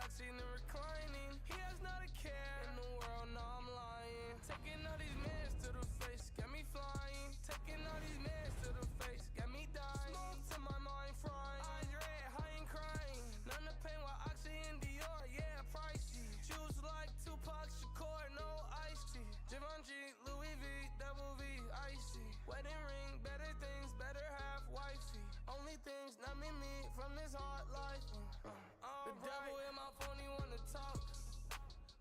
Relaxing and reclining. He has not a care in the world, no, I'm lying. Taking all these meds to the face, got me flying. Taking all these meds to the face, got me dying. Smoke to my mind frying. Eyes red, high and crying. None the pain while Oxy and Dior, yeah, pricey. Juice like Tupac Shakur, no iced tea. Givenchy, Louis V, double V, icy. Wedding ring, better things, better half wifey. Only things numbing me from this hard life. The devil in my phone, he wanna talk.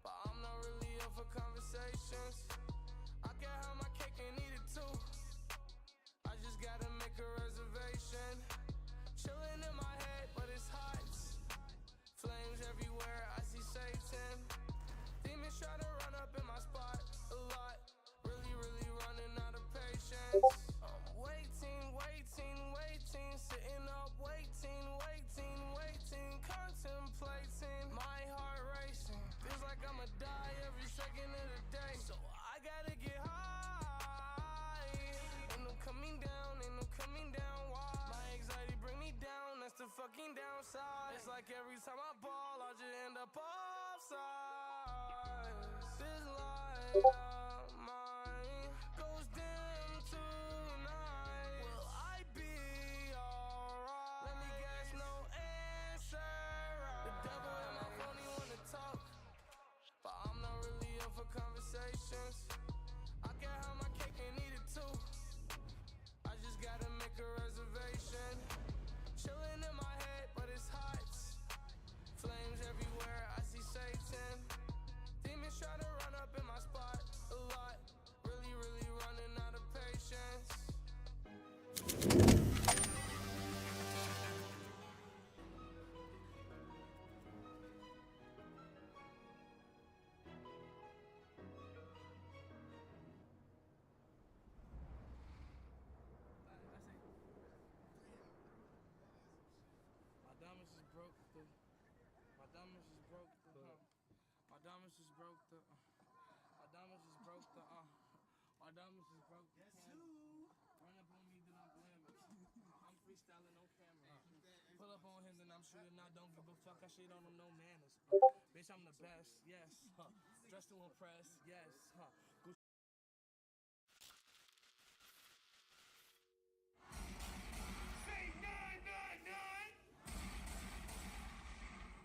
But I'm not really up for conversations. I can have my cake and eat it too. I just gotta make a reservation. Chilling in my head, but it's hot. Flames everywhere, I see Satan. Demons try to run up in my spot a lot. Really, really running out of patience. I'm waiting, waiting, waiting. Sitting up, waiting, waiting, waiting. Contemplating, my heart racing. Feels like I'ma die every second of the day. So I gotta get high. Ain't no coming down, ain't no coming down. Why? My anxiety bring me down, that's the fucking downside. It's like every time I ball, I just end up offside. This life of mine goes dim tonight. Will I be alright? Let me guess, no answer. The devil in my phone, he wanna talk. But I'm not really up for conversations. I can have my cake and eat it too. I just gotta make a reservation. Chilling in my head, but it's hot. Flames everywhere, I see Satan. Demons try to run up in my spot a lot. Really, really running out of patience. My diamonds just broke the. My diamonds just broke the. My diamonds just broke the. My diamonds just broke the. My diamonds just broke the. Run up on me, then I'm glamour. I'm freestyling no camera. Pull up on him, then I'm shooting. I don't give a fuck. I shit on him, no manners. Bitch, I'm the best. Yes. Huh. Dressed to impress. Yes. Huh. Gucci. Say 999.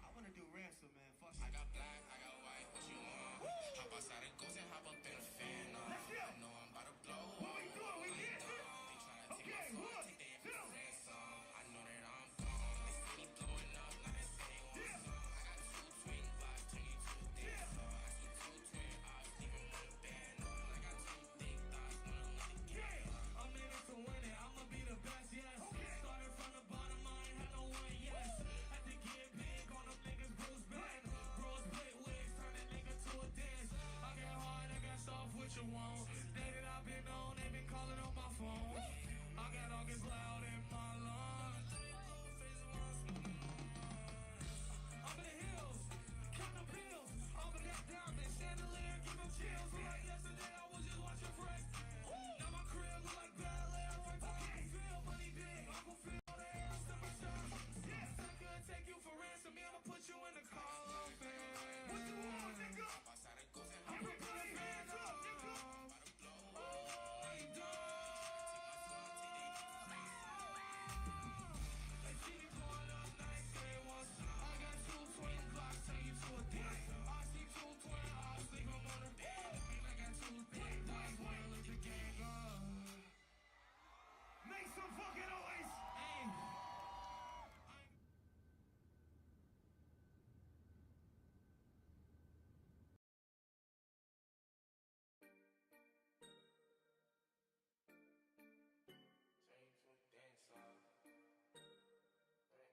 I wanna do ransom, man. Fuck I got black, I got white, what you want? Hop outside the ghost and hop up in a fan. Let's go. I know I'm about to blow. What we doing? We I ain't dancing? dumb. They tryna take my Okay, flow, I 1, take their 2. for ransom. I know that I'm gone. They see me blowing up, now they say they want Yeah. some. I got two twin Glocks, 22 Yeah. dance. I see two twin ops, leave 'em on the band. I got two thick thighs, wanna lick the Yeah. gang. I'm in it to win it. I'ma be the best, yes. Okay. Started from the bottom, I ain't had no one, yes. Had to get big on them niggas, Bruce Right. Banner. Bro, split wigs, turn a nigga to a dance. I got hard, I got soft, what you want? Day that I've been on, they been calling on my phone. I got August loud in my lungs. I'm in the hills, counting pills. I'm in that diamond chandelier, give 'em chills. Look like yesterday, I was just watching Fresh. Now my crib look like Bel Air, right by Okay. Uncle Phil. Money big, Uncle Phil, the air, step aside. Yeah. I could take you for ransom, me, I'ma put you in the coffin. What you want, nigga? Hop outside the ghost and hop up in Everybody the fan. hands up, nigga. I'm about to blow. Oh, you They tryna take my flow, I take their for ransom. They see me blowing up, now they say what's up. I got two twin Glocks, take you to a dance. I see two twin ops, leave 'em on the bed. And I got two thick thighs, wanna lick the gang up. Make some fucking noise. Hey.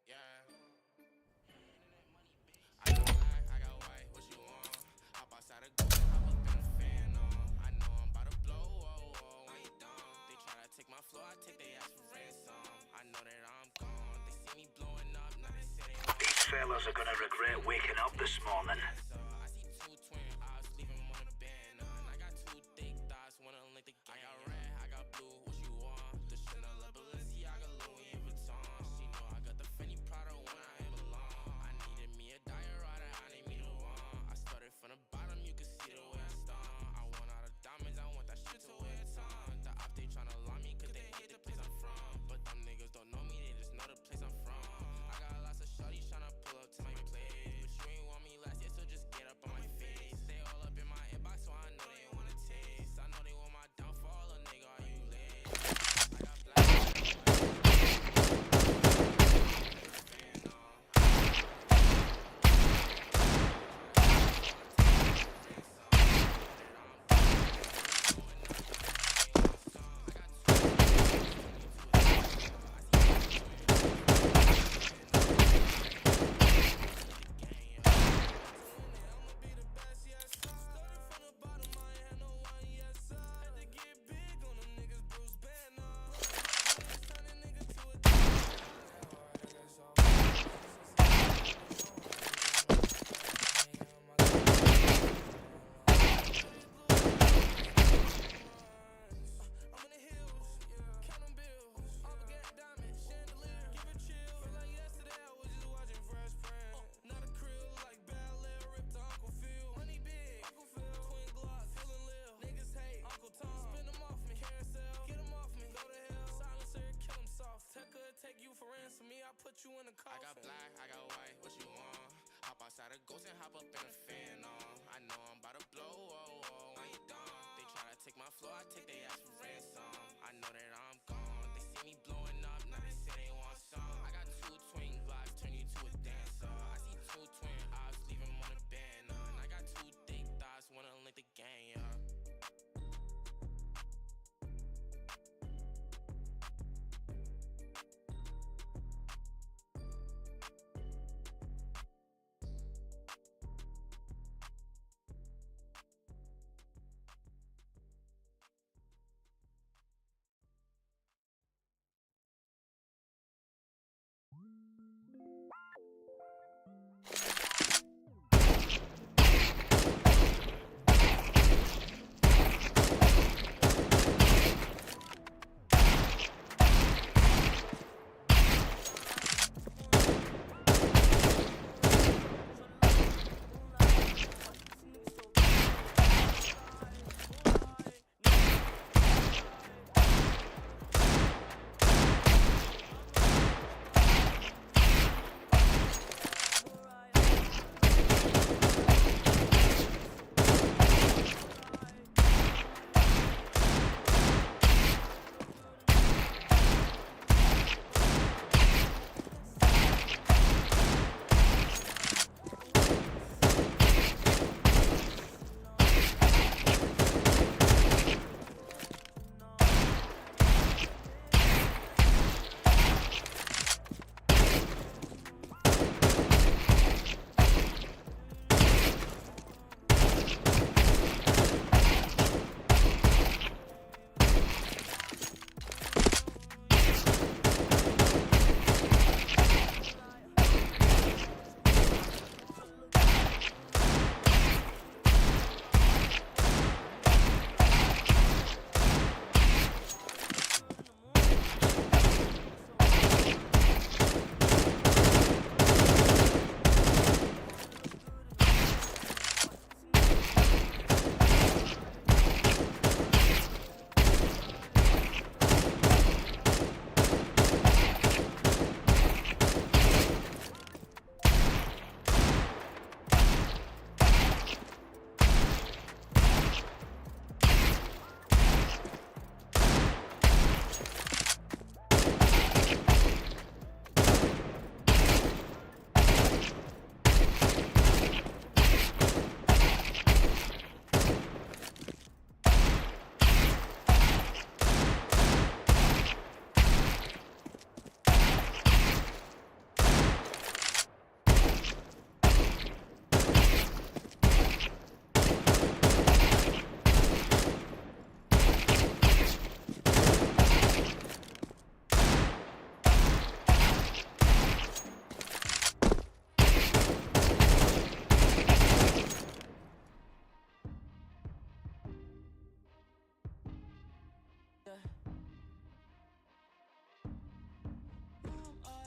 Yeah. I got black, I got white, what you want? Hop outside the ghost and hop up in the fan. I know I'm about to blow, oh, oh, I ain't dumb. They try to take my flow, I take their ass for ransom. I know that I'm gone. They see me blowing up, now they say they want These fellas are gonna regret waking up this morning. some. I see two twin ops, leave 'em on the bed. And I got two thick thighs, wanna link the gang. I got red, I got blue, what you want? The Chanel, Balenciaga, Louis Vuitton. She know I got the Fendi Prada when I am alone. I needed me a Diorata, Put you in a I got coffin. black, I got white, what you want? Hop outside a ghost and hop up in a phantom. I know I'm about to blow, oh, oh, I ain't done. They try to take my flow, I take they ass for ransom. I know that I'm gone. They see me blowing up, now they say they want some. I got two twin glocks, turn you to a dancer. I see two twin ops, leave 'em on a banner. And I got two thick thighs, wanna link the gang, yeah. Who am I?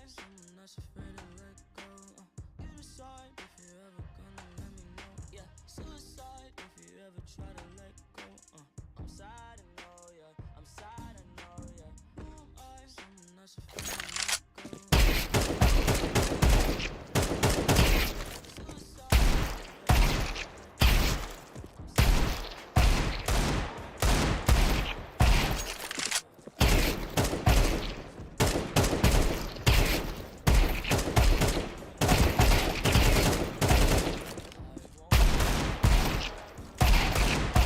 Someone that's afraid to let go. You decide if you're ever gonna let me know. Yeah, suicide if you ever try to let go. I'm sad, I know, yeah. I'm sad, I know, yeah. Who am I? Someone that's afraid to let go. Suicide. I'm sad. I won't.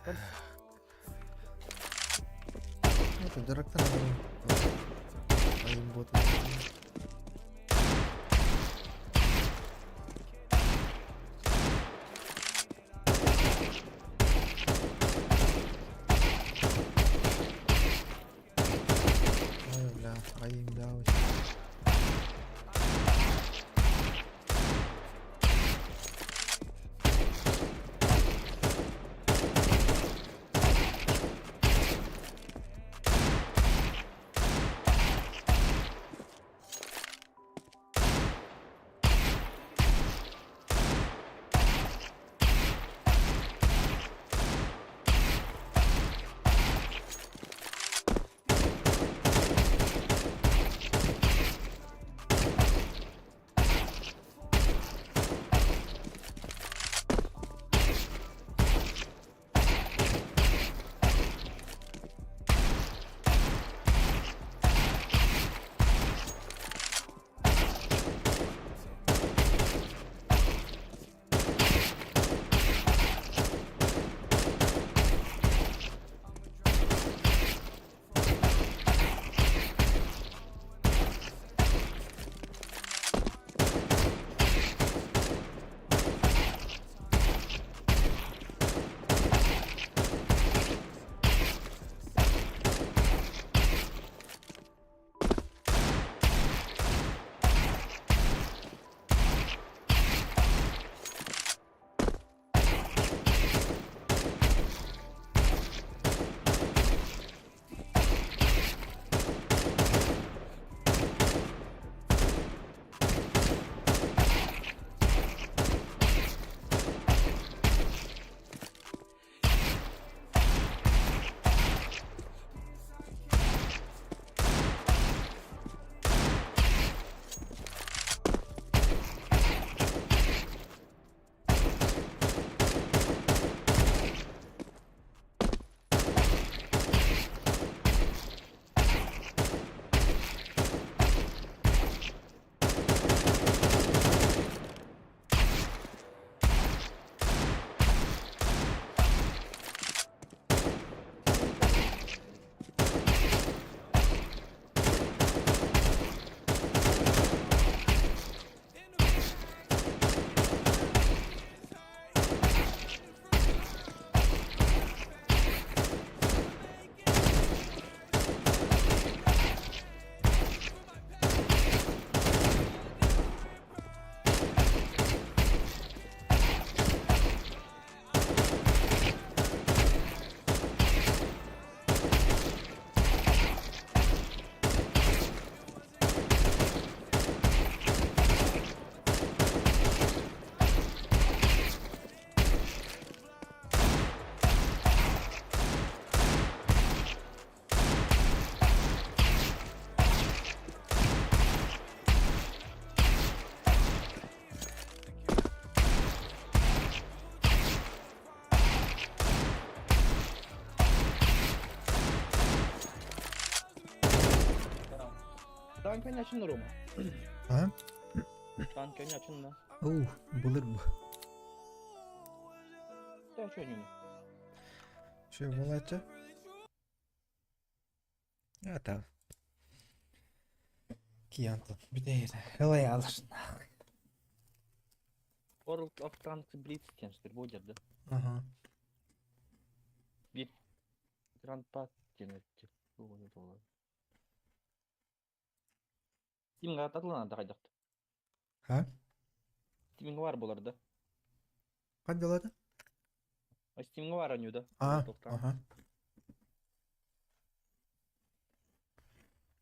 Это дьарыктанабын. Айым буотун. Ой, бля, айым бля. Танк ойночун Рома. А? Танк ойночун да. Оу, былыр бу. Да, что ойнойну? Че, буолааччы? А там. Киянтан. Бүтэ Ылай алышын. World of Tanks Blitz диэн будет, да? Ага. Гранд Пат диэн өттү. Steam'га ататылан да хайдахты. А? Steam'га бар болар да. Қандалады? А Steam'га бар аню да. А, World of Tanks. ага.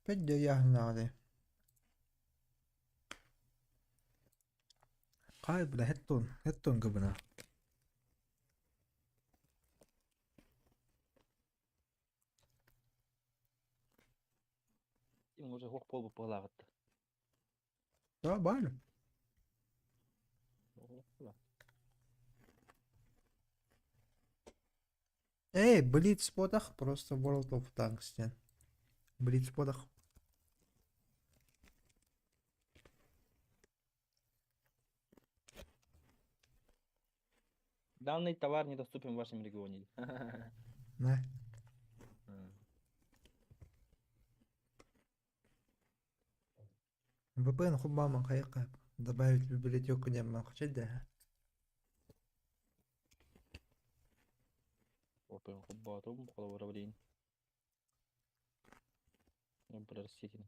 Пәдде яһыннағды. Қай бұла хеттон, хеттон гыбына. Steam'га уже хох пол булагытты. Да, бар. Эй, Блиц подах, просто World of Tanks ден. Блиц подах. Данный товар недоступен в вашем регионе. На. VPN хубааман хайака добавить в библиотеку диэн хочет да. Опен хубаатым, холобура билигин. Билэр ситин.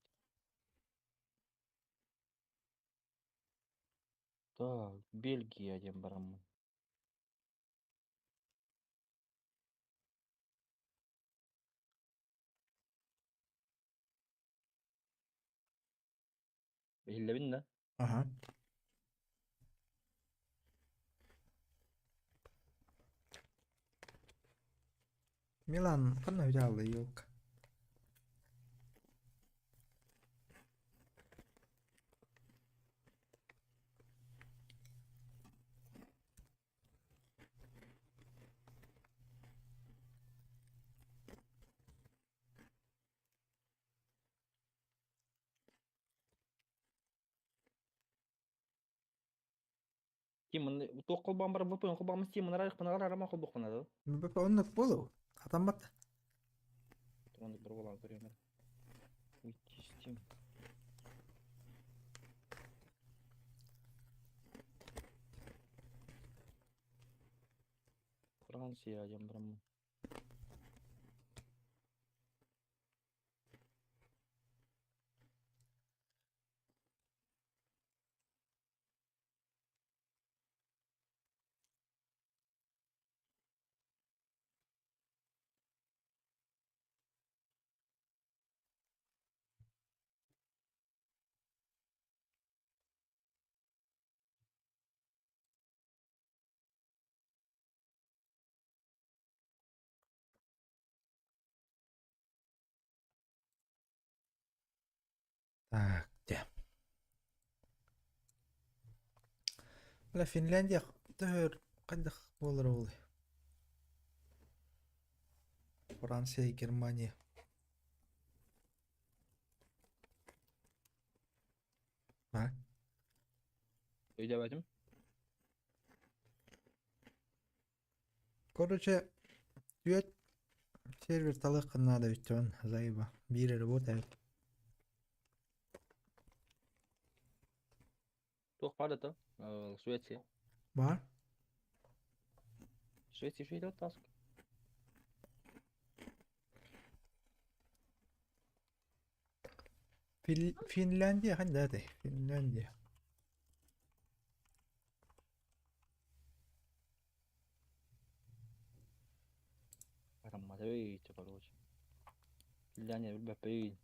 Так, Бельгия диэн бараммын. Иһиллэбин да? Ага. Милан ханна үдэ елка. Ким туох холбоон баран VPN холбоон Steam мынарар арама холбохпуна да. VPN оннук болу. Атаммат. Оннук бір болан көрөмөр. Уйти Steam. Франция диэн бараммын. Так, где? Бля, Финляндия төр қайдах болар ол? Франция, Германия. А? Өйдөбөтүм. Короче, түөрт сервер талык надо ведь он заеба. Биир работает. Туох баар да Швеция. Бар? Швеция швейді таск. Финляндия қандай аты? Финляндия. Бараммата өйчө короче. Финляндия билбеппин.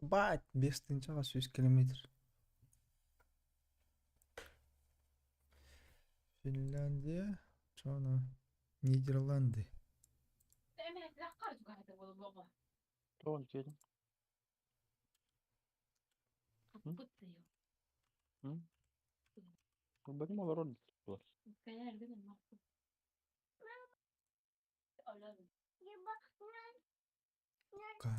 Бать, 5 тысяч 100 километр. Финляндия, что она? Нидерланды. Тоҕон киэтин. Билбэтим олорор. Ка.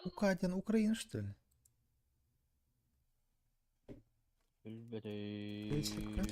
Укадин, Украина, что ли? Билбэтим.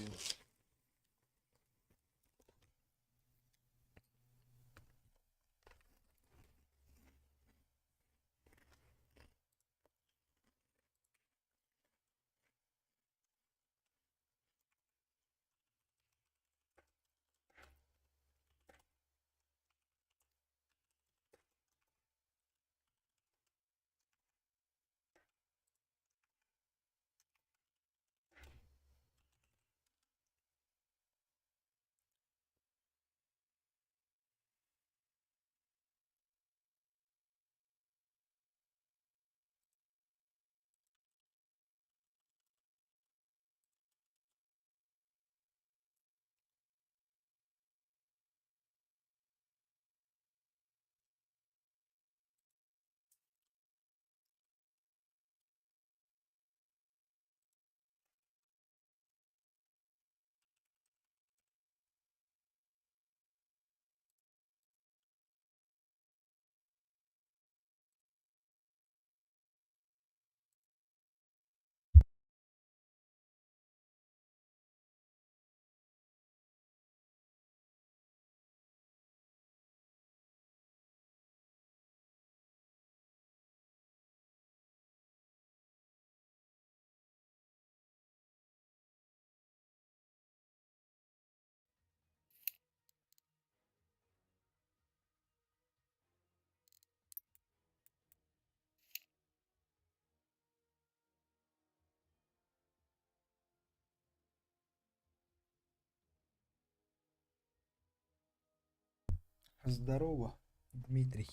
Здорово, Дмитрий.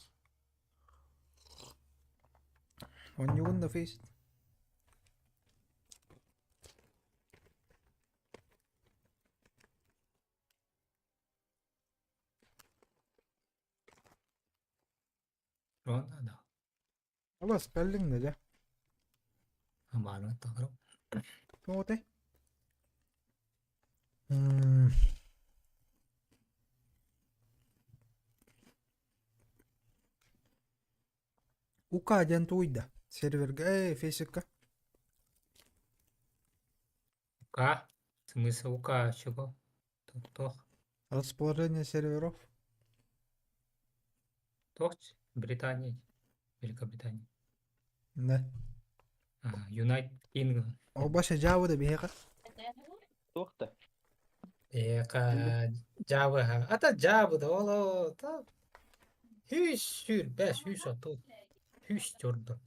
Онньугун да фейс. Уонна да Алас кэллиҥ да дьэ. Амааны таҥарым. Тоҕо Ука диэн тугуй да? Сервергэ, э, фейсикка. Ука? В смысле ука чего? Туох? Расположение серверов. Туох Британия, Великобритания. Да. Ага, United Kingdom. Ол баша Java да биһиэхэ. Туох да. Эка Java ха. Ата Java да оло та. Hüs sür бэс hüs оту. Hüs турду.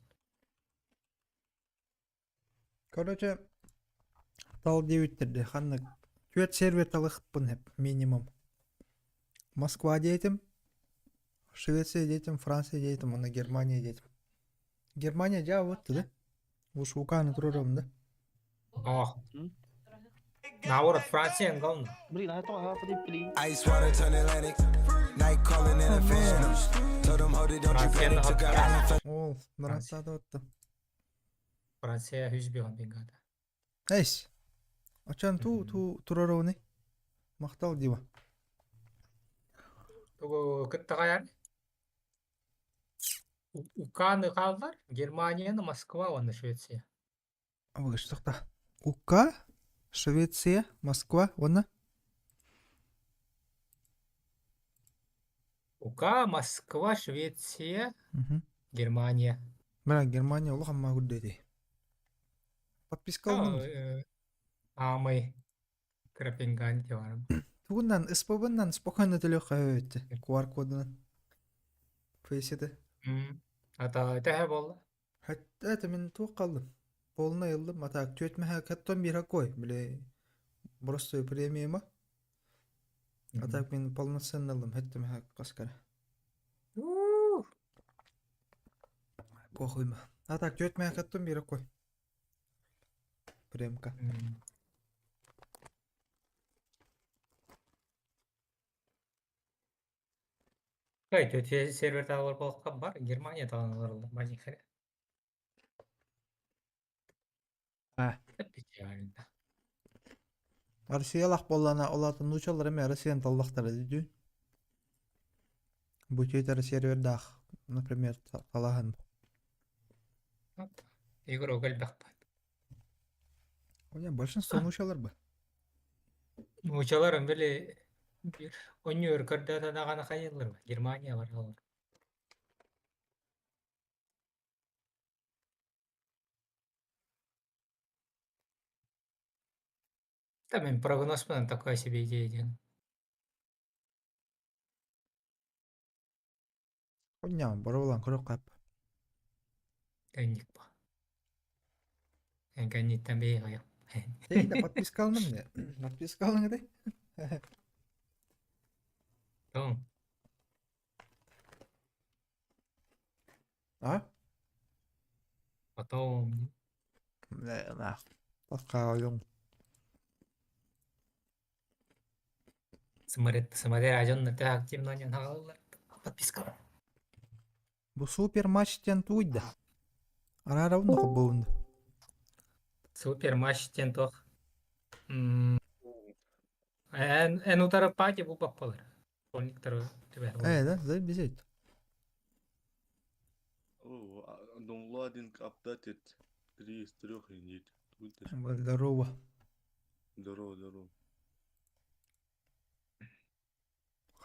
Короче, тал диэбиттэр ханнык түөрт сервер талыхпын эп минимум. Москва диэтим, Швеция диэтим, Франция диэтим, уонна Германия диэтим. Германия Java да? Уж уканы турарым да? Ох. Наоборот, Франция главное. Блин, а то а блин. Ice water turn Atlantic. Night calling in a phantom. Told them, hold it, don't you panic. Took a island for Ол, ныраттады отты. Франция хүс бион бингада. Эйс. Ачан ту ту турарыны. Махтал дива. Тугу кыттагаяр. Уканы хааллар, Германияны, Москва уонна Швеция. Абыгыштыкта. Ука, Швеция, Москва, уонна Ука, Москва, Швеция, Германия. Бля, Германия улахан маагур дети. Подписка алынным. Аамай Крапинган бар. Тугунан СПБ-нан спокойно төлөх өттө. QR кодунан. Фейсите. Ата тэһэ буолла. Хатта это мен туох қалдым. Полный ыллым, а так түөтмэһэ каттон бир какой, бля. Просто премиума. А так мен полноценно ыллым, хэттэмэһэ каскара. Похуй ма. А так түөтмэһэ каттон бир какой. Премка. Ой, төте сервер тағылар болыққа бар, Германия тағылар мажикхаре. А. Печально. Россиялах боллана олатын нучалар эме Россиян таллахтара дүйдү. Бу Twitter сервердах, например, талахан. Игорь Огольбах. Оня большинство нучалар бы. Нучалар били онньур көрдөтө хайыллар Германия бар олар. Там мен прогноз менен такая себе идея диэн. Оня баролан көрөк кап. Кэнник ба. Кэнниттен бей кайып. Эй, да подписка алыным не? Подписка алың эди. Том. А? Потом. Не, на. Подписка алың. Смотрит, смотри, ажон на активно не нагалар. Подписка. Бу супер матч тен туйда. Арара унда хоббоунда. Супер матч тен тох. Эн эн утары пати бу баппалар. Школьниктар тебе. Э, да, за безет. Oh, downloading updated. Три из трех indeed. Здорово. Здорово, здорово.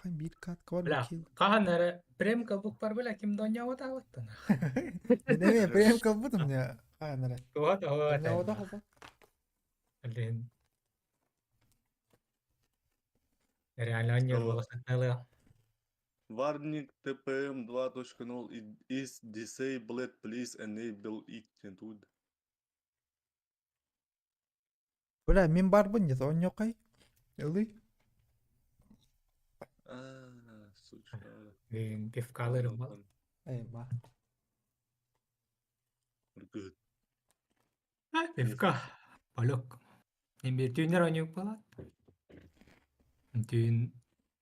Хай бир кат квар Бля, кил. Хахан эре премка бук бар бля ким доня ота оттана. Не, прям как будто мне. А, наре. Вот, вот. Не ота хопа. Блин. Реально они было. Warning TPM 2.0 is disabled. Please enable it. Тут. Бля, мен барбын нет, он нёкай. Ылый. А, Сучка. Бүгүн пивкалыырым буолла. Эй, ма. Good. Пивка. Полек. Эмиэ түүннэр оонньуук буолаат. Түүн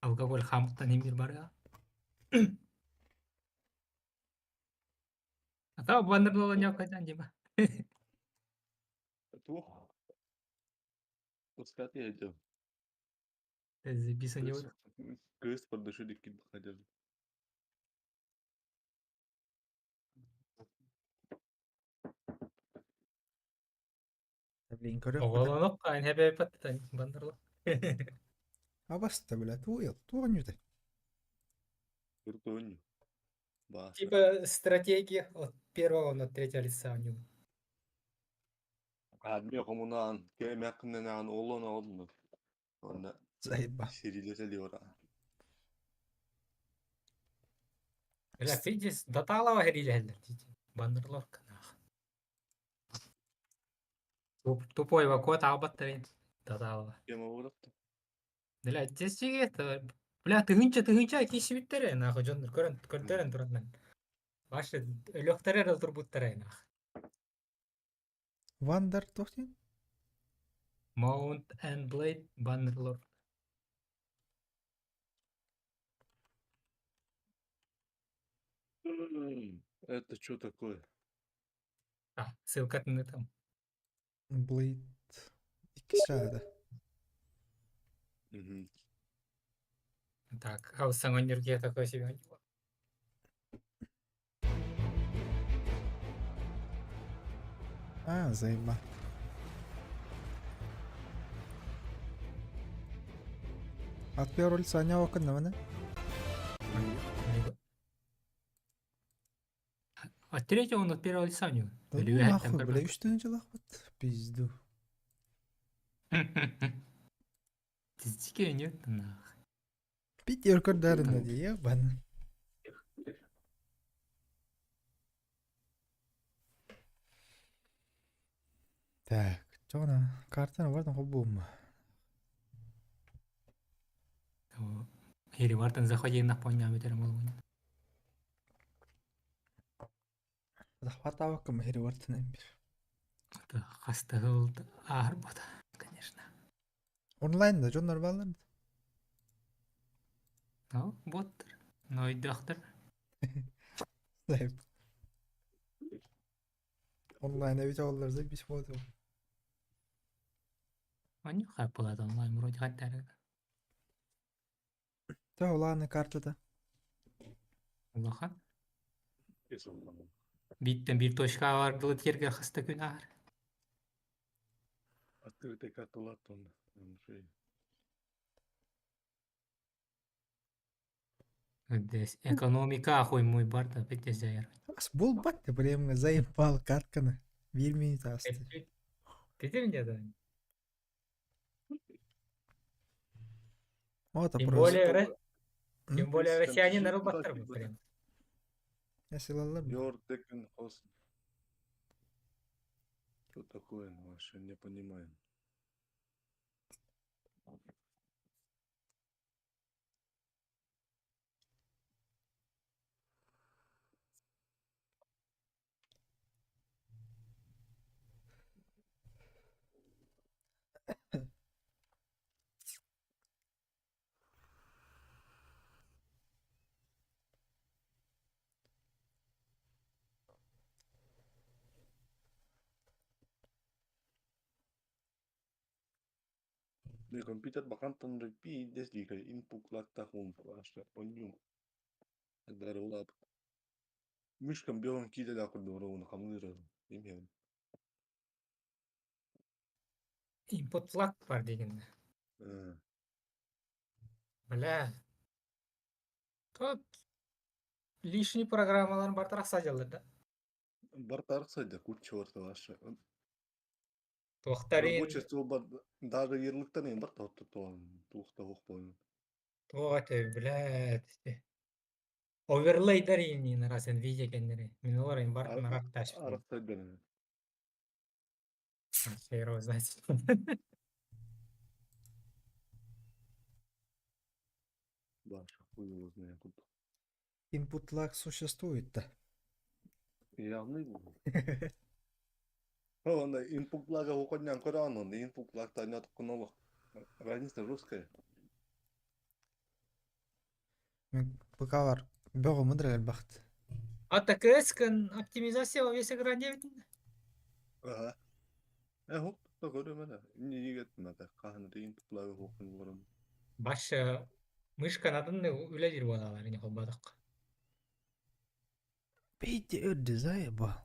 алкоголь хаамыттан эмиир барыа. А то баннер оонньооккойдон Дима. Туох? Пускай я Записано вот. Кыыс продышили хотя бы. Блин, көрөх. Оҕолонук хаан хэбэппэттэн баннерло. Абаста, бля, туйыл, туонюты. Куртоню. Баша. Типа стратегия от первого на третьего лица у него. Адми коммунаан, кемякненаан олон олну. Онна Заеба. сирилетелиора. Бля, пиздец, даталава херилэһэллэр баннерлор канах. Тупой вакот аабаттарын даталава. Кема болот. Бля, здесь это, бля, тыһынча тыһынча киисибиттэрэ нахуй дьоннор көрөн көрдөрөн тураннан. Ваши өлөхтөрө эрэ турбуттара нах. Вандер тохтин? Mount and Blade Bannerlord. Это что такое? А, ссылка на там. Blade. Икки чаада. Мгм. Так, хаус саҥа такой себе. А, заеба. От первого лица не окна, маны. А третьего он от первого лица у него. Да Или ну там нахуй, как бля, бы. үч тыһынчалаах бут. Пизду. Тизики нет, нах. Питер көрдөрүнэ дии, ебан. Так, чоҕуна картаны бартан хоббуум. Или вартан заходи на поня метер молгун. Захватаваккам хири бартан эмбир. Это хастагыл аар бота, конечно. Онлайн да дьоннор бааллар. Ну, боттер. Но и доктор. Заеб. Онлайн эбит оҕолор бис буолуо. Они хайпалат онлайн вроде хаттары. Тэ улааны картата. Улахан. Биттен бир точка бардылы терге хаста күн аар. Открытый карталар тонна. Здесь экономика хуй мой барда битте заяр. Ас буолбат да блин заебал катканы. Биир минут асты. Ты мне да? Вот Тем просто. более, М? тем более россияне Там нарубаттар жить прям. Ясылалар. Your taken host. Что такое, ну, вообще не понимаю. De компьютер бакантан репи дес дика input лакта хум вообще поню. Дарулап. Мишкам белым киде да курдуру хамлыра. Имя. Input lag бар деген. Бля. Тут лишний программаларын бар садялар да. Бар садя куча орта вообще. Туохтарын Рабочий стол бар даже ярлыктан эм бар тотто туохта хох болун. туох блядь. Оверлейдер не раз Nvidia кеннери. Мен олар им бар нарак таш. Аракта бен. Хер его знает. Баша, хуй его знает куда. Input lag существует-то. Явный был. О, на input лага уходнян Коран, он input лаг та нет кунолох. Разница русская. Мен ПК-лар бөҕө мындыр элбэхт. А ТКС-кын оптимизация во весь экран диэбитин. Ага. Э, хоп, то көрөмөнө. Эмне ийгеттин ата? Каханы input лага хокун болорун. Баша мышка надын үлелир буолалар ини холбодох. Пейте өрдү заебал.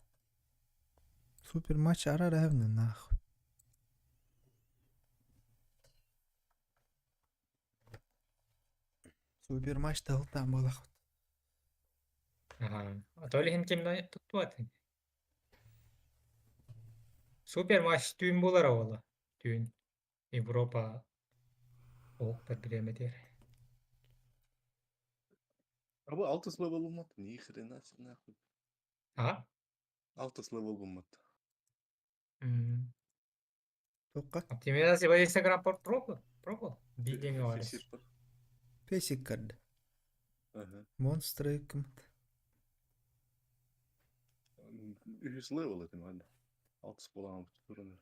Супер матч арар эвне нахуй. Супер матч тахылтаан буолахпыт. Ага. А то ли хин ким туттуат. Супер матч түүн буолар оҕоло. Түүн Европа оһуктар бириэмэтигэр. А бу алтыс level болмат. Ни хрена себе нахуй. А? Алтыс level болмат. М. Туохха? Оптимизация во весь экран пробовал? Пробовал? Видео говоришь. Песик көрдө. Ага. Монстры кымт. Үһүс level этим анда. Алтыс боламын турун.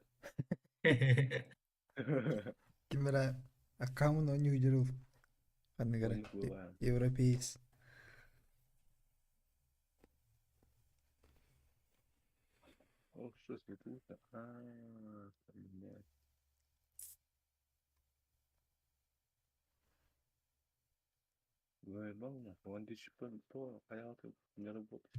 Ким эрэ аккаунт оонньуу Ханныгара. Оннук буолаан. Европеец. О, что светло-то? А, блядь. Заебал нахуй. Он ДЧП то, а ты не работает.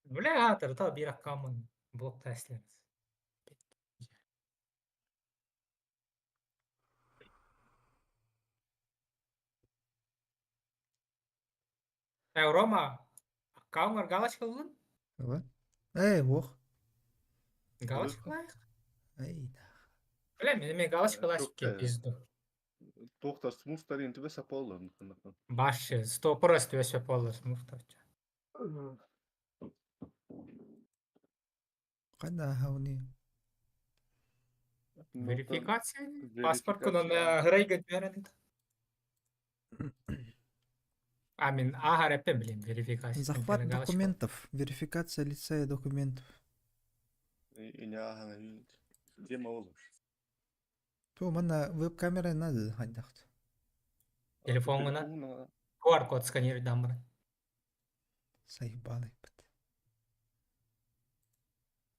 Бля, аатыр, та биир аккаунт блок теслер. Э, Рома, аккаунтар галочка ыллын? Вот. Эй, бох. Галочка лайк? Эй, Бля, мен галочка Э, лайк туох э, пизду. Туохтар смустарин түбэ саполлар нахуй. Баш, сто просто өсө болар смуфтавча. Кайда хауни. Верификация? Паспорт кунун Верификация. грейгет берен. А мен ага репе блин, верификация. Захват документов. Верификация лица и документов. И не ага, тема ол. Ту, манна веб-камера надо хайдахт. Телефоҥҥунан? QR код сканировать дамбар. Заебали.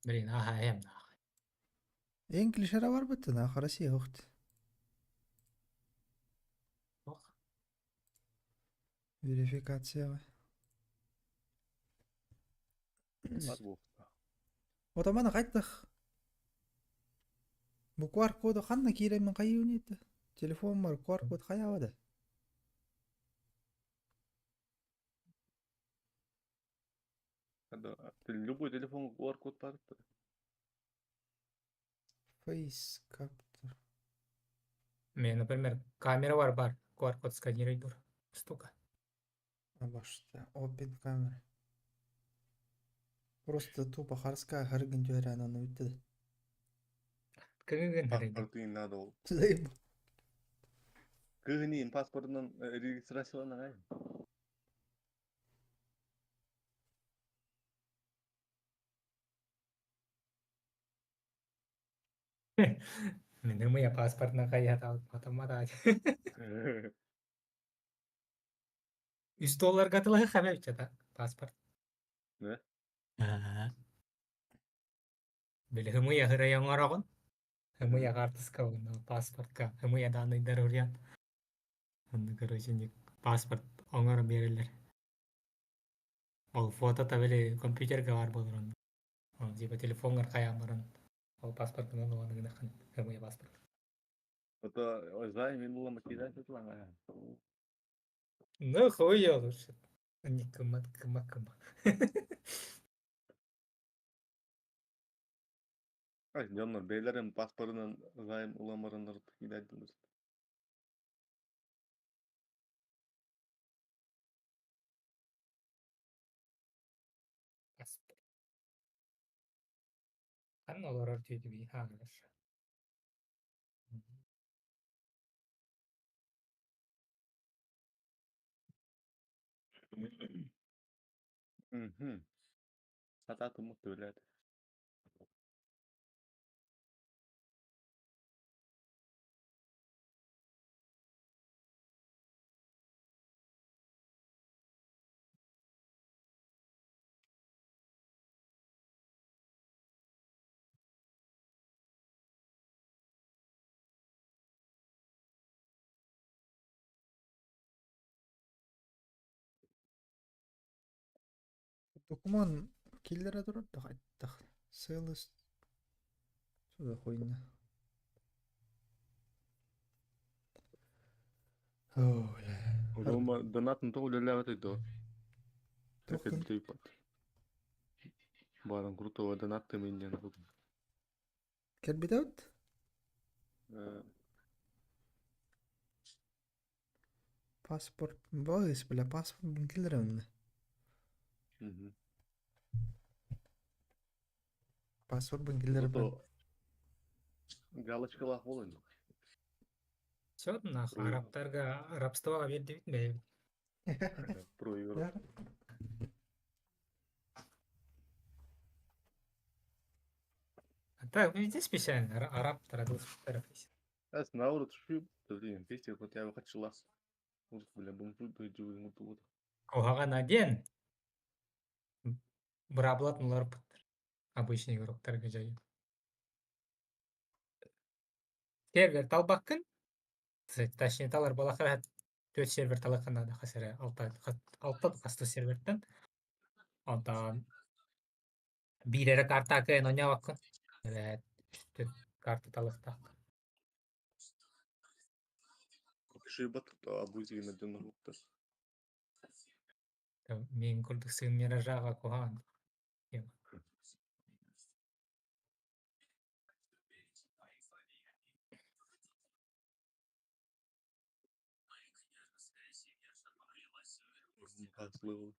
Блин, ага эм нахуй. English эрэ барбыт нахуй Россия ухт. Ох. Верификация. Отамана хайдах. Бу QR коду ханна киирэммин хайыыбын Телефон бар QR код хайаабада. Любой телефон QR код бар. Face Capture. Мен, например, камера бар бар, QR код сканировать бур. Штука. Обашта. Open camera. Просто тупо харска харгын түһэрэн ону бүттэ. Кыгын харыйды. Паспортын надо ол. Заебал. Кыгынин паспортынан регистрацияланан ай. Мен мы паспорт на кая потом 3 доллар катылы хамеп чата паспорт. Не? Аа. Били хымыя хырайан орогон. Хымыя картыска онно паспортка хымыя данныйдар уруйан. Онно короче не паспорт оҥоро биэрэллэр. Ол фото били компьютерга бар болор онно. Ол типа телефоҥҥар хайаан баран ол паспортынан ылан гынаххын хымыя паспорт. Это займ мен кидать атлан. Ну хуй лучше. Не кымат кыма кыма. Ай, дьоннор бэйлэрин паспортынан займ ыламарыннар кидать дылыс. Паспорт. Ханна олорор дии хаалар. Мгм. Сатаатым төлөөт. Докумуон киллэрэ турар да хайдах сыалыс что за хуйня? О, бля. Рома донатын тоҕо үлэлээбэтэй дуо? Туох гын- Кэлбит Баран крутого донаттым диэн Кэлбитэбит? Паспорт боис, бля, паспорт киллэрэбин. Паспорт киллэрэбин. Галочкалаах буолан. Все нах арабтарга рабствоға бердибит бэйэбит. Про Европу. Так, везде специально араб тарадылыспыттар. Эс наурут шүп, блин, песня хотя бы хачылас. Бля, бомжу дойду тут. Куһаҕан диэн быраабылат уларыппыттар. Обычный игроктарга дьайыы. Сервер талбаккын, точнее талар балахара төрт сервер талакка надо хас эрэ алта алта хаста сервертен. Онтон биир эрэ карта кыайан оонньообоккун. Эбээт үстүн карта талыахтааххын. Шиба тут абузина дьонноруктар. Мин курдук сыын миражаҕа куһаҕан. Слыл.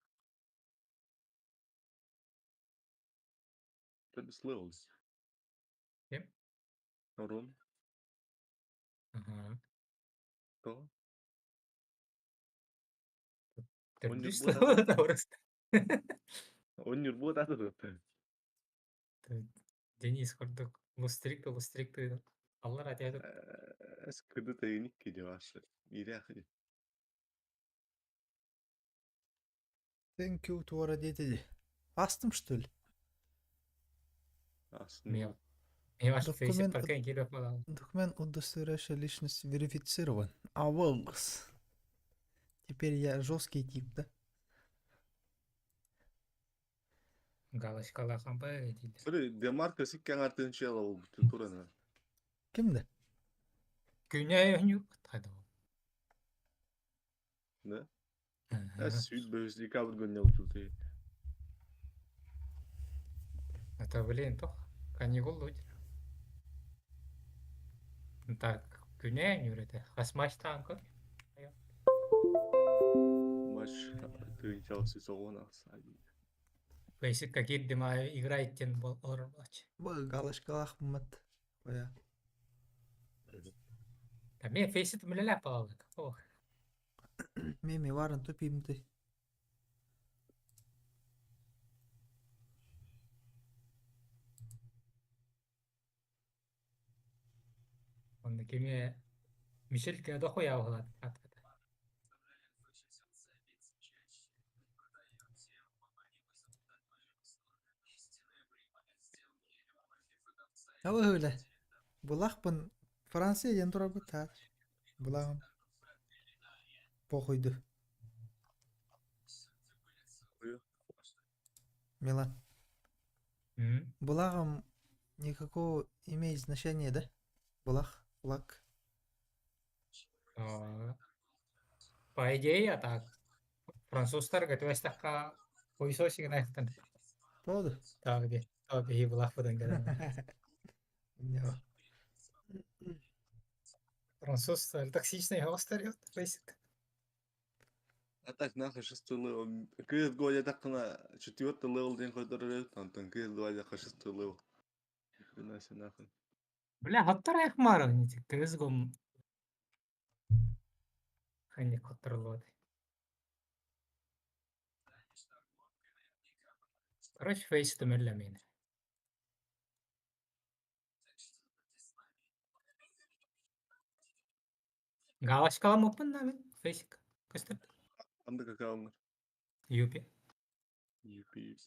Слыл. Ким? Рон. Ага. То? Төрдүс Онньур Таурус. Онньур буотаата Денис курдук лустрик лустрик аллар атыа Эс кыды тайыник кидевашы. Ирях. Thank you туора диэтэ Астым, что ли? Астым. Документ, документ, удостоверяющий личность, верифицирован. Авылгс. Теперь я жесткий тип, да? Галочкалахан ба дииллэр. Смотри, Демарко сиккэн артын чела ол турана. Кимде? Күнэ өнүк тады. Да? Эс сүт бөс декабрь гөннел тут. Это блин тох каникул будет. Так, күнэ нүрэтэ. Хас матчтаан көр. Матч ты Челси соҕуна. Бейсик кирдим играет тен олорор буолааччы. Бу галочкалаах мат. Оя. Мен фейсит мүлелеп балалык. Ох. Меми варын тупимты. Онда кеме Мишель дохуя оҕолат. Aba öyle. Булахпын Франция диэн турарбыт таат. Булагым похуйду. Милан. Булагым никакого имеет значения, да? Булах, флаг. По идее, так. Французтар готовястахка хуйсосигнахтан. Тоду. Так, где? Так, и булах будан Не. Француз токсичный гостарет, бейсик. А так нахуй шестой левел. Кыз гуадя такына четвертый левел ден койдорор, антон кыз гуадя шестой левел. Вася нахуй. Бля, хоттор айхмар не кыргызгом ханни хотторлуот. Короче, фейс төмөрлө мени. Галочкаламыппын да мин фейсик. Көстөр. Анда какао Юпи. Юпи.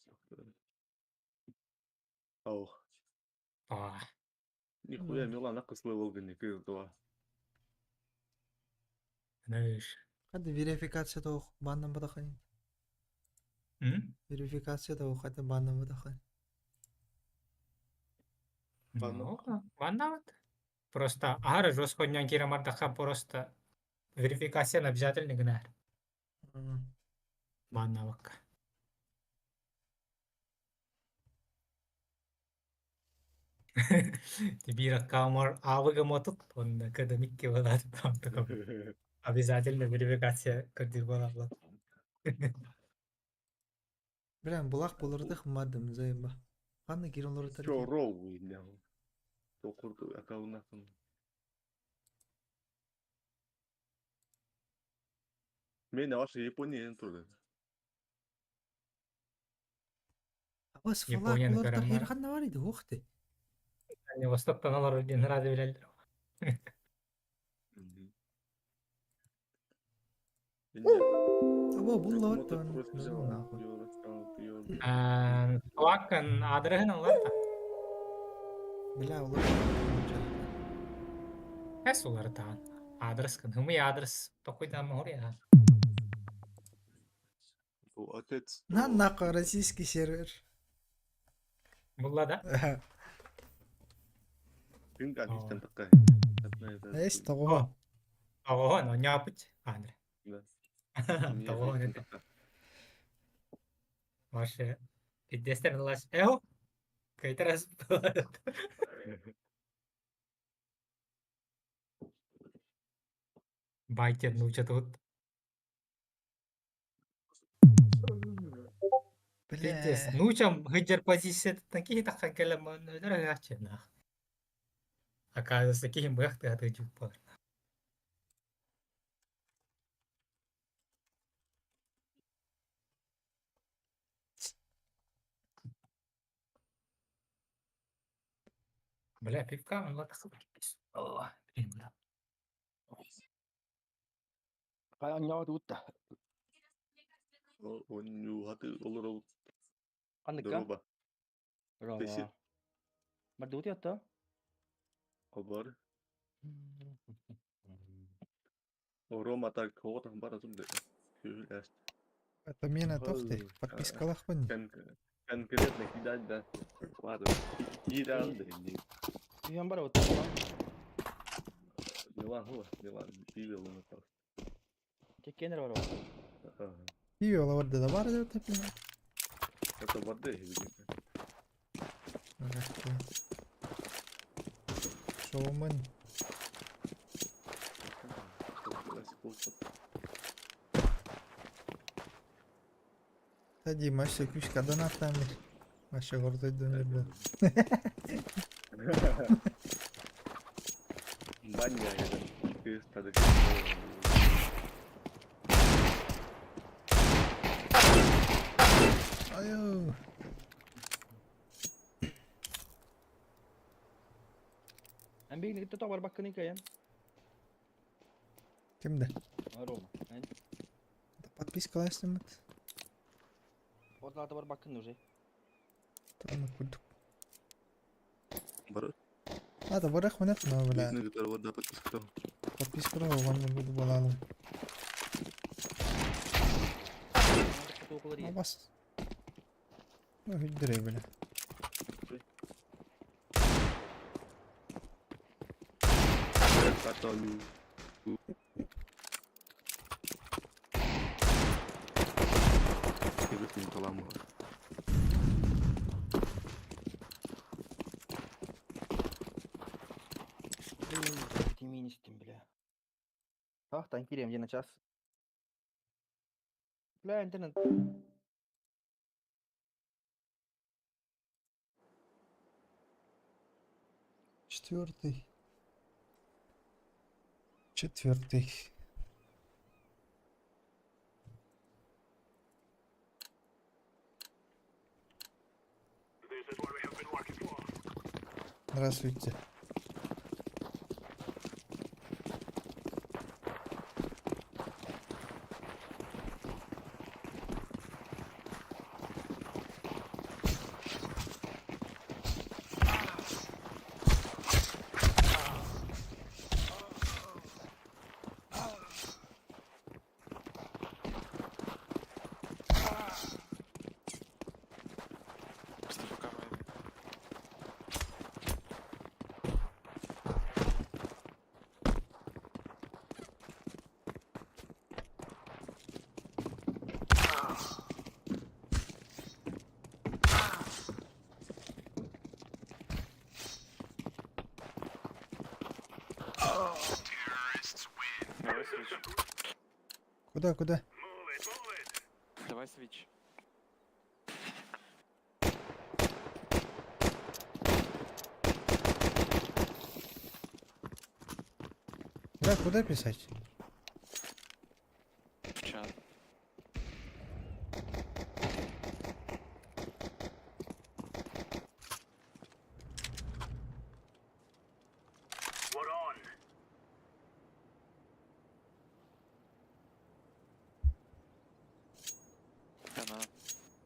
Ау. А, Нихуя Милан нахуй Волга не кырдала. знаешь. Hadi верификация тоох баннан батахын. М? Верификация тоох хadi баннан батахын. Банна. Ну, баннабыт. Просто ары жосқоннан кире мардаха просто верификация обязательно гынар. Баннабыкка. Бир аккаунт авыга мотут, он академикке болады там такой. Обязательно верификация кырдыр болады. Билен булак булырдык мадым зайба. Ханны кирен лорутар. Чо роу нахуй. Токурду аккаунт нахуй. Мен ваша Япония турды. Абас флаг Японияны булырдар көрөм хер ханна бар иди ухты. Дальний Востоктан алар ден рады билелер. Аба бул лот нахуй. Флагын адрыгын алар да. Бля улар. Эс улар таан. Адрес кын. Хымый адрес такой там я. Отец. На нахуй российский сервер. Булла да. Күн такая. Эс того. Ого, но няпыть. Андре. Да. Того это. Ваше пиздестер лаш. Эо. Кайтерас. Байтер научат тут. Пиздец. Бля. Научам хыджар позиция такие так кэлэм нах. Оказывается, такие бэхты а ты чупа. Бля, пивка, он лата Блин, бля. Анньява туутта. Оню хаты олору Ханныкка. дороба. Рома. Бесит. Мардути атта. Обар. Рома так хоотан бара тунде. Күләст. Это мена тохты. Подпискалах бын. Конкретно кидать, да. Ладно. Киданды. Иһэн бар отта. Милан хуа, Милан пивел на так. Теккенер бар. Пиво лаварда да бар деп тепин. Это воды, видимо. Шоумен. Тади маша күшка донаттан бир. Маша гордойдон бир. Баня, это ты стадо. Айо. Эн бигин кытта бар баккын икән. Кимде? Рома. Эн Подпискалайсың отлата бар баккын уже. Там курдук. Бар. А, да барах менеп, но бля. Вода подписка. Подпискалар оған буду балалым. Бас. Ну, хүддүрэй бля. Католю. Кебетин таламы. Тиминистим, бля. Ах, танкирем, где на час. Бля, интернет. Четвертый. Четвертый. Здравствуйте. Давай switch. Куда, куда? Давай switch. Да, куда писать? В чат. We're on. Она.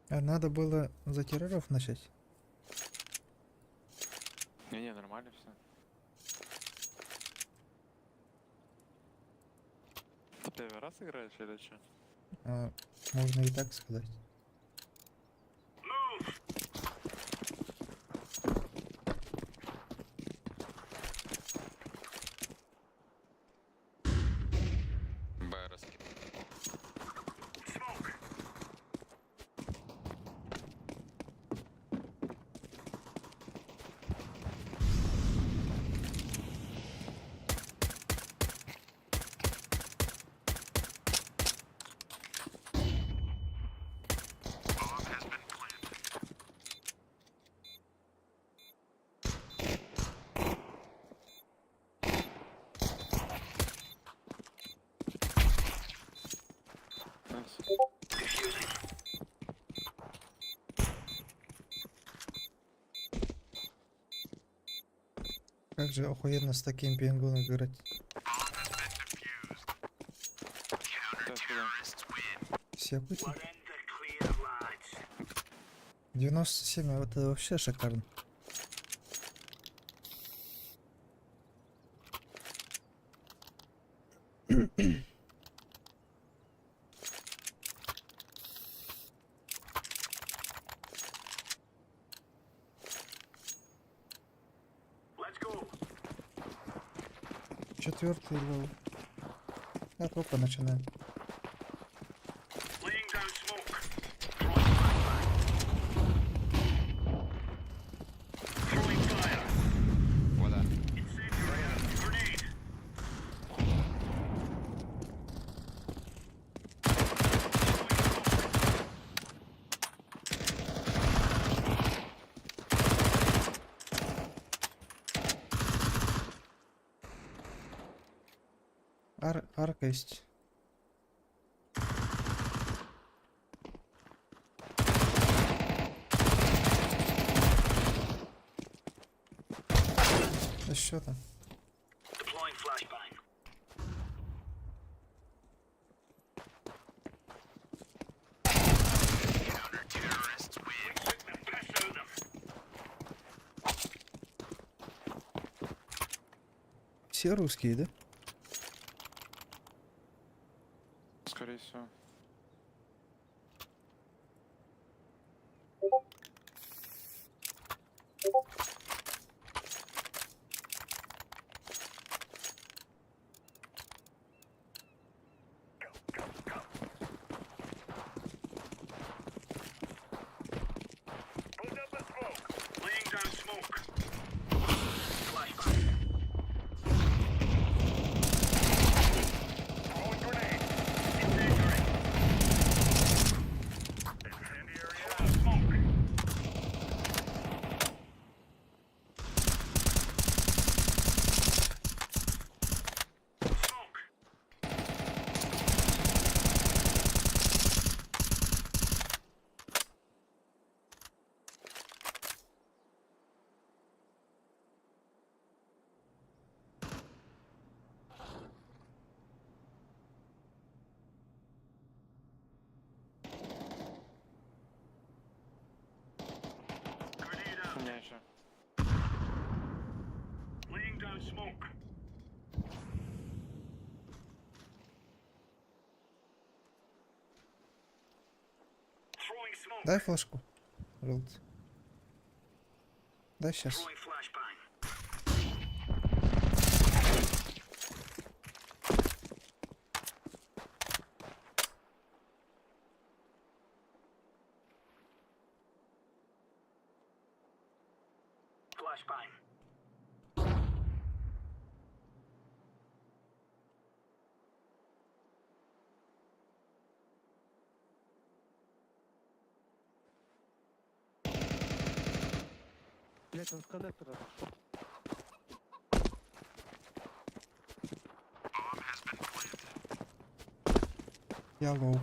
А надо было за терроров начать. Не-не, нормально все. Ты первый раз играешь или что? А, можно и так сказать. Б раскид. Nice. Как же охуенно с таким пингом играть. Ты откуда? Все пути. We're in the clear, lads. 97, а это вообще шикарно. Let's go. Четвертый level. А только начинаем. Laying down smoke. Throwing flashbang. Throwing fire. Вода. Incendiary out. Grenade. Арка есть. Еще там. Deploying flashbang. Counter-terrorists win. We took the piss out of them. Все русские, да? Скорее всего. Put up the smoke. Laying down smoke. Flashbang. Throwing grenade. Incendiary. smoke. Throwing smoke. Дай флешку. Желтый. Дай сейчас. Throwing flashbang. Flashbang. Блять, он с коннектора. Я low.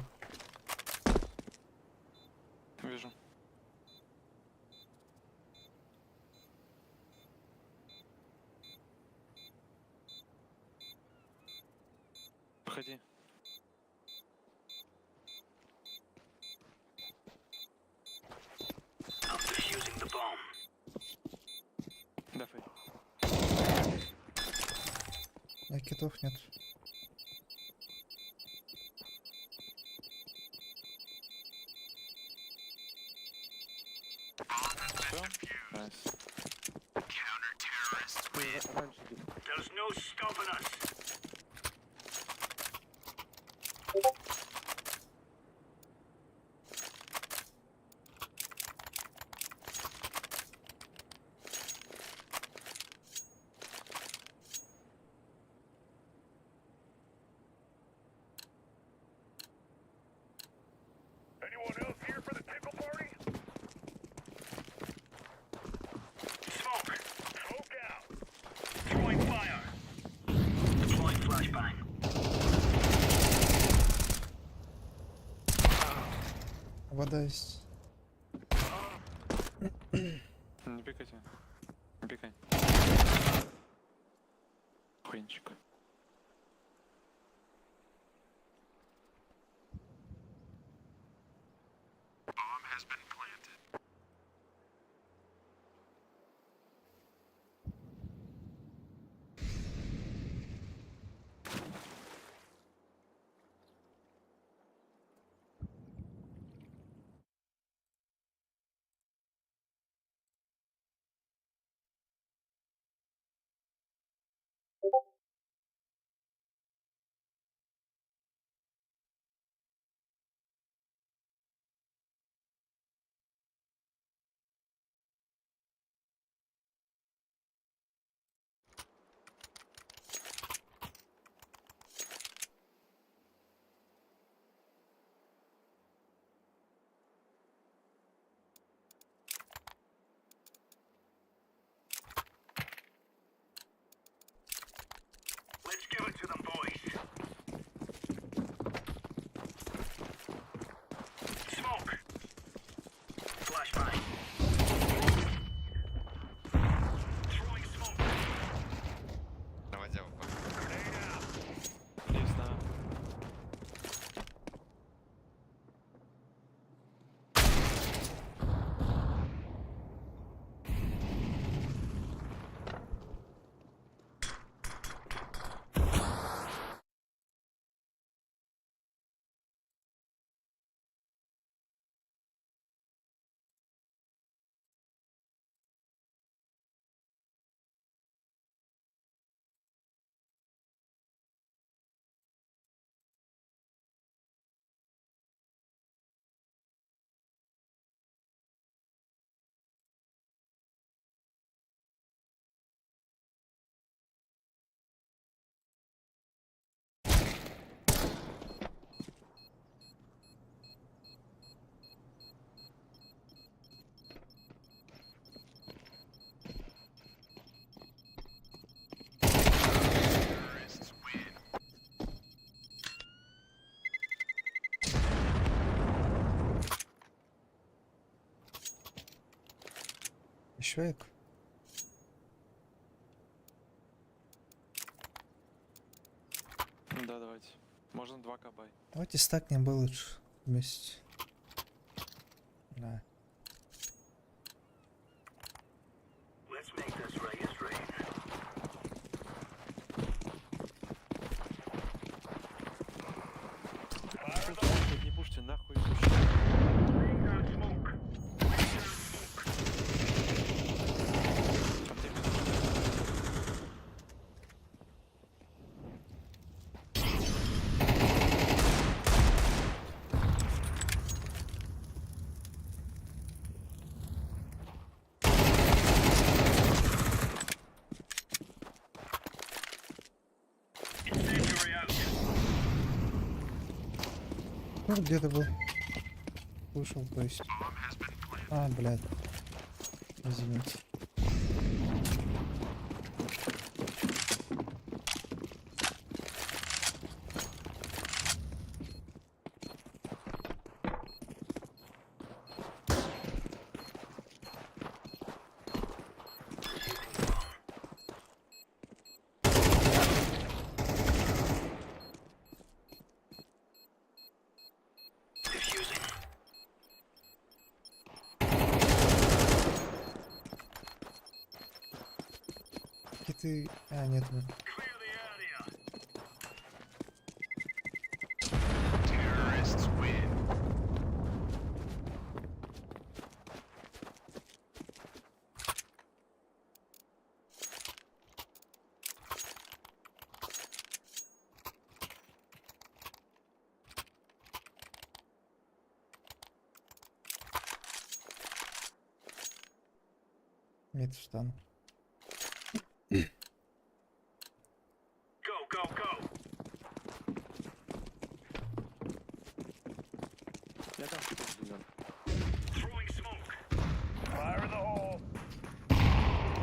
Вижу. Проходи. I'm defusing the bomb. Давай. А китов нет. Все? Nice. Раньше где-то. There's no stopping us. Anyone else here for the tickle party? Smoke. Smoke out. Throwing fire. Deploying flashbang. Вода есть. Не пикайте. Не пикай. Хуинчик. Let's give it to them, boys. Smoke. Flashbang. Throwing smoke. На воде упал. Grenade out. Не знаю. Еще एक. Да, давайте. Можно 2 кабай. Давайте стакнем бы лучше вместе. Да. Let's make this right as rain. Ну, где-то был. Слышал, то есть. А, блядь. Извините. Defusing. Киты... А, нет, блин. Clear the area. Terrorists win. Нет, встану. Go, go, go. Я там что-то сделал. Throwing smoke. Fire in the hole.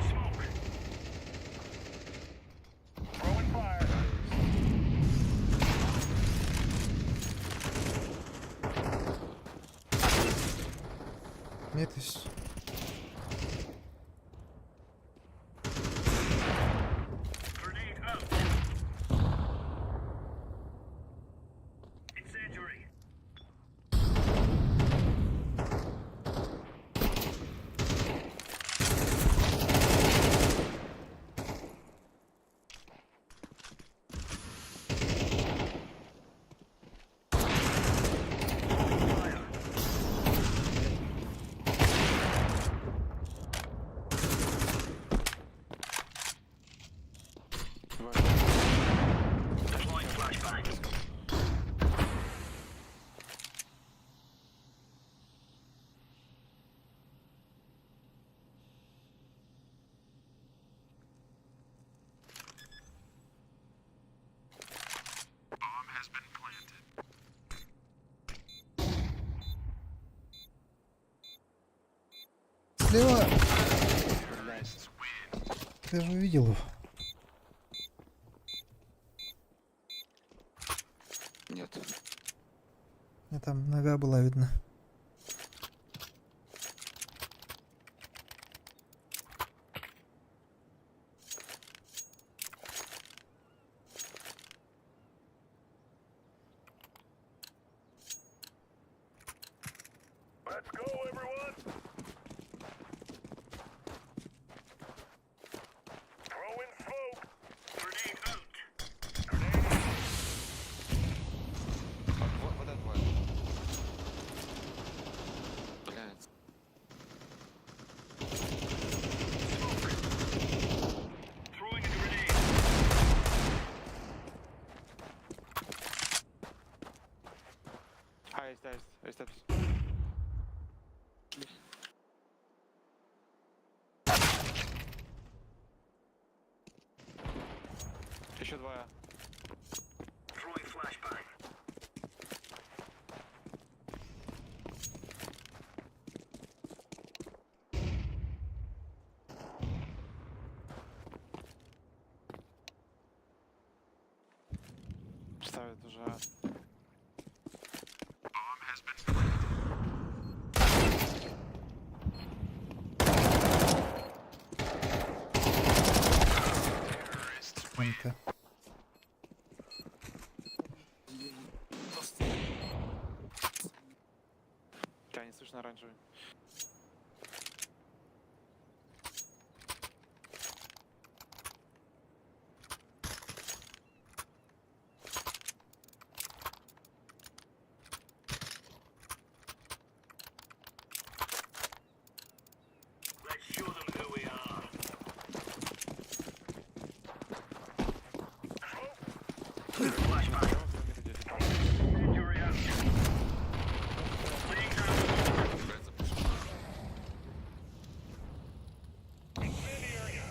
Smoke. Throwing fire. Нет, есть. Grenade out. Incendiary. Два. Deploying flashbang. Слева! Ты же увидел его. Нет. Мне там нога была видна. Let's go, everyone. Throwing smoke. Grenade out. Grenade out. Вот, вода двое. Блядь. Throwing a grenade. А, есть, да, есть. Есть steps. Еще двое. Throwing flashbang. Ставят уже. А. МТ. Тебя не слышно оранжевый. Let's show them who we are. Smoke. Flashbang. Incendiary out. Laying down smoke. Блядь, запушил. Incendiary.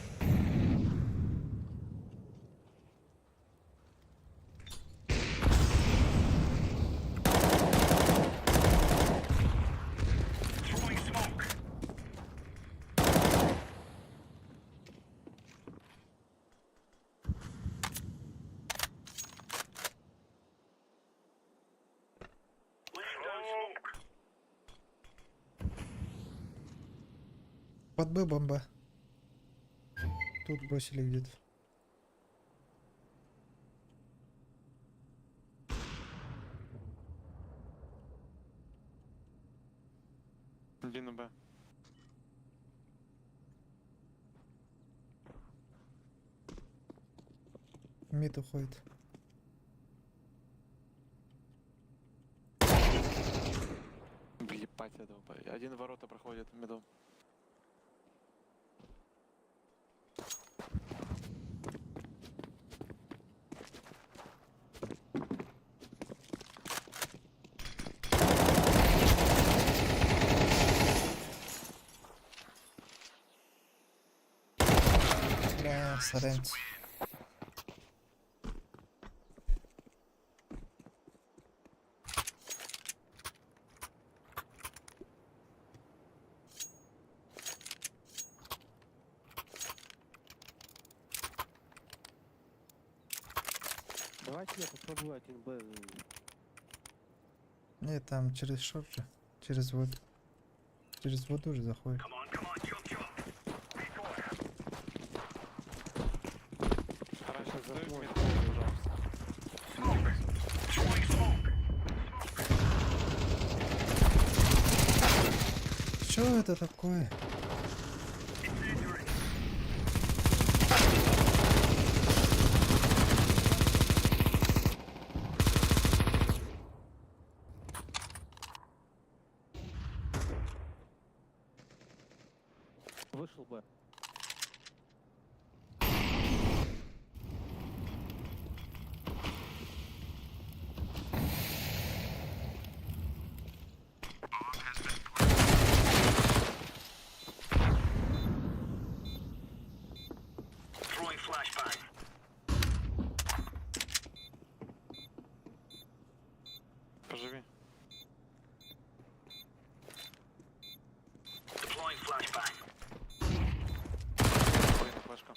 Под Б бомба. Тут бросили где-то. Иди на Б. Мид уходит. Блин, я долбай. Один ворота проходит в миду. Бля, сорян. Давайте я попробую один Б. Не, там через шорт же. Через воду. Через воду же заходит. Come on, come on, jump, jump. Decoy. Хорошо, стой в мид, пожалуйста. Smoke. Throwing smoke. Что это такое? Incendiary. Вышел Б. Throwing flashbang. Поживи. Deploying flashbang. Ой, на флешку.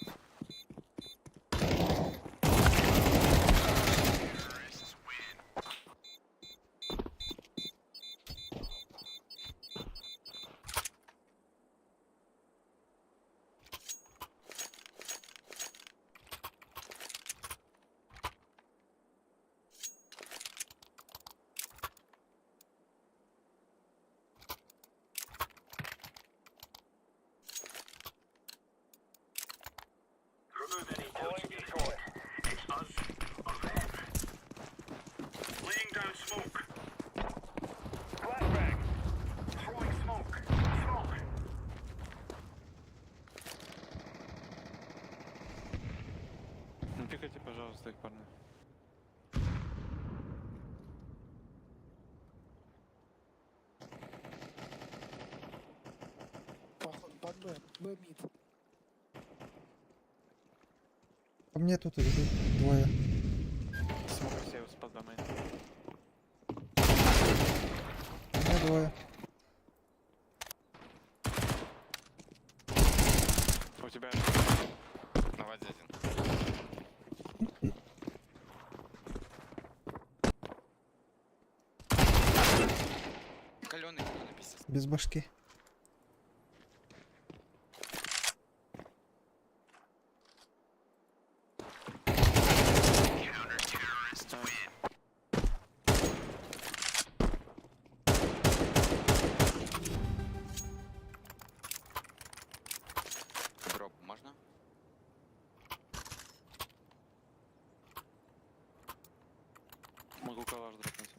Remove any doubts you decoy. It's us or them. Laying down smoke. Flashbang. Throwing smoke. Smoke. Не пикайте, пожалуйста, их, парни. Походу под Б. Б мид. По мне тут идут двое. Смог сейв с под Б мейн. По мне двое. У тебя На воде один. Каленый, каленый, пиздец. Без башки. Дроп можно? Могу калаш дропнуть.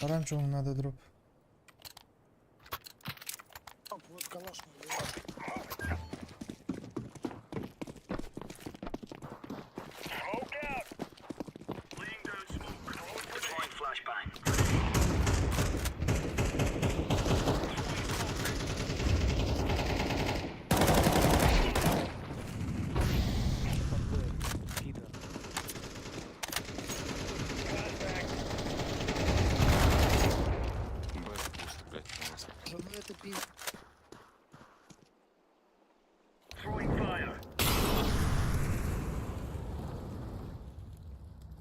Оранжевому надо дроп. Оп, вот калаш мой лежит. Smoke out. Laying down smoke. Deploying flashbang. Под Б. Пидор. Б пусто, блядь, у вас. Да ну это пиздец. Throwing fire.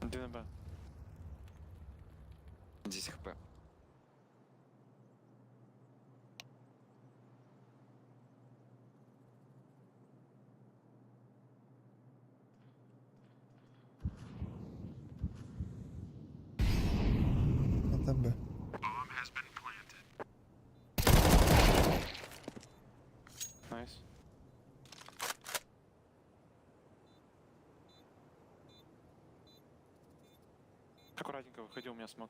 Иди на Б. 10 хп. Аккуратненько выходи, у меня смог.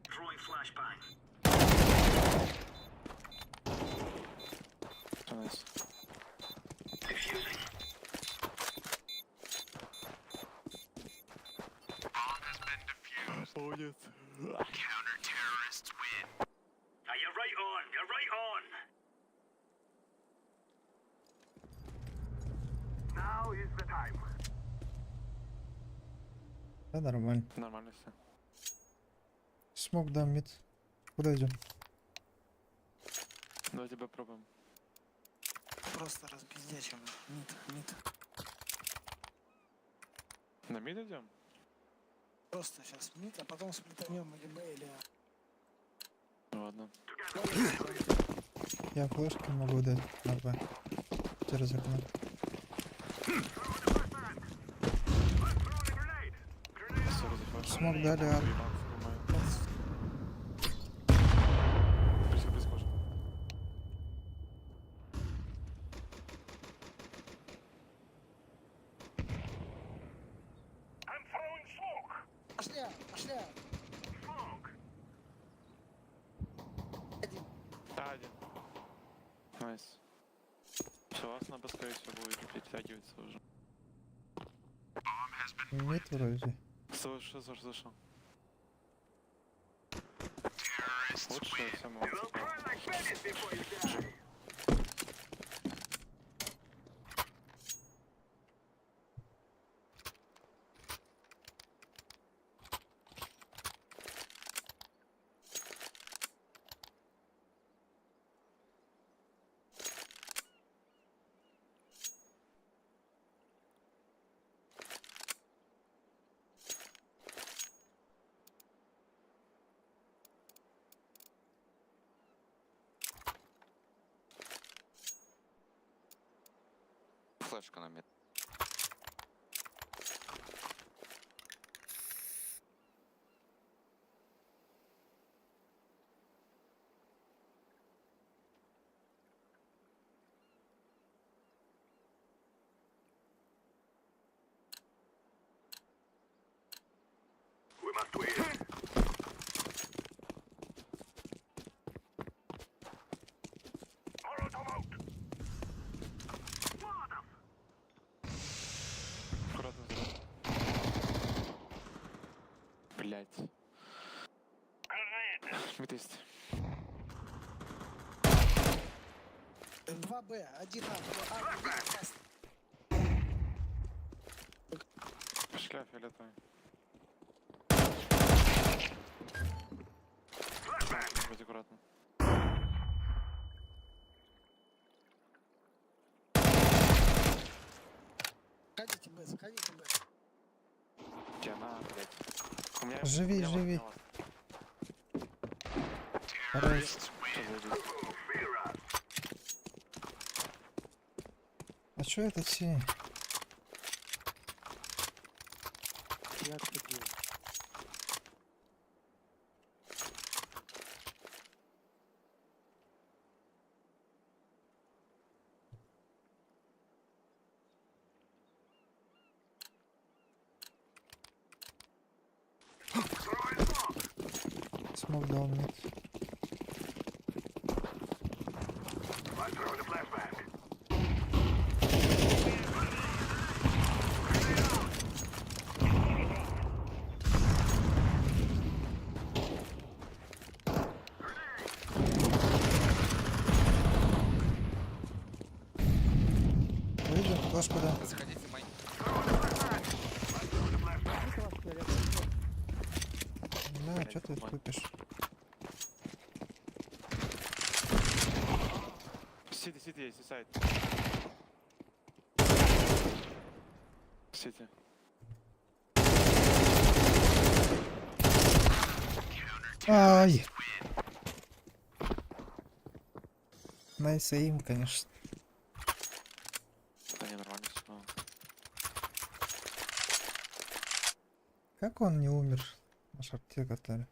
Throwing flashbang. Всё, nice. Defusing. Молодец. Now you're right on. You're right on. Now is the time. Да, нормально. Нормально все. Smoke дам mid. Куда идем? Давай тебя пробуем. Просто разбиздячим. Mid, mid. На mid идем? Просто сейчас mid, а потом сплитанем или Б, или А. Ну Ладно. Я флешки могу дать на Б. Через окно. Sorry за flash. Smoke дали, а Уебался, думаю. Близко, близко уже. I'm throwing smoke. Пошли, А, пошли. А. Smoke. Один. Да, один. Nice. Все, вас надо, скорее всего, будет перетягиваться уже. Mid вроде. Слышу, слышу, слышу. Лучше все молодцы. You'll cry like babies before you die. Флешка на mid. We must win. Molotov out. Molotov. Аккуратно сзади. Блять. Grenade. Mid есть. 2 Б, 1 А, 2 А, один красный. Пошли, фиолетовый. Будь аккуратно. Заходите Б, заходите Б. Тебе на, блять. У меня... Живи, у меня ласт, живи. у меня ласт. Хорош. Всё, заебись. А чё это синий? Я отходил. Smoke дал mid. I'm throwing a flashbang. Выйдем, флешку дам. Заходите, май. Да, Блядь, чё ты мой. тупишь? CT, CT есть, site. CT. Ай! Nice aim, конечно. Да не, нормально все. Как он не умер на шорте, который?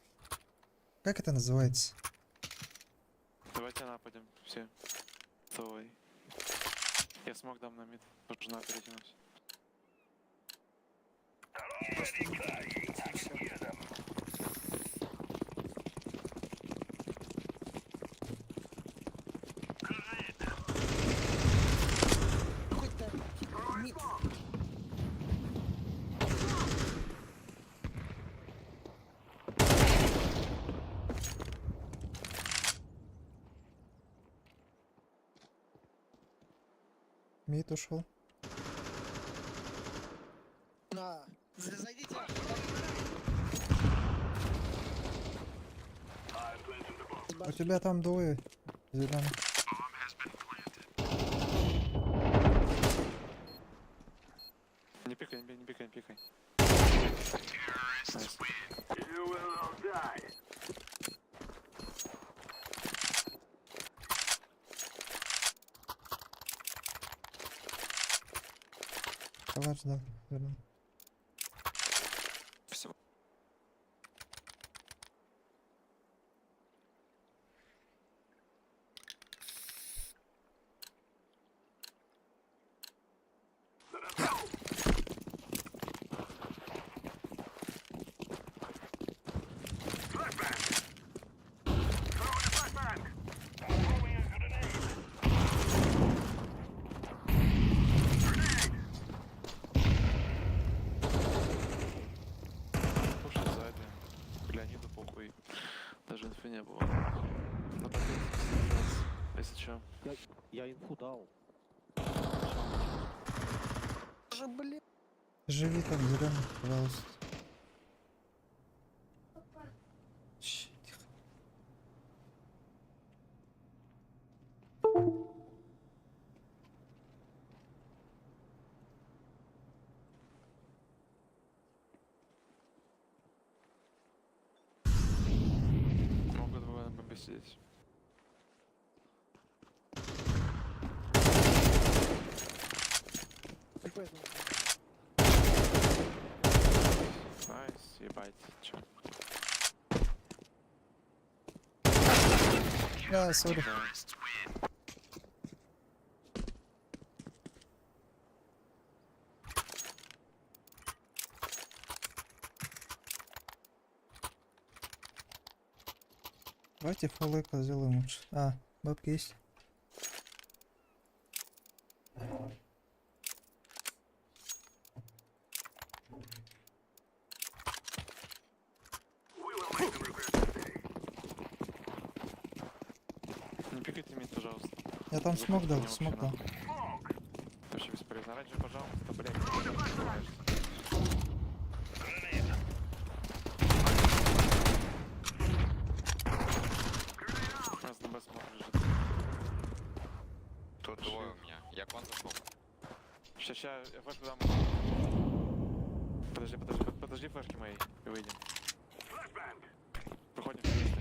Как это называется? Давайте нападем все. Давай. Я smoke дам на mid. Тоже на перекинусь. Просто не и всё. Какой-то мид. Мид ушел. На. Зайдите. У тебя там двое. Зеленый. Не пикай, не пикай, не пикай. Nice. You will all die. Калаш дал. Зеленый. Всего. Flashbang. Throwing a flashbang. Throwing a grenade. Grenade. Слушай, сзади. Леониду похуй. Даже инфы не было. На пакете если чё. Я инфу дал. Же, блин. Живи там, зеленый, пожалуйста. Щ, тихо. Могут двое на бомбе сидеть. Поэтому. Nice, ебать, чё. Да, sorry. Давайте full eco сделаем лучше. А, бабки есть? We will make them regret this day. Не пикайте мид, пожалуйста. Я там Заходите смог мне дал, вообще смог дал. нахуй. Это вообще бесполезно. Раньше, пожалуйста, блядь. ты открываешься. Grenade. Grenade out. У нас на Б смог лежит. Тут двое у меня. Я кон зашел. Ща, ща, я флешку дам. Подожди, подожди, подожди флешки мои и выйдем. Flashbang. Выходим вместе.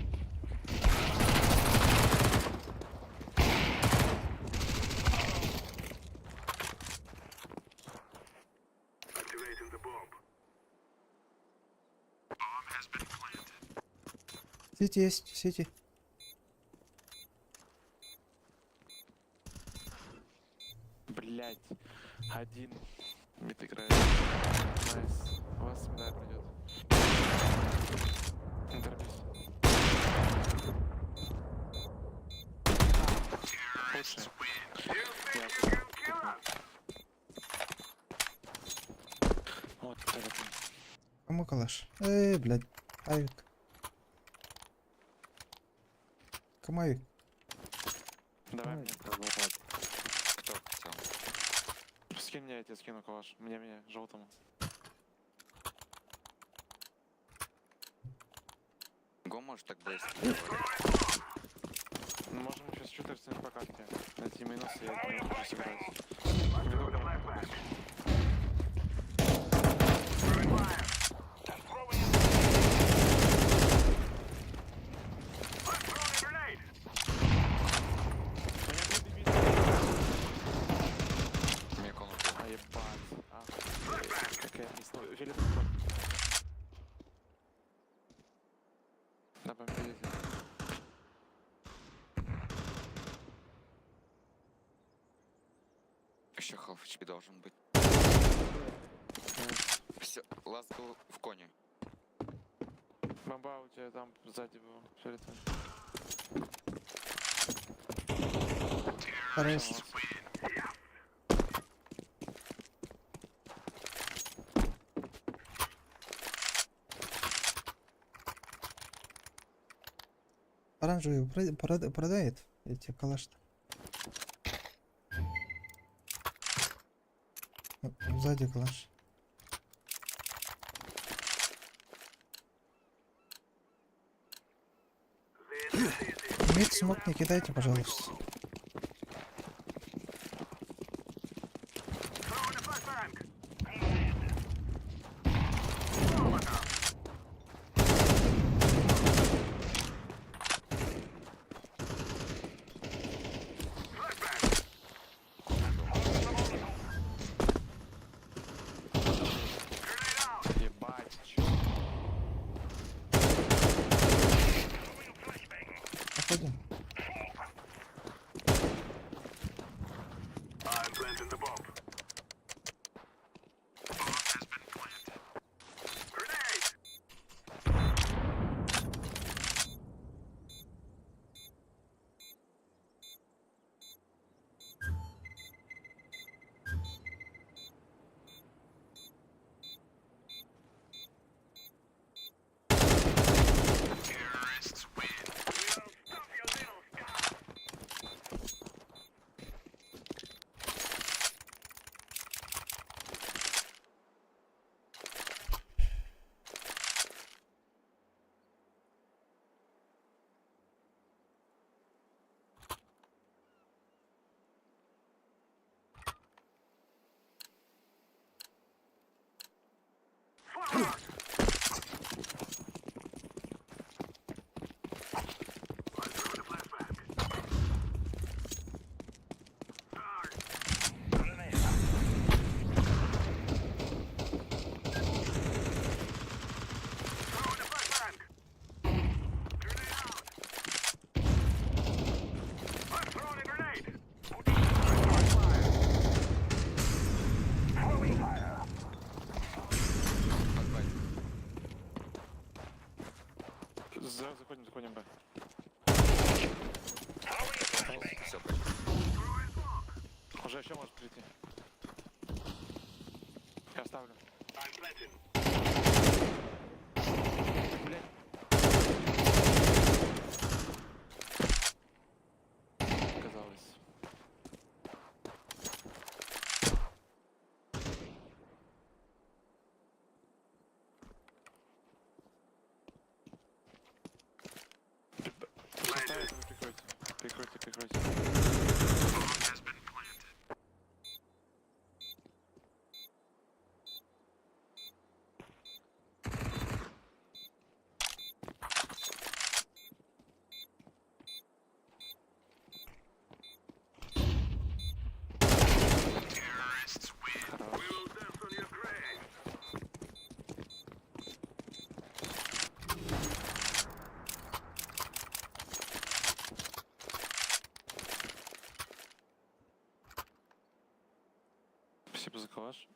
Activating the bomb. CT есть, CT. Блять. Один. Mid играет. Nice. У вас медаль пройдет. Не торопись. Лучше. You think you can kill us? Вот, это Кому калаш? Эй, блядь. Авик. Кому авик? Давай мне. Кто хотел? Скинь мне, я тебе скину калаш. Мне, мне, желтому. Го может так быстро. Мы можем сейчас чутерс по карте. Найти минус и я не могу сыграть. Throw the flashbang. Throwing fire. I'm throwing a I'm throwing a grenade. Меня кон убил. А ебать. А, какая мисла. Фиолетовый кон. На бомбе едет. Еще half HP должен быть. Nice. Все, ласт был в коне. Бомба у тебя там сзади была. Фиолетовый. Хорош. Оранжевый продает эти калаш. Сзади калаш. Мид смог не кидайте, пожалуйста. Ебать, чё? Проходим. I'm planting the bomb. Grenade! I'm throwing a grenade! Throwing fire! Заходим, заходим, Б. Все, почти. Уже еще может прийти. Я оставлю. I'm planting. Блять. Казалось. Поставить, вы прикройте. Прикройте, прикройте. Хорош. We will dance on your grave. Спасибо за калаш.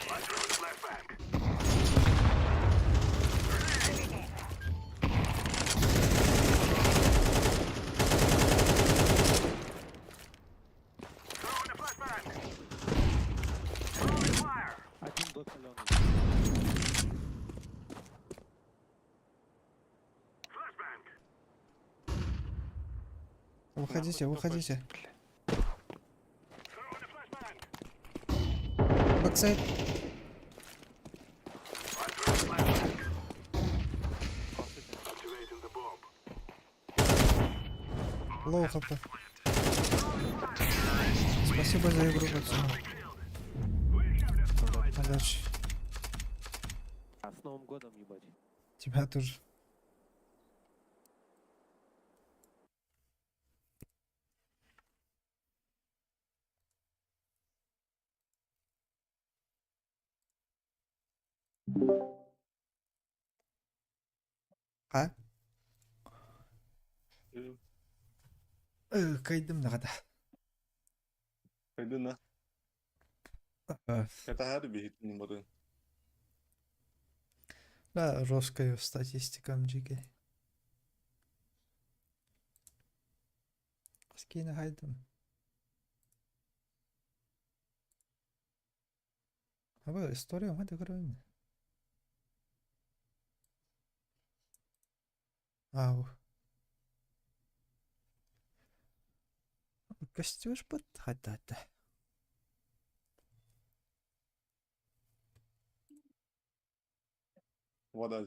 I'm throwing a flashbang. Throwing a flashbang. Throwing fire. Один Б каленый. Flashbang. Выходите, Нахуй топает. выходите. Бля. Throwing a flashbang. Backsite. I'm throwing a flashbang. Activating the bomb. Low HP. Спасибо за игру, пацаны. Удачи. А с Новым годом, ебать. Тебя тоже. А? Кыайдым даҕата. Кайдына. Это биһитин бары. Да, жесткая статистика МГК. Скина хайдым. Аба история ма көрөйүн. Ау. Көстүөш бут хатата. Вода.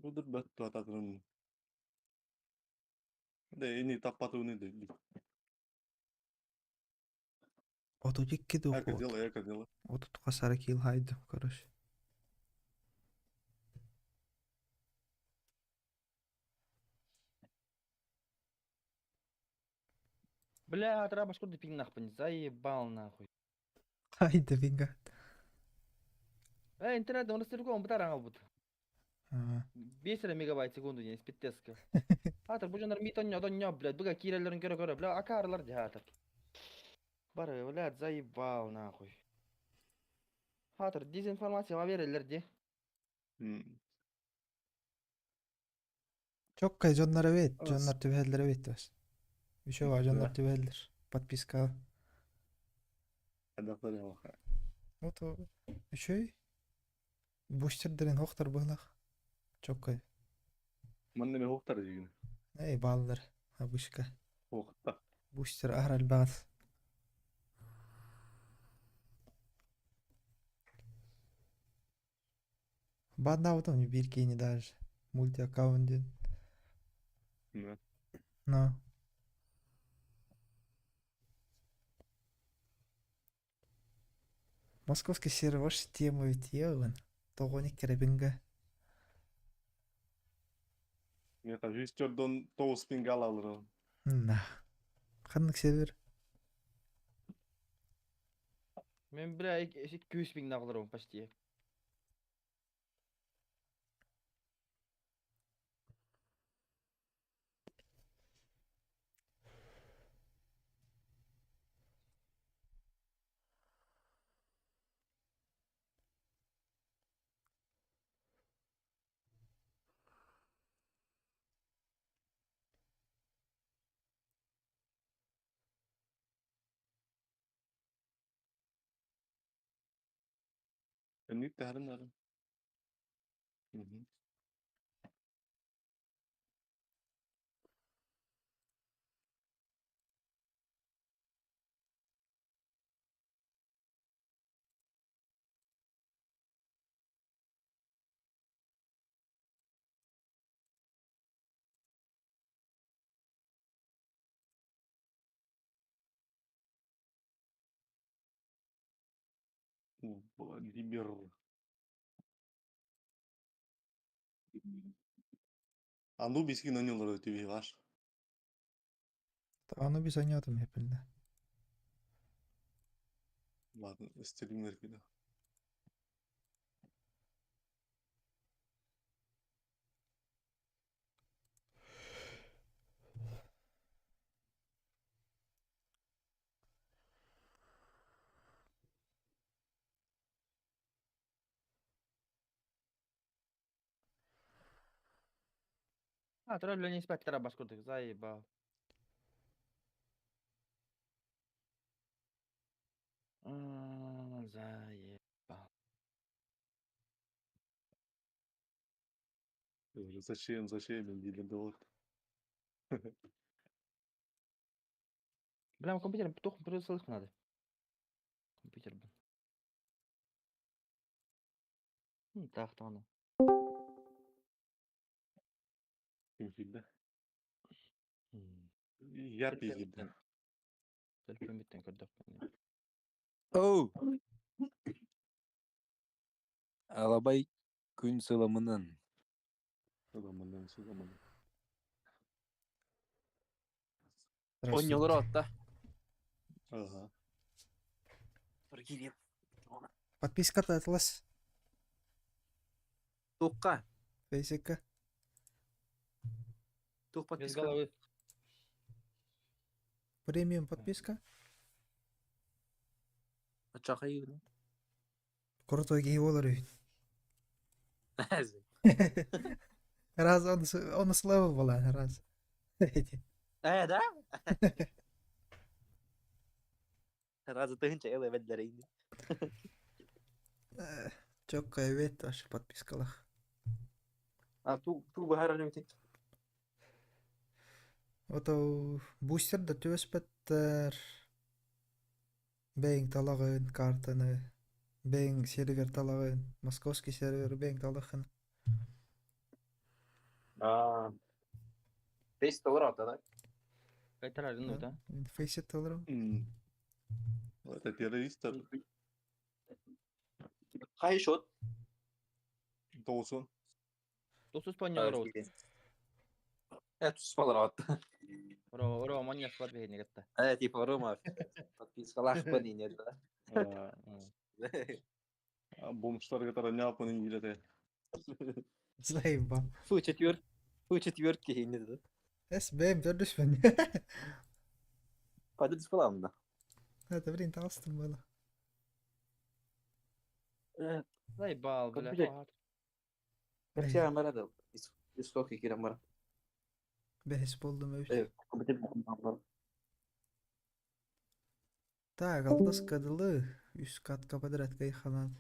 Будут бәт ататын. Да, ини таппатыны да. 32 Эко доход. дело, эко дело. 30 килл хайдым, короче. Бля, трабаш курды пинг нахуй, заебал нахуй. Хайда бинга. Э, интернет, он сырком бутар аңал бут. 5 мегабайт секунду не спиттеска. Атыр бу жанар митон ньо, блядь, буга кирелерин көрө көрө, бля, акарлар дихатыр. Бары, блядь, заебал нахуй. Хатыр, дезинформация верелер ди. Чоккай дьоннор эбит, дьоннор түбэһэллэр эбит бас. Еще бар дьоннор түбэһэллэр. Подписка. Вот еще бустердерин хохтар быһлах. Чоккай. Манна ме хохтар дигин. Эй, баллар. Абышка. Хохта. Бустер ахрал багат. Бадна вот он бир не даже. Мульти аккаунт ден. Да. Но. Московский сервер ваш тема ведь егын. Тоғони керебинга. Меха жүз тоғыз пинг алалыр. На. Ханнык сервер. Мен, бля, 200 пинг нағылырым почти. Nyt tähän näin. Владимир. Анубис кинонилор тебе ваш. Анубис анятым хепилде. Ладно, стример кида. А, тролля не спать трабаш курдык, заебал. Заебал. Зачем, зачем, мен вот. Бля, компьютер тух придется надо. Компьютер, блин. Так, там. Ким килде? Яр килде. Төлөпүөммүттэн көрдөхпүнэ. Оу! Алабай күн сыламынан. Сыламынан, сыламынан. Здравствуйте. Онньолор отта. Ага. Подписка Атлас. Туққа. Фейсикка. Туқ Без подписка. головы. Премиум подписка. Ачақай. Крутой гей болар ведь. Раз он, он с level была, раз. Э, да? Разы тыгынча эле бәдләре Чокка evet вообще подпискалах. А ту ту бахар не Ото бустер да төспәттер. Бэйң талагын картаны. Бэйң сервер талагын. Московский сервер бэйң талагын. А. 5 доллар атта, да? Кайтарар ну да. Фейсит талырым. Это террористтер. Қай счет? Должен. Досус понялар ол. Э, туспалар атта. Ро ро маньяк бар бейне кетті. Э, типа Рома подпискалах не да. Бомжтар, которые няпаны не билет. Заебал. Фу, четвер. Фу, четвертки не да. Эс бэйм төрдүш мен. Пады туспалам да. Это блин талстым было. Э, Заебал, бля. Компьютер. Кача марада. Искоки кирамара. Бэс болдум өбүт. Э, компьютер. Так, алтыс кадылы. Үс катка подряд кайханат.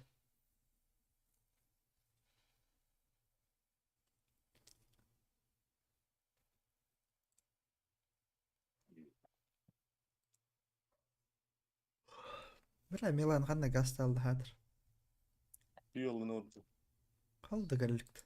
Бля, Милан қандай газ алды хатыр. Йолын орду. Қалды кәлікті.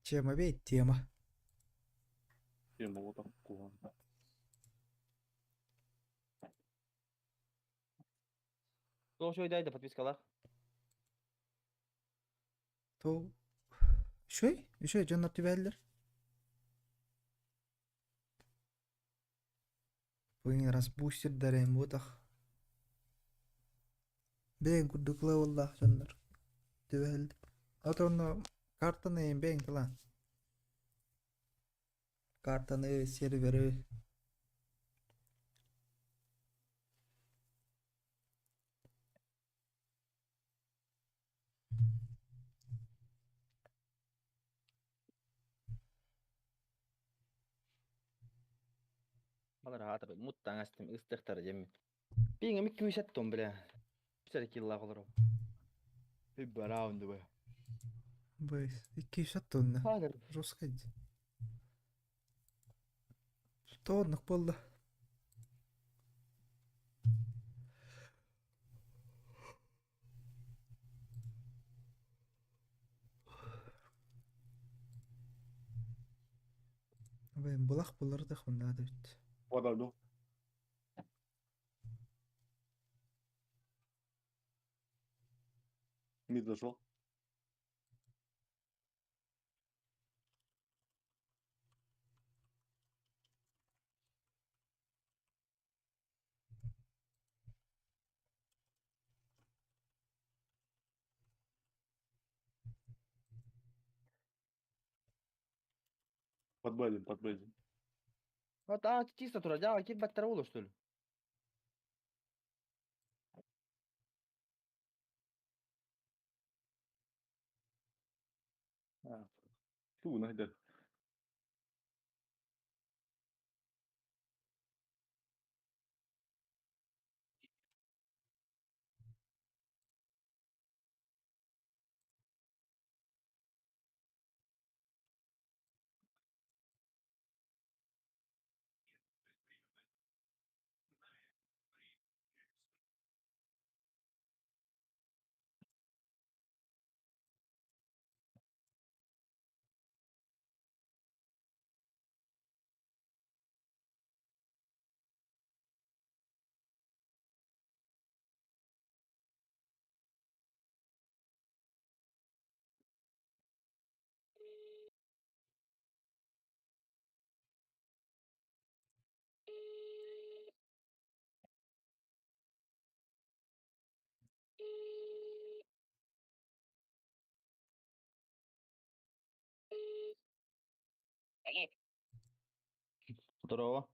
Тема бей, тема. Тема вот там куан. Сол шойдайды подпискалар. То... Шөй? Шөй, жоннор түбәллер. Бүгін раз бустер дәрем бұтақ. Бәйін күрдік левеллах жоннор. Түбәлді. Ата оны картаны ең бәйін тылан. Картаны, сервері. Балар хатыр муттан астым ыстыктар жемми. Биңе микки үсәттом бля. Үсәр килла колор. Үб раунд бу. Бэйс. 200 тонна. Хатыр. Жестко. Тоннық болды. Бэйм, булақ булар да хуннады бит. Вода, Мид зашел. Под Б1, под Б1. Вот а чисто тура, жа кир баттар болу что ли? Ту, найдет. Здорово.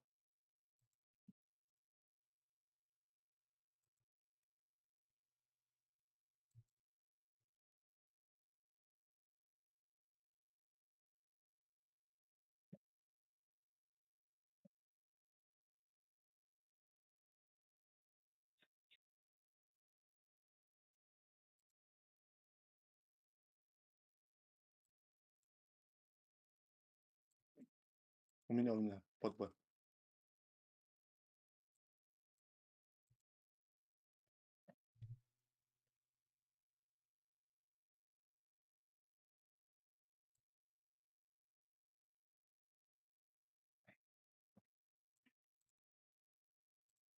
У меня, под Б.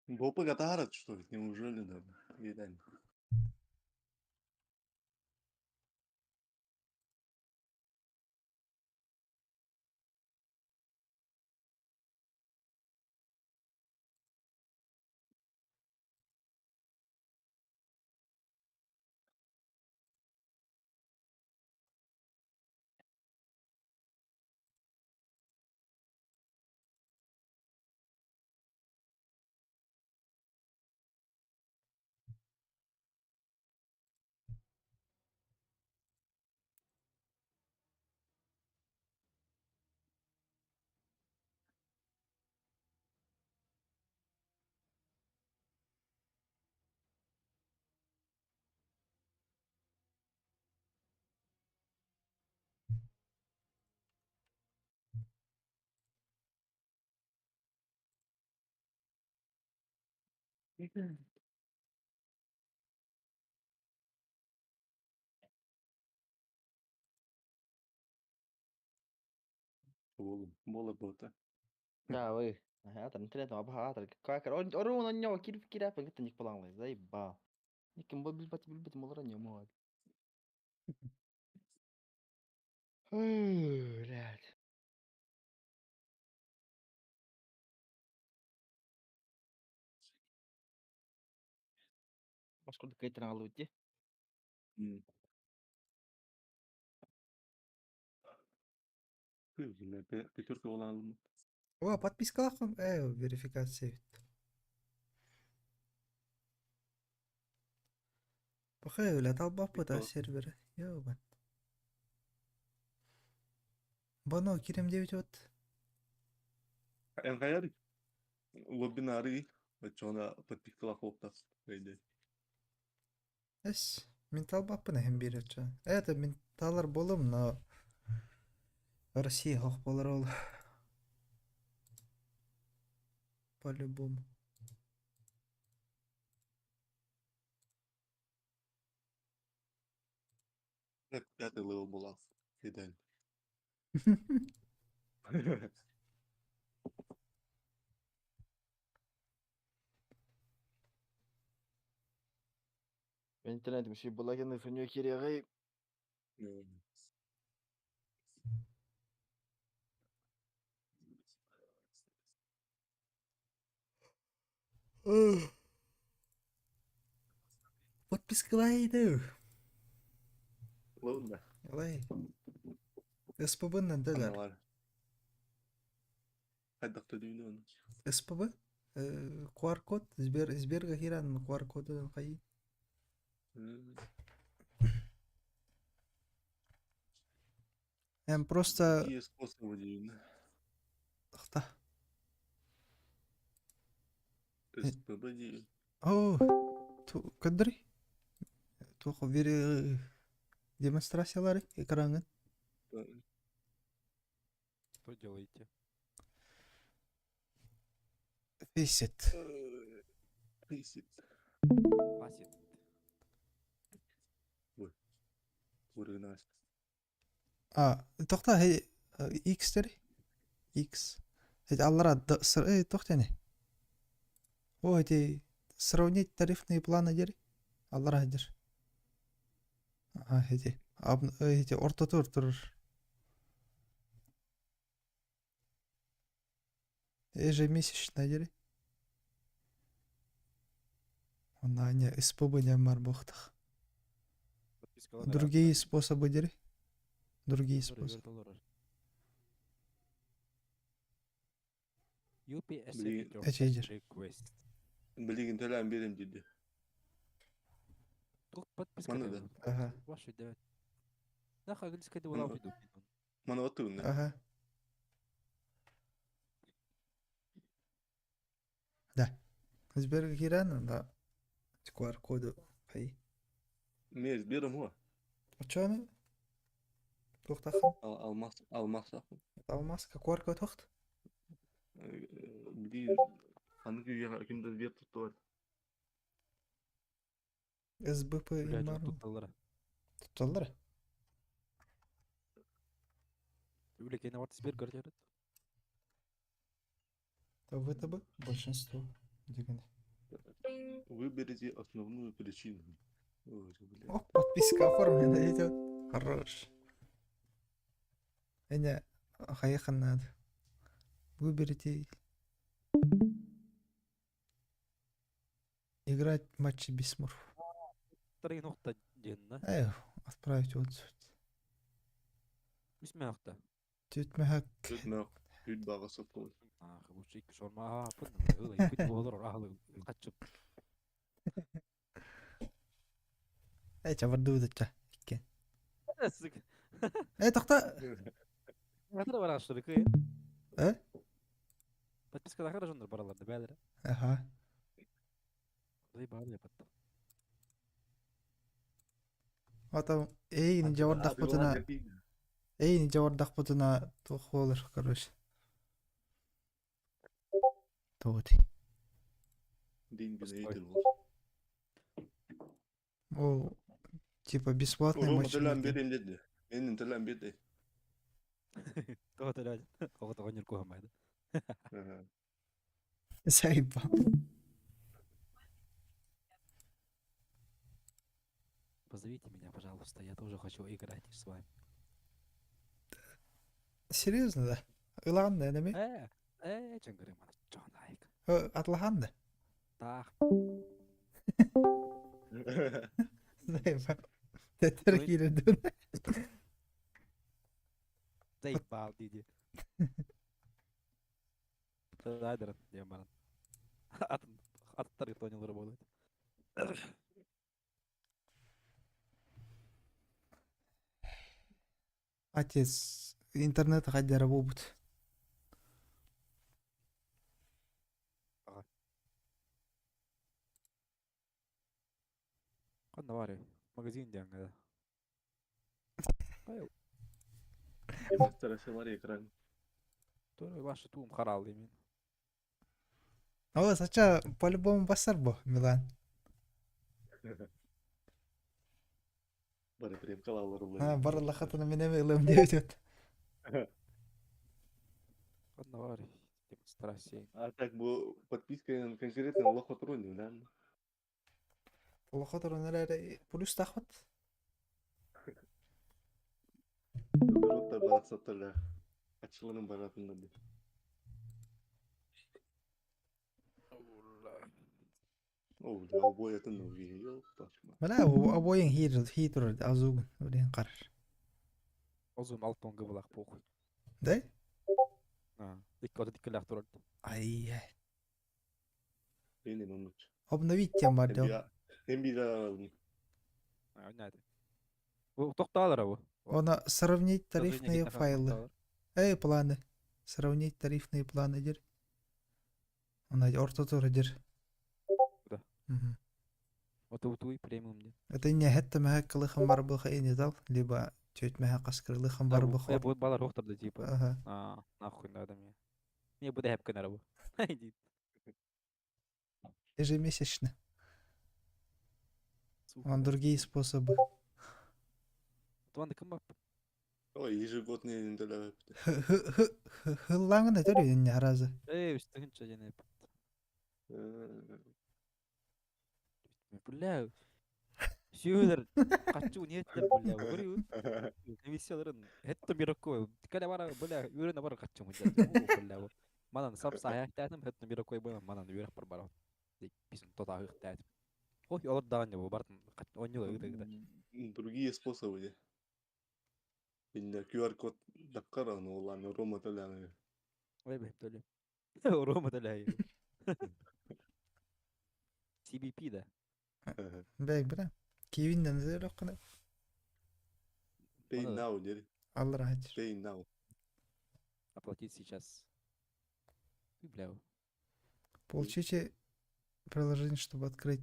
Допы Гатарат, что ли? Неужели, да? Видань. Бола бота. Да, вы. Ага, интернет абхатар. Какар. Орун онньо кирип кирип гыттан ник балаңлай. Заебал. Никим бу билбет билбет молор онньо мод. Блядь. Башка кайтыран алып ди. Пятерка olan О, подпискалаах верификация эбит. Пахай үлэ талбаппыт а сервері. Ёбан. Боно кирем 9 вот. НХР вебинары, чона подпискалаах буолуохтаах по идее. Эс, мин талбаппын эһин биир оччо. Это мин талар буолум, но Россия суох буолар ол. По-любому. Пятый левел буолла. Идеально. Интернет мши булагын фөньө кириҕи. Подпискалайды. Ладно. Лай. СПБ-нан дылар. Аналар. Хайдах төлүүнү оны. СПБ? QR-код, Сбер, Сберга киирэн QR-коду хайыы. Эм просто Какие способы диэн. Тохта. СПБ диэн. О, көрдөрүй. Туох вери демонстрациялары экраҥҥын. Что делаете? Фейсит. Фейсит. Фасит. Урынаас. А, тохта хей X-тери. X. Эти аллара эй, тохтяне. О, эти сравнить тарифные планы дери. Аллара дер. Ага, эти. Эти ортотур турар. Ежемесячно дери. Онно не СПБ диэн баар буолуохтаах. Другие способы дери. Другие способы. UP Билигин accepted your Эчейдер. request. Билигин төлөөн биэрим диди. Туох подписка Маны да. дебит? Ага. Ваше дебет. Нах английский де Маны була виду. маны оттугун да. Ага. Да. Сберга киирэн да QR-коду хай. Мен Сбером хуа. Очону туохтахын? Алмаз алмаз сахын. Алмаз QR-код тохт. Били аныгы үйэҕэ ким да Сбер туттубат. СБП Бля, дьон имар. тутталлара. Тутталлар. Үлэ кene бар Сбер көрдөрөт. ВТБ большинство деген. Выберите основную причину. Ой, блядь. О, подписка оформлена идет. Хорош. Эне хайахан надо. Выберите играть матчи без смурф. Тарыгын нокта диэн на. Эх, отправить отзыв. Үс мөөхтө. Түтмэхак. Сүт мөөх, сүт баҕа соппун. Аа, лучше икки шорма аапын. Ылы икки болор ахлы качып. Э, чабардыбыдыча. Икки. Сука. Э, тохта. Хатыр бар ашлары кый. Э? Подписка да хорошо баралар да бәлер. Ага. Дай бар я патта. Ата эйин жабардахпытына, эйин жабардахпытына туох буолар, короче. Тугути. Деньги на Постой. эйтер бол. Ол типа бесплатный Рома матч. төлөөн биэрим диди. Менин төлөөн берди. Того төлөд. Ого того нюрку хамайды. Ага. Заебал. Позовите меня, пожалуйста, я тоже хочу играть с вами. Серьезно, да? Ылаан да, эми? Э, э, чыңгырым ана Джон Айк. Атлахан да. Так, Заебал. Тетер Ой. киирдин. заебал диди. Дайдер, диэн баран. Атын аттар тонилар болот. Отец, интернет хаддара буолбут. Канда бар магазин диэн гада. Демонстрациялар экран. Тура башы туум харал деймин. О, сача по-любому басар бо, Милан. Бары прем калалар А, улар. бараллахатына мен эми ылым деп өтөт. Канда бар демонстрация. А так бу подписка конкретно лохотроне, да? Лохотор нэрэ плюс тахмат. Роттар бараксаттар Ачыланын баратында ди. О, бля, обоятын уги. Ёпташма. Бля, обоин хир хитр азугун урен карар. Озун алтон гыбылак похуй. Да? А, икки ота диккелях турар. Ай, ай. Менин онуч. Обновить тем бар дел. NBA А, ойнады. Бу токтоолор бу. Она сравнить тарифные файлы. Эй, планы. Сравнить тарифные планы дер. Она ортотур дер. Да. Мгм. Ото утуй премиум ди. Это не хетта маха кылыхан бар былха ини дал, либо тёть маха каскырылыхан бар былха. Э, бу балар хохтар типа. Ага. А, нахуй надо мне. Мне буде хепка на рабу. Иди. Ежемесячно. Сука. Вон другие способы. Туан кым бап? Ой, ежегодный төлөп. Хыллаңын өтөр не разы. Эй, үстүгүнчө жene. Бля. Сүйөлөр качуу ниеттер бля. Көрү. Комиссияларын хетто бирокко. Кале бара бля, үрөнө бар качуу бля. Манан сап саяктатым хетто бирокко бля манан үрөк бар бар. Бисин тота хыктат. Ой, олар даган бу бартын оньюга ыгыта ыгыта. Другие способы. де. Инде QR-код даккар аны улан Рома төлөңү. Ой, бе, төлө. Рома төлөй. CBP да. Бэг бра. Кивинден зелоккана. Pay now дери. Аллар хачыр. Pay now. Оплатить сейчас. Ты, бля. Получите приложение, чтобы открыть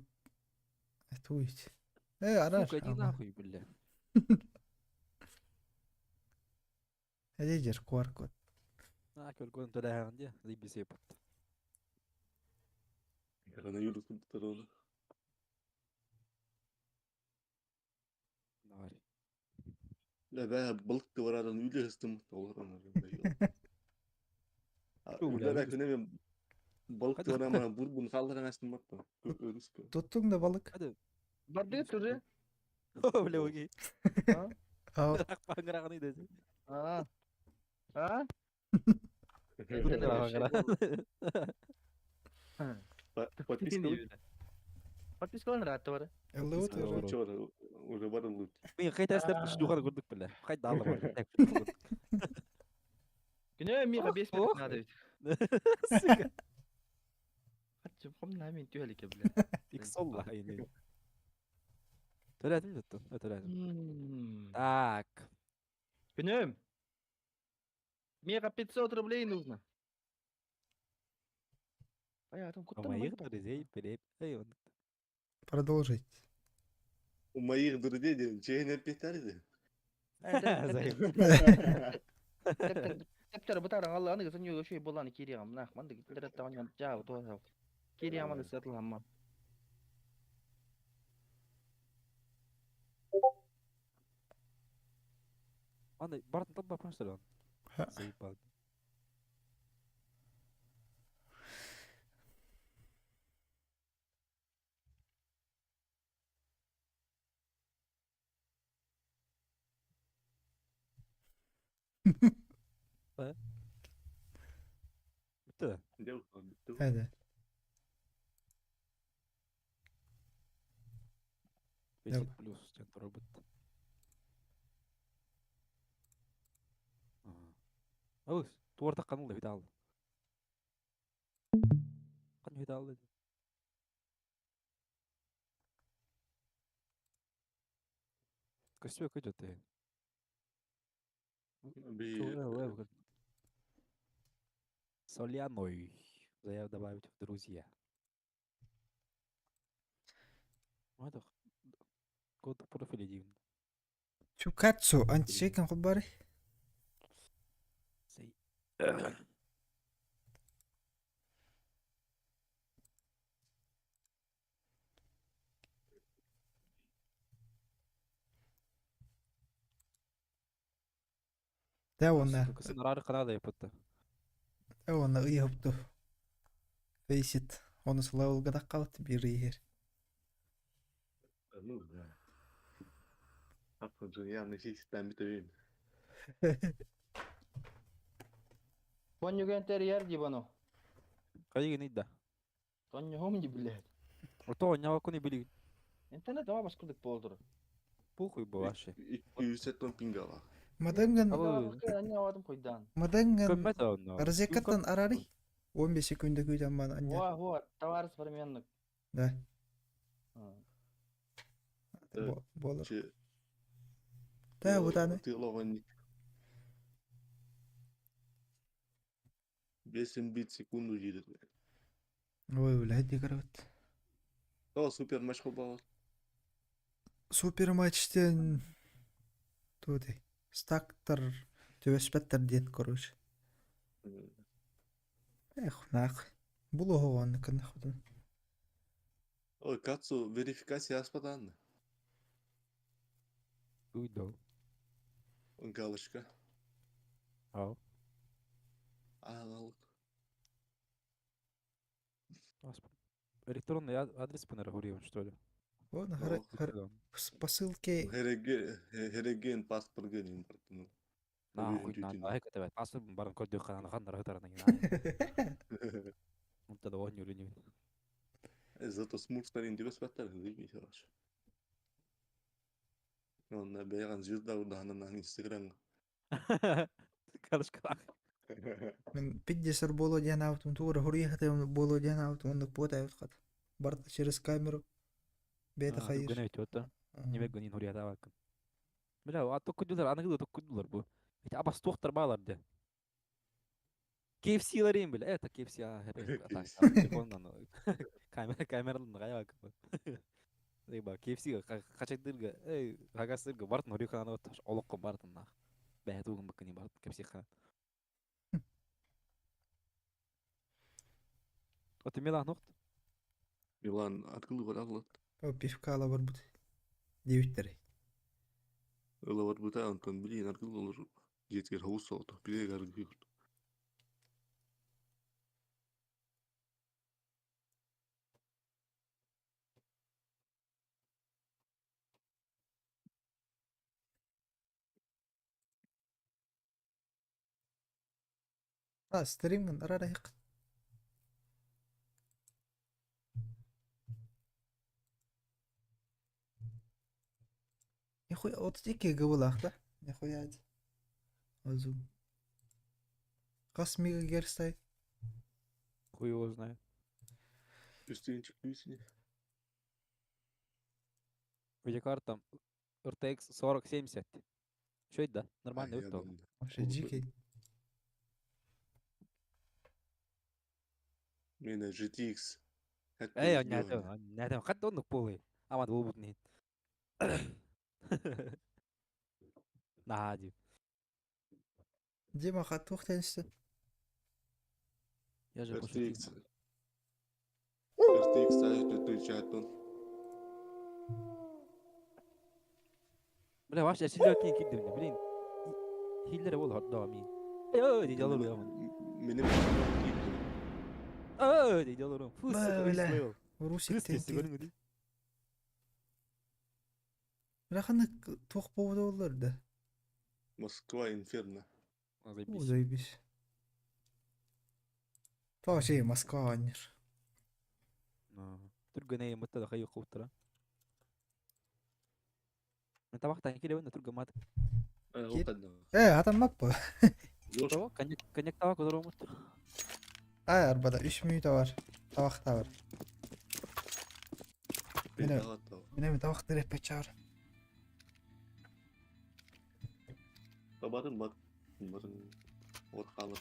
это увидеть. Э, арар. Сука, иди нахуй, бля. Эдежер QR-код. На, көргөн төлөһөҕүн дии, заебись епот. Коронавирус курдуктар Давай. Бля, бә балык тыварадан үле хыстым. Бля, Үле күнә мен балык тывара бурбун халларан астым батта. Өрүскө. Туттуң да балык. Hadi. Барды туры. Бля, окей. А, Паңырағын иде. А. А? Подписка. Подпискалар рат бар. Лут уже. Чё, уже бар лут. Мен қайта істеп шлюханы көрдік бля. Қайда алла бар. Күнә миға 5 минут надо ведь. Сука. Хатчы хомна мен түһәлике бля. Иксолла айны. Төләдім жаттым. Төләдім. Так. Күнем. Миға 500 рублей нужно. Ай, атом У куттан моих друзей переп. Эй, он. Продолжить. У моих друзей дедим, чейне петарды. Тептер бутаран алла аны гысын югы шуй боланы кириям нах манды гитлер таван жа то кириям аны сатылам Аны бартын таппа паштыр он. Заебал. Bitti de. Hadi. Basic плюс диэн турабыт. Алыс, туорта канал бит ал. Кан бит ал. Костюм көтөт. Соляной. Заяв добавить в друзья. Это код профиля дивин. Чукатсу античекен хубари. Сей. Да онна. Сынарары канада япытты. Да онна ыйыпту. Фейсит. Оны сылай олгада калат бир ер. Ну да. Аппа систем битебим. Конью гентер ди бано. Кайгын идда. Конью хом ди блядь. Ото онява кони били. Интернет ама башкырдык болдур. Похуй бу вообще. 270 пингала. Маданган Анявадым койдан. Маданган Көммәт онно. Розекаттан арари. 15 секунда күтәм ман anya. Ва, ва, товар современный. Да. Болор. Да, вот аны. Тылогон. 5 бит секунду едет. Ой, блядь, декорат. О, супер матч хобал. Супер матчтен туды. Стактар төбәспәттер дед, короче. Эх, нах. Булу оған кын худын. Ой, Кацу, верификация аспадан. Уйдо. Галочка. Ау. Аналог. Электронный адрес по что ли? Вон, по ссылке. Хереген паспорт генин. Нахуй, на, айка тебе. Паспорт баран код дыхана хан рахтарна. Унта да он юрини. Зато смурстарин дибес баттар, заебись хорошо. Он бәйгән звезда урдаһынан Инстаграм. Карышка. Мин пиддесер буолуо диэн аабытым, тугу эрэ хоруйа буолуо диэн аабытым, оннук буотаабыт хат. Барыта через камеру бэйэтэ хайыыр. Түргэн эбит уотта. Небе гынин хоруйатаабаккын. Бля, а токкудулар, аныгы токкудулар бу. Эти абастуохтар баалар де. KFC-ларым бля, это KFC, а, телефоннан камера камералын каяк. Либо KFC хачагдырга, эй, хагасырга бартын хорюхананы олоққа бартын нах. Бәһә тугын бакыни барт KFC ха. Оты Милан нохт? Милан открыл аглат. О, пивка ала барбыт. Диэбиттэрэй. Ыла барбыта, онтон билиин аргыл олор дьиэтигэр хобус соҕотох билиэг аргыыр. А, стримгын арарайык. Нихуя, 32 гыбылаах да? Нихуя Азум. Хас мегагерцтай? Хуй его знает. Үстүн чүктүүсүн. Видеокарта RTX 4070. Чё это, да? Нормально, вот Вообще дикий. Мен GTX. Эй, не хат оннук буолуй. Амат буолбут иһин. Наһаа дии. Дима хат туох теннистен? Я же пошутил. RTX. RTX 4070. Бля, вообще сильно кин киддим, блин. Хиллер бол хордоо мин. Ой, ди жалор я. Менин Ой, ди жалор. Фу, Бля, Русик тенки. Бля, туох буолар да? Москва инферно. О, заебись. Вообще Москва аннер. Түргэнэ мытта да хайы куттара. Мен табақтан келебин да түргэн мат. Э, атаммаппы. Коньяк табак олоромут. Ай, арбада 3 минута бар. Табақта бар. Мене табақ тереп чар. Табатын бат. Батын. Вот қалып.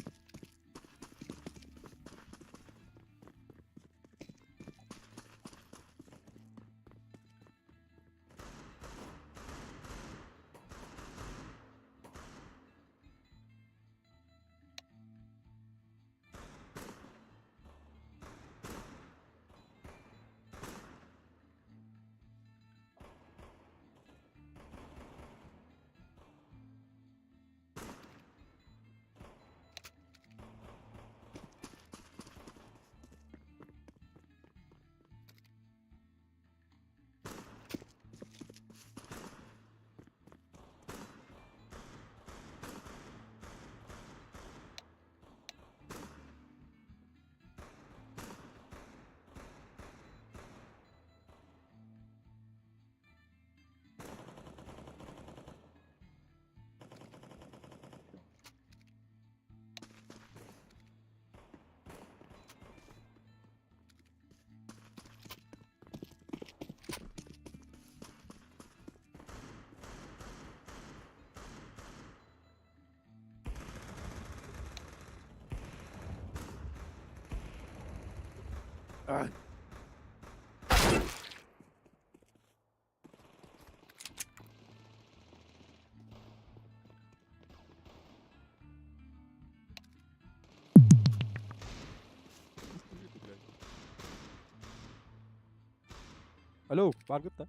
Алло, баргыт да?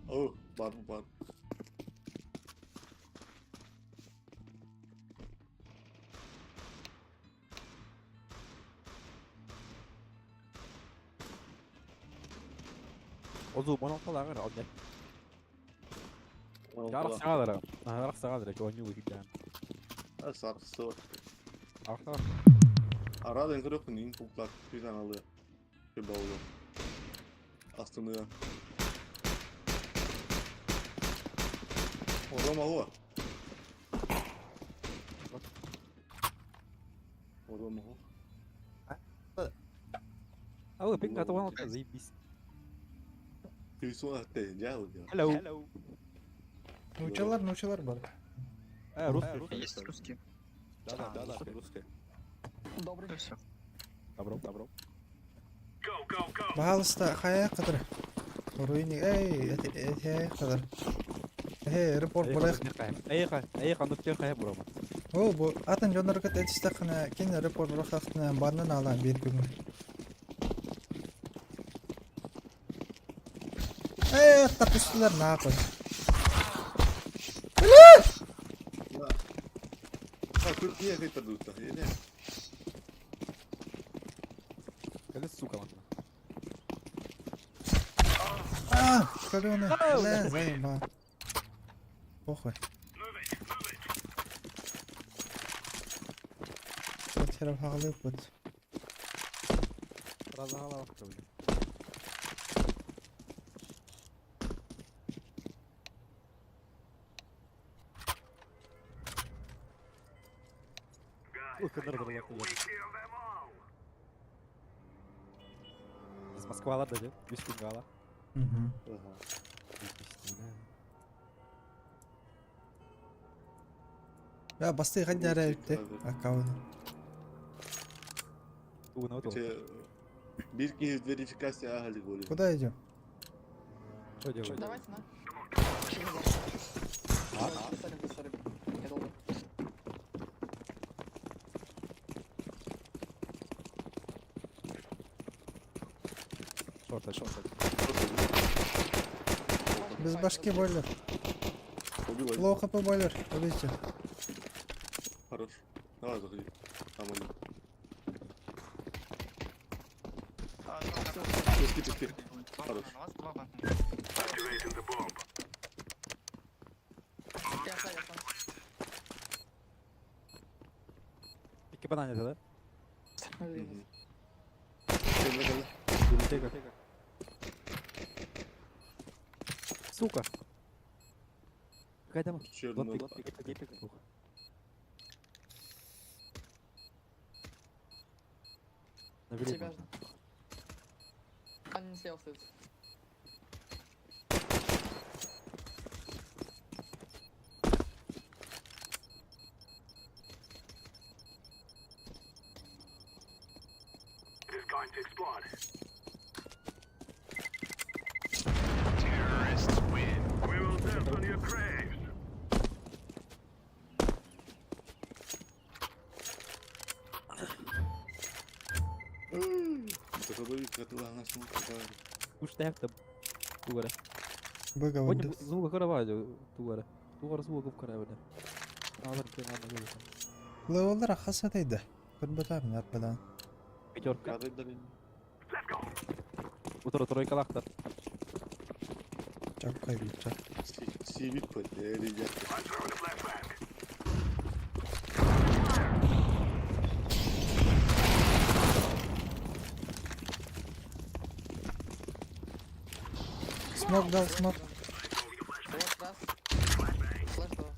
О, бар бар. Озу монолталар алды. Ярах сагалара. Ярах сагалара, оонньуу киирдээн. Сарсы. Ахта. Арадан көрөккүн инпуклар күзан алды. Болду. Астыны. Орома го. Ломохов. А вы пинг от заебись. Ты сон дядя. Hello. Нуучалар, нуучалар бар. А, русский. Есть русские? Да, да, да, да, русская. Добрый. Все. Добро, добро. Go, go, go. Пожалуйста, хая кадр. Руини, эй, эти кадр. Эй, репорт булах. Эйха, эйха, ну кем хая бурома. О, бу атын дьоннорго этистэххинэ кини репорт булахтахтына баннан аалаан биир күҥҥэ. Ээ, тапыстылар нахуй. А, тут не это тут, не. Какая сука ладно. А, калёный. Бля, заеба. Похуй. Move it, move it. Потерял хаалыппыт. Разогнала блин. Guys, we kill them all. Из Москвы да, да? Без пингала. Мгм. Ага. Я басты хаддара үтте аккаунт. Тугуна вот. Бир киһи верификация ахали голи. Куда идем? Что делать? Давайте, на. Сори, сори, я долго. Шорт, шорт. Без башки бойлер. Убил один. Лоу хп бойлер. Убейте. Хорош. Давай, заходи. Там он. Пески, пески. Хорош. Activating the bomb. Я сам, я сам. Пики бананы, да? Мгм. Кэллэ, кэллэ. Библиотека. Сука. Какая там? Черный. Пик, пик, пик, пик, пик. Набери. Тебя же. Они слева остаются. It is going to explode. Terrorists win. We will dance on your graves. Уж там тугара. Быга Онь звука каравалю тугара. Тугара звука караваля. Алар кем ана говорит. Левеллер хасатайды. Көрбөтөр нарбадан. Пятерка. Let's go. Утро тройка лахтар. Чаккай битча. Сибит ребят. I'm throwing a flashbang. Смок дал, смок. Вот раз. Флэш два.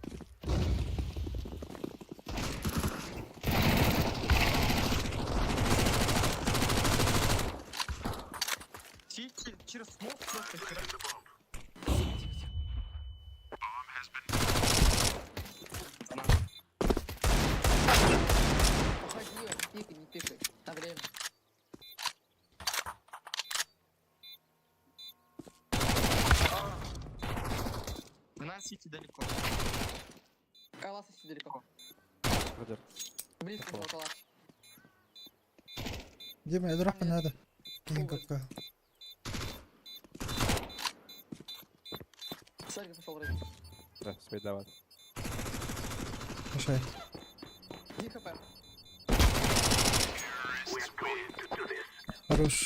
Через смок просто хера. Уходи, пикай, не пикай. На время. На Сити далеко. Калас сиди далеко. Роджер. Близко был калаш. Дима, я дропа надо. Кинг кака. Сарик зашел вроде. Да, успеть давать. Мешай. 1 хп. We are going to do this. Хорош.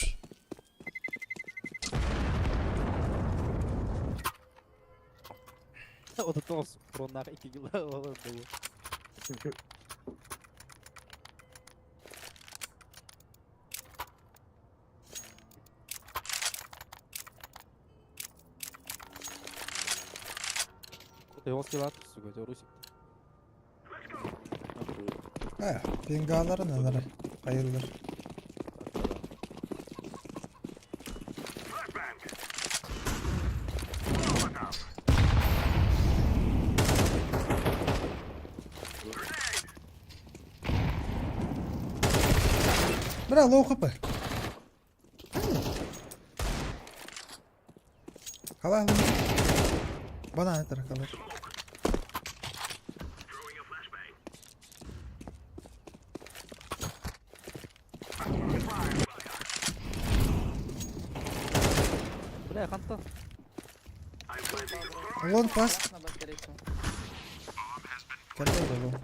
Вот это он фронах и кигла. Ты его скиллат, сука, это Русик. Let's go. Э, пингаларын ылар. Хайыллар. Бра, low HP. Хала. Банан таракалар. Бля, хантан. Лон пас. На Б, скорее всего. Кэллэ болу.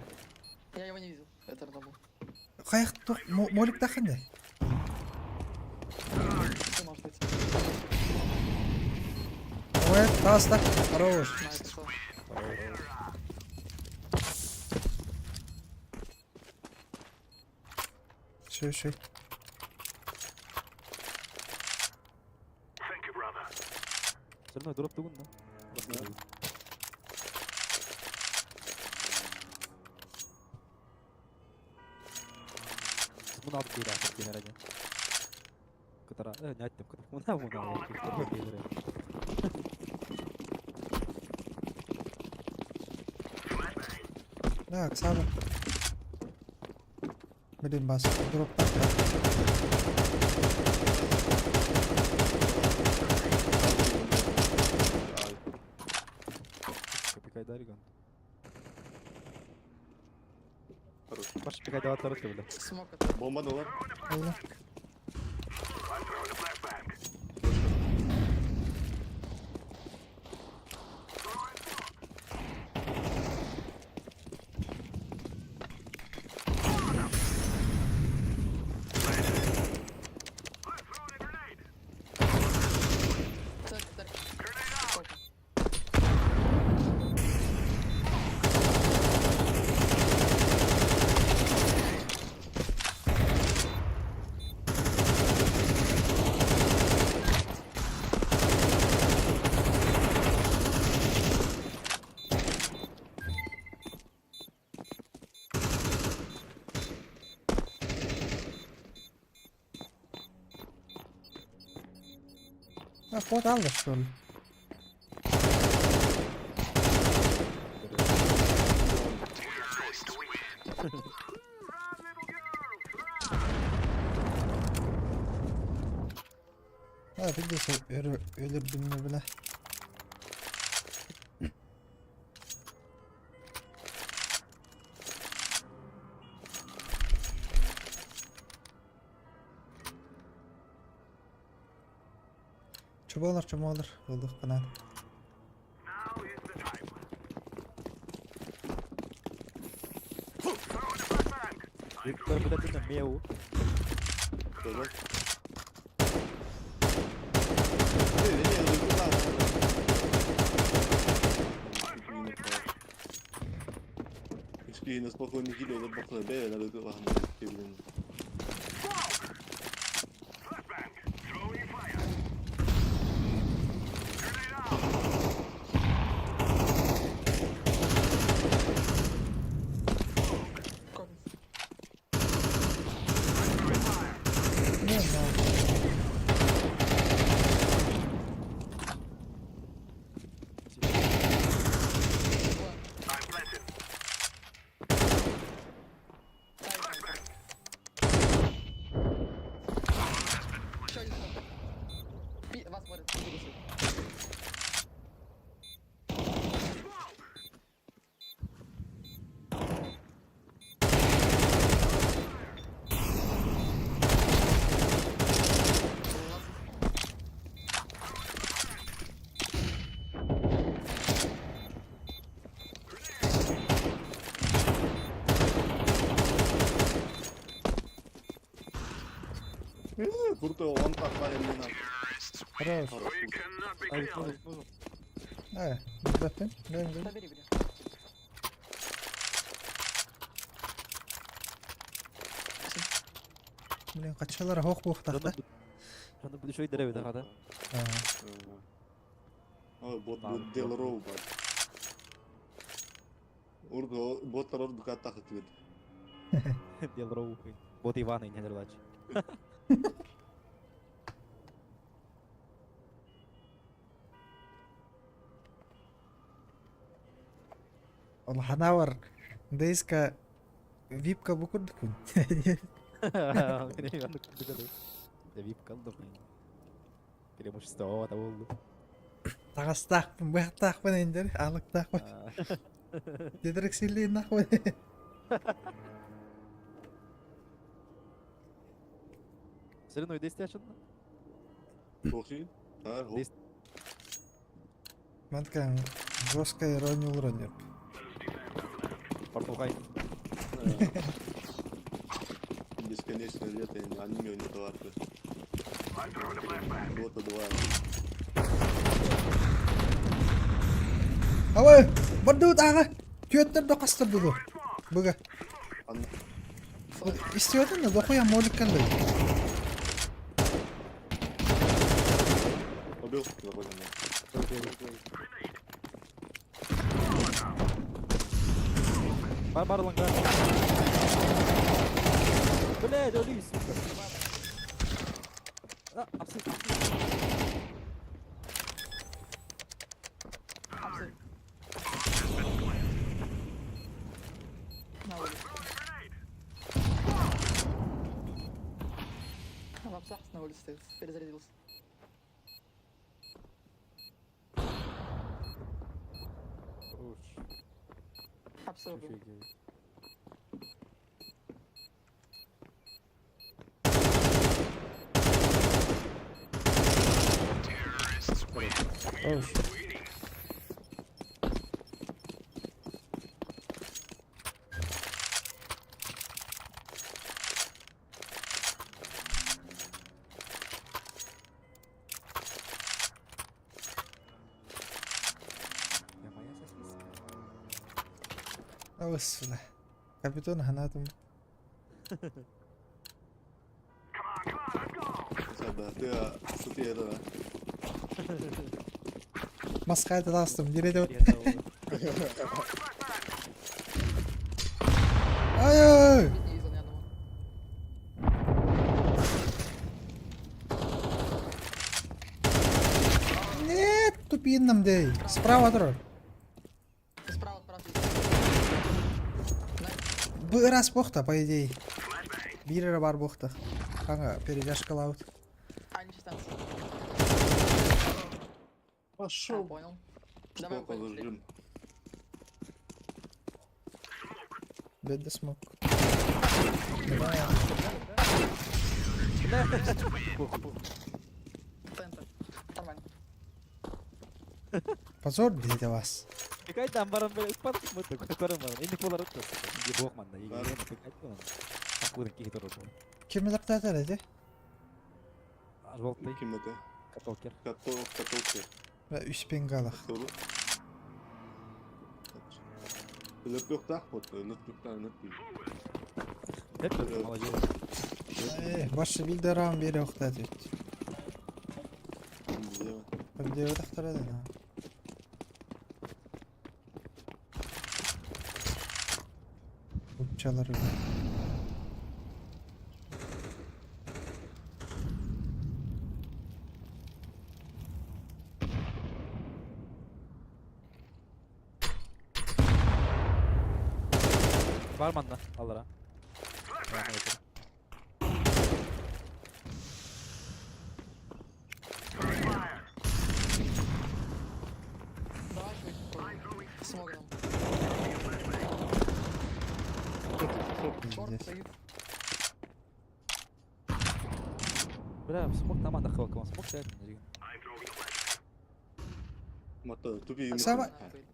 Я его не видел. Это рандом был. Хайах тух молик тахынды. Все может быть. Ой, таста. Хорош. На, это что? Шөй, шөй. Thank you, brother. Все равно дроп тугун, да? Мына алып бейді атып келер әне. Кытара, э, не айттым, кытара. Мына мына алып бейді. Так, Саба. Блин, бас. Дроп так. Пикай дариган. Хорош. Баш пикай дават тарыты, бля. Смок это. Бомба доллар. Oldu. I'm throwing a flashbang. Церковь, церковь. Кофе. А, кот алды, что ли? А, видишь, өлірдім не біле. Чубалар, чубалар, болдық қанат. Now is the time. Throwing a flashbang. Виктор, бля, ты на меу. Тоже. Не, не, не, куда? Misschien is het gewoon niet dat het makkelijk bij dat ik wel gaan spelen. Flashbang. Throwing fire. Grenade out. Кофе. Не, не. I'm planting. Еще один смок. Пи, вас смотрит. Двигайся. Крутой, он так парень не надо. Хорош. We cannot be Ай, killed. ну, Э, беттин. Гөн, гөн. Забери, бери. Блин, қачалар хоқ боқтақты. Жаным бұл еще дереве да Ой, бот бот дел роу бат. Урду боттар урду каттах ответ. Делроу. Вот Иван и не дерлач. Улаханавар Дейска випка бу курдукун. Випка алдым. Преимущество болду. Таҕастаахпын, быһахтаахпын эндер, аалыктаахпын. Дедерек силлиин нахуй. Сен ой десте açıldı. Туохсуйун? Аа, хо. Манткан жесткая ирония уронер. Португай. Бесконечное лето, аниме не товарка. Дота 2. Ой, бардуут аҕа. Түөттэр да хастар дуду. Быга. Истиотын да дохуя молик кэллэ. Убил? Заходим. Бар бар ланга. Блядь, өлүй, сука. А, апсы, апсы. Апсы. На улице. В апсах на улице стоит. Перезарядился. Уж. Апсы убил. Ош. Я моя сосиска. Алыс. Капитан ханатым. Да, ты сути это, да? Маскайда тастым, дире Ай-ай! Не видел ни одного. Нет, тупинным дей. Справа тұр. Справа, справа. Бір раз бохта, по идее. Бір бар бохта. Қаңа, передяшка лаут. Они дистанции. Пошел. А, понял. Давай Сколько уходим. быстрее. зажим? Бедді смок. Центр. Нормально. Позор, блядь, вас. Пикай там баран бля, ыппат мыты, көрөн баран. Эми болар өттө. Инде бок манда. Егер пикай там. Акудан кихи туру. Кимді таптатар эти? Желтый. Ким это? Католкер. Катол, католкер. Үспен қалақ. Doğru. Löplöktah вот, löplöktah löplök. Hep молодец. Башы білді рам бері оқтат өт. Білді оқтар еді. Учалар öyle. Бар манда, алара. Давай швидко. Смог дам. Черт Пиздец. стоит. Бля, смог там анда хылкам, смог сәт. Мата, тупи. Сама- Банан стоит.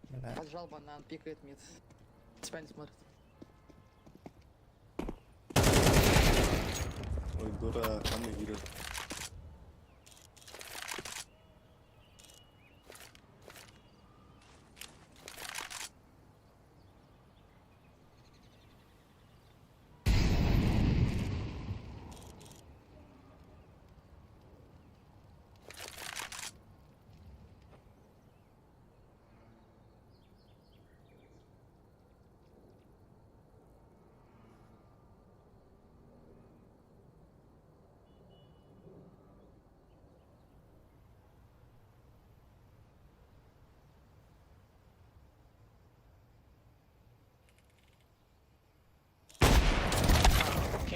Бля. Поджал банан, пикает мид. Тебя не смотрит. Ой, дура, там игры.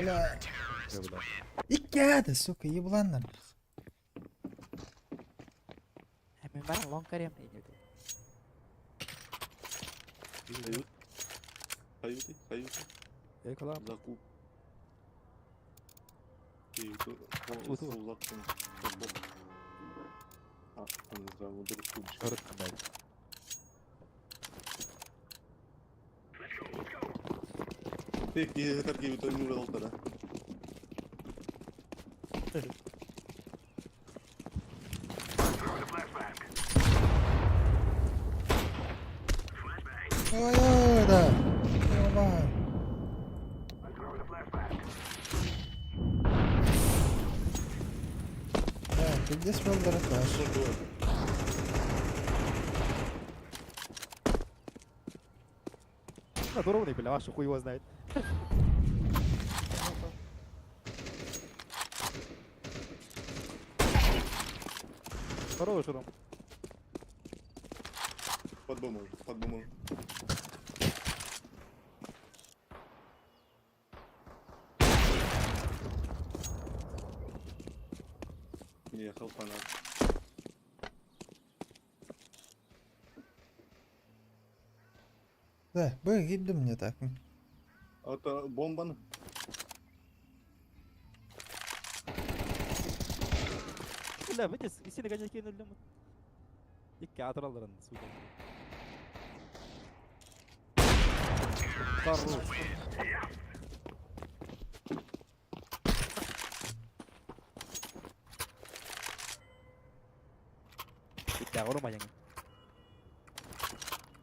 Бля. Икки сука, ебланнар. Мен баран лонг карем. Кают. Каюты, каюты. Эй, кала. Закуп. Уту. Ой, да. Давай. Да, ты где свел дороташ? Надорванный, бля, вашу хуй его знает. Хорош, Ром. Под бомбой, под бомбой. Не, фанат. Да, бы гибдем мне так. А это бомба. Бля, видишь, сені гажа кинули. Икки атыраларын, сука. Хорош. Икки агырма яңы.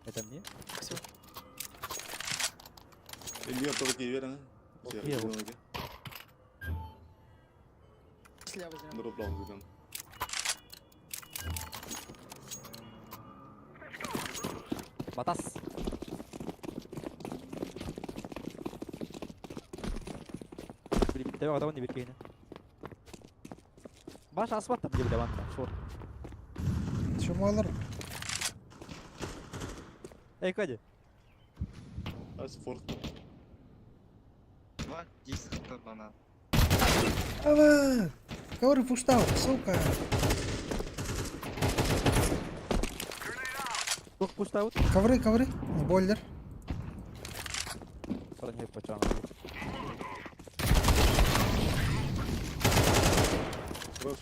Это мне? Спасибо. Илья только верно. Слева зря. Дроп Батас. Блин, давай давай не биркейне. Баш асфальт там где бля шор. Чумалар. Эй, Кадя. Асфорт. 2, 10 хп банан. Ава! Ковры пуштал, сука. Тух пуштаут. Ковры, ковры. Бойлер.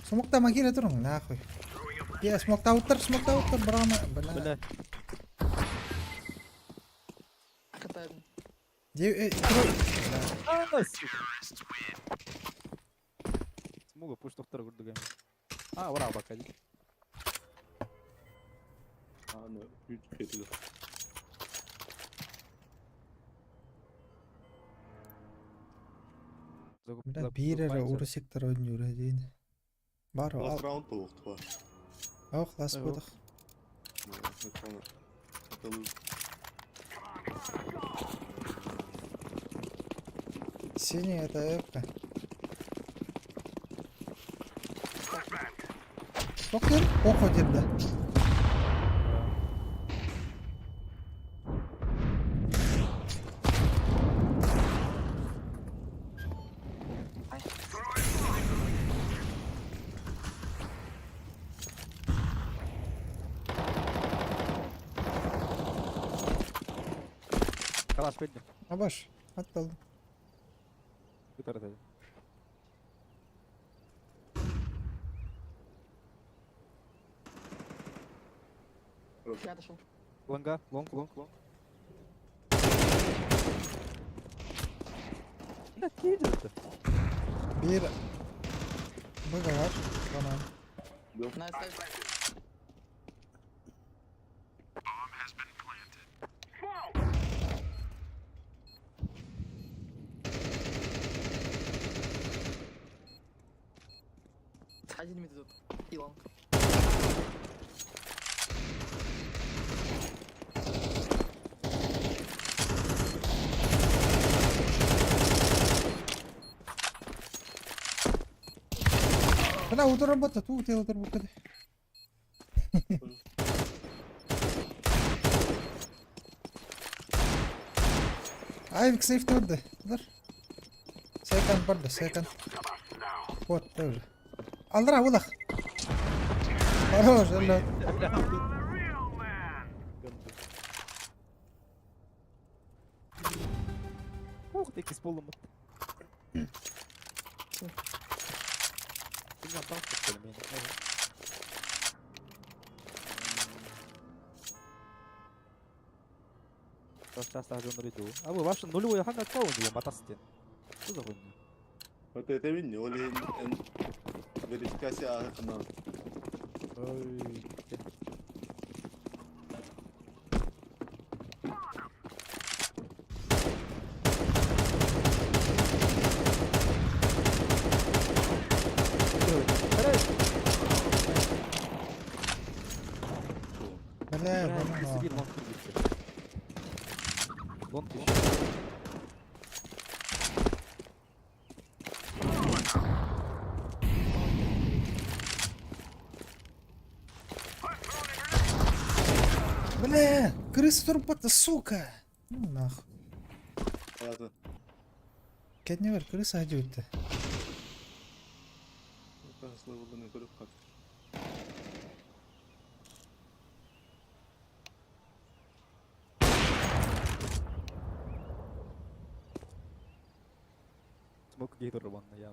Смокта могиле турун, нахуй. Я смокта уттар, смокта уттар, брама. Бля. Бля. Катаем. А, сука. Смуга пуш тохтор курдук. А, ура, бакади. А, ну, чуть Бля, бир эрэ уру сектор ойнуур дейин. Бар, Last раунд был, твой. Ох, лас будах. Синий это эпка. Токер, похуй да. Калаш беддим. Абаш, атталды. Күтөр этеди. Я дошел. Лонга, лонг, лонг, лонг. Бля, киди это. Бир быга бар. Банан. Найс, найс. Один мид идут. И лонг. Бля, удар работа, тут я удар работа. Айвик сейф турды. Дар. Секонд барда, секонд. Вот тоже. Аллара, вылах. Хорош, алла. Ух ты, иккис буоллум. Bilmem dans edelim yani. Evet. Сейчас дуу. А вы вообще нулевой ханга кого не матастен. Что за хуйня? Вот это видно, ол иһин эн верификация ааһыккынан. Ой. Бля, Бля, бля. bir long gitti. Long düştü. Бля, крыса турбота, сука. Ну нахуй. Аята. Кэтневер, крыса одюльте. Слабылыны көрүп кат. Smoke гейтер ванна я.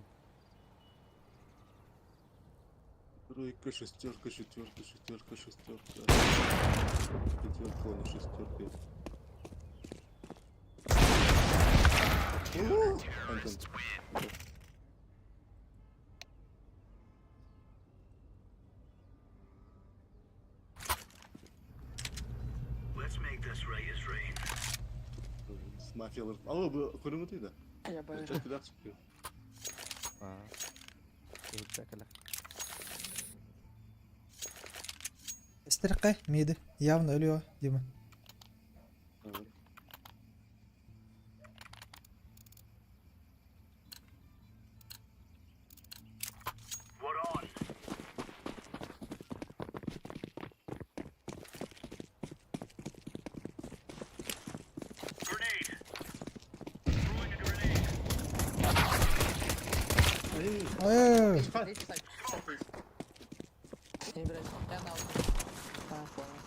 Тройка, шестерка, четверка, шестерка, шестерка. Пятерка, ладно, шестерка. Антон. Let's make this right as rain. Мафиялар. Алло, бу көрүңүт да. Я боюсь. Часто чыкты. А. Кэлэ. Истеркай, миди. Явно ölüyor, Дима. We're on. Grenade. Throwing a grenade. Ой, Третий сайт. Сайт есть. Не убирайся. Я на аут. А, понял.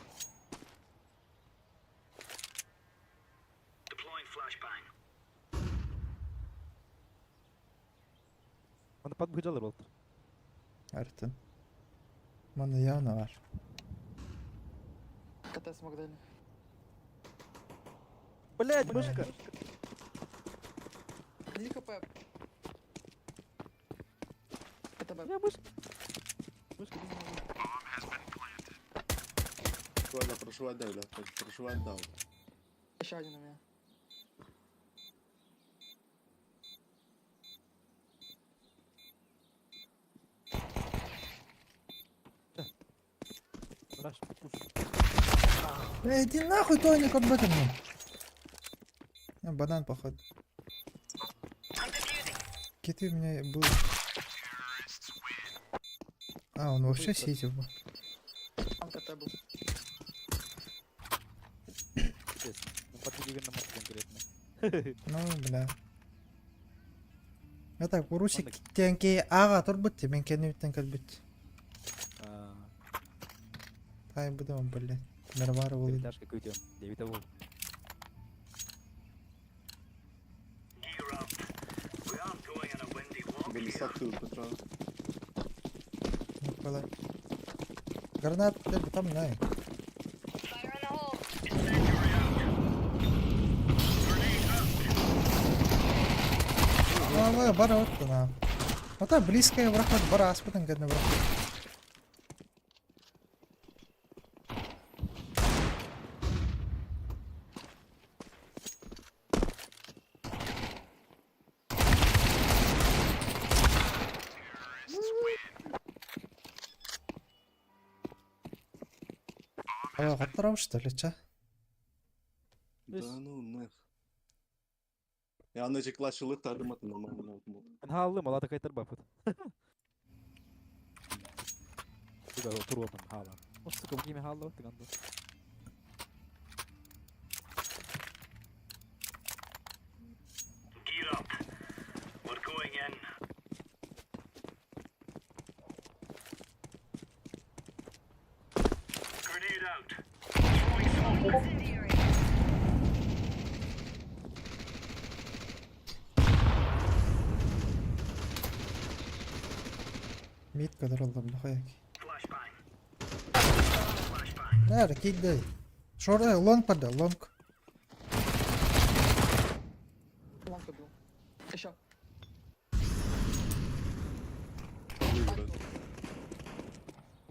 Deploying flashbang. Оны подбыжалар болду. Артын. Мана явно var. КТ смог дали. Блять, мышка. 3 хп. КТБ. Я мышка. Мышка не могу. Ладно, прошу отдай, да. Прошу отдал. Еще один у меня. Раш, пуш. Эй, иди нахуй, Тоник, об этом. А, банан, походу. Киты у меня был. А, он вообще сити был. Там КТ был. Пиздец. Ну подбеги на мат конкретно. Ну, бля. Это Русик тенки ага турбут, мен кенниттен кэлбит. А, Тай буду, блядь. Нервары был. Перетяжка күйдем. Девять был. Gear up. We aren't going on a windy walk Были here. сакты патрон. Гранат там на. Incendiary out. Grenade out. Ну, бара вот на. Вот так близко врахат бара аспытын кәдні врахат. А, қаттырам что ли, ча? Да ну нах. Я аны жеклашылык тардыматын нормально. Мен хааллым, алата кайтар бапыт. Сука, туруп атам хаала. О, сука, бу кеме хаалла баттык анда. Gear up. We're out. Throwing smoke. Мид kadar бахаяк. Flashbang. Flashbang. Нэр, кидай. Шор, лонг пода, лонг. Лонг убил. Еще. Выиграть.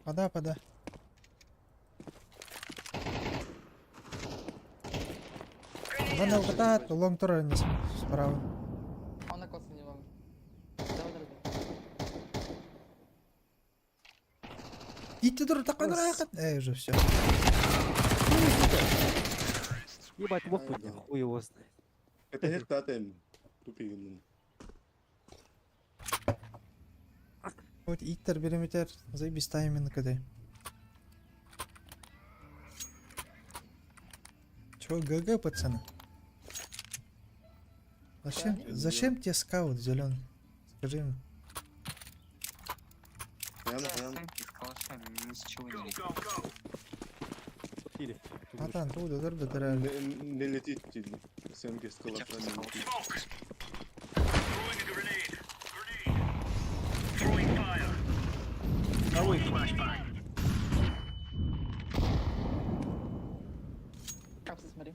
Пода, пода. Вон алгатат, лонг тоже не справа. Он на коце немного. Давай, давай. Идти дур, такой дурак. Эй, уже все. Ебать, мог бы, хуй его знает. Это не тотем. Тупик. Вот иттер береметер, заебись тайминг когда. Чё, ГГ, пацаны? Зачем, зачем тебе скаут зеленый? Скажи мне. Понятно, понятно. Go, go, go. Или. Атан, туда, дыр, дыр, Не, не летит СНГ с калашами. не летит. Smoke. Throwing a grenade. Grenade. Throwing fire. Throwing flashbang. Капсы смотри.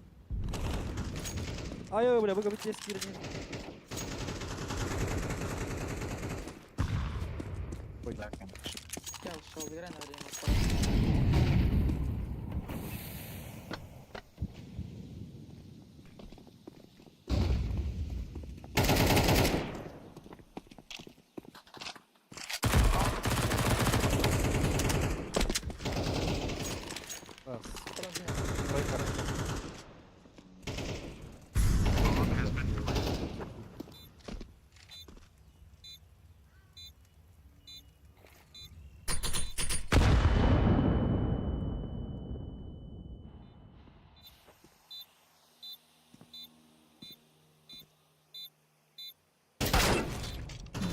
Ай, ой, бля, вы говорите, скирни. Ой, Я ушел, играй на время. Аккуратно. раз. Подожди. Тройка.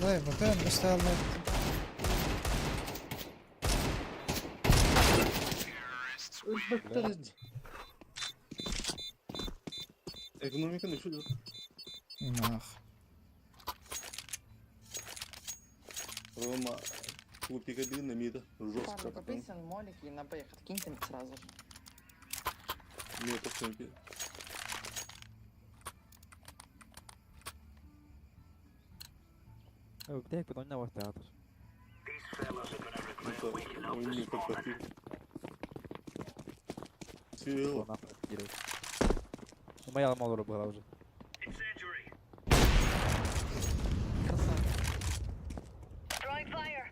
Дай, ВП, поставил. Экономика не шутит. Нах. Рома, тупик один на мида. Жестко. Парни, купите молики и на Б их откиньте сразу же. Нет, СНГ. Где я на театр? These fellas are gonna regret Это waking up он this не morning. подхватил. Силу. Моя мало была уже. Incendiary. Красава. Grenade out.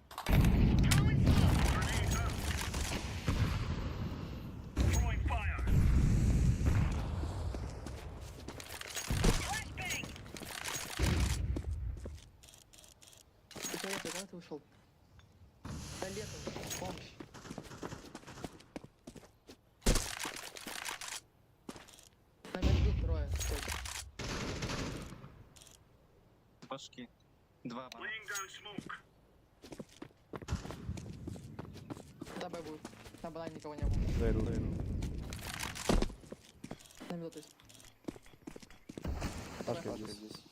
Throwing fire. Ты куда ты ушел? Да лето, помощь. На между трое. Точно. Башки. Два бана. Laying down smoke. Да, Б будет. На банане никого не было. Зайду, зайду. На миду, то есть. Пашка здесь.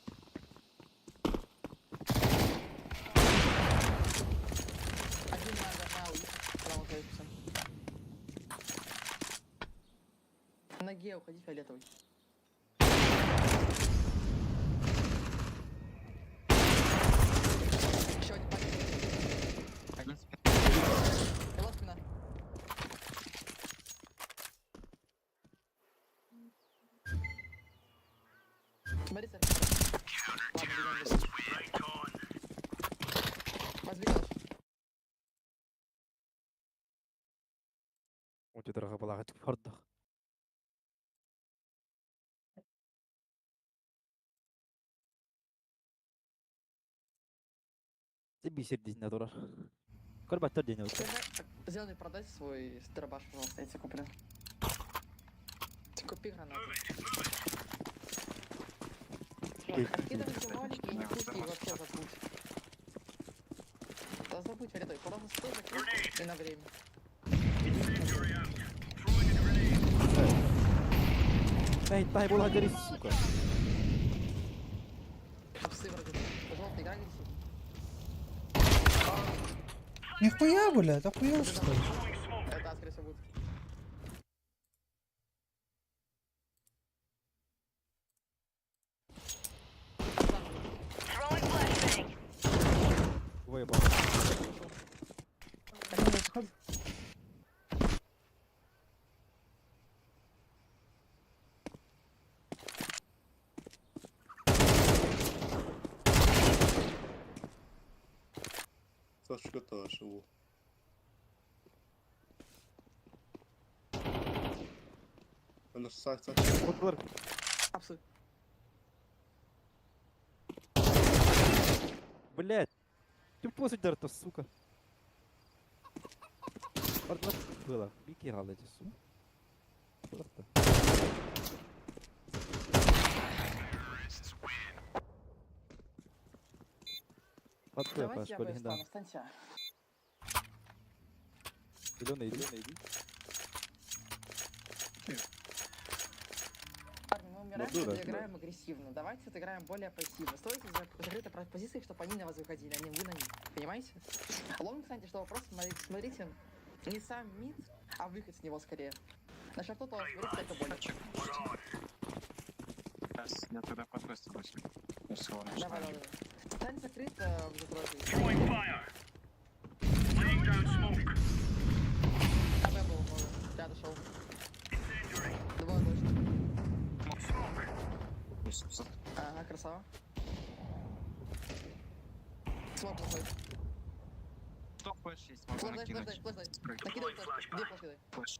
Один на улице. Право за На Г уходи фиолетовый. Еще один пакет. Один спина. Была спина. Смотри, сэр. Ладно, бегем, бегем. Right on. Возьми калаш. Вот это была фордах. Ты бисер день натурал. Корба тор день вот. Зеленый, продай свой дробаш, пожалуйста, я тебе куплю. Ты купи гранату. Откидывайте молики и не пусти, и вообще забудь. Да забудь, Фиолетовый, просто стой, закрой и на время. Incendiary out. Эй, тай була дери, сука. Апсы вроде. Пожалуйста, играй агрессивно. Нихуя, блядь, охуел что ли? Это, скорее всего, будет. Выебал. Сашка тоже. Во. Она Саш, Саш. Отылар. Апсы. Блять. Ты после то сука. Ордена было. Бики гал эти, сука. Просто. Подтой, Давайте Паш, я Б легенда. встану, встаньте. А. Зеленый, иди. Парни, мы умираем, дура. когда играем агрессивно. Давайте отыграем более пассивно. Стойте за закрытой позиции, чтобы они на вас выходили, а не вы на них. Понимаете? Long, кстати, что вопрос, смотрите, не сам mid, а выход с него скорее. На short у тоже смотрите только больше. Сейчас, я тогда подвесу возьму. Всего Давай, давай, давай. Стань закрыто в затройке. Throwing fire. Laying down smoke. А Б было много. Я дошел. Двое точно. Smoke. Ага, красава. Smoke выходит. Что flash есть, могу Flash дай, flash дай, накинуть. flash дай. Накидывай flash. Где flash кидай? Flash.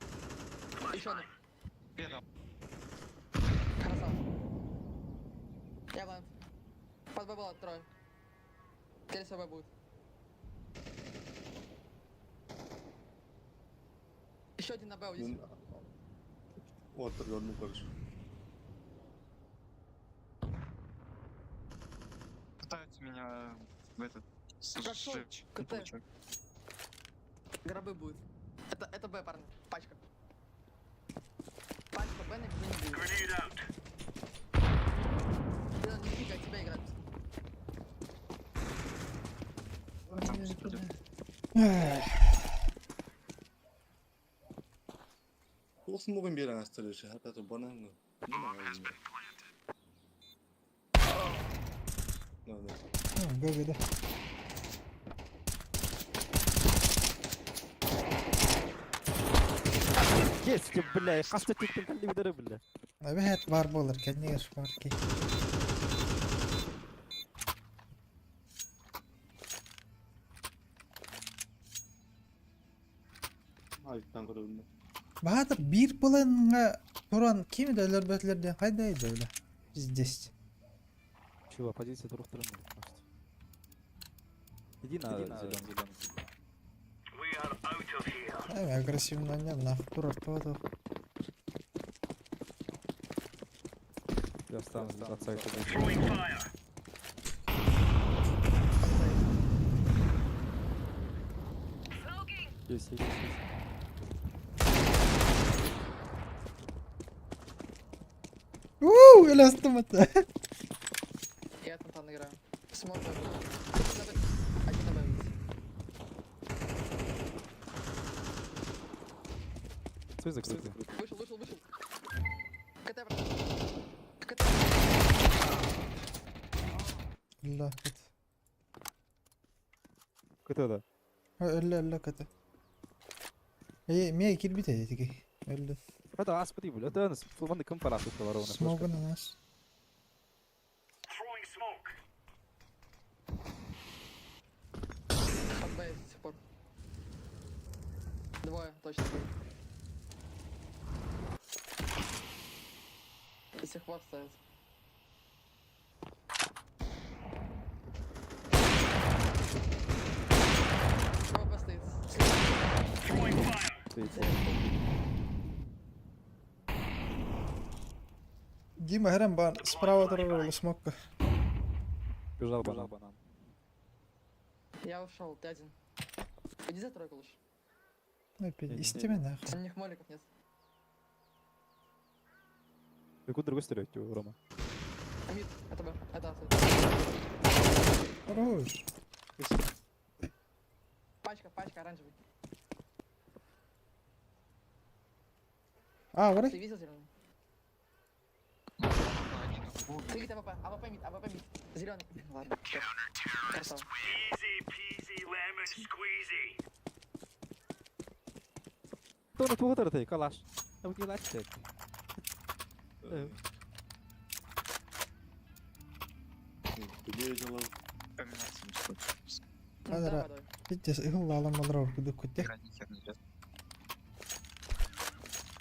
Еще одну. Бедом. Красава. Я blind. Под Б было трое. Скорее всего, Б будет. Еще один на Б уйдите. Вот, ну, короче. Пытаются меня в этот Прошел. сжечь. Не КТ. получается. Гробы будет. Это Б, парни. Пачка. Пачка Б на бензине будет. Grenade out. Ты не пикай, тебя играть. Там всё идёт. Эх, Туох мугун биэрэн астырышы, хататы банан. Да, да. Ну, ГГ, да. Есть, бля, хаста тиктен калли бля. Эбэһэт бар буолар, кэннигэр бар ки. Айттан көрөбүн. Баатыр биир былынга туран кими да өлөрбөтүлөр диэн кайда эди өлө? Здесь. Чего, позиция трёх сторон, может. Иди на зеленый. We are out of here. Эми агрессивно нах турар туоту. Я встану от сайта. Throwing fire. Есть, есть, есть. Уу, эластым это. Я там там играю. Smoke Б будет. Один на Б. Один на Б будет. Стой закрытый. Вышел, вышел, вышел. КТ, брат. КТ. Өллө кыт. Кто да? Өллө өллө кыты. Э, мээ кирбит эти. Өллө. Это аспри, бля. Это нас фулманды кым парасу ворона. Смогу на нас. Throwing smoke. Под Б до сих пор. Двое, точно. До сих пор стоят. Оба стоит. Throwing fire. Дима Херен бар справа турар смокка. Бежал банан. Я ушел, ты один. Иди за тройку лучше. Истиме нахуй. У них моликов нет. Кудр көстөр Рома. Мид, это Б, это А. Хорош. Пачка, пачка, оранжевый. А, варай. Ты видел зеленый? Ты видит АВП, АВП мид, АВП мид. Зеленый. Ладно. Красава. Easy peasy lemon squeezy. Туна тугутар ты, калаш. Там не лачет. Тебе дела. Хадара. Питтес ыһыллаалам балар оркуду күтте.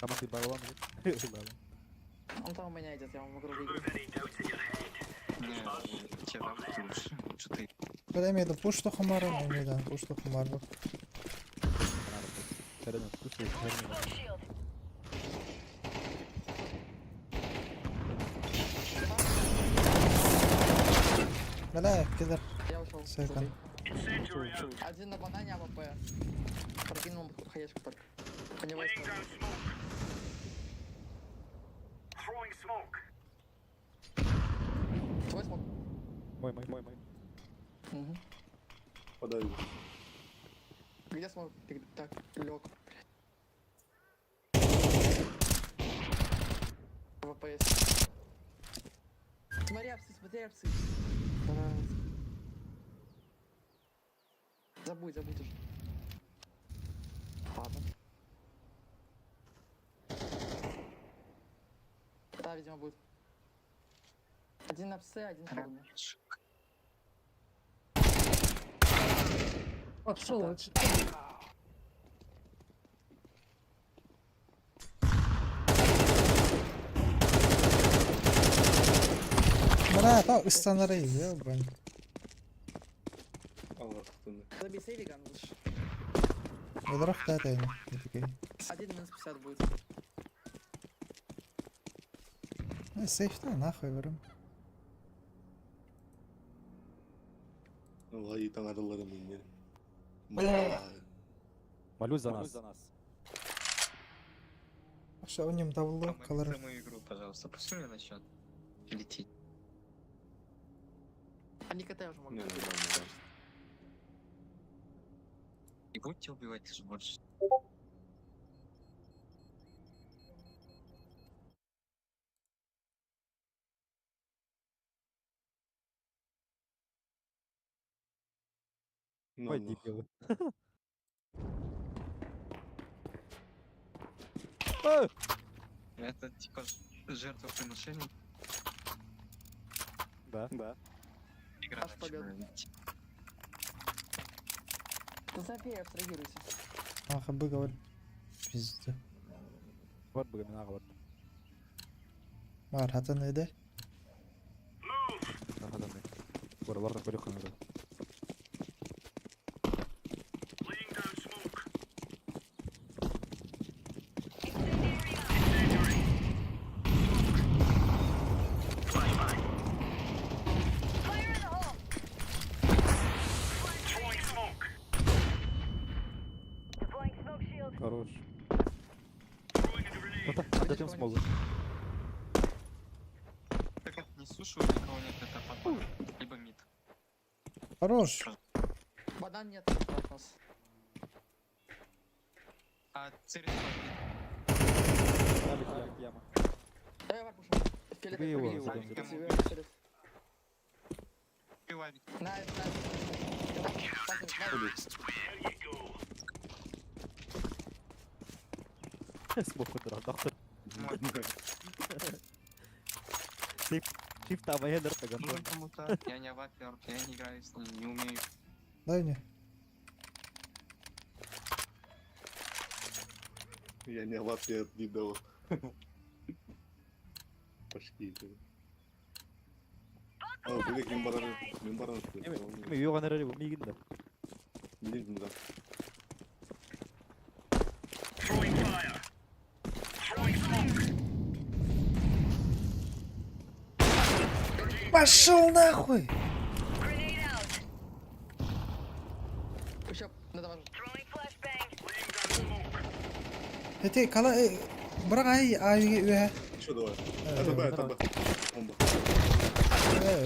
Там ты баллон. Он там у меня идет, я вам игру выиграю. Бер эмиэ да пуш тохумарым, эмиэ да пуш тохумарбыт. Бля, кидер. Я ушел. Секонд. Один на банане АВП. Прокинул хаешку только. У него есть Laying down smoke. Throwing smoke. Твой smoke. Мой, мой, мой, мой. Угу. Подаю. Где smoke? Ты так, лег. АВП есть. Смотри, апсы, смотри, апсы. Брат. Забудь, забудь уже. Ладно. Да, видимо, будет. Один на псы, один в шаурме. Пошел лучше. Бля, та ыстанары, ебань. Аллах, Забей сейвиган лучше. Ыдырах та тайны. Один минус 50 будет. Сейф-то нахуй берем. Vallahi таҥараларым иннин. Бля. Молюсь за нас. Аша онем табылды, калар. мою игру, пожалуйста, пусть у меня начнет лететь. Они КТ уже могут. Не, нормально. И будете убивать же больше. Ну, Ой, ну. дебилы. Э, Это типа жертвоприношение. Да. Да. Игра Аж победа. начинает лететь. Да забей, абстрагируйся. Аха, бы говорит. Пизда. Вот бы мина вот. Бар, хатын эде. Боралар да көрөх ханары. Laying down smoke. Incendiary. Smoke. Flashbang. Throwing smoke. Хорош. Throwing a grenade. Отдадим смогу. Так как не слушаю, никого нет, это потом. Либо мид. Хорош. Банан нет от нас. А цель Яма. Давай вар пушим. Фиолетовый, Убей его, пробей Задом, его. задом. Фиолет. убивали. Nice, nice. Пацаны, nice. There you go. Smoke көтөр доктор. Shift авайдер таган. Ну, кому-то. Я не авапер, я не играю с ним, не умею. Дай мне. Я не лапе не дал. Почти. А, бля, ким барар, мен барар. Эми юган эрери бу мигин да. Билин да. Throwing fire. Throwing smoke. Пошел нахуй! Еще на дамажу. Laying down smoke. Эти кала бырак ай ай үе. Еще давай. Это Б, это Б. Бомба.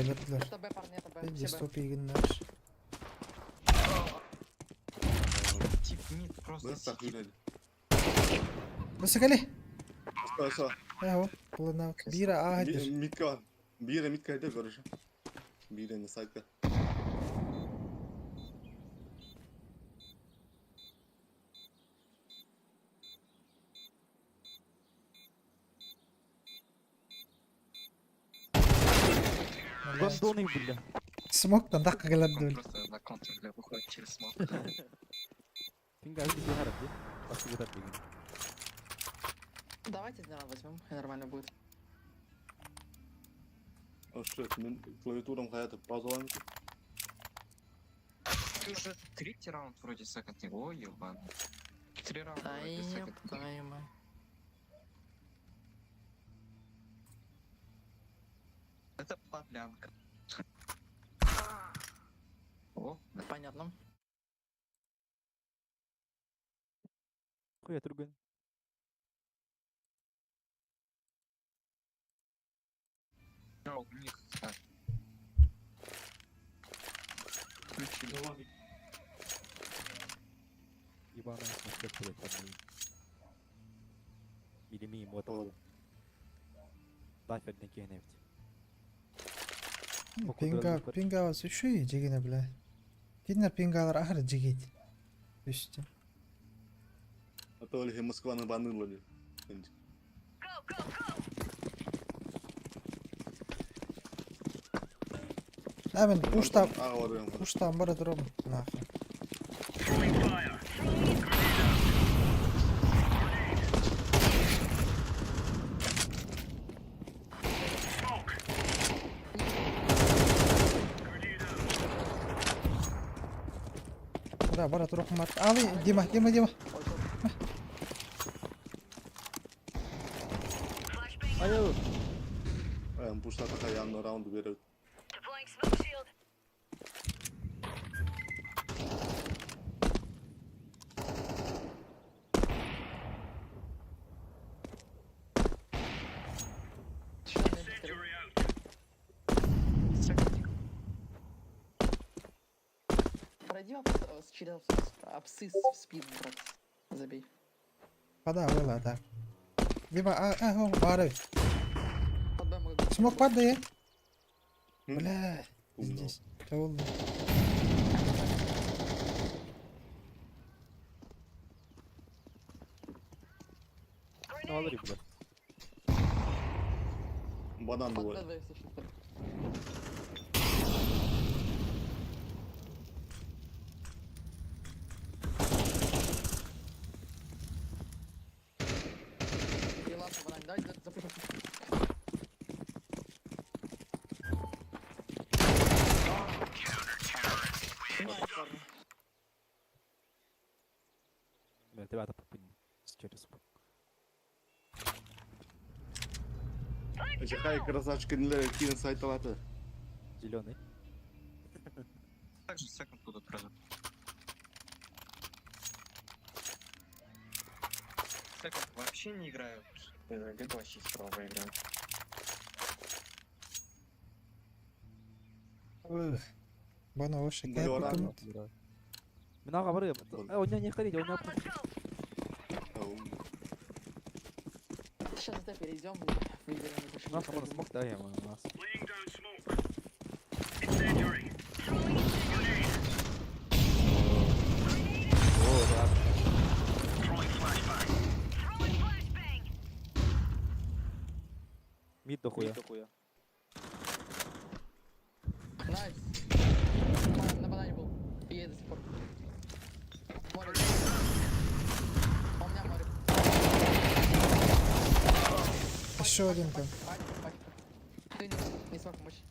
Өлөрдүлэр. Это Б, парни, это Б. Здесь Все Б. тупигиннар. Тип мид просто Б, так, сидит. юрели. Высокали? Стой, стой. Эго, плана. Бира агадыр. Митка. Бира, митка, это короче. Бира на сайте. Гондоны, бля. Смок тандак Он кыларды. просто на контр, бля, выходит через смок. Пинга үгүй хараад тий. Бас үгүй таад нэг. Давайте один раунд возьмем, и нормально будет. О, shit, мен клавиатурам хаята паузалайм. Ты уже третий раунд вроде секонд не Ой, ебаный. Три раунда Ай, вроде ёб секонд. твою мать. Это подлянка. О, да. Понятно. Хуя түргэн. А, у них так. Включили. Ебаная смотрят, блядь, там. Милими мод. Дафер нэг нэмт. Пинга, пинга вас еще и жигине, бля. Кинер пингалар ахар жигит. Үстü. А то ли Москва на баныла ли. Амен пушта, Ага, пушта бара турам. Нахуй. Throwing fire. Grenade out. Grenade. Smoke. Grenade out. Бара бара турам мат. Али, Дима, Дима, Дима. Аюу. Эм, пушта такая на раунд берет. Еще один быстрее. Incendiary out. Секонд. Пройди вопрос, через абсцисс в спину, брат. Забей. Пада, выла, да. Дима, а, а, о, бары. Под Б могут быть. Смок падает. М? Бля, Умно. здесь. Толду. Алри, бля. Банан Под Б бывает. двоих слышно. И ладно, банан, давайте запушим. Nice, парни. Бля, тебя попынь. Через. Хай красавчик не кин сайталаты. Зеленый. Также секонд будут пройдут. Секонд вообще не играют. Либо вообще справа играют. Бана вообще Бля, рано. Минага бары. Э, у меня не ходить, у меня Сейчас это перейдем, выберем. У нас можно смог, да, я у нас. Laying down smoke. Incendiary. Grenade. О, да. Throwing flashbang. Мид дохуя. Nice. На банане был. И есть до сих пор. Море. А у меня море. Еще один там. Пачка, пачка. Ты не смог помочь.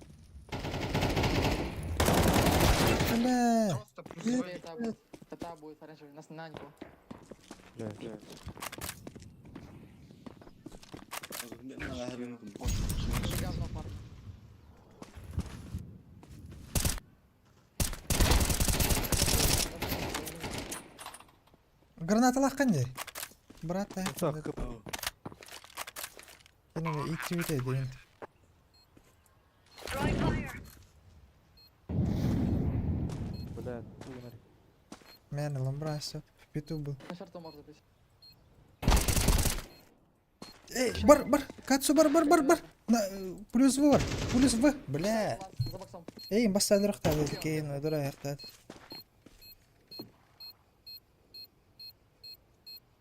Бля. Просто плюс два. Это будет. Это будет оранжевый. Нас на него. Бля, бля. Говно, парни. Граната лахканди. Брат, Так, Кинер Онно иитсибитэ диэн. Бля, умер. Мэн ламбрасов в пету был. На шорту может быть. Эй, бар, бар, Кацу, бар, бар, бар, бар. На, плюс В бар, плюс В, бля. За боксом. Эй, бастадыр ықтады, кейін өдір аяқтады.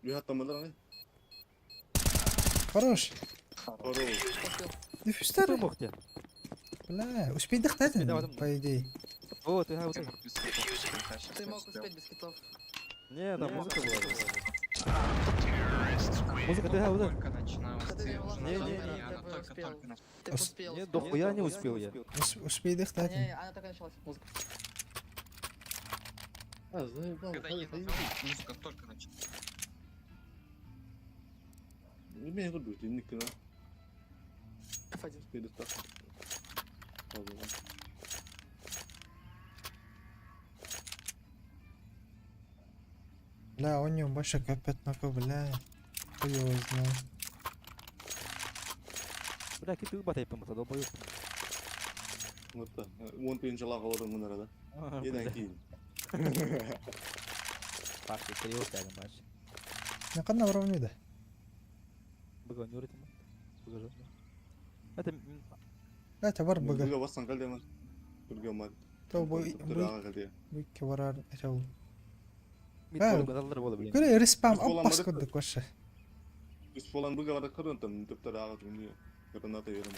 Yöhättämällä ne. Хорош. Хорош. Дефюстер. Кто мог тебе? Бля, успей дықтадың, по идее. Вот, я вот. Ты мог успеть без китов. Не, там музыка была. Музыка, ты вот. Только начиналась, Да ты ты не уже не, нажал не, на не, нее, она ты бы успел. только-только началась. Ты б успел. Нет, дохуя не успел я. Успей дықтадың. Не, она только началась, музыка. А, заебал. Когда я нажал, музыка только началась. Мен көрдүк, инник кына. F1. Спидutta. Бля, у него больше капет на бля. Хуй его знает. Бля, какие ты батай помогла, долбоёб. Вот так. Вон ты иншалла қалырың мына арада. Едан кейін. Пашка, серьезно, тягом, Паш. На қандай уровне да? Быга не урытым. Быга же. Это Это бар быга. Быга бассан калдеман. Түрге мар. То бу бу барар это Мид Көрө респам аппас көрдүк вообще. Үс болан быга бара кырын там төптөр ага түнү. Граната берем.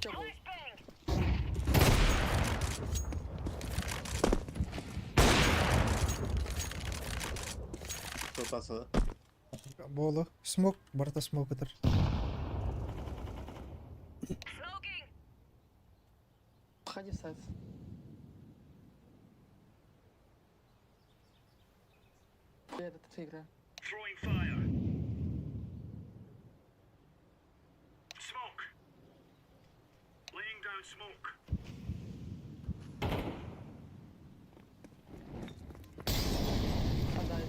Чё был? Тотаса. Болу. Смок, барта смок өтір. Ходи в сайт. Я это ты играю. Throwing fire. Smoke. Laying down smoke. Отдай.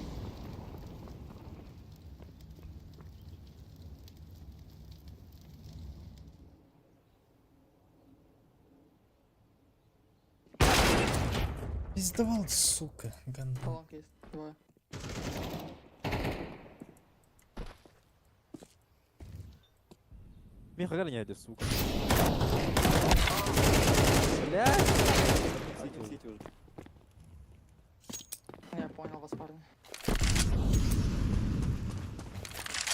Пиздовал, сука, гандон. Колонка есть. Двое. Меха гоняет, сука. Блядь! Сити уже. Я понял вас, парни.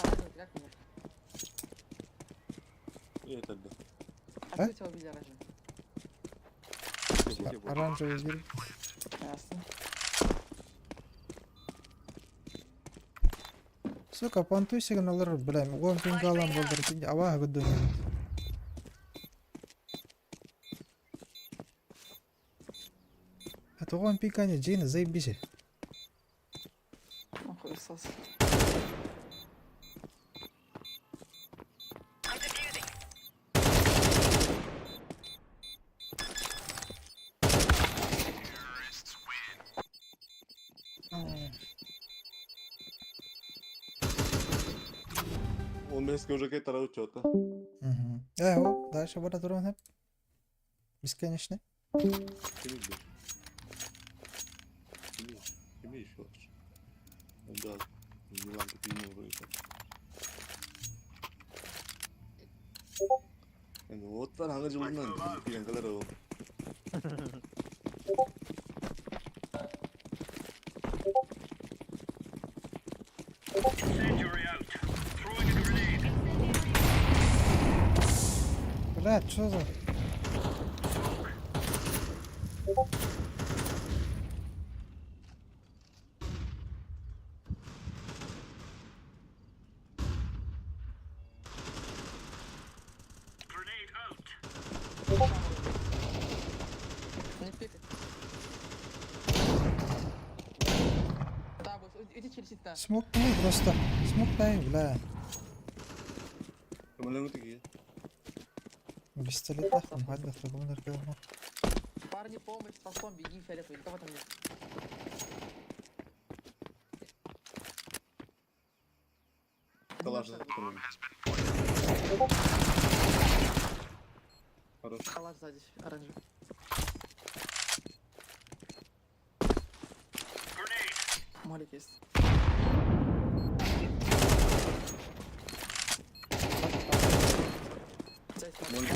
Оранжевый, как мне? Это да. А кто тебя убили оранжевый? Оранжевый гриб. Ясно. Сука, понтуй сигналлар, бля, уон пингалан болдыр, аба гыдын. Это он пикани, Джина, заебись. Ну, хуесос. Он беске уже кай тарау чё-то. Угу. О, дальше бара туран хеп. Бесконечно. Кими бир? Кими? Кими еще? Да. Милан купил вроде. Оттар хаңы жылынан деген калар ол. Incendiary out. Throwing a grenade. Бля, что за... Grenade out. Не пикай. Смок просто. Смок дай, бля. Көмөлөҥү тигиэ. Пистолет нахуй, ладно, другому наркому. Парни, помощь, с постом, беги, фиолетовый, никого там нет. Калаш заткнули. Хорош. Халаш сзади, оранжевый. Молик есть. Здесь молик.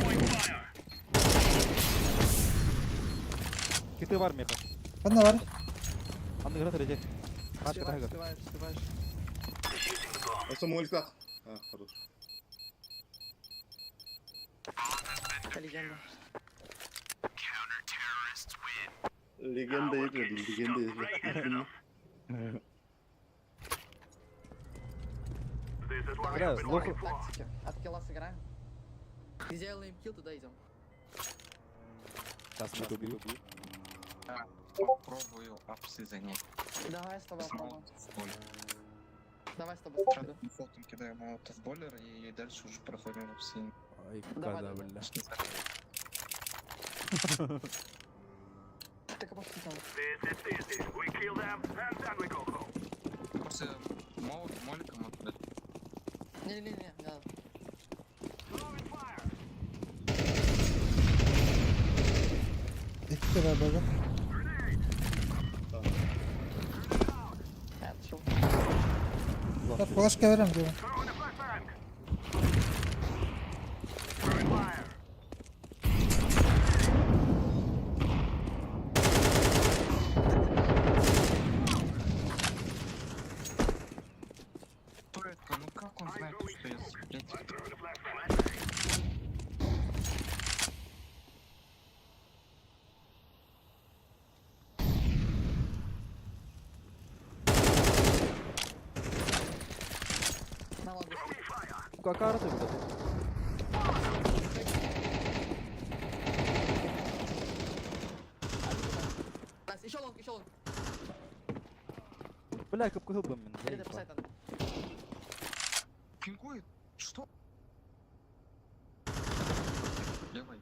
Киты бар меха. Ханна бар. Анны гранат реже. Пашка Успеваешь, тагыр. успеваешь, успеваешь. Осы моликах. А, хорош. Это легенда. Легенда игры, легенда игры. Бля, лоху. Тактики. От килла сыграем. Сделаем килл, туда идем. Сейчас мы убью. Попробую апсы занять. Давай с тобой С попробуем. молотов боль. Давай с тобой сходу. Дефолтом кидаем молотов бойлер и дальше уже проходим в апсы. Ай, Давай, када, давай. бля. Так а пошли там. Просто молот моликом отдать. Не-не-не, не надо. Икки бар бага. Я отошел. Так, флешка берем, дима. Кто это? Ну как он знает, что я, блядь, На лонгу. Какая ты, бля? Nice, еще long, еще long. Бля, капку хылбым мин. Это писать надо. пингует? Что? Левый.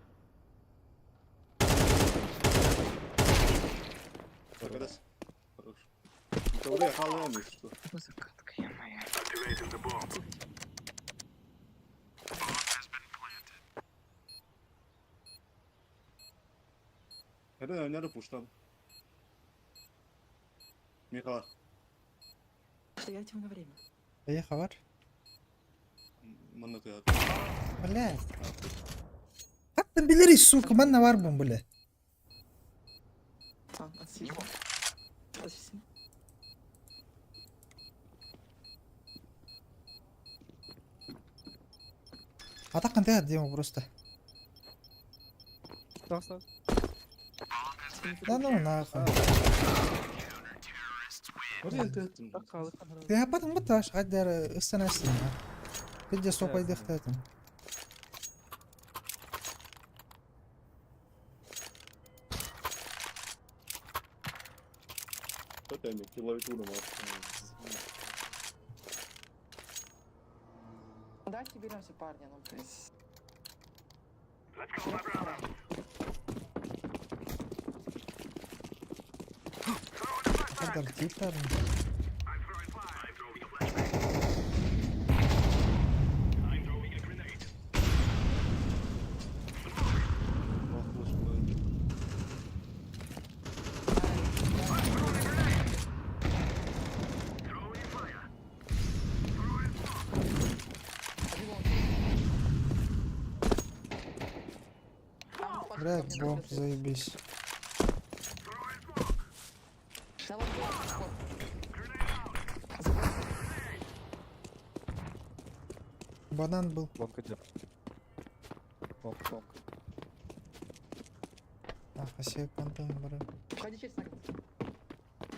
Хорош. Хорош. Теория халон, если что. Что за катка, я моя? Это не пуштан. Михаил, Что я тем на время. Поехал, бар. манна ты. Бля. Хаттан билери, сука, манна бар бун, бля. А, отсиди. Него. Отсиди. Атакан ты Дима просто. Так, так. Да ну нахуй. Так, калы. Ты апатын буташ, гаддар ыстанасың. Бидде сопайды хтатым. Это я клавиатура Давайте беремся, парни, ну, блядь. Гаддар типтар. Один long. Там пошли Бля, ко мне на бомб, свет. заебись. На лонгу, вход. Забор. Банан был. Лонг иди. Лонг, лонг. Ах, а контент, бро. Входи через секонд.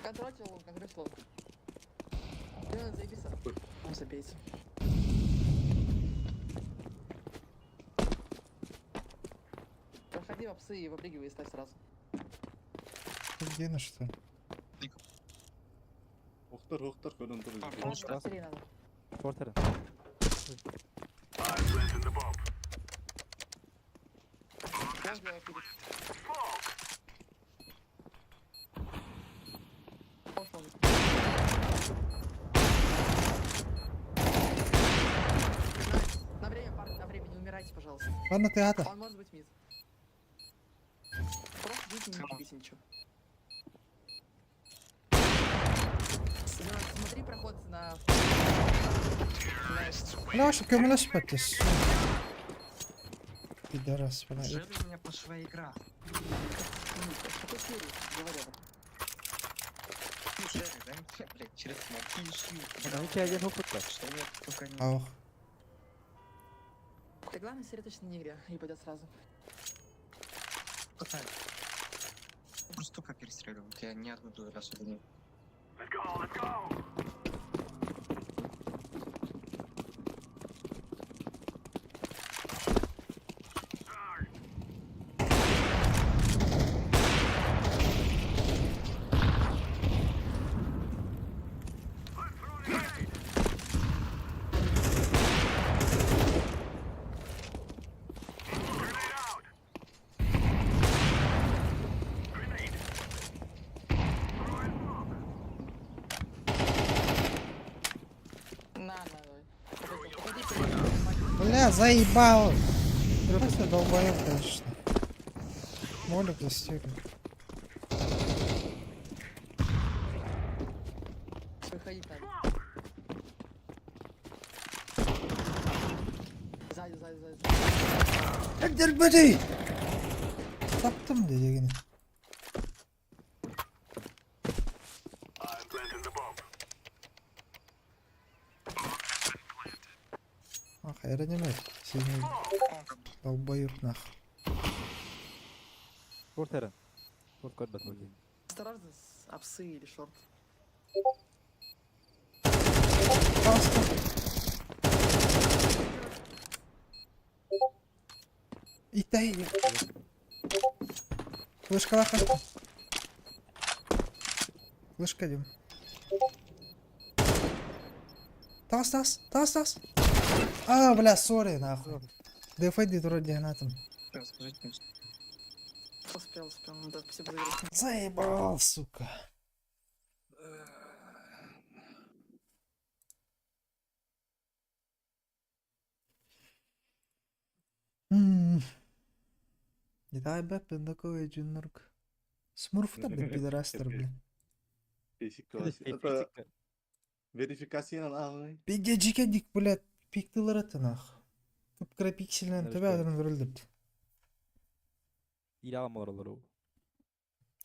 Контрольте long, контрольте long. Блин, заебись. Он забейся. Проходи в апсы и выпрыгивай и ставь сразу. Ты где на что? Ох Хоқтар, хоқтар, көрөн турар. Быстрее надо. Шорт эрэ. I'm planting the bomb. Long я перед. Off long. Nice. На время, парни, на время, не умирайте, пожалуйста. Ладно, ты ата. Он может быть mid. Просто идите, не бейте ничего. Смотри проход на... Бля, что көмөлөспөттүс. Пидорас, бля. Неужели у меня пошла игра? Какой серии? Говорят. Неужели, да? Я, блядь, через смоки шью. Ну, один опыт Что я только не... Ох. Да главное сосредоточься на игре и пойдет сразу. Пытаюсь. Просто только перестреливают, я ни одну дуэль особо не... Let's go, let's go. Grenade out. Grenade. Throwing smoke. На, на, давай. Уходи, Бля, заебал. Просто долбоеб, конечно. Молик застегнет. Выходить надо. Сзади, сзади, сзади. Эддербери! Таптым дегени. I'm planting the bomb. Ах, эренимет. Синий долбоеб нах. Шорт эрэ. Шорт көрбөт бу. Осторожно, с апсы или шорт. Пожалуйста. Итай. Флешка лаха. Флешка дим. Тас, тас, тас, тас. А, бля, сори, нахуй. Дефайди вроде гранатом. Расскажите мне, Успел, успел. Ну Да, спасибо за игру. Заебал, сука. М. Не дай бэп, такой джиннурк. Смурфтар да пидорастер, бля. Это верификация нахуй. Пидежике дик, блядь, пиктылар это нах. Кыпкыра пикселен төбә адырын вырылдып. Или аламалар олар.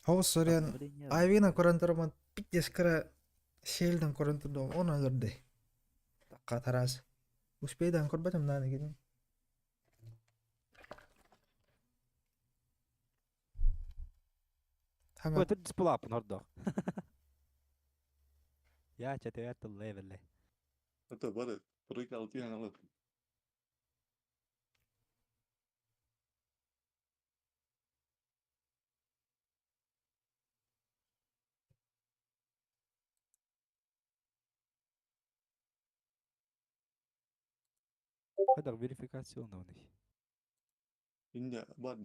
Хау, сорян. Айвина көрөн пиздец кыра шелден көрөн турдум, оны өлөрдү. Катарас. Успейдан көрбөтүм да деген. Бу Хаңа төрт дисплей ордох. Я чатыгар левеле. Это бары, тройка алтын алып. Хайдах верификационный у них. Инде бар.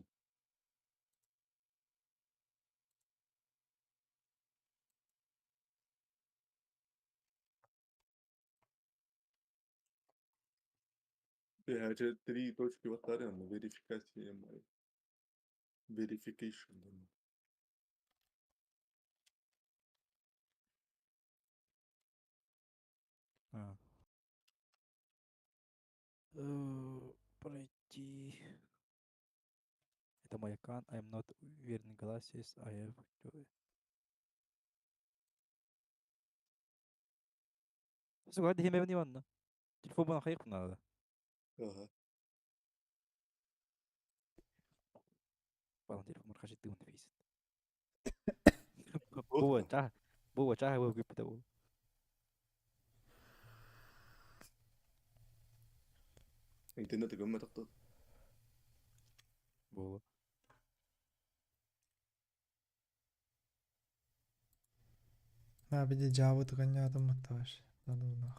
Я через три точки повторяю, но верификация моя. Verification. А. Пройти. Это мой аккаунт. I'm not wearing glasses. I have to... Сука, هذه مبني وانا تليفون بنا خيقنا هذا Ага. والله تليفون مرخش يدون فيس بو تاه بو تاه هو قبته Интернет көмө тактат. بو А, били Java тыганньаатым маттаваш. Данунах.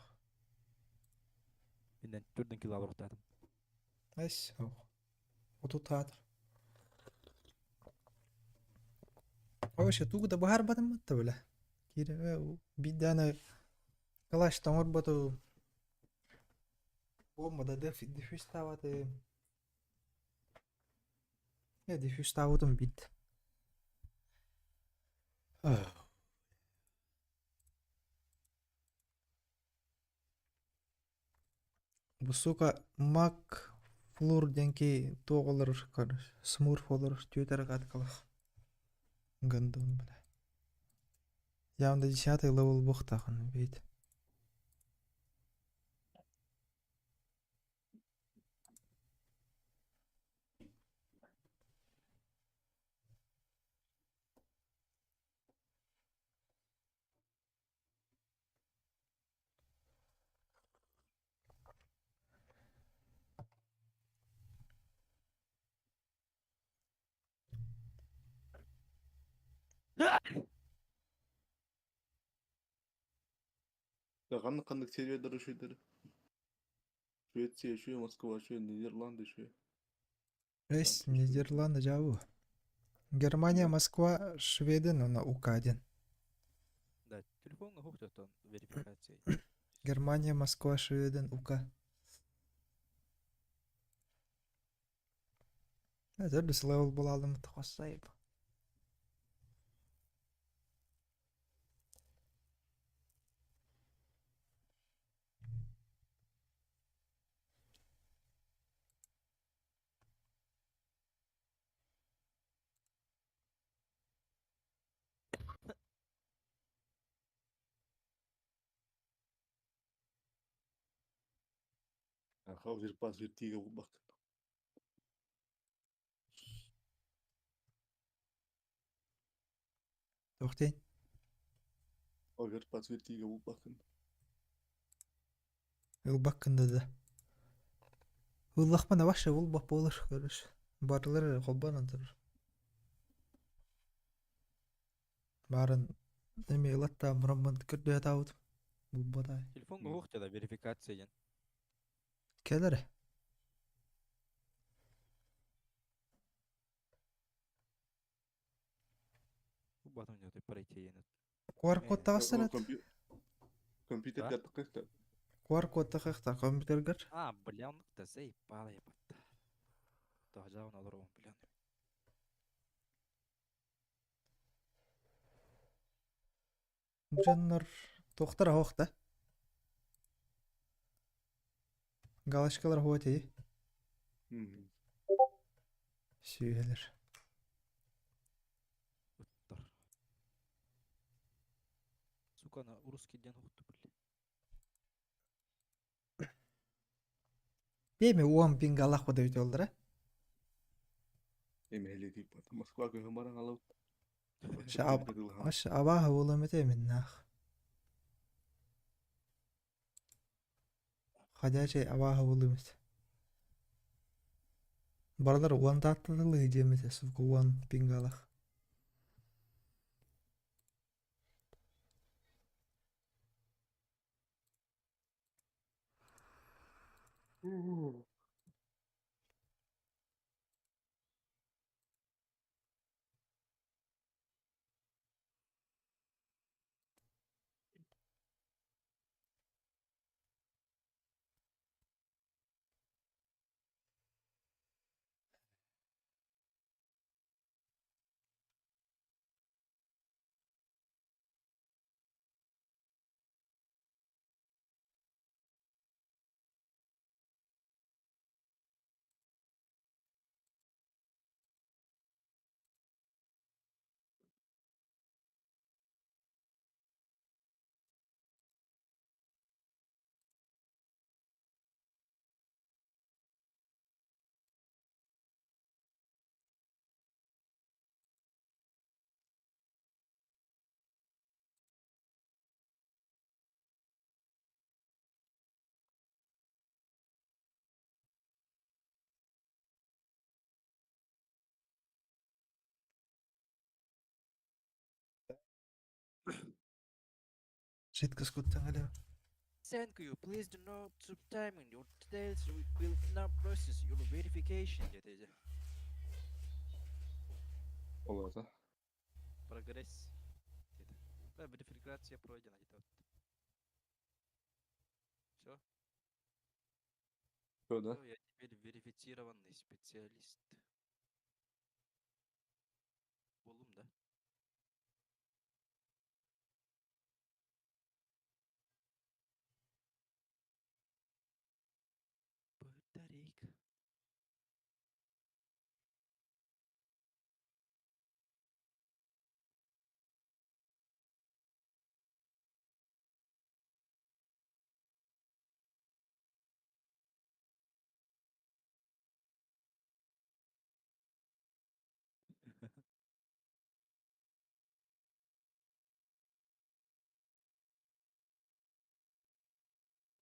Миннен түрден кило алырыктадым. Эс, ох. Отут хаатыр. Вообще тугу да баһарбатым матта бile. Кире бидданы калаш тоңор боту бомба да дефюз таваты. Не дефюз тавытым бит. Бу сука Мак Флур денки тоғылыр короче, смурф олор тютер каткалах. Гандон бля. Явно 10 левел бухтахан бит. Ханнык ханнык сервердер үшөйдер. Швеция үшөй, Москва үшөй, Нидерланды үшөй. Эс, Нидерланды жабу. Германия, Москва, Шведен, она УК-1. Да, телефонга хуктотон верификация. Германия, Москва, Шведен, УК. Это біз левел боладым тақосайып. Хау pas bir tiga bak. Тоқтейін. Огер pas bir tiga bakın. Ылбаккында да. Ыллахмана баша ылбак болыр көрүш. Барлары колбан тұрыр. Барын неме ылатта мурамман көрдө табыт. Булбадай. Телефонга хуктада верификация ден. Келер. Батым не пройти ен. QR код тағыстырат. Компьютер Да? каттыкта. QR код тағықта компьютергер. А, бля, он да заебал ебать. Тохжаун алыр бля. Жаннар тоқтар хоқта. Галочкалар хоти. Сүйелер. Уттар. Сука, на русский ден хукту, бля. Деме уан пингалах хода өте олдыр, а? Эми хели тип. Москва көһөн баран алып. Аш абаха боламете мен нах. Ходячий абаха боламет. Баралар уан таттылы жемете, сука уан пингалах. Жидкость куттан эле. Thank you. Please do not subtiming your details will not process your verification диэтэ. Ол аата. Прогресс диэтэ. Да, верификация пройдена диэтэ. Все. Все, да? Все, я теперь верифицированный специалист. Буоллум да? Батарейка.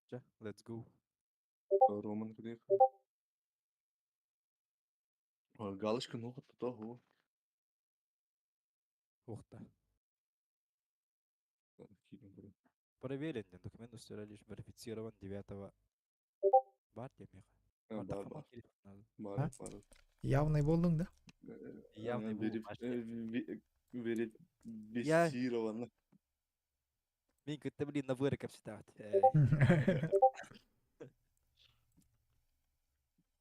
Чэ, let's go. Роман Грех. Галочка нохот того. Ух-та. Проверен, документ удостоверяет лишь верифицирован 9 Бар диэмиэхэ. Бар, Бардахха бар. надо. Бар, А? бар. Явный буоллуҥ да? Явный буолуу Верифицирован. Мин кытта блин на выры кэпсэтэҕит.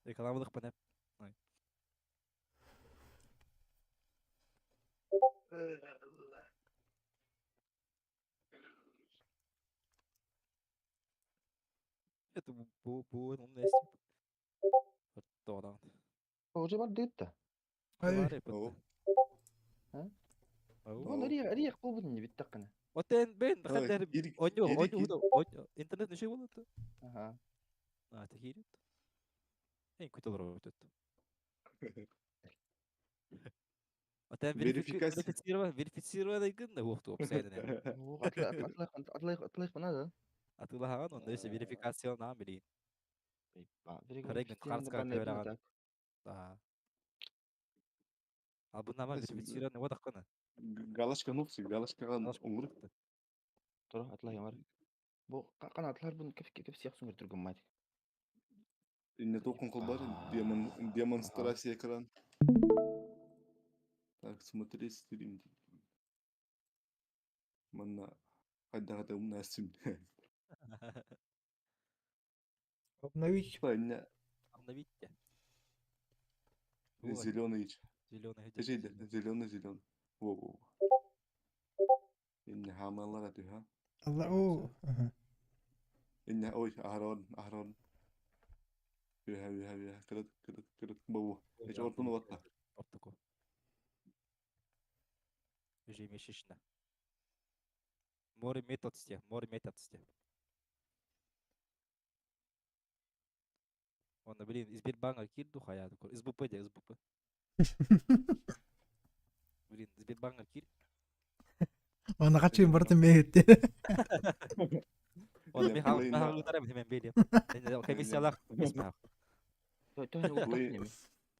Рекламалыхпын эп. Это бу бу умная Оттоҕонаҕын. Уже бар дыытта. Ай, Оо. А? Ау. Вон риэх буолбут ини бүттэххинэ. Отен бен Ой, хадер киир- оньо киир- оньо киир. оньо интернет неше болот. Аха. А тахирит. Эн күтө олорор өтөт. Отен Верификация. верифицирован верифицированный гын уохту опсайдын. Атлайх банада. Атылаһаҕын онно өссө верификацияланаан билигин. Харайгын Верифицированный харска банна көөрөҕүн. так. Аа. Албыннама Өссө- верифицированный уотаххына. Галочка нухси, галочкаҕа оҥур. Тура атлай бар. Бу кана атлар бун кеп кеп сиях суңгыр турган мать. Инне тоқын қылбар, демон, демонстрация экран. Так, смотреть стрим. Манна хайдаҕа умнасым. Обновить. Инне Обновите. зеленый. Зеленый Зеленый, зеленый, зеленый. Во, во, во. Инне хамалар атыха. Алла, о, ага. Инне ой, Аһарон, Аһарон. Үһэ, үһэ, үһэ, кырыт, кырыт, кырыт, бу. Эч ортуну батта. Ортоку. Ежемесячно. Море метод сте, море метод сте. Он, блин, из Сбербанка кирду хая, СБП де, СБП. Блин, Сбербанка кир. Оны качын бартын бейетти. Он Не, Михаил, блин, Михаил на- Лутарев, мен бейли. Комиссиялах, Михаил. Той той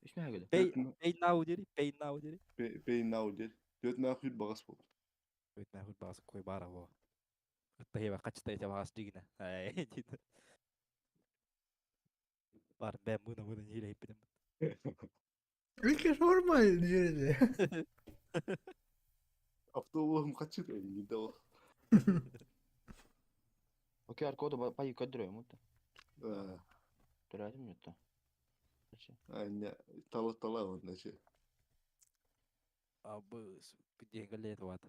Үсмә гөле. Pay, pay now дири, pay now дири. Pay now дер. Төрт маа хүл бағас бол. Өтмә хүл бағас кой бара во. Ытта качта эте бағас дигине. Ай, дит. Бар бәм мына мына ниле хиппидем. Үлке шаурма жерде. Автобусым качыт не ол. Окей, аркоду пай көдүрөм мутта. Төрөтүм мутта. Анне тала тала онна че. Абы, где галет ват.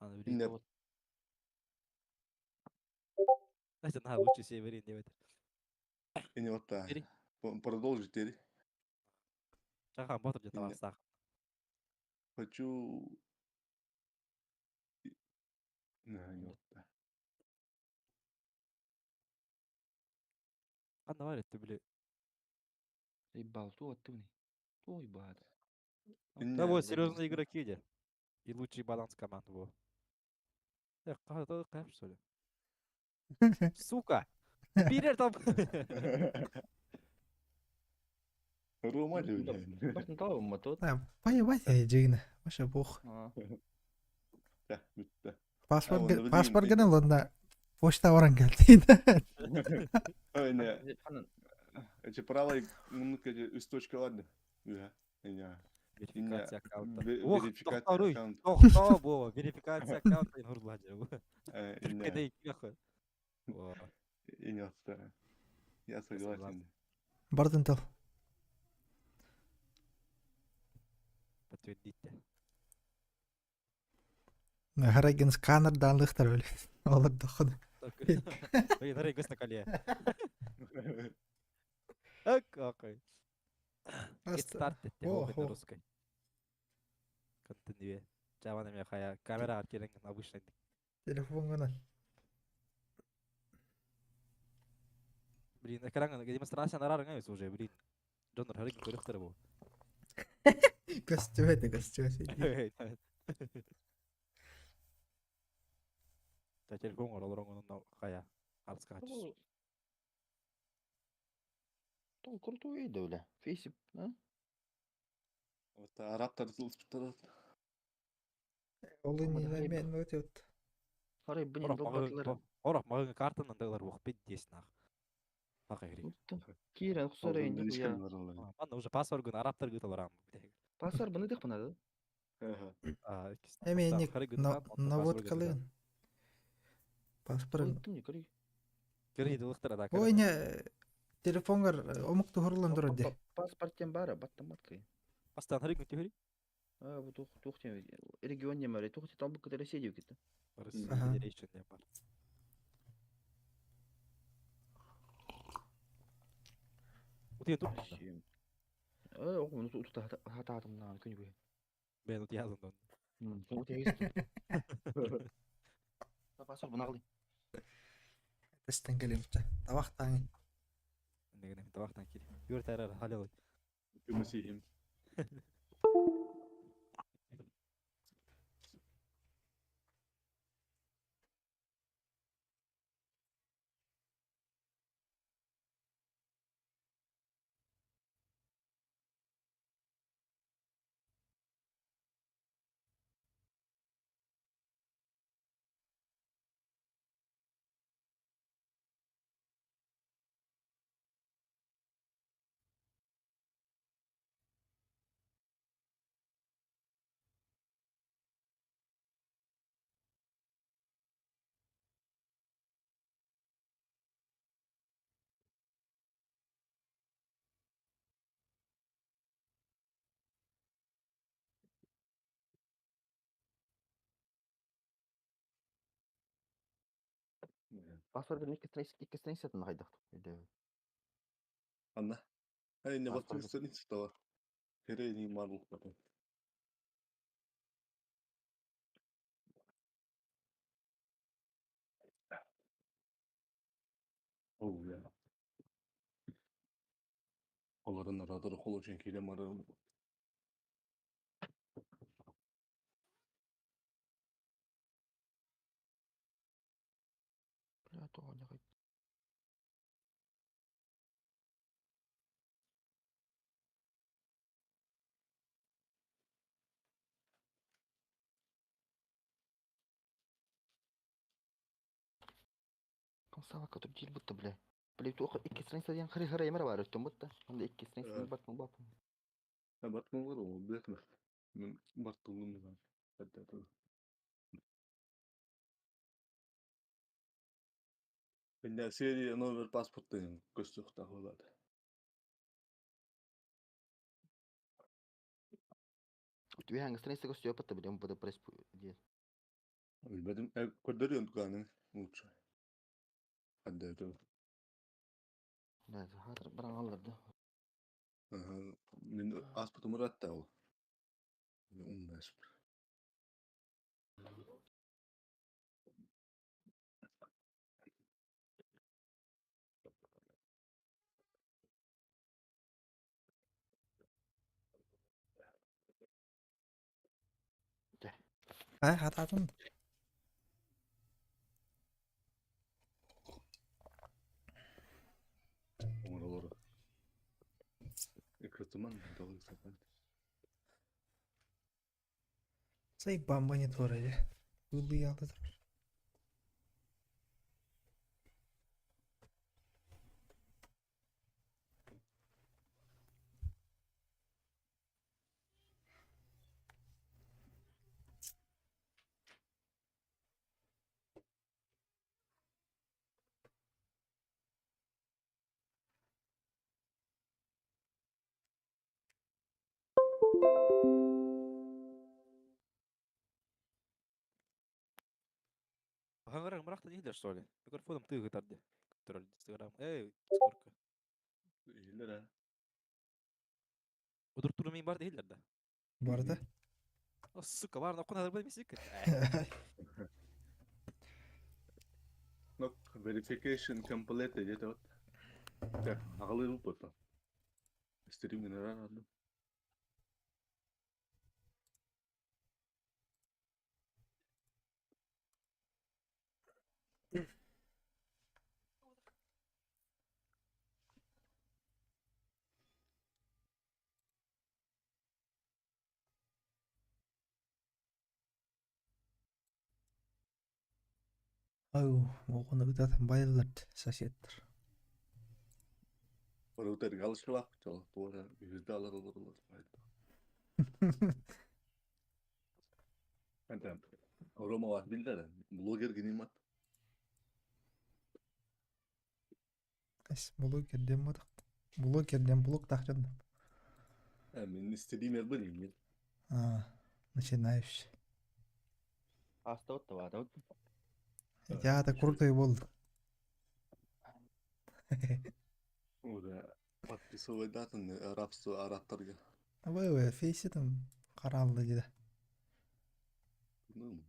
Аны Инне блин. Это на лучше северин деп. инне отта. Бери. Продолжить дери. Чахан батыр жата Инне. бассақ. Хочу На, не отта. Қанда бар етті біле. Ебал, ту оттывный. Ой, бат. Инне Да вот, серьезные игроки де. И лучший баланс команды был. Э, қап, что ли? Сука! Пирер там! Рома блин. Бартын тала мотот. Поебать, я жигине. Маша бог. Да, бүтті. Паспорт гынан ылынна почта баран кэлтин. Ой, Эти правой муннук эти үс точка ладно. Верификация аккаунта. Верификация аккаунта. Тохтоо бу, верификация аккаунта информация. Я согласен. Бардын тыл. Подтвердите. Харайгын сканердаанлыхтар өлө. Олордоххун. Харайгыс на коле. Окей. Get started на русской. Continue. Жаван эме хая камера керен обычный. Телефонгынан. Блин, экран демонстрация нарарыңа уже, блин. Дьоннор харыгын көрүөхтэрэ бу. Көстүбэт көстүбэт. Та телефон олорон хайа арска түс. Тол крутой да бля. Фейсип, а? Вот арабтар тылыспыттар. Ол иннинэ мен өтөт. Харай блин долбатылар. Орох мағыңа картанан дағылар уақпет десін ақ. Киирэн охсор нихуя. Манна уже паспорт арабтар гыталар Паспорт быны дых бынады. Эми ник наводкалыын. Паспорт. Кирги Ой не телефонгар омук тухурлан турар де. Паспорттен бары баттаматкай. Бастан харыгын түһүри. А бу тух тух регион немере тух талбык Россия деп кетти. Федерейшн бар. Утуя тур. Э, оҕу утута хатаатымнаан күнү бу. Мен утуя азын. Утуя Паспорт бунагылый. Тестен келемче. Табахтан. Негене табахтан кири. Юр тарар халил. Күмүсиһим. Паспорт икки страница икки страницатын хайдах. Анна. Эй, не вот страница того. Херени марл потом. Oh yeah. Оларын арадыр холочен келе мары. Бля, тоҕо не Консава который будто, бля. Бля, туох икки страница диэн хары хары эмэр бар өттөн бутта. Онда икки страница бат бат. Бат бар ол билетме. Мен баттылым бар. Инде серия номер паспорттын көстүк болады. Үһәң страница көстү патта бля, буда пресс диэн. Билбедим, көрдөрүн туганын лучше. Адда Да, хатыр баран алларды. Ага, мен паспортум ыратта ол. Умнаш. А, хатаатын. Оңоролору. Экротуман долы сапан. Сай бамба не тура же. Ылы ялды тур. Хаҥырар мырахтан иһиллэр что ли? Микрофоном тыыгытар де. Турар Инстаграм. Эй, сколько? Иһиллэр а. Удуртуру мин бар иһиллэр да. Барда. О, сука, бар, нокун хадыр бай Нок verification complete диэтэ вот. Так, аҕалыы ылбыта. Стрим генерал аллым. Ау, оҕону ытатан байыллар соседтар. Роутер галочкалаах чол туора үһүздэ алар олорулар. Это Рома вас билдер, блогер генимат. Эс блогер диэн буолуох. Блогер диэн блог тахчан. Мин стример билим. А, начинающий. Астабыт да баатабыт. Я-то крутой был. Уже подписывай датаны рабство арабтарга. Вы фейси там қаралды деді. Ну,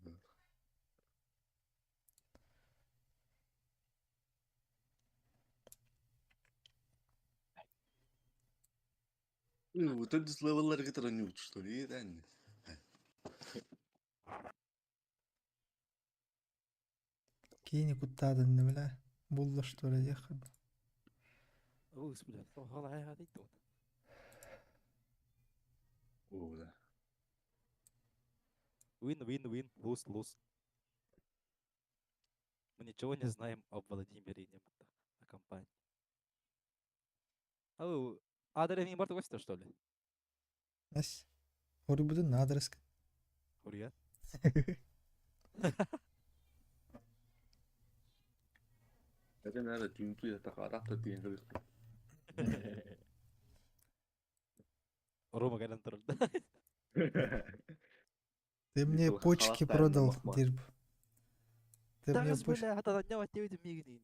Вот это левеллер которые что ли, да? Киини куттаадын бile. Булла что ли диэх Ус, блядь, О, да. Win, win, win, lose, lose. Мы ничего не знаем об Владимире Немото, о компании. Ау, адрес не барты что ли? Эс. Хорибудун адрес. Хурия? Это наверное, тюнту я так араб-то диэн Рома кэлэн турар. Ты мне почки продал, дирб. Ты мне Таҕыс почки... бля, хатанньа баттебит миигин.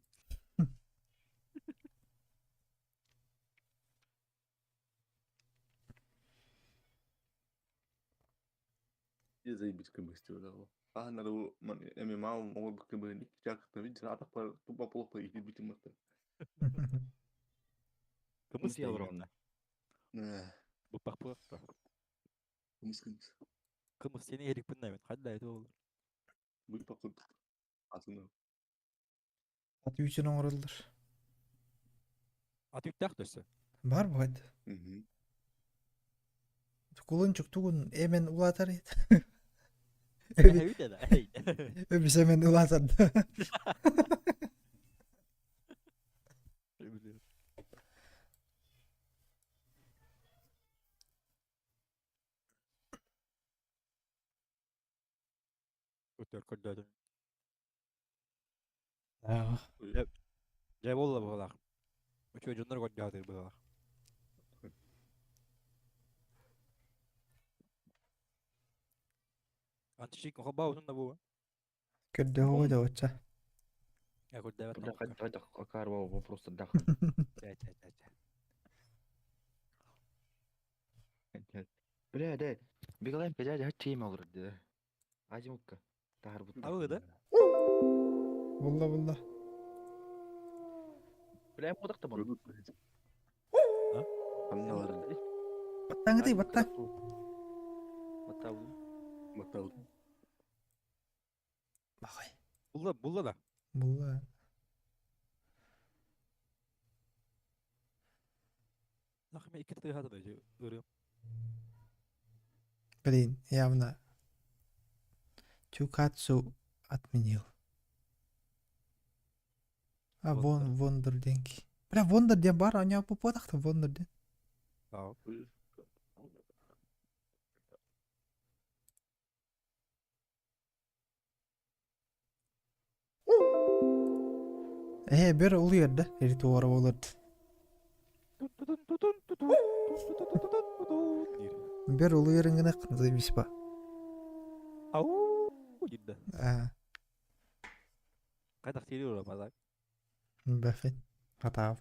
Я заебись кымыстıyor да. Аһанары ММА оҥор кымыһын икки видишь, тупа плохо иди битимматтар. Кымыс Мытый алрон. Буппах пуаппа. Кымыс кымыс. Кымыс сени эрик пыннабит. Хадда это ол. Буппах курдук. Атыны. Ат үчүн оҥороллор. Ат үктәх төсө. Бар бывает. Кулунчук тугун эмен улаатар ет. Өйдө да. Өбүс эмен улаатар. Көтөр көрдөдүм. Аа. Жай болла буолах. Үчүгэй дьоннор көрдөһөтүр буолах. Антишик хобаутун да бу. Көрдөһө да оча. Я көрдөбөт. Бля, хайдах акар вопрос дах. Чэ чэ чэ чэ. Бля, да. Бегалайм дядя хаччейм олор да. Азимукка. Тахар бут. Абы да? Булла булла. Бля, модак та бон. Ханна бар. Баттаңыты батта. Баттау. Баттау. Бахай. Булла булла да. Булла. Нахме икки тыга да ырым. Блин, явно Тюкацу отменил. А вон Вондер деньги. Бля, Вондер ден бар, а у попотахта Вондер ден. Да. Э, бер улуйар да, ритуары болот. Бер улуйарыҥҥына заебись ба. Ау диде. Аа, Хайдах тириир базак. бэфин. Хатаап.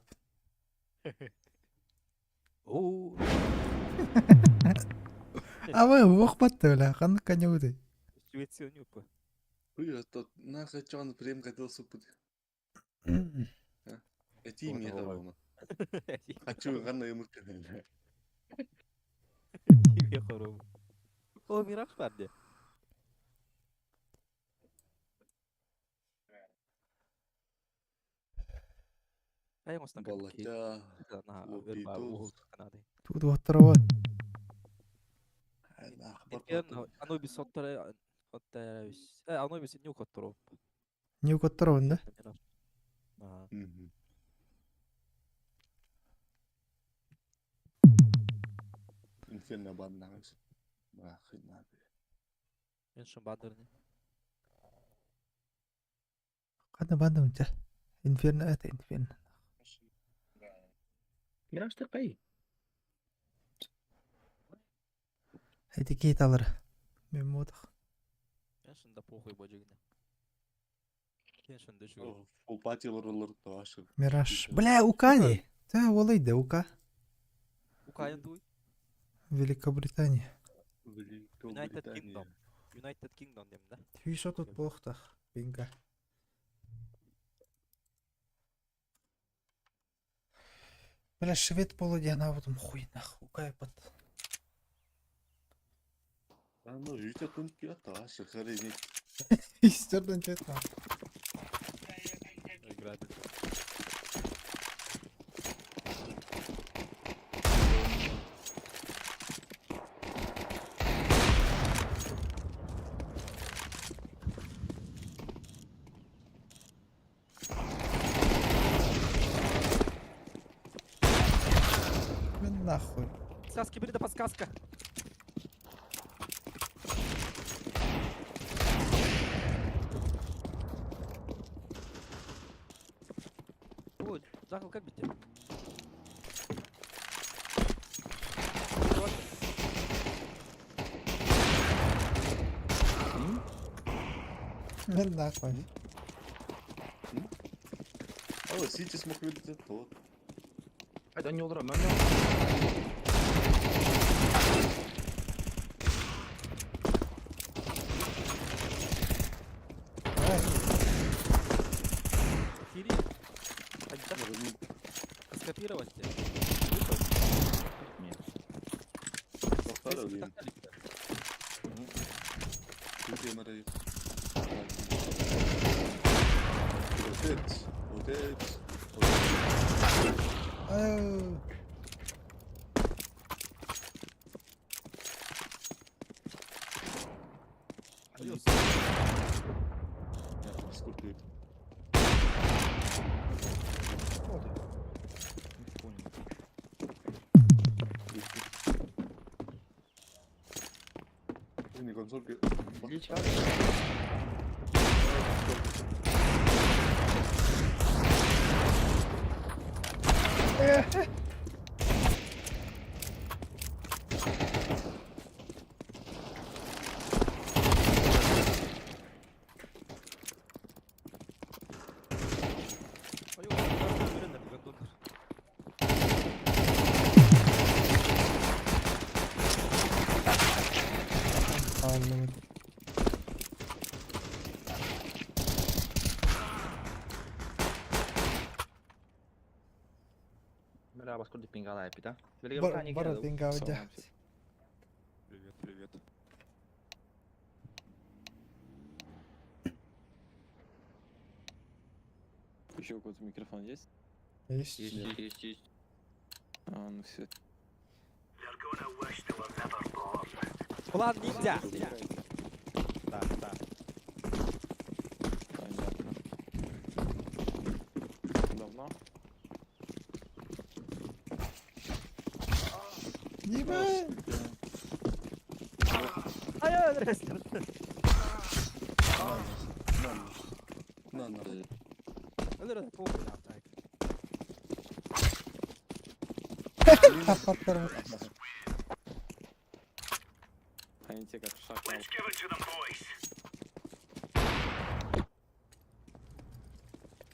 Оо. Абы уох батты бля, ханнык конёгуты. Швеция нюпа. Ой, тот нахуй чон прем хотел супут. Эти мне хорума. Хочу гана ему канал. Тебе хорум. О, Мираж бар де. Ай, оңостон Балача. Тут оттарабат. Анубис оттара оттара Анубис нюк отторов. Нюк отторобун да? Ага. Инферно баннагыс. Нахрена. Мен шын бадырны. Қана бандым ча. Инферно это инферно. Мираж тыкай. Эти кейт алыр. Мен модах. Мен шын да похуй божигне. Мен шын дөшүгө. Фул пати лорлор тошы. Мираж. Бля, УК не? Та олай да УК. Украин дуй. Великобритания. United Kingdom. United Kingdom дем да. Түйсө тут болуқтақ. Бинга. Бля, швед болу диэн абытым хуй нах. УК под. А ну, жүйте тынып келет ашы, хренеть. Истерден чет нах. Играть. Мен нахуй. Подсказки, бери да подсказка. Ой, Жакл как бите? Мен нахуй. А Сити смог видеть тот. Айда не олдыра, мен Кири, скопировать тебе. Нет. Тоқтар өлейін. Өте мырай. Отец, отец, отец. Ау. Adios. Я, сколько лет? Не понял. Не консольки. Личка. Ой, ой, ой, Аллы. Бля, бас курдук пингалай да? Бар Великобритания бар келди. пинга Салам. Привет, привет. Еще у кого-то микрофон есть? Есть. Есть, есть, есть, есть. А, ну все. They're gonna wish they were never born. План ниндзя. Да, да. Понятно. Давно? Ебать. Ай, ай, рестер. На, на. Өлөр похуй нахуй. Таппаттар. Они те как шакал. Let's give it to them, boys.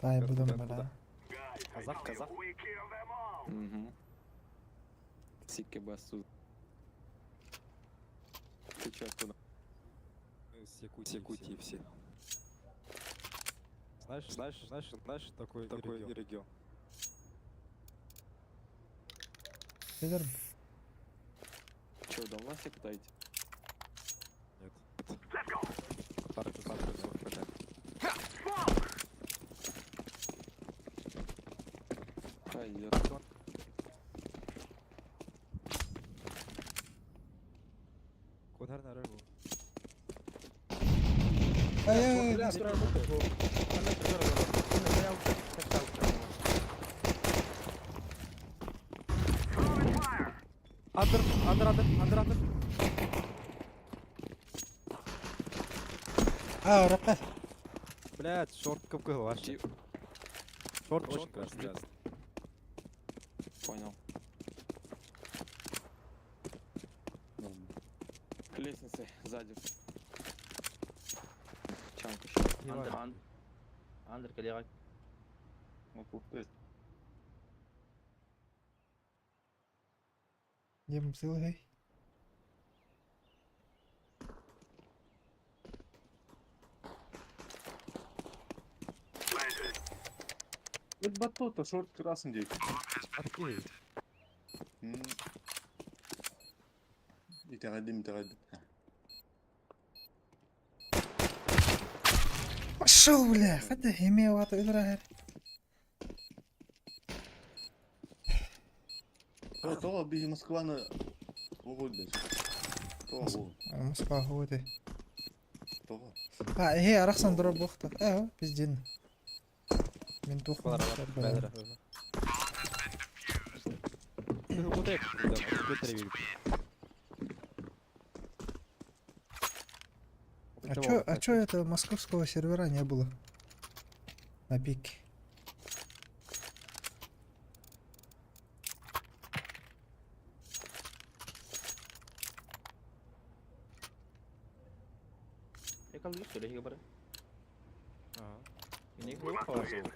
Тай будем, Куда, бля. Guys, I Казах, tell you, казах. we kill them all. Угу. Сикебасу. Ты чё откуда? С Якутии, Якутии все. Знаешь, знаешь, знаешь, знаешь, такой, такой регион. регион. Билер. Чё, давно все катаете? Нет. Let's go. Татары, татары, татары. Пойдет. Куда на рыбу? Ай, ай, Бля, ай, тура бу. Ана тура бу. Throwing fire. Андер, андер, андер, андер, андер. А, рапа. Блядь, шорт капкы вообще. Шорт очень красный. Понял. Лестницы сзади. Чанка еще. Андер, андер. Андер, коллега. Дем сылгай. Planted. Это батута, шорт красный дик. Окей. يتقدم يتقدم. Пошел, бля. Хотя имею вату Израиль. То биһи Москваны оҕуйдас. То оҕу. Москва хуй Тоҕо. А, э, арахсан дроп бухта. Э, пиздин. Мен тух. Бар, бар, бар. Вот это, да, вот это ревель. А чё это московского сервера не было? На пике. Yakaladık söyle higa bara. Ага. Yine yok.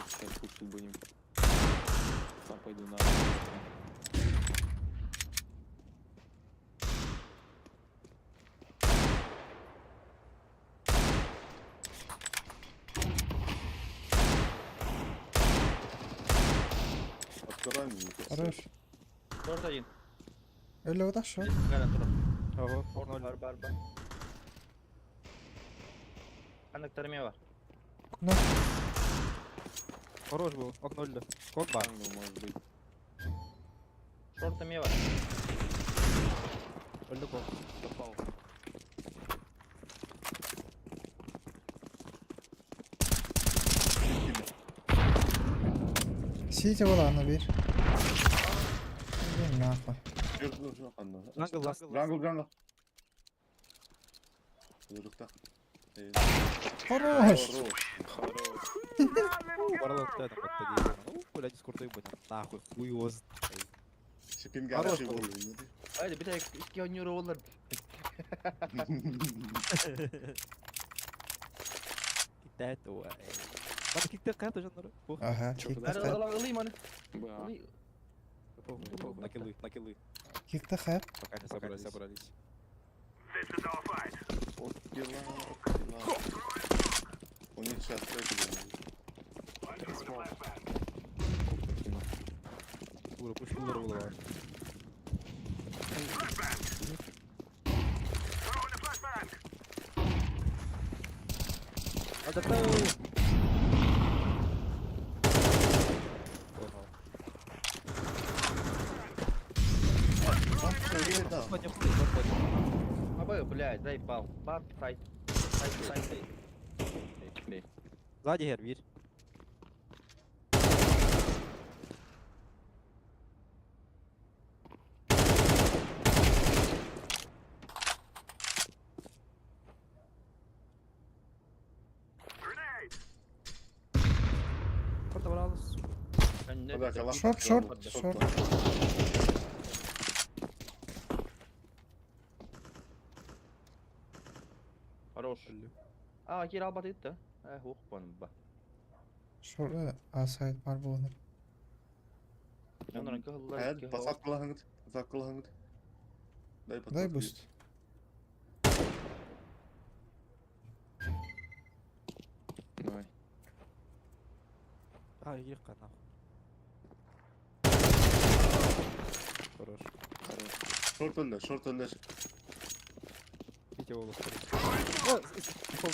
Сейчас кушать будем. Сам пойду на. Открываем. Хорош. Dört ayın. Öyle o da şu. Gana tura. Ого, Orta bar bar bar. Anlık tarımya var. Ну, Хорош был, окно льда. Кот бар. Ангел, может быть. Short tarımya var. Öldü kol. Попал. Сити была на bir. Иди нахуй. Jungle last. Jungle jungle. Ырыкта. Хорош. Хорош. Барлок да, там как-то Ну, бля, дискорд ебать. Нахуй, хуй его. Шипин Хорош гаражы был. болду. Haydi bir tek iki oynuyor olur. Китай это. Надо кикте ката жанры. Ага, Чё, кикта Nerede хайп. alalım alayım hani. Ба. Alayım. На киллы, на киллы. Кикта хайп. Пока не собрались, собрались. This is our fight. От дела, от дела. У них сейчас это I'm throwing a flashbang. Ура, пусть ура, ура. Flashbang. Throwing a flashbang. Надо то. Abi блядь, заебал. Бар, сайт. Сайт, сайт, сайт. Бей. Сзади гер, вир. Да, калаш. Шорт, шорт, шорт. Хорош. А, кир албат итті. Э, ух, ба. Шорт, а сайт бар болар. Онорон кыһыллар Hayat икки basak kulağını basak kulağını. Дай Дай basak буст. Давай. А, ехка нахуй. Хорош. Хорош. Шорт öldü, шорт öldü. Видите, волос. О, пол-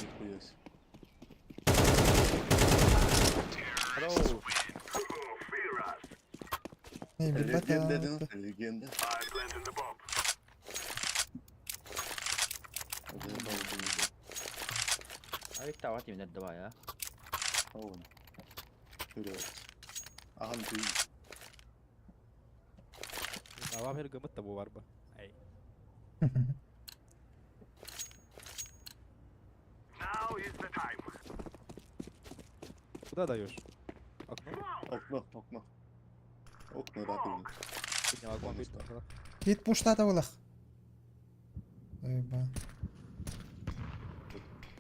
Нихуя себе. Хорош. Не, билбэт Легенда, да, легенда. Авик тават именно давай, а. Он. Вперед. Ага, ты. Авам her гымыт та бу бар ба. Ай. Куда даешь? Окно? Окно, окно. Окно раковина. Не могу Вон быть. что. Хит пуштата булах. Ой,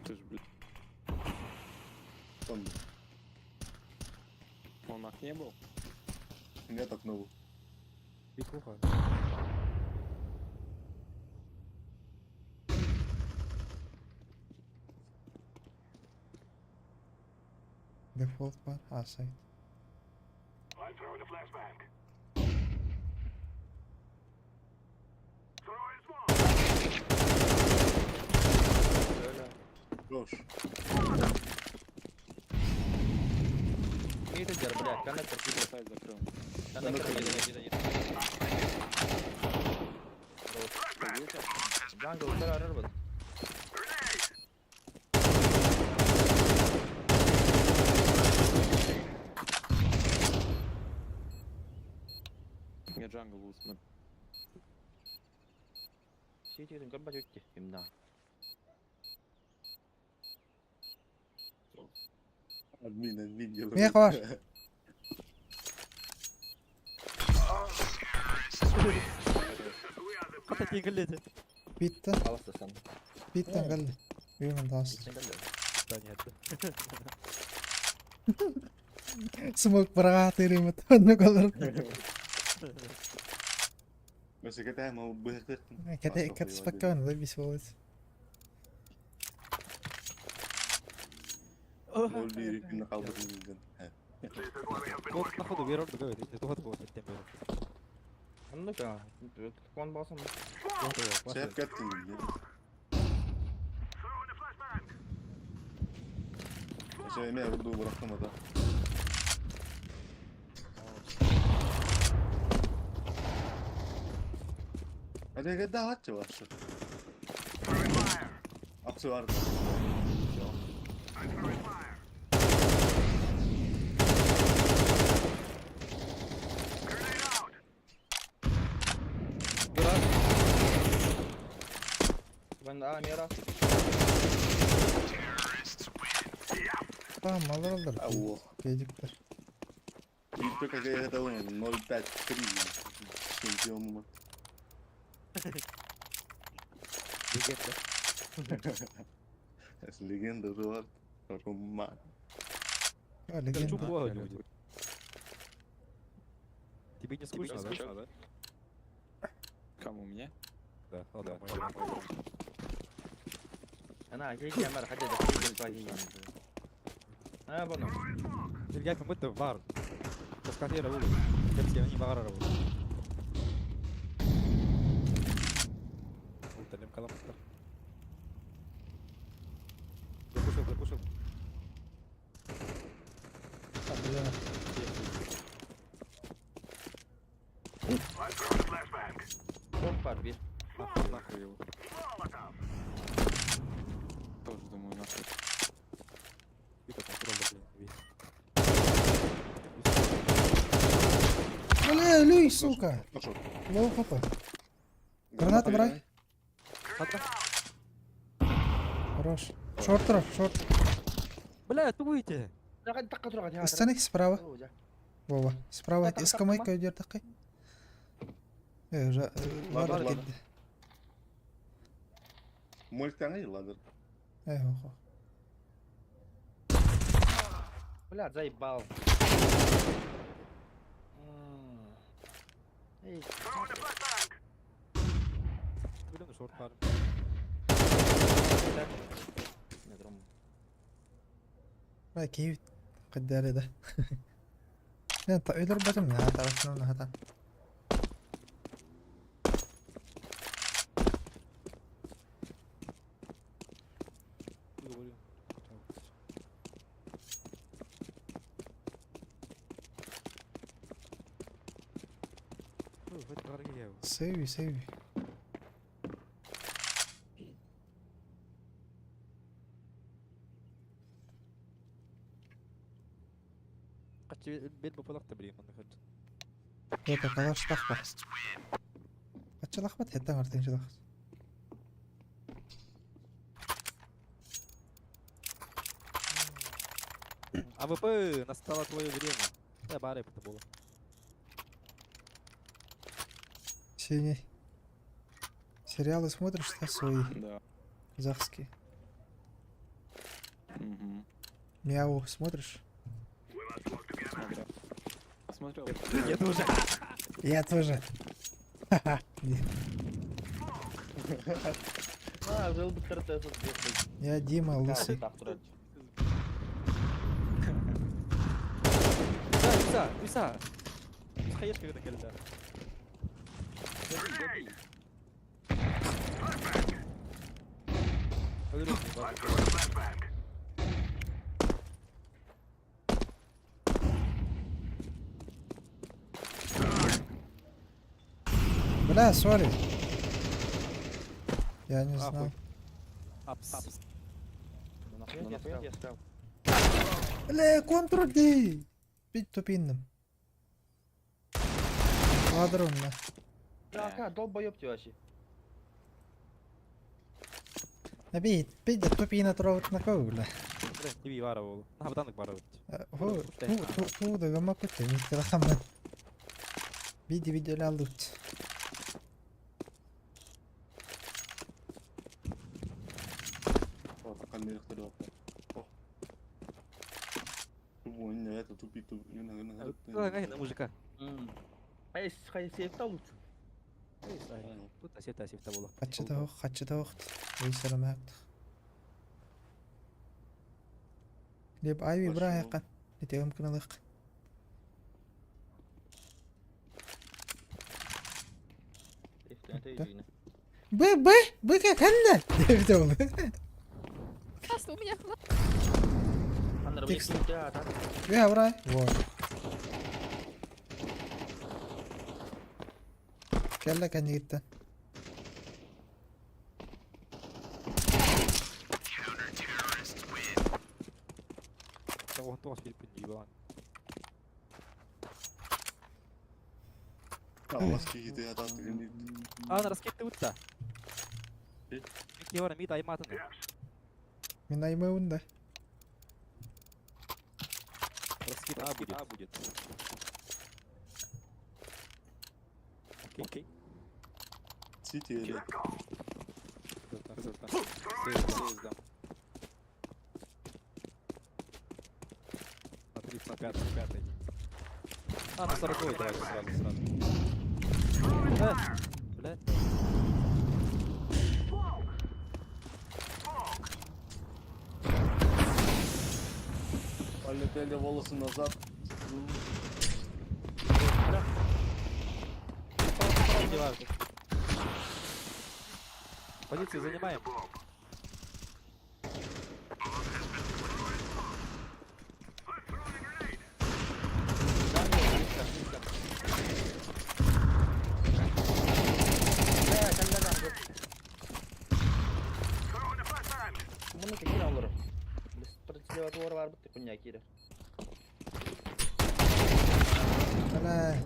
Ты ж, блядь, Он. он на окне был? Нет окно. был. Бикуха. Дефолт бар, а сайт. Хорош. Не это дер, блядь, коннектор кидает. Сайт закрыл. Коннектор кидает, кидает. Джангл, второй рыбат. Я джангл буду смотреть. Сити, там как бачите, имна. Админ, админ делает. Мех var. Хата тигеледи. Bitti. Аласты сан. Bitti geldi. Yürümen daha Да нет. Смок бырага тырымыт. Онны колор. Mesela кете ма быхтыр. Кете кете спокойно, да бис болот. 0-1 günde kaldırdım. Вот походу верор да говорит, это вот вот тем верор. Ну-ка, кон басым. Şef kettin. Şey ne vurdu bıraktım da. Hadi gel daha at var. Apsı vardı. Ben а, мера. Tamam alır alır. Allah. Geciktir. Bir PKK'ya da oynadım. 0-5-3. Şampiyon mu? Легенда. Es legenda var. Roman. Ha, Чё legenda. плохо люди? Тебе не скучно, да? Кому, мне? Да, ладно. Ана, кей амар, хадя да кей А, бұны. Тилгәк мөтте бар. Каскадера ул. Кепсе не багарар ул. Ул телем каламыктар. Запушил, запушил. Топ бар bir. Нахуй, нахуй его. Тоже думаю, нахуй. Вика контроль, блин, весь. Бля, люй, сука. Пошел. Лоу хп. Гранату брать. Хата. Хорош. Шорт турар, шорт. Бля, тугуйте. Ыстанык справа. Вова, справа искомайка өйдер такай. Ладер, Ладер ладер. кирди. Мультяңы ладер. Э, охо. Бля, заебал. Эй, Билем шорт бар. не дром. Бля, киев кыддары да. Не, та өлөр батым, на тарafından на хата. Говорю. Сейви, сейви. Качы бел бопалак та билем аны хат. Это калаш тахба. Ачылахбат хеттен артын чылах. АВП, настало твое время. Я бары это было. Синий. Сериалы смотришь, да, свои? Да. Казахские. Угу. Мяу смотришь? Смотрел. Смотрел. Я тоже. Я тоже. Ха-ха. А, жил бы ТРТ, Я Дима Лысый. Иса, Иса, Иса. Хаешка это келді. Бля, сори. Я не знал. Апс. Апс. Бля, контр-ди. Бит тупинным. Ладрон, на. Ака, долбоёб ты вообще. Набей, пить да тупина троват на кого, бля. Бля, не бара болу. На баданық бара өтті. Хо, ту ту ту да гама кутта, не телахаман. Биди видео лалут. На мужика. Эй, сейфта лучше. Тут асета сейфта болу. Хачы да хачы да Ой, Леп айви бра яққан. Нетегім кынылық. Б, Б, Б как Анна? Деп ол. Просто у меня Текст. Я бра. Вот. Кәллә кәнегеттен. Тоғыз келіп ебан. Ана раскетті ұтта. Микки бара мид айматын. Мен аймауын да. Раскид А будет. А будет. Окей. Сити или? На 35 пятый. А, на 40 давайте сразу, сразу. Бля, бля. Полетели волосы назад. Позиции занимаем. Bunu кekil alırım. Biz var bitti kunya kiri. Бля.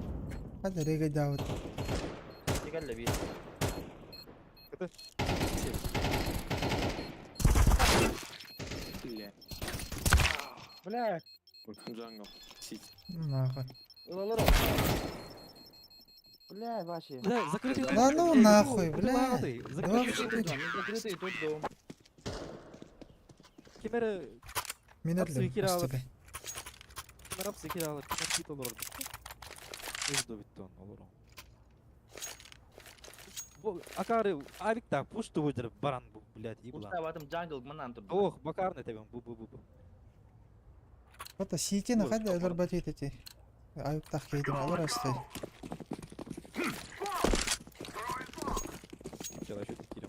Hadi рега даут. Тигәлле bir. Бля, Jungle. CT. Нахуй. Ылалар. Бля, Вася. Бля, закрытый Да ну нахуй, бля. Закрытый Вообще. дом. Закрытый тут дом. Кемері Мен Апсы өрлем, кире алып. астыгай. Кемер апсы кире алыр, кемер кит olur orada. Өзі бітті onun olur o. Бу акары авик та пушту выдыр баран бу, блядь, еблан. Уставатым jungle манан турду. Ох, бакарны тебем бу бу бу бу. Ата ситин Ой, хад что өлөр бат эти. Аюктах кейдим алар асты. Чала şu dikili.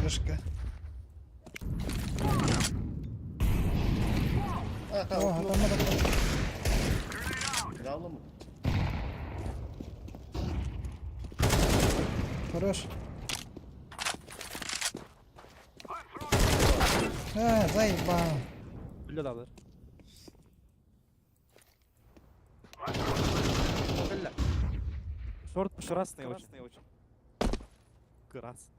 Вышка. О, адамдар бар. Кралlı mı? Хорош. А, заебал. Бля алыр. Бля. Шорт красный очень. Красный. Красный.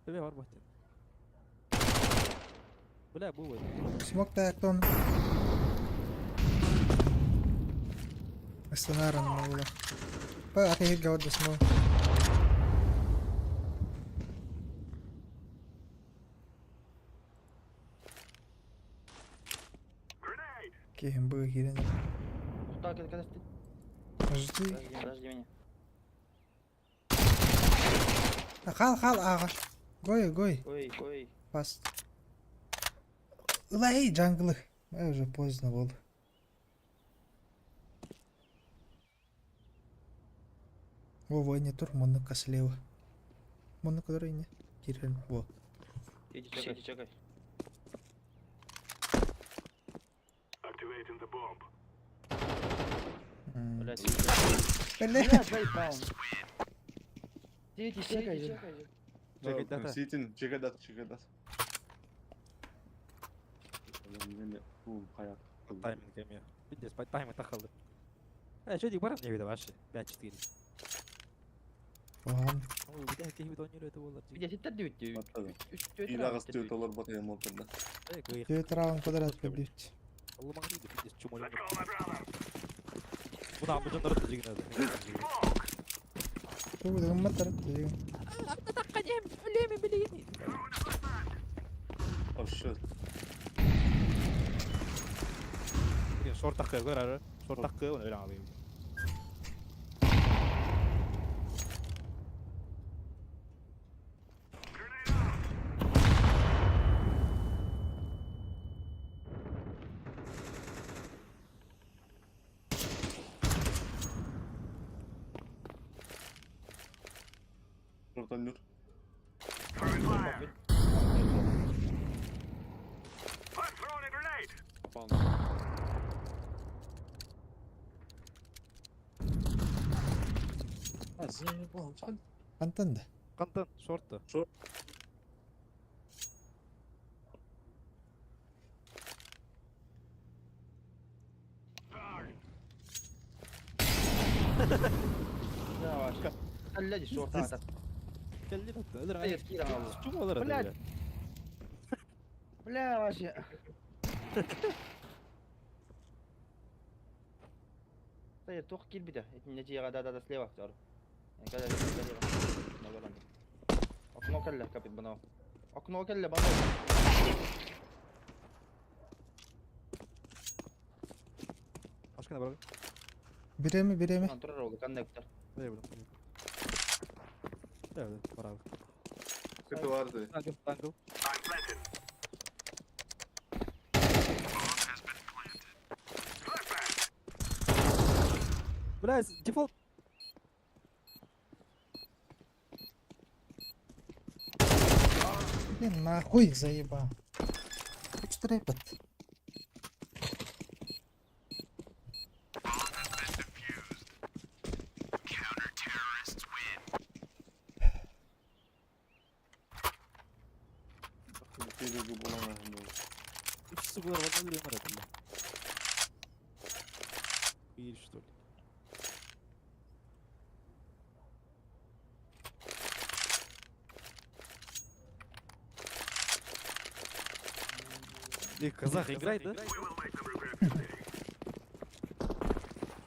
Бля бар бат. Бля бу вот. Смок так он. Сценарий было. Па, а ты говоришь, смок. Кем бы херен. Куда когда ты? Жди. Подожди, подожди меня. Хал, хал, ага. Гой, гой. Ой, ой. Пас. Лай, джанглы. А, уже поздно было. Во, войне тур, монука слева. Монука не. Кирилл, во. Иди, чекай, иди, чекай. Activating the bomb. М. Блядь. Бля. Блядь, заебал. Иди, чекай, чекай. Чекай, дата. Ситин, чекай дат, чекай дат. Тайминг эми. Пиздец, по тайминг тахалды. Э, что баран не видно вообще. 5-4. Ладно. Ой, бля, кем видно не это было. Бля, ситтер дүйт. Атады. İlagız төт олар бат ем отырды. Девять раунд квадрат побить. Ломаңды пиздец, чумоль. Бuna bu canları da jigin Тугу дымматтар. Oh shit. Шорт такы көрөр. Шорт такы оны өлө алайым. Oradan nur. I'm throwing a grenade. Попал на. Антон да. Кантан шортты. Шорт. Да, Вашка. Блядь, шорт ата. Келди бутты. Өлөр Блядь, кире алды. Чумолар. Блядь. Бля, вообще. Стоит, только киль бит. Это да, да, да, слева, второй. Когда слева. Окно келле, капит бано. Окно келле, бано. Ашкана бар. Биреми, биреми. Контроль oldu, коннектор. Бля, бля. Бля, бля, бар. Kötü vardı. Тангл, тангл. I'm planting. Бля, дефолт. Блин, нахуй заебал. Чтрепет. Bir bulamıyorum. Үчүсү булар бар өлүм бар бля. Кыйыр что ли. Ты казах играй, да?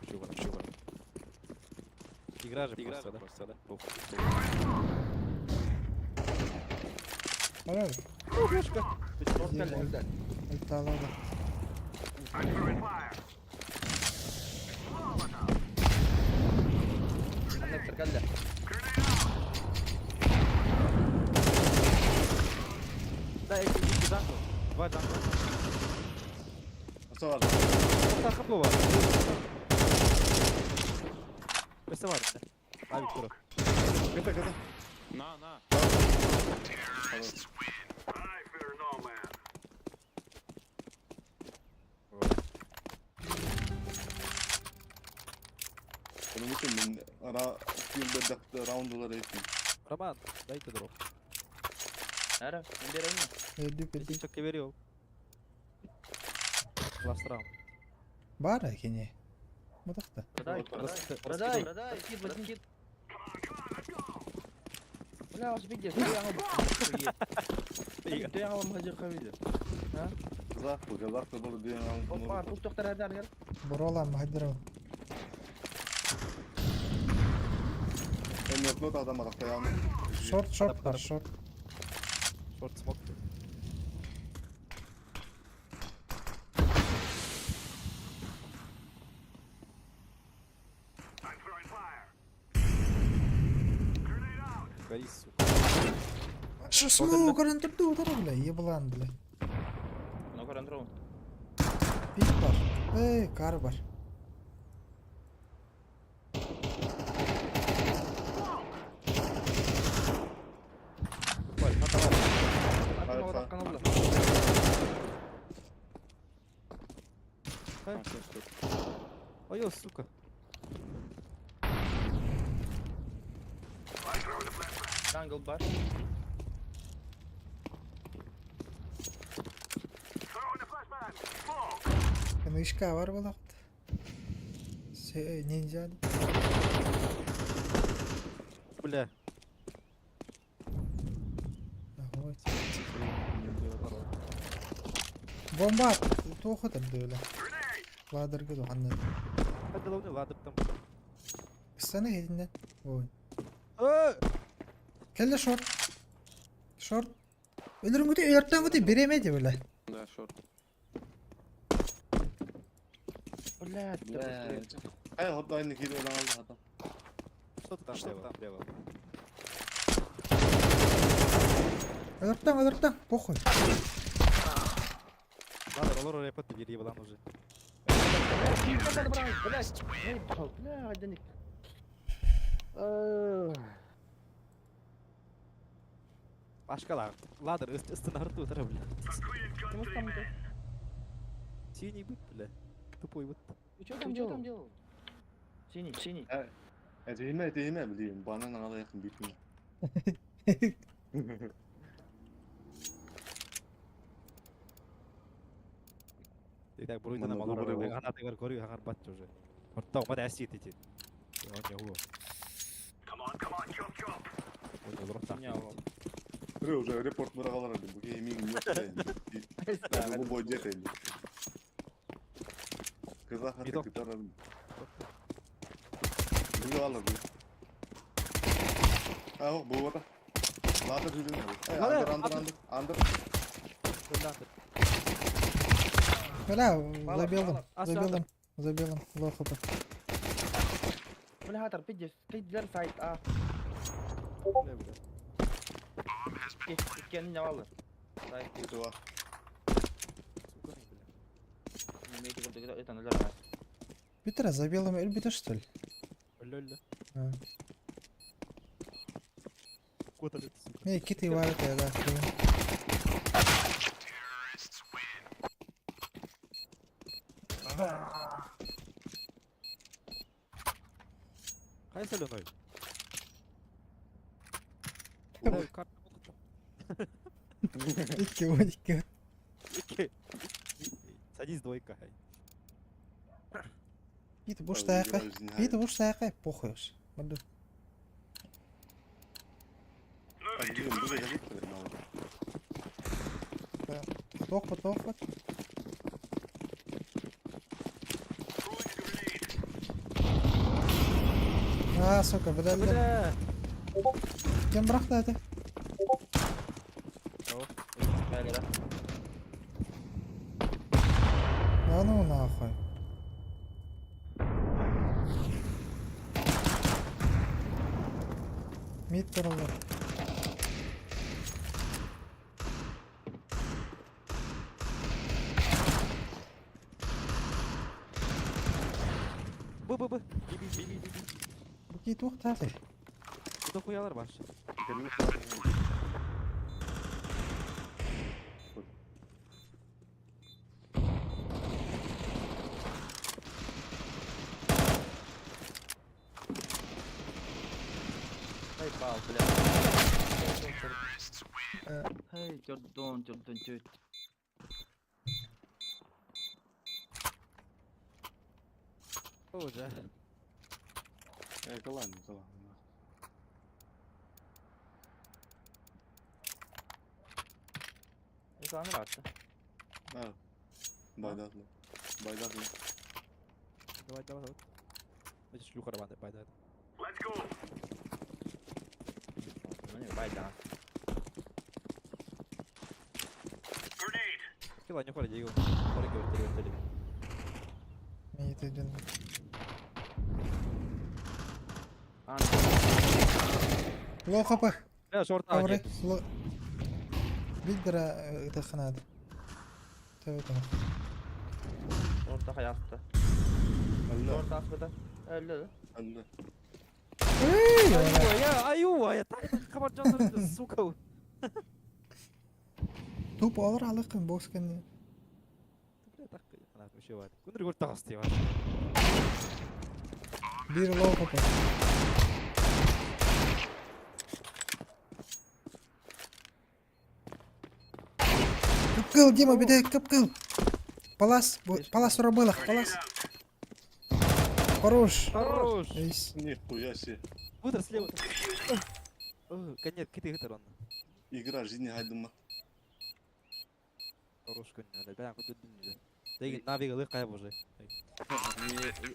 Шучу, брат, шучу, брат. Игра же просто, да? Просто, да? Похуй. Барар. Шорт кэллэ, кэллэ. Альталада. Коннектор кэллэ. Да, эти идите jungle. Два jungle. Савар. Орта хапова. Савар. Авик тура. Ката, ката. На, на. Потому мен ара килбердакты раундулар этим. Роман, дайте дроп. Ара, мен берейин. Öldü пети. Чөккө берио. Last round. Бара кини. Мутахта. Продай, Раскидай, продай, раскидай. продай, скид, скид. Бля, ос бигде, ты аңыл. Ты аңыл мхажы хавиде. Казах, казах был ден Опа, тук токтор әдәр гел. Бурола махадырыл. Эми өкмөт адам арактаяны. Шорт, шорт бар, шорт. Шорт смок. Гори, сука. Шо смоу көрөн турду утара бля, еблан бля. Ну, көрөн турабын. Пик бар. Эй, кар бар. Ой, сука. Jungle бар. Книжка бар болақты. Се, ниндзя. Бля. Ой. Бомба тоқы тұрды өлі. Ладыргы дұғаннан. Hadi lan ладыр там. Стана хединен. Ой. Э! Келді шорт. Шорт. Өлірін күті, өлірттен күті беремеді бля. Да, шорт. Бля, Ай, хотлайны кире алды хата. Что ты там Что делал? ты там делал? Өлірттен, өлірттен. Похуй. Ладыр, олар репот бери балан уже. Блядь, бля, айданик. Башкалар. Ладыр, ыстын арту утара, бля. Ким там ты? Синий быт, бля. Тупой быт. Ты что там делал? Синий, синий. Этиме, этиме билейм. Банан ала якын битми. Ты так буруйдан Мана малар. добрый бол. Ана тыгар көрү хагар бат уже. Орта мада әсит эти. Он не его. Бирөө уже репорт бырагалар эди. Бу кийимиң жок. Бу бой жет эди. Казах Биток. хаты китара. Бу алар бу. А, бу бата. Ладыр жүрүн. Андыр, андыр, андыр, андыр. Бля, за белым, А, за всё, белым, за белым. Лохо Бля, хатар, пиздец, пиздец, сайт, а. Бля, бля. Иккенин алды. Сайт, Кетип Сука, бля. имейте в виду, это наверное. Бүтүрэ, за белым өлбүтэ что ли? Өлө-өлө. А. Кот этот, сука. Не, киты варят, я да. Кай соленой? Ой, карта Икки, вот, икки. Икки. Садись, двойка. ай. Пит буш таяқай. Пит буш таяқай, похуй уж. Буду. Тохпут, тохпут. А, сука, бля, бля. Бля! Кем бырахта это? Бәле. Да ну нахуй. Мид тураллар. Б, Б, Б. Би, би, би, би, би. Бу кии туохтаатый? Куда хуялар бар? Заебал, бля. Эй, Jordan, Jordan, Jordan. О, да. Э, ладно, ладно. Экраны rahatsa. А, байдатlı. Байдатlı. Давай, давай, давай. Эти шлюха рваные, байда. Let's go. Ну не, байда. Grenade. Кила не ходи, его. Ходи, говорит, говорит, Мид один. А, Лоу хп. Бля, шорт Ковры. нет. Ло... Биддера ытаханады. Төбөтөн. Orta hayatta. Allah. Orta asbada. Öldü. Allah. Эй, Айуа, я, айуа, я так хабар жандырды, сука. Туп олор алыкын бокс кэнни. Бля, так, ана, вообще бар. Күндүр көрт тагысты бар. Бир лоу хп. Кыпкыл, Дима, беде, кыпкыл. Палас, палас урабылах, палас. Хорош. Хорош. Эйс. Нихуя себе. Бутер слева. О, конец, киты гытыр он. Игра жизни хайдыма. Хорош конец, бля, куда дүнде. Деген навига лы кай уже.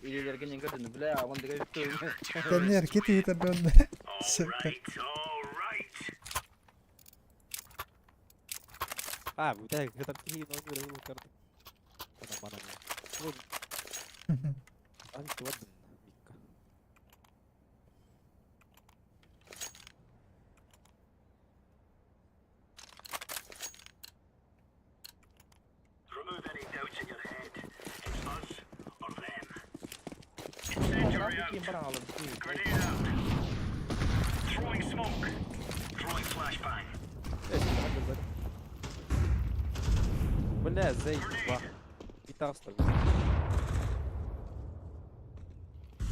İyilerken gördün. Бля, вон деген Коннер, кити ытырдын. Сука. Right, all right. А, бля, это кихи, но не рыл карты. Ана мана. Вот, а что вот Микка. Remove any doubts in your head. It's us or them. Incendiary out. Kim bana alın. Grenade out. Throwing smoke. Throwing flashbang. Бля, заеба. Гитарста.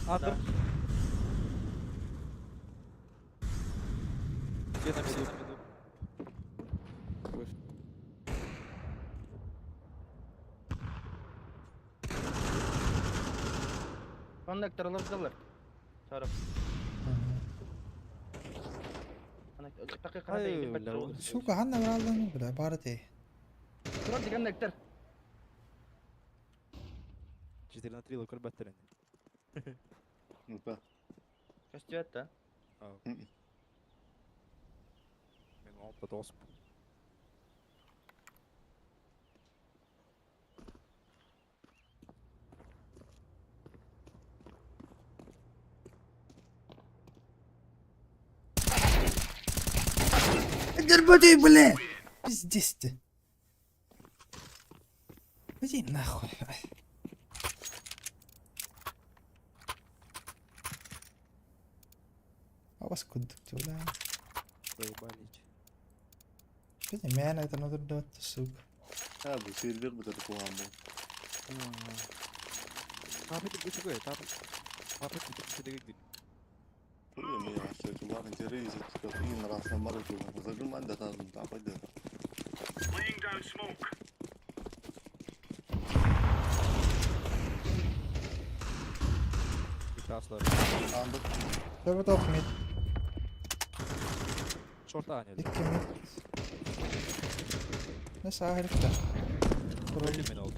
Андер. Все на виду, на виду. Konnektör alır. Çarp. Dakika Ай, бля, Сука, ханна баралдан, бля, бары те. Коннектор. 4 на 3 лукар беттерин. Ну-ка. Көстүөт да. Мен алта досп. Дербатый, бля! Пиздец ты. Иди нахуй. А вас куда ты, бля? Заебались. Пиздец, меня это надо дать, сука. Ha bu server bu da kullandı. Tapet bu çıkıyor, tapet. Tapet bu çıkıyor. كل ما يعرف والله انت ريز تقييم راسنا مرة الرجل ما عنده تازم تعقد Laying down smoke. Гитарстар. عندك Төбөт ох мид. Шорт а, нет. Икки мид. Ne sahilde. Öldüm ben oğlum.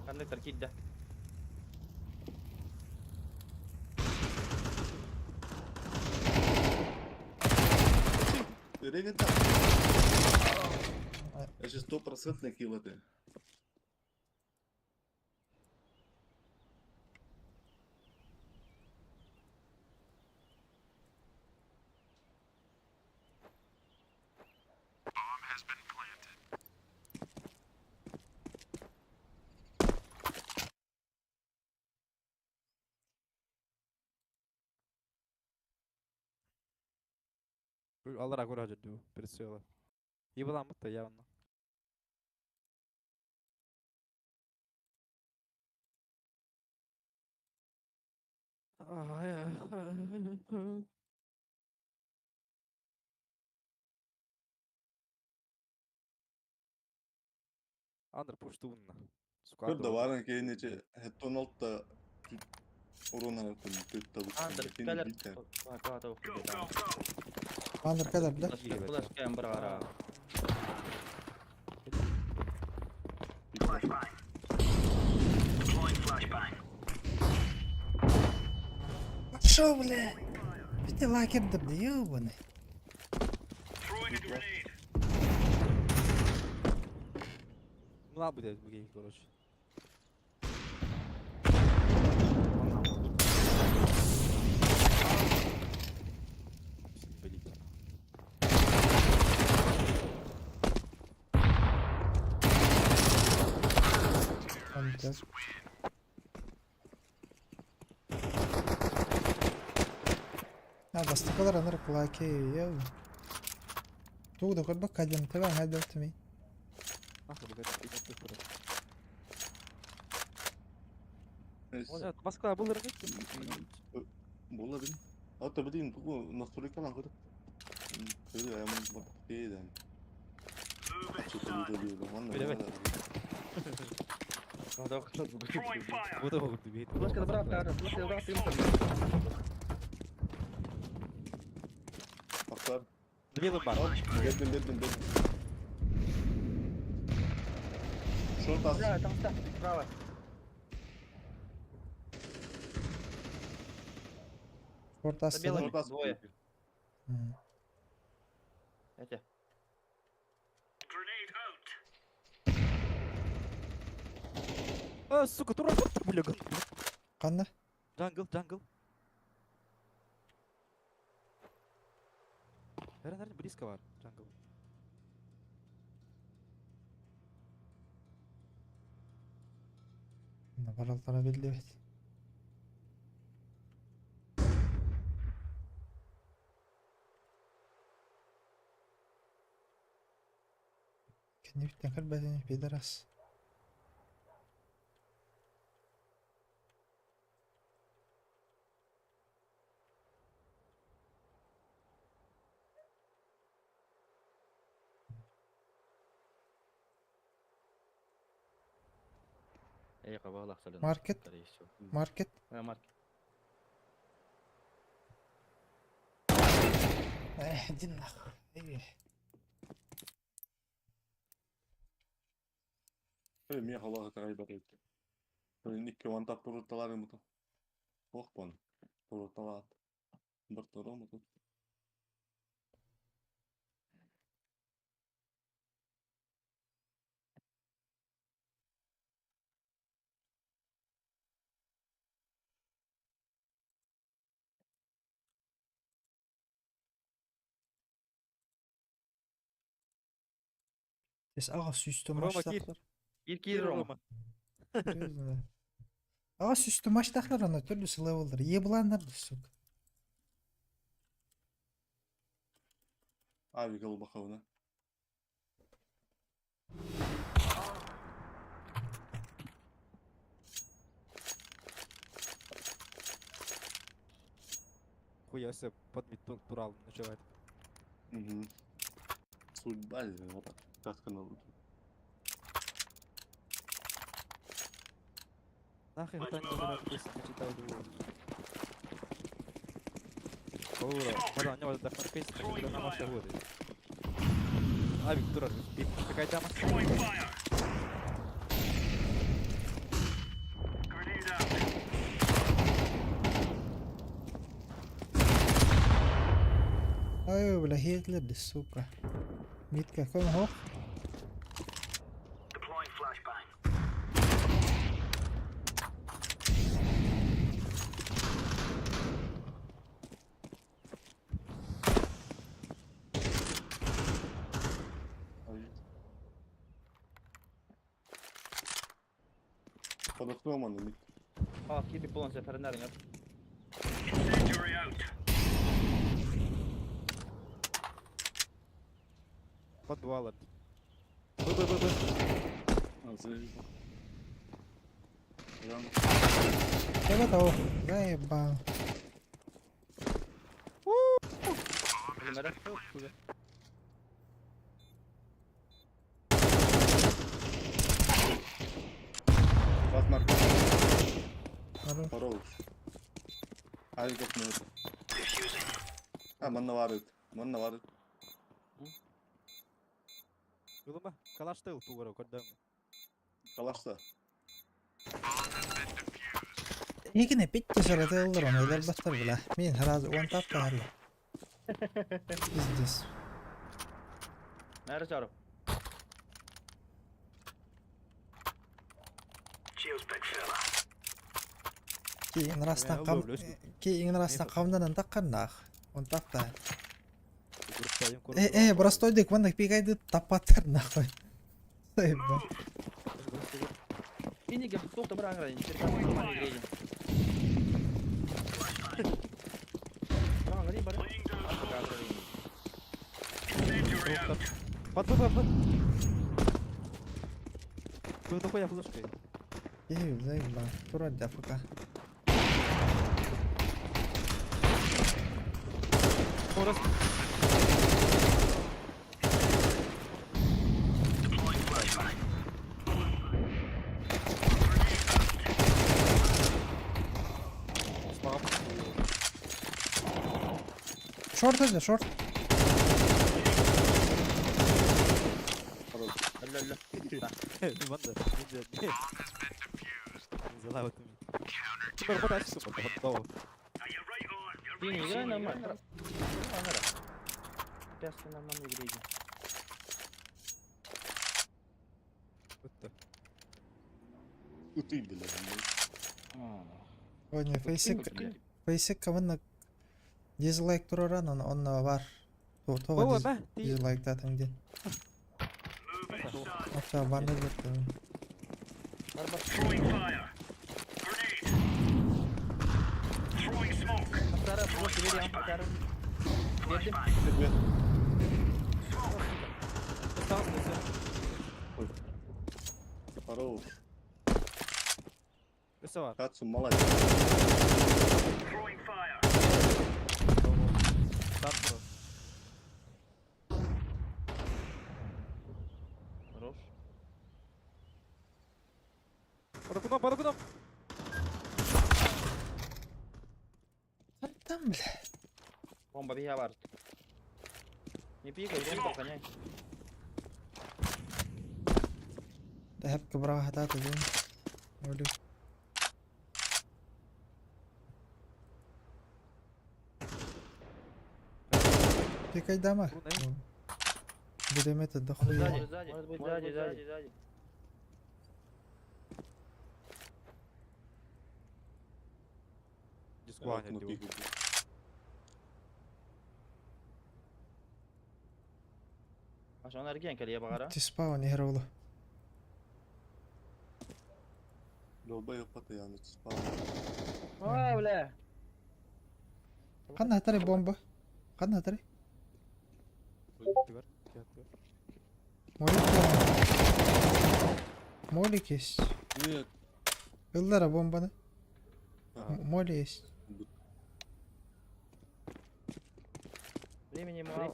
Коннектор киирдэ. Регента. Я сейчас стопроцентный килл это. Аллара көрө жүрдү. Прицела. Ибалан бутта явно. Андр пуштунна. Көр да барын кейинече хеттон алта урон төттө Андр кэлэр. Андр кэлэр бля. Флешка бір ара. Шо, бля? Бите лакер да бля, ебаный. Мына будет бугей, короче. Блин. Андр. А, бастакалар аныр кулаке, еб. Тугда көрбө кадем тебе хайда өтмей. Нахуй, блядь, Москва был Була бин. Ата билин бу настройкалан көрүп. Көрү аямын бу дейден. Флешка брат, флешка брат, Бактар. Белый бар. Бердим, бердим, бердим. Шорт ас. Да, там ста, справа. Шорт асты. белыми двое. Эти. А, сука, тура, бля. Канна? Jungle, jungle. Эрен, Эрен, близко бар. Jungle. Баралтара билдибет. Кенниптен көрбөтүн пидорас. Маркет. Маркет. Маркет. Эх, иди нахуй. Эй. Мен халага тарай бар эти. Мен икки вантап туруталар муту. Охпон. Туруталат. Бір туру муту. Эс ага сүйстө Рома, кир. маштахлар. Кир, кир, Рома. Ага сүйстө маштахлар ана төрлү левелдер. Ебландар сука. Авик албахауна. Хуя себе под турал ночевать. Угу. Судьба, вот так. Катка на луту. Нахуй хатан читал Ora, madonna, andiamo da fare questo perché non ho saputo. Ah, Vittorio, perché già ma. Ой, бля, Гитлер, сука. Митка, ком hoch? Подохнул маны мид. А, киби полон сәфәреннәр яп. Подвал. Б, Б, Б, Б. А, заебал. Рано. Тебе того. Заебал. Белмәдем. Вас марк. Хорош. Хорош. Ай, как мы это. А, манна варит. Манна варит. Юлыма, калаштыл тугара, көрдім. Калашта. Игне питти саратылар оны өлөр баттар бля. Мен сразу он тап тахарла. Пиздец. Нәре чарып. Кейин растан Мен кам өлөс. кейин растан камдан такканнах. Он тап та. Группа Э, э, простой дик, вон пигайды тапаттар нахуй. Заебал. Инеге тохта бер аңра, интеркам нормально грейден. Аңра бар. Под, под, под, под. Вы дохуя флешкой. Эй, заебал. Тура для ФК. Хорас. Шорт это, шорт. Хорош. Әллә, әллә. Манда, Взяла вот Супер, подача, супер, готово. Ты не играй нормально. Аңра. Пясты нормально грейден. Ну ты, бля. Ой, не, фейсик, фейсик кавынна дизлайк тураран, он он бар. То О, то да, ты. дизлайк татың ден. Ата баннер бер. Атара, флеш берем, атара. Бердим. Бер. Хорош. Өсі бар. Катсу, молодец. Старт Хорош. Под окном, под окном. Там, бля. Бомба бия бар. Не пикай, бомба гоняй. Хәпкә бара хата ден. Өлі. Ты кайдама? Будем это дохуя. Сзади, сзади. Может быть, сзади, сзади, сзади. Дискуаня, Окно диво. пикает. Ашан әрген кәле бағара. Ти спава не хероло. Долбоёб постоянно спал. Ой, бля. Қандай атары бомба? Қандай атары? Тигр, тигр, тигр. Молик бомба. Молик есть. Нет. Ыллара бомбаны. Ага. Моли есть. Времени мало.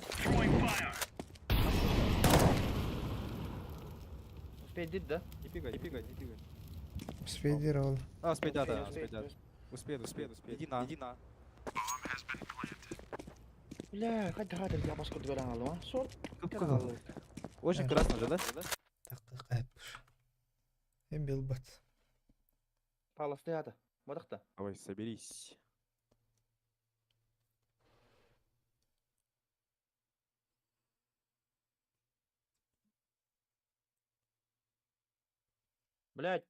Успеть дит, да? Не пикай, не пикай, не пикай. Успейдир ол. А, успей, да, да, успей, да. Успеет, успеет, успеет. Иди на, иди на. Бля, хайда хатыр я башка дверан алым, а? Сорт. Кып-кызыл. Очень красно же, да? Такка Эм билбат. Паласты ата. Бадакта. Давай, соберись. Блять.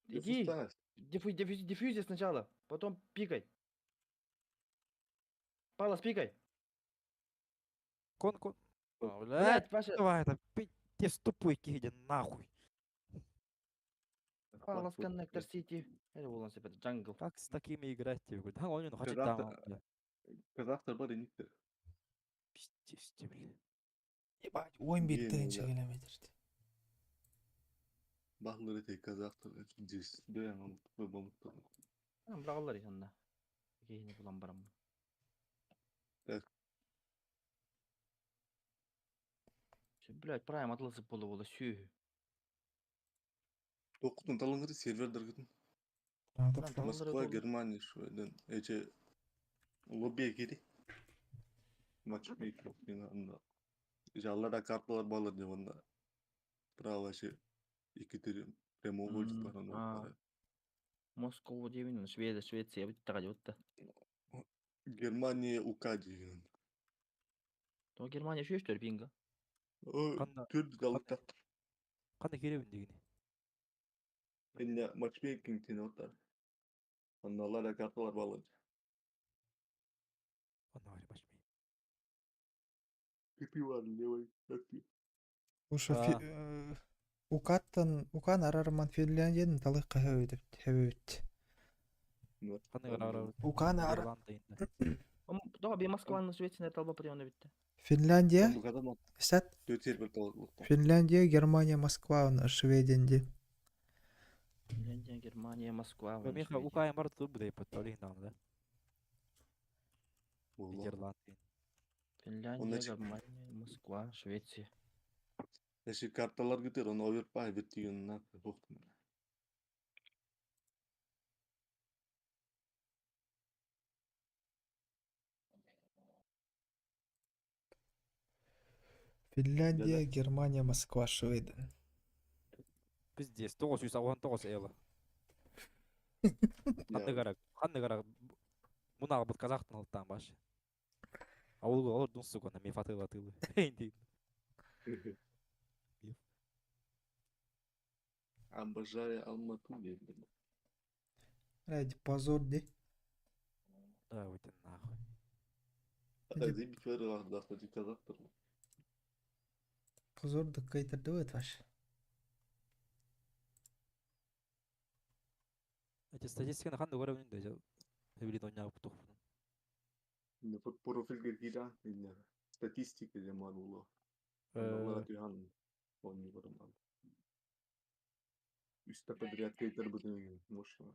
Иди. Дефустас. Дефьюзи сначала, потом пикай. Палас, пикай. Кон, кон. А, Блять, блядь, Паша. давай это, пиздец тупой, иди нахуй. Палас Коннектор Сити. Это был он себе джангл. Как с такими играть тебе? Говорит, Да, он не хочет Казахтар- там, бля. Казахтар бар иниктер. Пиздец тебе, бля. Ебать, 11 Е, тыгынча да. километр. Бахлар эти казахтар. Здесь. Да, он бомб. Брагалар янна. Кейini булан барам. Так. Блять, прайм атласы болу болу сүй. Тоқутун талыңгыры сервер дыргытын. Москва, Германия, Шведен. Эче лобби кири. Матчмейкинг анда. Жаллара карталар балар деп анда. Право ше iki тири прямоугольник бар анда. Москва дебин, Швеция, Швеция бит тага жотта. Германия УК деген. То Германия шүештер пинга. Канда- Түрд галыкта. Кандай керебин дегени? Энне матчмейкинг тен отар. Анда карталар балар. Онна бар башмай. Пипи бар левый. Пипи. Уша А. Укаттан Укан арарман Финляндияны талыкка хөйдөп хөйт. Кандай карар? Укан ар Дога би Москваны Швецияны талба прионы битте. Финляндия Сәт Төрт сервер талык. Финляндия, Германия, Москва, Шведенди. Финляндия, Германия, Москва. Меха УК бар тут буде подтолин там, да? Нидерланды. Финляндия, Германия, Москва, Швеция. Эши карталар гытыр, оны оверпай бит деген на боқтым. Финляндия, Германия, Москва, Шведен. Пиздец, 919 эло. Кандай карак, кандай карак. Мунагы бут казактын алттан баш. Ауыл олор дун сука, на мефатыла тылы. Дейт. Обожаю Алмату дейт. Ради позор де. Да, выйти нахуй. А так заебить вэр да, казахтар. Позор да кайтарды ваш. Эти статистиканы кандай көрөмүн да, Хебилин ойнап тухпун. Профиль кира, статистика жаман болу. Олар атыган он барман. Үстә подряд кейтер бүтүн мощно.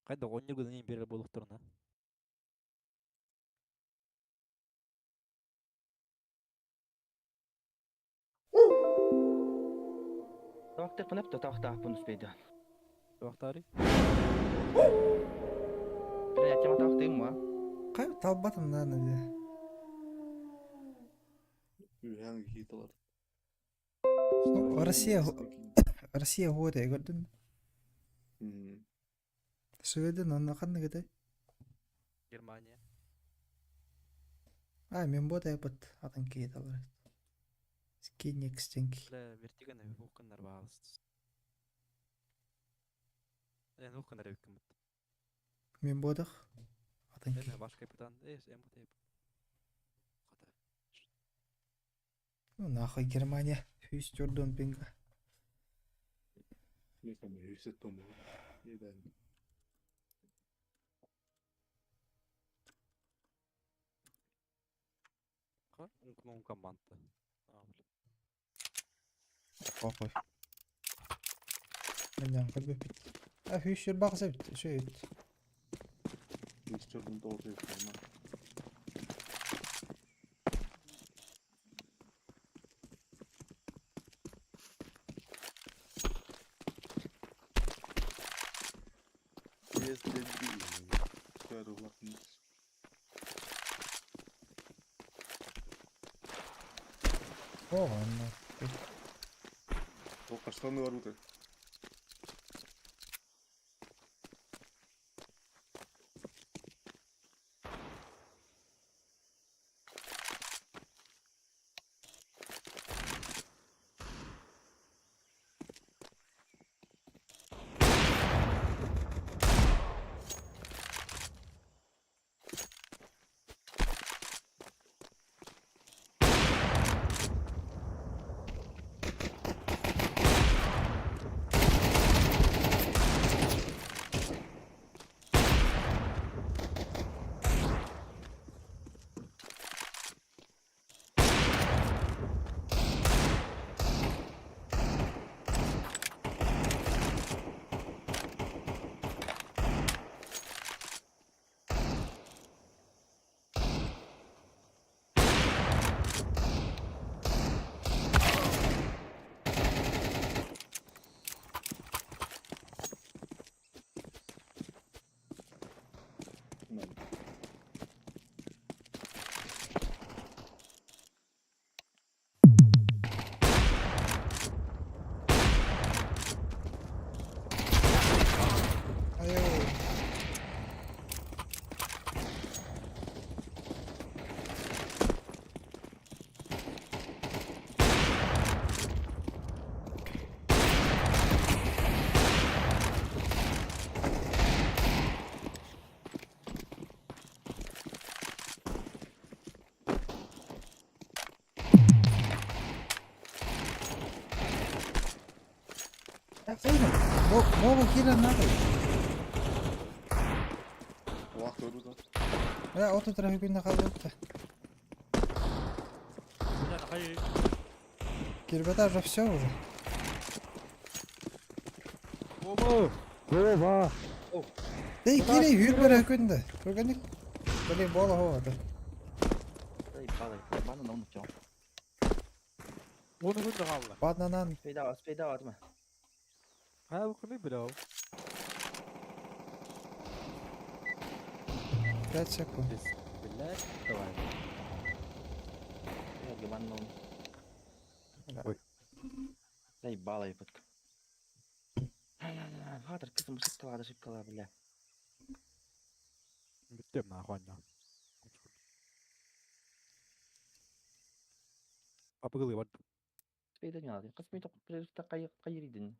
Кайда он күнүн бери болуктурун, а? Табакта кынап та табакта апын успейді. Табактары? Бля, тема табакта ма? Кай талбатым наны де. Үйән хиталар. Россия Россия горе көрдүм. Шведен онна кандай кете? Германия. А, мен бот айпат атын кейт алар. Скинник стенки. Бля, вертиганы укыннар багалыс. Э, укыннар өккүн бут. Мен бодах атын Эме баш капитан, э, эм бут. Ну нахуй Германия. Хүйстердон пинга. Мехами хүйсет тому. Еден. Ка? Ункун команда. А, бля. Похуй. Мен көрбөппүт. А 128 эбит, үчүгэй эбит. 149 нормально. О, ладно. О, каштаны барбыта. Айоо. Вова киирэн надо. Вахта оруда. Э, 33 күнне қалбытты. Кирбета уже все уже. Вова! Вова! Эй, кире, хүрбер күнді. Көргенік. Блин, бола хова. Заебало, банан он все. Оны күнді қалды. Баднанан Спейдава, спейдава, атма. Ха, bu күні білау. 5 секунд. Блядь, давай. Я банан он. Ой. Заебало, ебатка. Хатыр, кызым, шипкала, шипкала, бля. Бүттем нахуй анна. Апыгылы бар. Спейда не надо. Кыз мен қайыридin.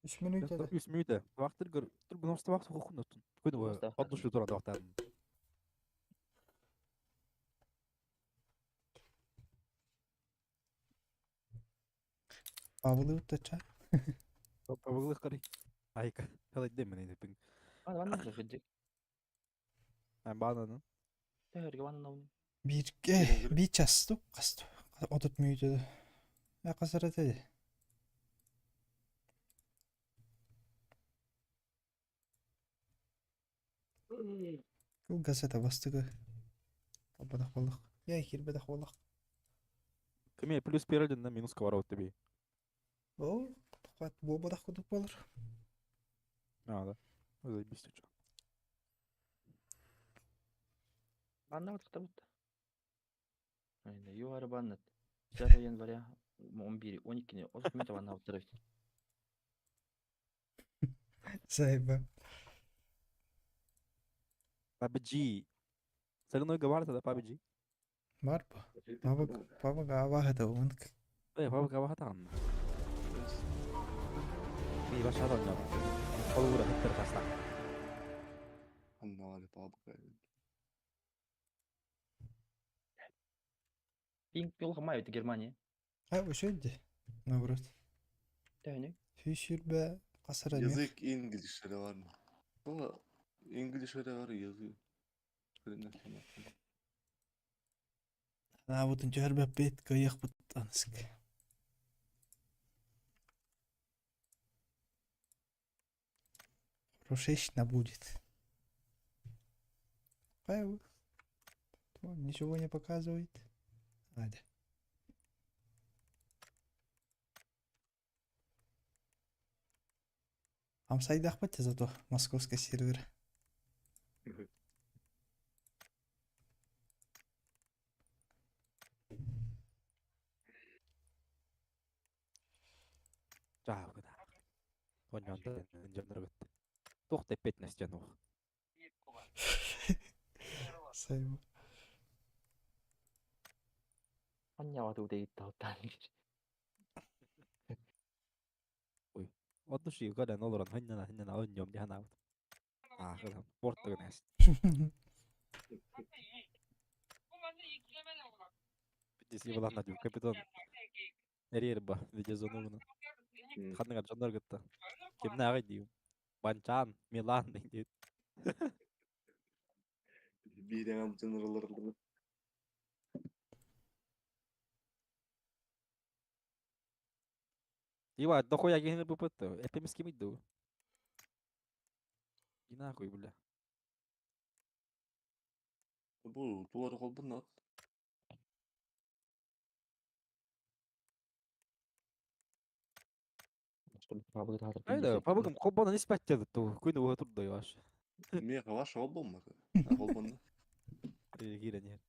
3 минут еді. 3 минут. Вақтыр гөр. Тур бұны вақт құқын өттін. Күні Просто. Одну шу турады вақтарын. Павлы утача. Апыгылы қарай. Айка. Қалай демен енді пің. Банан заходи. Бананын. Тәһәргә банан он. Бирге, bir час қасты. 30 минут еді. Я қасар еді. Бұл газета бастығы. Табадақ болдық. Я кирбедақ болдық. Кіме плюс берілдін да минус коворот тебе. О, қуат бобадақ күдік болыр. А, да. Заебись ты чё. Банан вот будто. Айда, югары баннат. 5 января 11, 12, 30 минут банан отырып. Зайба. PUBG. Сәлін ойға бар да PUBG. Бар ба? Баба, баба авахада онк. Э, PUBG авахата Би баш адам жап. Колура хеттер таста. Аннары PUBG. Пинг yol май это Германия. А, өшөйді. Наоборот. Тәһәне. Фишүрбе қасара Язык English'e var mı? Valla English'e var yazıyor. Наабытын чөрбө бет кыйык бут аныск. Рушечно будет. Ничего не показывает. Ладно. Амсайдахпыт зато московский сервер. Чаабыта. Онньонтон дьонноргут. Туох да эппиэтинэстэн уох. Сайма. Анньаҕа тутаан. Ой. От души көрөн олорон ханнана ханнана онньом дии санаабыт. Аахылам. Португун эс. Здесь была капитан Эрерба видеозонугунан. Ханныгар дьоннор кытта. Кимнээҕий диим. Банчаан, Милан диир. Биир дьоннор Ива, дохуя киһини буппут. Эпимис кимий дуу? И нахуй, бля. Бу туора холбуннат. Айда, пабыгым холбонон испэттер туу. Күн уһа турда юаш. Миэхэ ваша холбоммат. Холбонно. Киирэн иһэр.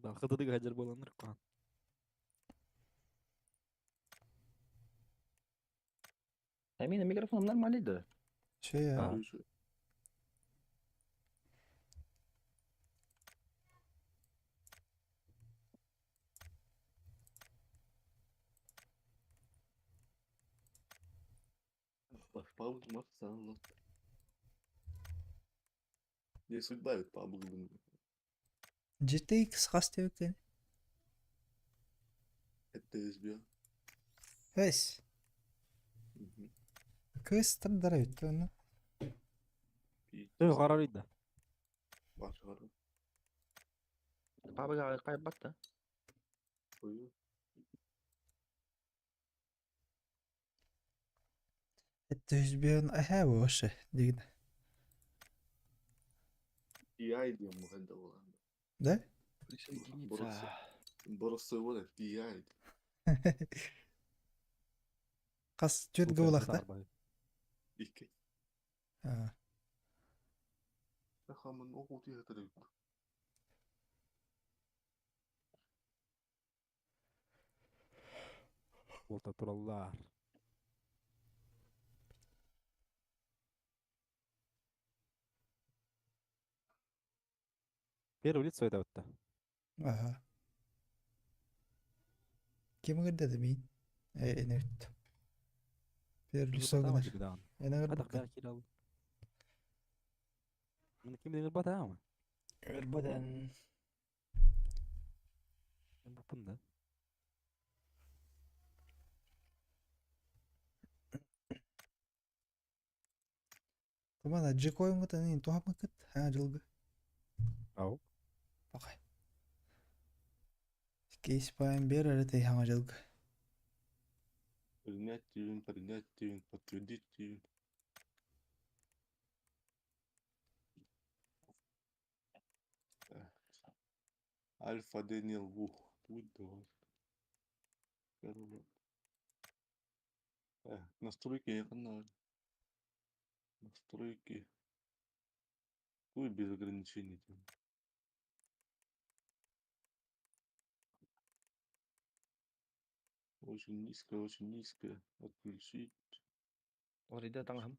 Ба, хытыдыга хадьар буоланнар кухан. Амина микрофон нормальный да? Че я? Не судьба ведь пабыгым. GTX хас диэбиккин? Это СБ. Эс. Кыыс тардара бүттэ онно. Төһө харарый да? Ваша Пабыга кайбат да? Төһүсбүөн эһээ вообще дигин. TI диэн бу буолан. Да? Присоединиться. Боростой буолар TI. Хас түөрт гыбылах да? Икки. Аа. Хамын оҕу тиһэтэрик. Буолта тураллар. Первый лицо это вот. Аха. Ким ыҥырда мин? Э, эне бүттү. Первый лицо гынар. Эне ыҥырбаккын. Ким ыҥырбата Ыҥырбатан. Буппун да. Тумана джикойуҥҥутун иин туһаммыккыт аа дьылгы. Ау. Пакай. Кейс паайын биэр эрэ тэйһаҥа дьылгы. Принять тиийин, принять тиийин, подтвердить тиийин. Альфа Дэниел Вух. Будь давай. Настройки я канал. Настройки. Ой, без ограничений. Там. Очень низкая, очень низкая. Отключить. Орида таҥаһым.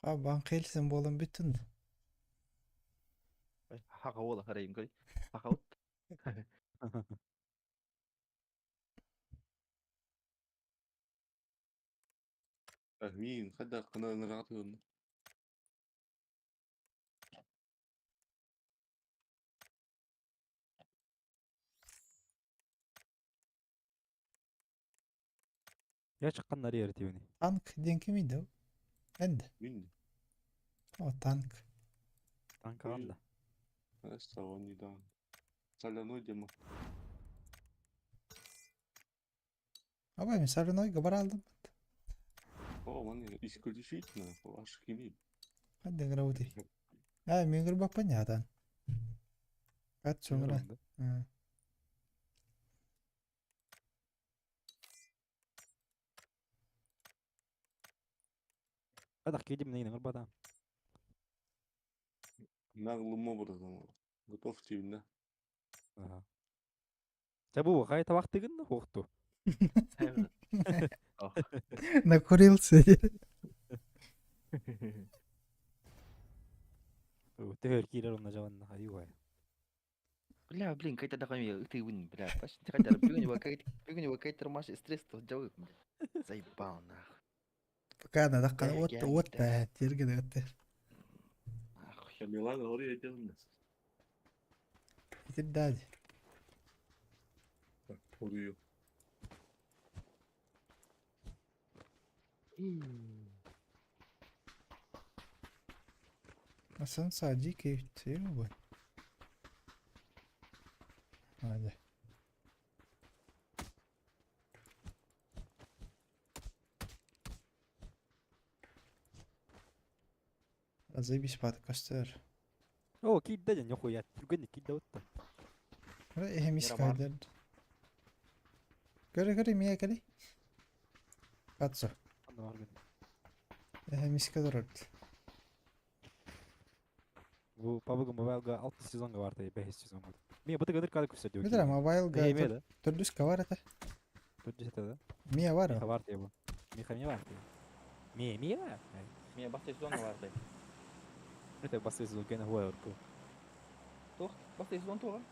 А бан хелсен буолан бүттүн. Хака буола харайым көр. Хакаут. Мин хадда кына Я чыкканнар ертибини. Танк диэн кимий да? Энди. Мин. О, танк. Танк да. Стало недавно. Соляной демо. Абай мен соляной бар алдым. О, он исключительно ваших имен. Ханна грауди. А, мен көрбөппүн ятан. Кат чоңра. Хадах кидим нейн ырбата. Наглым образом. Готов тебе, Ага. Ча бу хай табактыгын хоқту. Накурился. Төхөр киирер онна жабанна хаюга. Бля, блин, какая-то такая ты вын, бля, почти хотя бүгүн какая-то маш стресс то жабык, бля. Заебал нахуй. Пока на дакка Э, вот я вот да. да, терге да. Нахуй. Милан говорит, я делаю. Итир дади. Урую. Асан сади кейти бу. Hadi. Заебись пат костер. О, кидде ден нохуя. Түргөн кидде отта. Эхемис Мирамар. кайдер. Көрө көрө мия кели. Катсо. Анда бар ген. Эхемис кадырат. Бу PUBG Mobile'га 6 сезонга бар да 5 сезон бар. Мен бу тыгыдыр кады күрсәтү. Битер мобайлга Эме да. төрдүс кавар это. Төрдүс это да. Мия бар. Миха бар бу. Миха не бар. Ме ме бар. Мен баста сезон бар да. Это басты сезон кен хуа өрпү. Тох, баста сезон туға.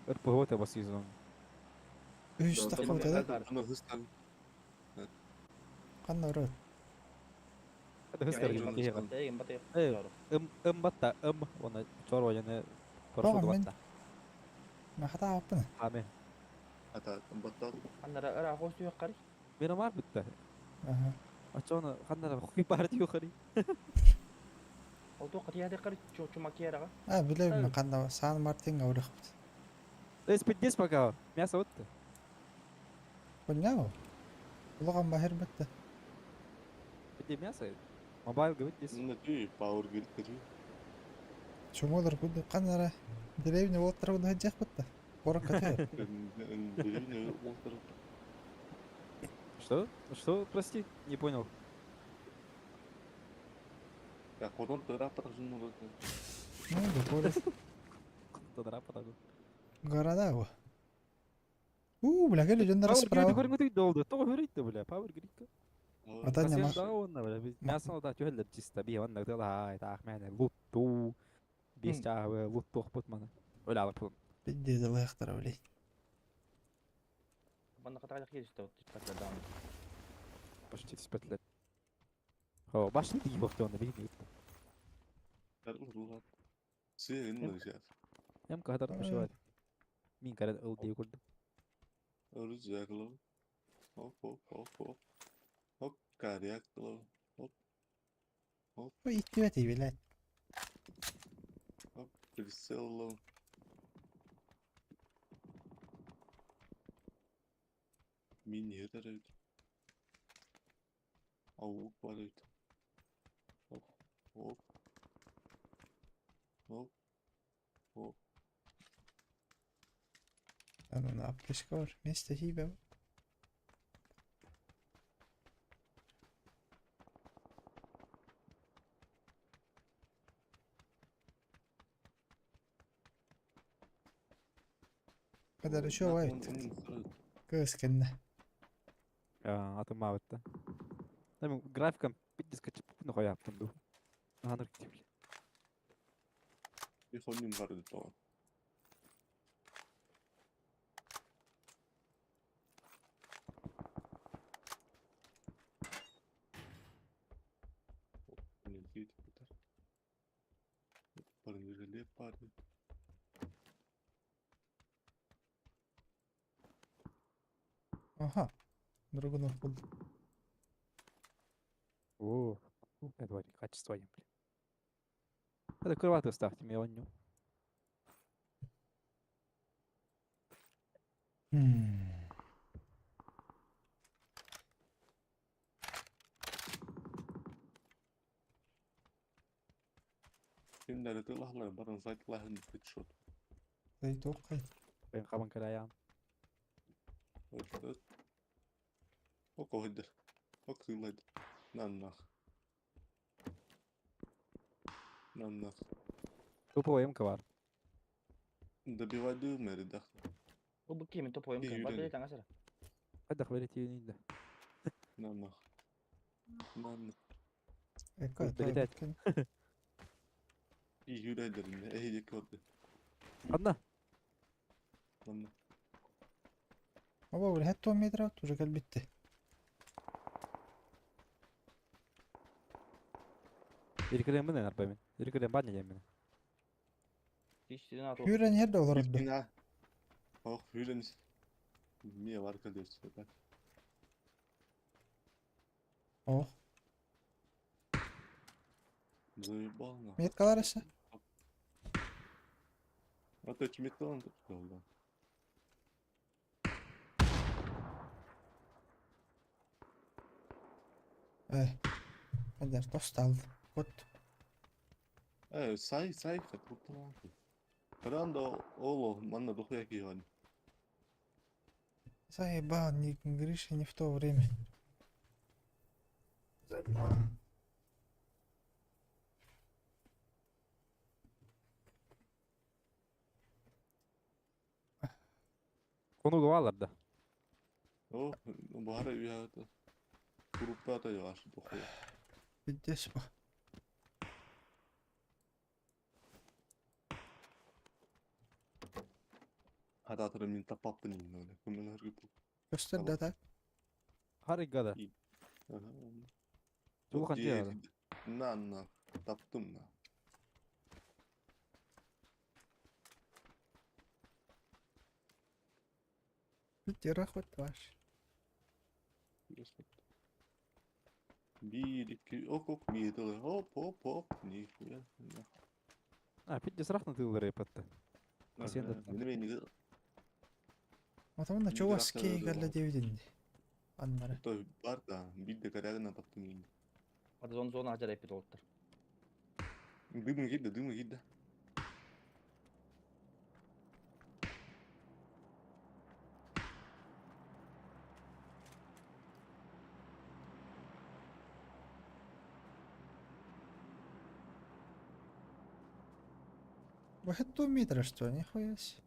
Өрпү хуа басты сезон. Үс такка да. Аны хыстан. Канна урат. Это хыстар Я ген кеге. Деген бата. Э, ым ым батта ым оны чор вояны Тоҕо парашют мен батта. махата аппын. Аме. Ата баттар. Аннара ара хосту yok кари. Мен амар битте. Аха. Ачоны ханнара хуй бар диё хари. Ол тоқ тияды кари чу макияраға. А билем канна Сан Мартин аурахпыт. Эс пиддес пока. Мясо отты. Понял? Улахан бахер битте. Пидде мясо. Мобайл говорит здесь. Ну ты пауэр грид кри. Чумолор күдү каннара деревня болоттар күдү хаджах битте. Корок катер. Деревня остров. Что? Что? Прости, не понял. Я ходон тыра паражын Ну, да корок. Тадара потаду. Города го. У, бля, кели жондар Power Grid справа. көрүнгү долду. Того хөрөйт бля. Power Grid. Атanya Ма. ма. Да, онна бля. Биз мясо да түһэллер чисто би онна дала ай таах мәне лутту. Бес чаа лутту окпут мана. Өлө алып пулун. Бидде залахтар блядь. Банда катага келишти. Патладан. Почти спетлер. О, башны дии бохты онна би. Эм кадар мышыбайт. Мин карад ыл дии курдум. Хоп, хоп, хоп, хоп. Хоп, каряк, хоп, Ой, иттибет блядь. хоп, прицел. Мини это Аук падает. Хоп, хоп. Хоп. Хоп. Анан аптечка бар. Место хибе. Кадар еще вайт. Кыз кенне. Атым абытта. Эми графикам пиддес качып ну кояптым ду. Аныр китип. И хоним барды то. Парни. Аха. Драгунов был. О, это качество ем, бля. Это кровату ставьте мне онню. Kimleri тыллаһалар барын сайтлаһын хедшот. Тоққай. Мен қабан кіраян. Око хыдыр. Ок сыйлайды. Наннах. Наннах. Туповой МК бар. Добивай дымеры, да. Бу бу кимин топ ойым Киһи Бар үйренер. били таңа сара. Қайда қабер етейін Наннах. Наннах. Эко, Долетает. И юрайдерин. Эй, көрді. Қанда? Наннах. Оба, бля, 10 метров уже кэлбитти. Иркілен міне арбамен. Иркілен бар неден міне. Тиш сирин ату. Хүрен херде олорду. Бина. Ох, хүрен. Мие бар калдыр. Ох, Заебал нахуй. меткалар эсе. А то чметтан тут да. Эй. Хадер, тостал. Кот. Э, сай, сай, хат Каранда оло, манна дохуя киған. Заебал, не Гриша не в то время. Конуға балар да. О, бахара үйәті. Группата яшы дохуя. Пиздец по. Хататыры мен тапаппын енді öyle. Көмілер көп. Көстер да так. Харигада. Тулхан тиады. На, на, таптым на. Питера хоть ваш. Bir, iki, ok, ok, bir, hop, hop, hop, нихуя. А, пидде срахны тылдыр епатты. Сен де. Мен Атамын чугас кей кэллэ диэбитинди. Аннары. То бар да, бир де корягына таптым енді. Ады зон зона ажар эпит олуттар. Дымы кидді, дымы кидді. Бахет метра что, нихуя себе.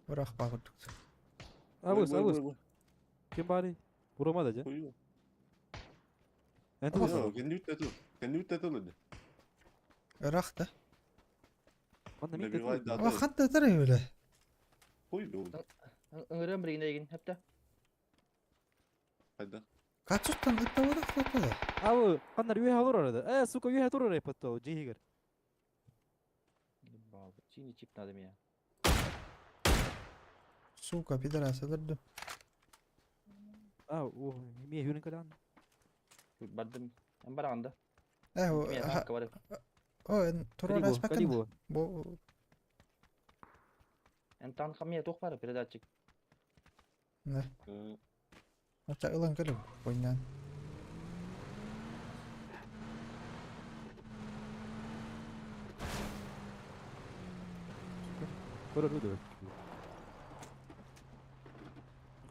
Врах пагырдык. Абыс, абыс. Ким бары? Бурама да же. Қою. Энти Йо, кенди үттәтіл. Кенди үттәтіл еді. Ырах да. Манда мен Добивай да. Ва хатта тары өле. Қой ол. Ыңырым биригине егин хепте. Қайда? Кацуттан ыттабыдак да. Абы, кандар үйе алыр арада. Э, сука, үйе турар епатты. Жейгер. Чини чип надо меня. Сука, пидорас, өлөрдүм. А, о, ме юрин кадан. Бардым. Эм бараганда. Э, Мен танка бар. О, турар аспакын. Калибу. Бу Эн танка мне тух бар передатчик. не. Ача ылан кэлеп ойнан. Көрөр өдө.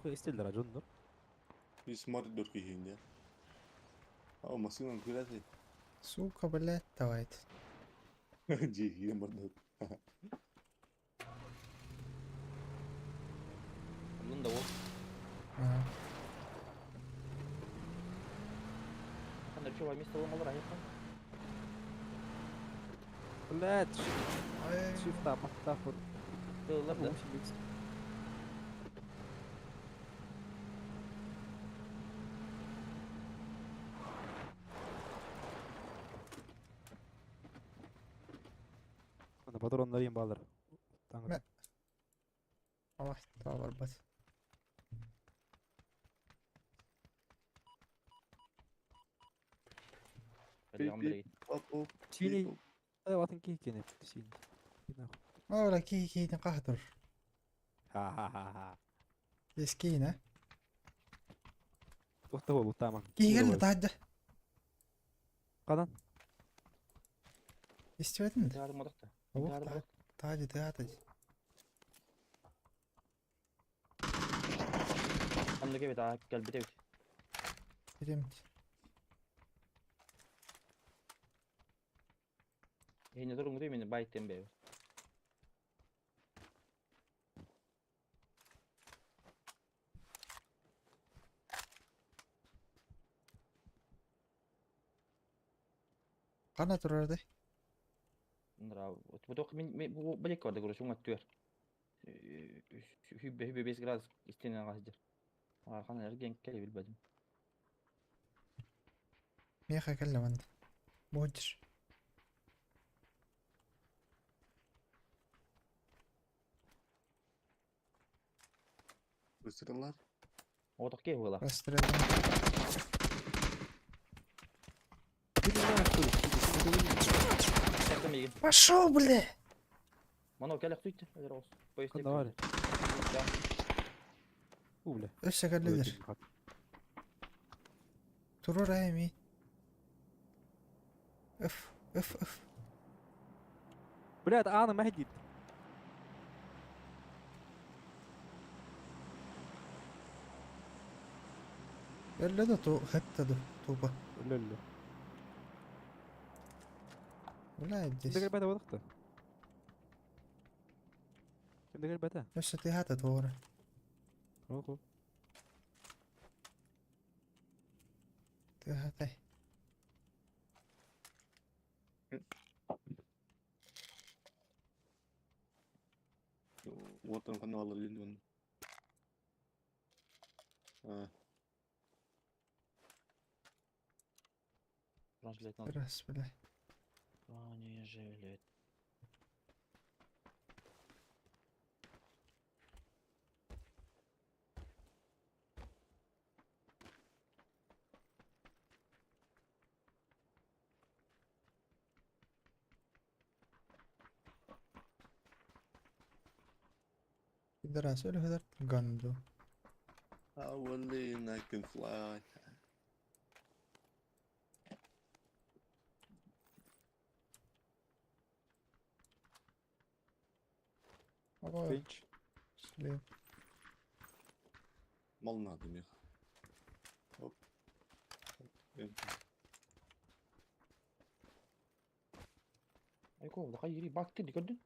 Хой стилдер ажондор. И смарт дөрки хинде. А, машина күрәсе. Сука, блядь, давайте. Жейген бар да. Мында ол. Ага. Кандай чуба место болмалар аяққа. Блядь. Ай, Шифта, мактафор. Тыллар да. Анда патрондар ең балар. Мә. Аллах, бар бат. Оп, оп. Синий. Э, ватын ки кене. Синий. Ора ки ки кахтыр. Ха-ха-ха. Ескейн, а? Тоқта бол, утаман. Ки келди тажа. Кадан? Истибэтин да? Тыаһатым бодохто. Уох, Тыаһатым бодохто. таажы тыаһата. Оннук эбит, аа, кэлбит эбит. Билемт. Эһини туруҥҥутуй мини байтыам бэйэбит. Хана турар да? Бу мин бу балек барда короче уҥа түөр. Хүббе хүббе 5 градус истинен сылдьар. Хана эрген кэле билбэтим. Миэхэ кэллэ манна. Будешь. Выстреллар. Отох киһи буола. Расстрелом. Пошел, бля! Мано кэлэх түйтэ. Өлөр оҕус. Ханна бар? У, бля. Өссө кэллилэр. Турар эми. Öf, öf, öf. Блядь, аана мэһдит. Өллө да ту хэтте да тупа. Өллө өллө. Бля, Ким здесь. да кэлбэтэ буолуохта. Ким да кэлбэтэ. Өссө тыаһата туора. Ого. Тыаһатай. Вот он канал Линдон. А, Бронежилет надо. Раз, бля. Бронежилет. Пидорас, өлө ганду. I will I can fly. Ой, Финч. слеп. Мал надо мех. Оп. Айко, хайри бакты ди көрдүн?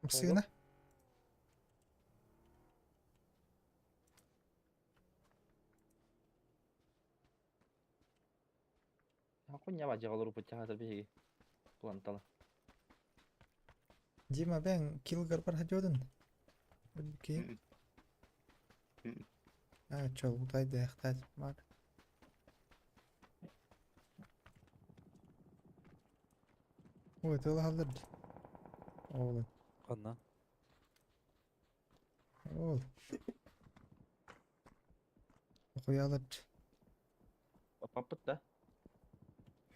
Мсына? Хакунья бажагалар упут чахатар биһиги. Плантала. Дима, бен килгар бар хадёдын. Окей. А, чё, утай да бар. Ой, тылы халдыр. Оğlum. Ханна. Oğul. Okuялар. Паппыт да.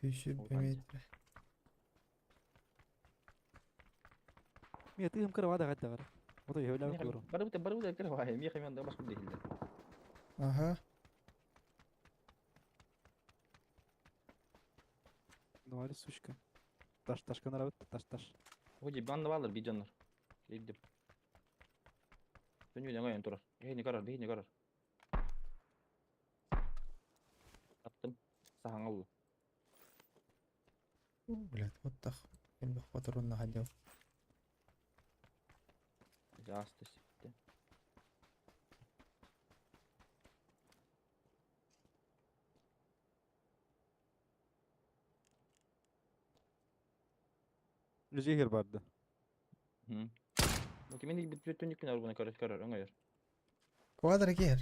Хүсүр бөметре. Мия тыым кыра вада хатта бар. Ото йөлә көрүм. Барыбыт барыбыт кыра вай, мия хэмэн да башка дихилде. Ага. Ну али сучка. Таш ташкан арабыт, таш таш. Ходи банны балар бидоннор. Идип. Дүнүйден коён турар. Эхини көрөр, бихини көрөр. Таптым. Сахаңа улу. Блядь, вот так. Элбэх патронна хадёв. Жасты сипте. Жегер барды. Hı. Бу кимин бит түнүк күн арбына көрөр көрөр өңөйөр. Квадро кер.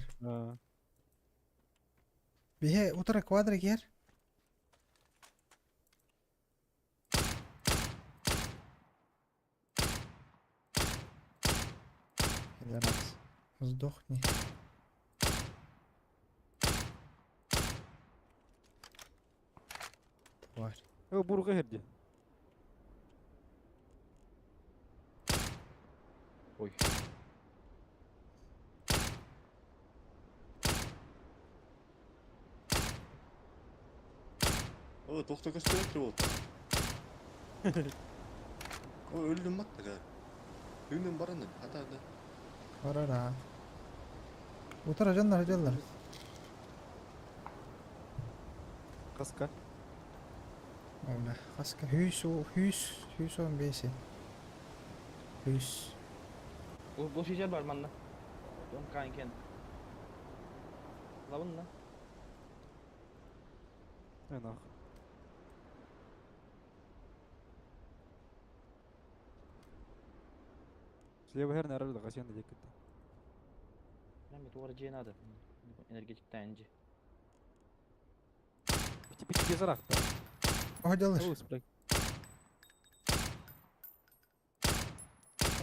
Бихе утра квадро кер. Пидорас. Сдохни. Тварь. Э, бурга херди. Ой. О, тоқта көстөрөт болду. О, өлдүм маттага. Үүнүн баран ата да. Барара. Утара дьоннор дьаллар. Хаска. Ола хаска хүйс хүйс хүйс он беси. Хүйс. Бу шишер бар манна. Дон кайнкен. Лабын на. Нах. Слева хер наверное, гасен да декет. Мен туара же надо. Энергетиктен инжи. Бити бити зарахта. О, делаешь? Оус, блядь.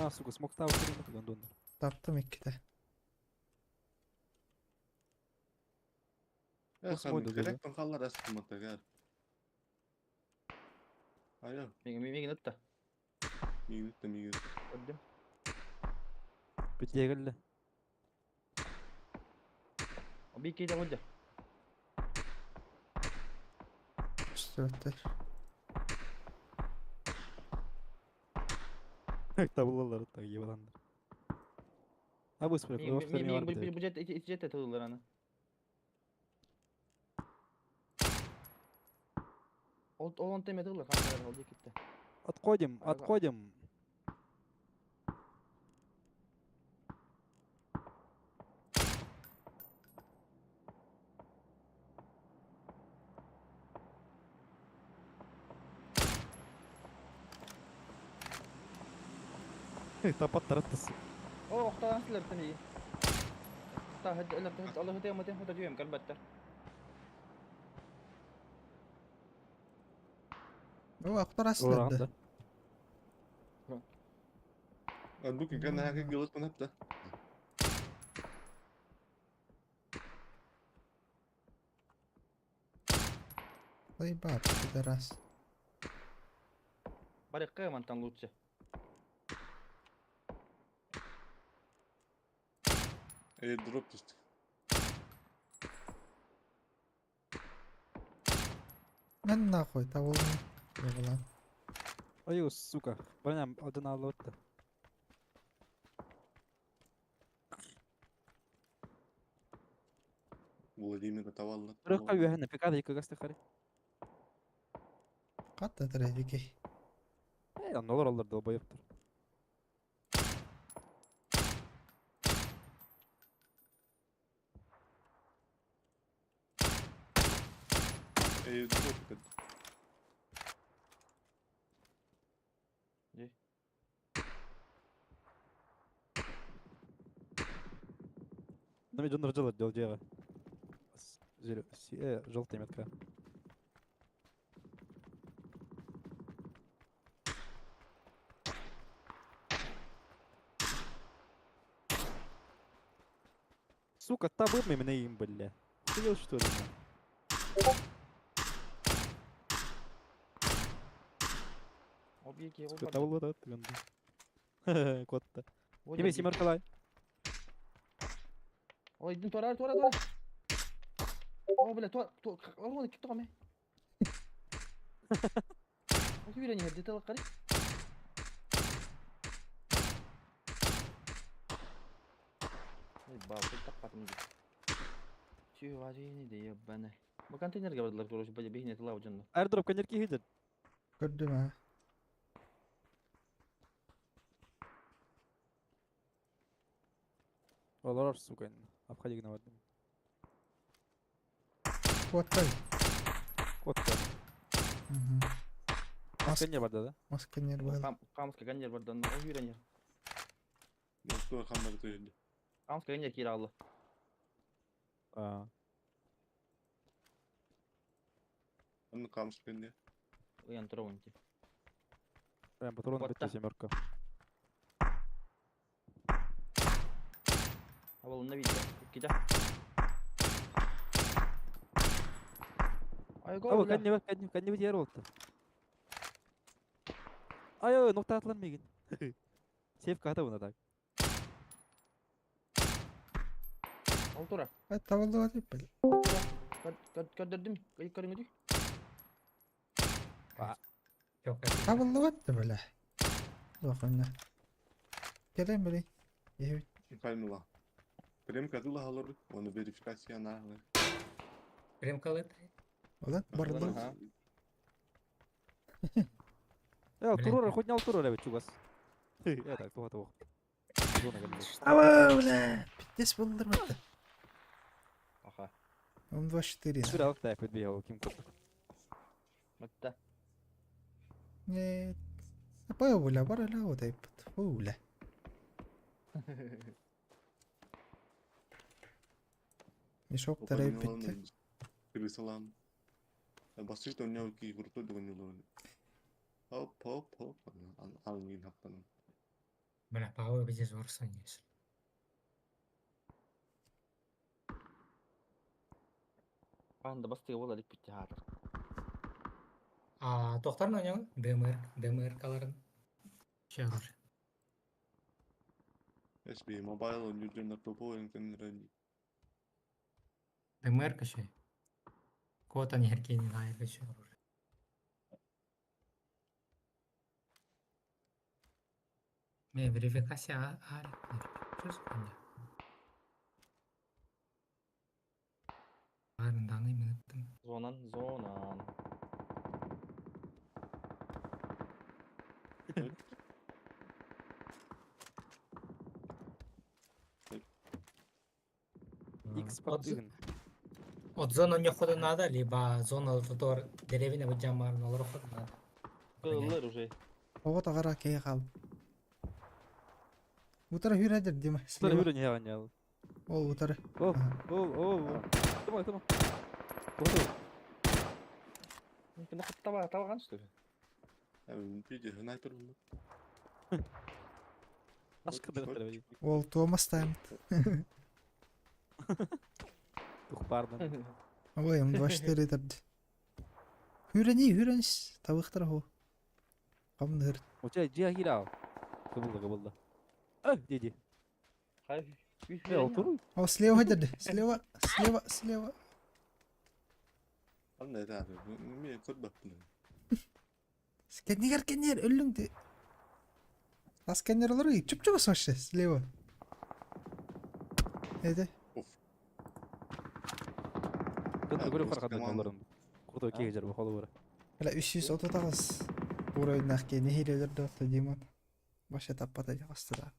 А, сука, смог тау керемет гондон. Таптым икките. Э, Осмой хан, да керек тонхаллар астым маттага. Айо, Меге меге нытта. мигит мигит. Öldüm. Бити келді. Bir iki de oldu. Үстөттөр. Табылалар так ебаландар. А быс, блядь, Меге меге бу жет ити жет тылылар аны. Ол ол онта эме тылылар канча oldu gitti. Отходим, Ага. отходим. Тапаттараттыс. О, оқтаған сілер тімей. Та хәд Allah hadi ama hadi diyorum kalbatta. О, актар асларды. Бу күн хака гылыт мынапта. Заебал, пидорас. Барыкка мантан лучше. Э, дроп түстү. Мен нахуй табылдым. Ебалан. Ой, сука. Броня один алып. Владимир тавалла. Рыкка үйәһенә пикада ике гасты хари. Катта тредики. Э, аннолар алар долбоебтыр. Э, дроп. Нами дьоннор дьалар дьол дьиэҕэ. Желтая метка. Сука, та бы меня им, бля. Охуел, что ли? на? О, bir iki Сука, табылып атат гынды. Котта. Кеме семеркалай. Ой, идин тора тора тора. О, бля, тора тора. О, китти коме. О, кибирени херди тылык кари. Ой, бал, тут таппатым ди. Чү, важини де ебане. Бу контейнерге бардылар, короче, бля, бихне тыла жонно. Airdrop конерки хидер. Көрдүм а. Олар, сука, обходи гнават. Куаткай. Котта. Мгм. Маска барды да? Масканер был. Камска ганнер бардан, о, юренер. Москва хаммар төйүндө. Камска ганнер киралы. А. Аны камыш кенде. Уян тура онти. Прям патроны Котта. бітті семерка. Абал на видео. Кида. Ай, го, Абы бля. кәнне кәнне кәнне бит яр болду. Ай ой, нокта атылар мегин. Сейф ката буна так. Ол тура. Табыллыбат били. Көрдөрдүм. Көрүҥүдүй. Табыллыбат да бile. Улаханна. Кэлэн били. Иһэбит. Михайлова. Премка тылаһалар, оны верификация нааҕы. Премкалыт. Olan барыллыбыт. Э, турор, хоть не турор эбит чугас. Это, туха туох. Зона кэллэ. Аба, бля. Пиздец булдырматты. Аха. 24. Сүр алып тайпыт бейау ким курдук. Матта. Не. Пой, бля, бар эля вот айпыт. Фу, бля. Мешок тарай битти. Крысалам. Басыр онньоо ки курту дугуньулуун. Хоп хоп хоп. Алын хаптан. Бля, Павел где зорсан есть. Анда бастыга бола дик битти хаатыр. А тохтар на нем ДМР, ДМР каларын. Че оружие? SB Mobile онньуу топо интернет. ДМР каше. Кота не херки не знаю, каше оружие. Не, верификация а, Что за хуйня? Арын данный минуттым. Зонан, зонан. X паттыгын. От зону не хода надо, либо зона тотор деревня вот жамар, но хода надо. Кылыр уже. Ого тагара кей кал. Утара хүрәдер дима. Утара хүрә не яғын Ол утара. О, о, о. Тама, тама. Тоғыз. Кында таба табаган что ли? Видео, снайпер был. Ашкы Ол Томас тайм. Тухпардан. Ой, М24 тарды. Хүрәни, хүрәнис. Табыктар хо. Камныр. Оча жия хирау. Кыбылды, кыбылды. Э, деди. Хай. Э, отур. О, слева деді. Слева, слева, слева. Анда это, мен көрбөппүн. Сканер, сканер, өлүңдү. А сканер олар чүп-чүп вообще, слева. Эде. Кытты көрүп каркадан оларын. Курдо кеге жер бахалы бар. Бля, 339 уровень ке нехилелер дотты Димон. Баша таппата жагасты да.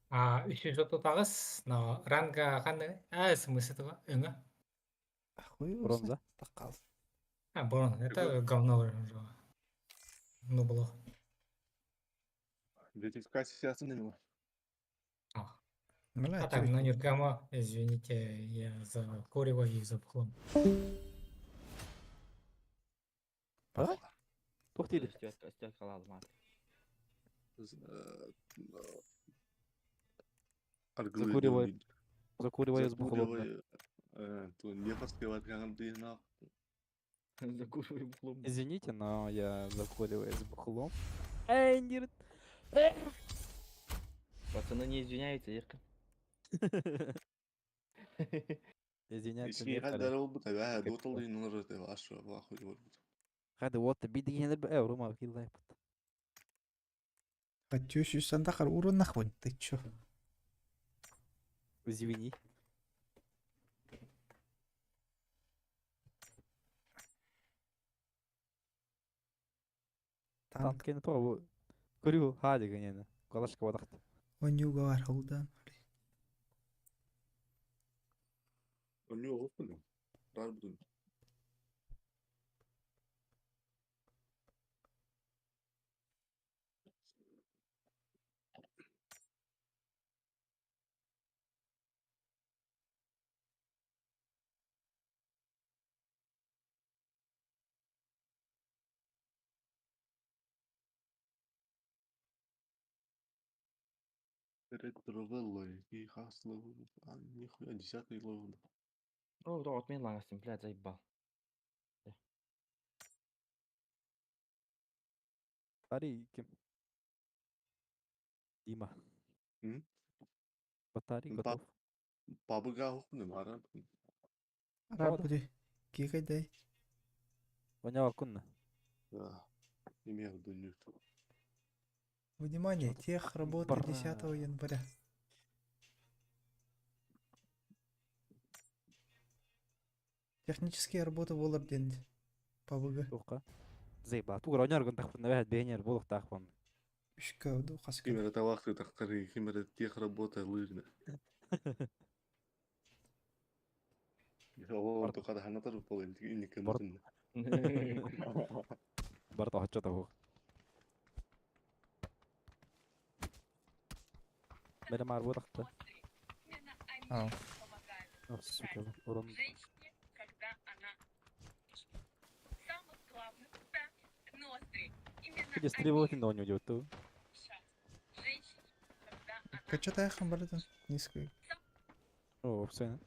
А, 339, но ранга кандай? А, смысл этого? Өңө? Хуй Бронза. Такал. А, бронза. Это говно уже. Ну, было. Верификациясын неме? А так, ну не гамма, извините, я за курево и за бухлом. А? Тохтили. Стек калалым ат. Закуривай. Закуривай с бухлом. Закуривай бухлом. Извините, но я закуриваю с бухлом. Эй, нет. Пацаны не извиняются, Ирка. Извиняться Ишки хаддар болбут, эбэ, дотал дин олар эбэ, ашы, вахуй болбут. Хады вот бидигенер бе рума киллай. Хочу сандахар урон нахуй, ты чё? Извини. Танк. Танк то Көрү хади генене. Калашка бадакт. Онюга бар, холдан. Онюга опын. Рар будун. Ретровелло, и хасло, а нихуя, десятый левел. О, да, отмен лаңастым, блядь, заебал. Батарей ким? Дима. М? Батарей Ба- готов. Бабыга хукну мара. Арабы кикайдай. Оня кунна. Имею дунют. Внимание, тех работы 10 Бра. января. Технические работы Волорден. ПВГ. Туққа. Зейба. Тугар оняр гын тахпын бәһәт бәһнер булык тахпын. Үшкә уду хаска. Кимера тавахты тахтары, кимера тех работа лыжна. О, то kada ханатар пол инник Бар- мутун. Бар тахча таху. Бәле мар бу тахты. Ау. Ах, сука, урон. Где стрелок не уйдет, то. Кача тайхан бардан. Низкий. О, все.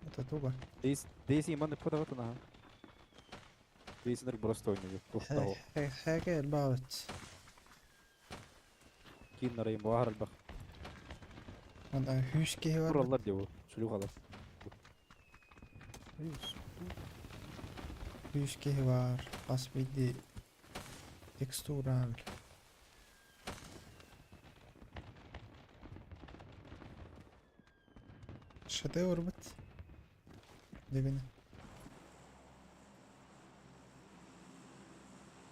Это туга. Дейс, дейс иман фото на. Дейс нер просто не тухтау. Хэгэ элбаабыт. Кин нарайым бахар албах. Онда хүс киһи бар. Ураллар диво. Шулю халас. Хүс киһи бар. Бас бидди текстура. Шедевр бит. Дегене.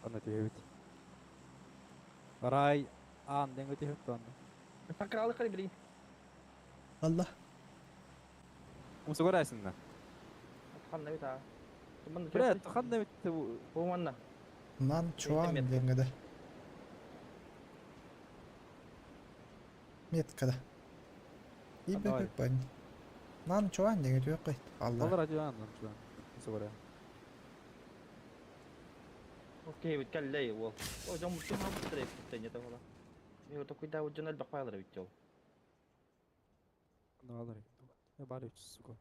Ана тибит. Рай ан денге тибит ан. Сакралы кали билин. Алла. Умса көрәсің на. Ханна бит а. Бля, ханна бит Бу манна. Нан чуан метка. дегене. Меткада. Давай. Ибе бан. Нан чуан деген жок кайт. Алла. Алла радио ан чуан. Умса көрә. Окей, бит каллей ол. О, жон бу ма бу треп тен ята бола. Мен то куйда жон элбек байлар бит жол. Ну алар. Я бар сука.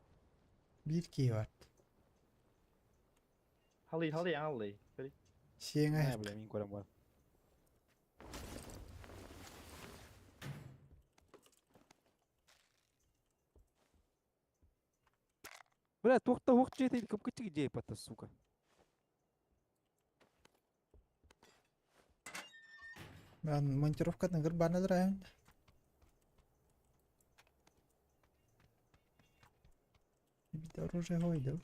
Бир кии бар. Хали хали алли. Сиңа Не, бля, мин көрәм бар. Бля, туқта уқ жетей, кім күтті жей патта, сука. Мен монтировканы кыр барнадыр айым. Бит оружие койду.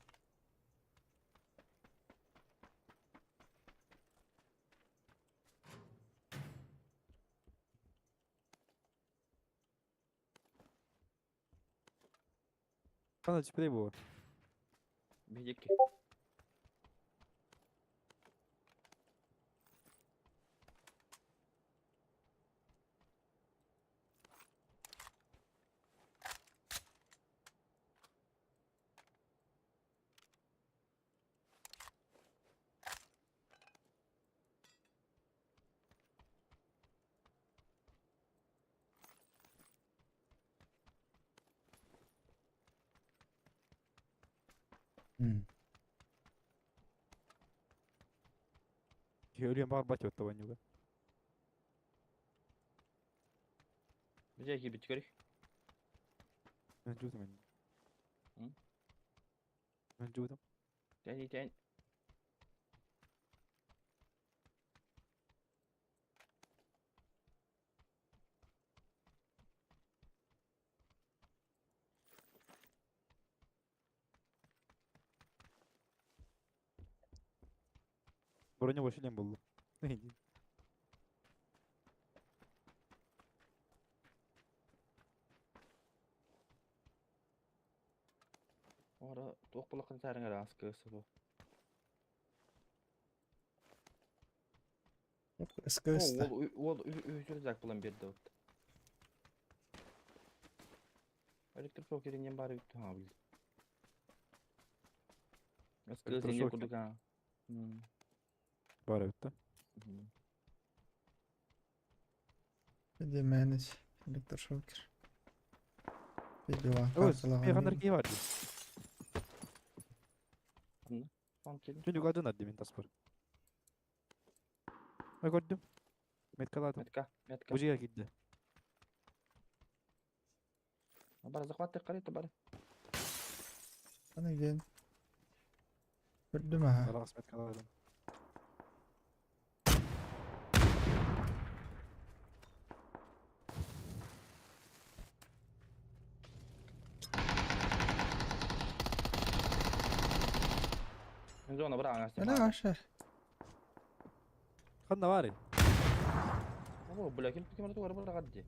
Қана түпедей бұл. Бижекке. Өлген бар бат өтті ойнуға. Бижекке бит көрүк. Мен жудым мен. М? Мен жудым. Тен тен. Броня вообще болды. Ора тоқ булакын сарыңар аскысы бу. СКС-та. Ол ол үчүр зак булан берди вот. Электрошокеринен бары бүттү ха билди. СКС не Электрошокер? курдук а. М. Бар өтті. Иди менедж. Электрошокер. Видео. Өз, мейхандар кей бар дейді. Там келин. Түнді қадын ады мен тас бар. Ай көрдім. Меткаладым. Метка, метка. Бұл жерге кетті. Бары захваттык карайты бары. Аны диэн. Көрдүм аха. Араас меткаларым. Зона бра Эля аша. Ханна баарый? О, бля, ким ким тугар бара гадди.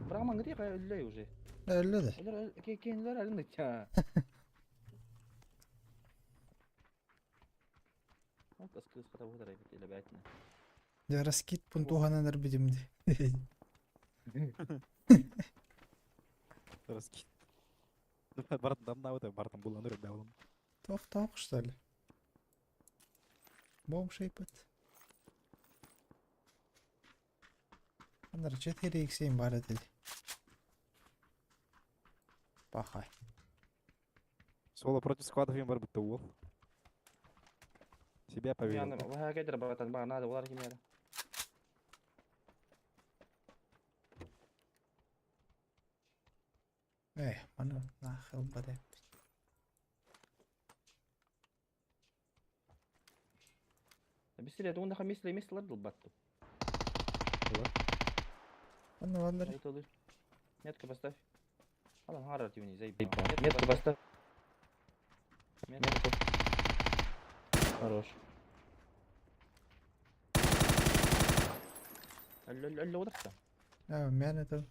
Бра маңгы кая үлләй уже. Әлле де. Үлләр кенләр әле ничә. Вот аскыз ката бу бит эле бәтне. Дә раскид пунтуханан эрбитим ди. Раскид. Бартын дамна бартын буланыр бә улым. Тох что ли? Бомб шейпет. Анар 4 х бар edi. Пахай. Соло против сквадов им бар бутта уол. Себя поверил. Яны ва кедер братан, ба надо улар ким яра. Эй, маны нахыл бадеп. Бисиле тугунда ха мисле мисле дыл батту. Аны валлар. Метку поставь. Алан харар тивни заебал. Метку поставь. Метку. Хорош. Алло, алло, удахта. А, мен это.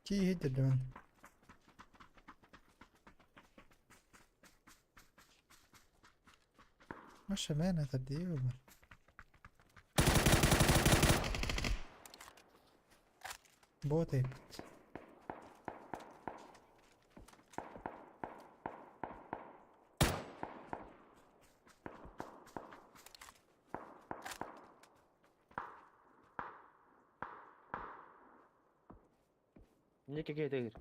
Ки хиттерден. Маша мен это диyor. Бот эпит. Не кеге дегир.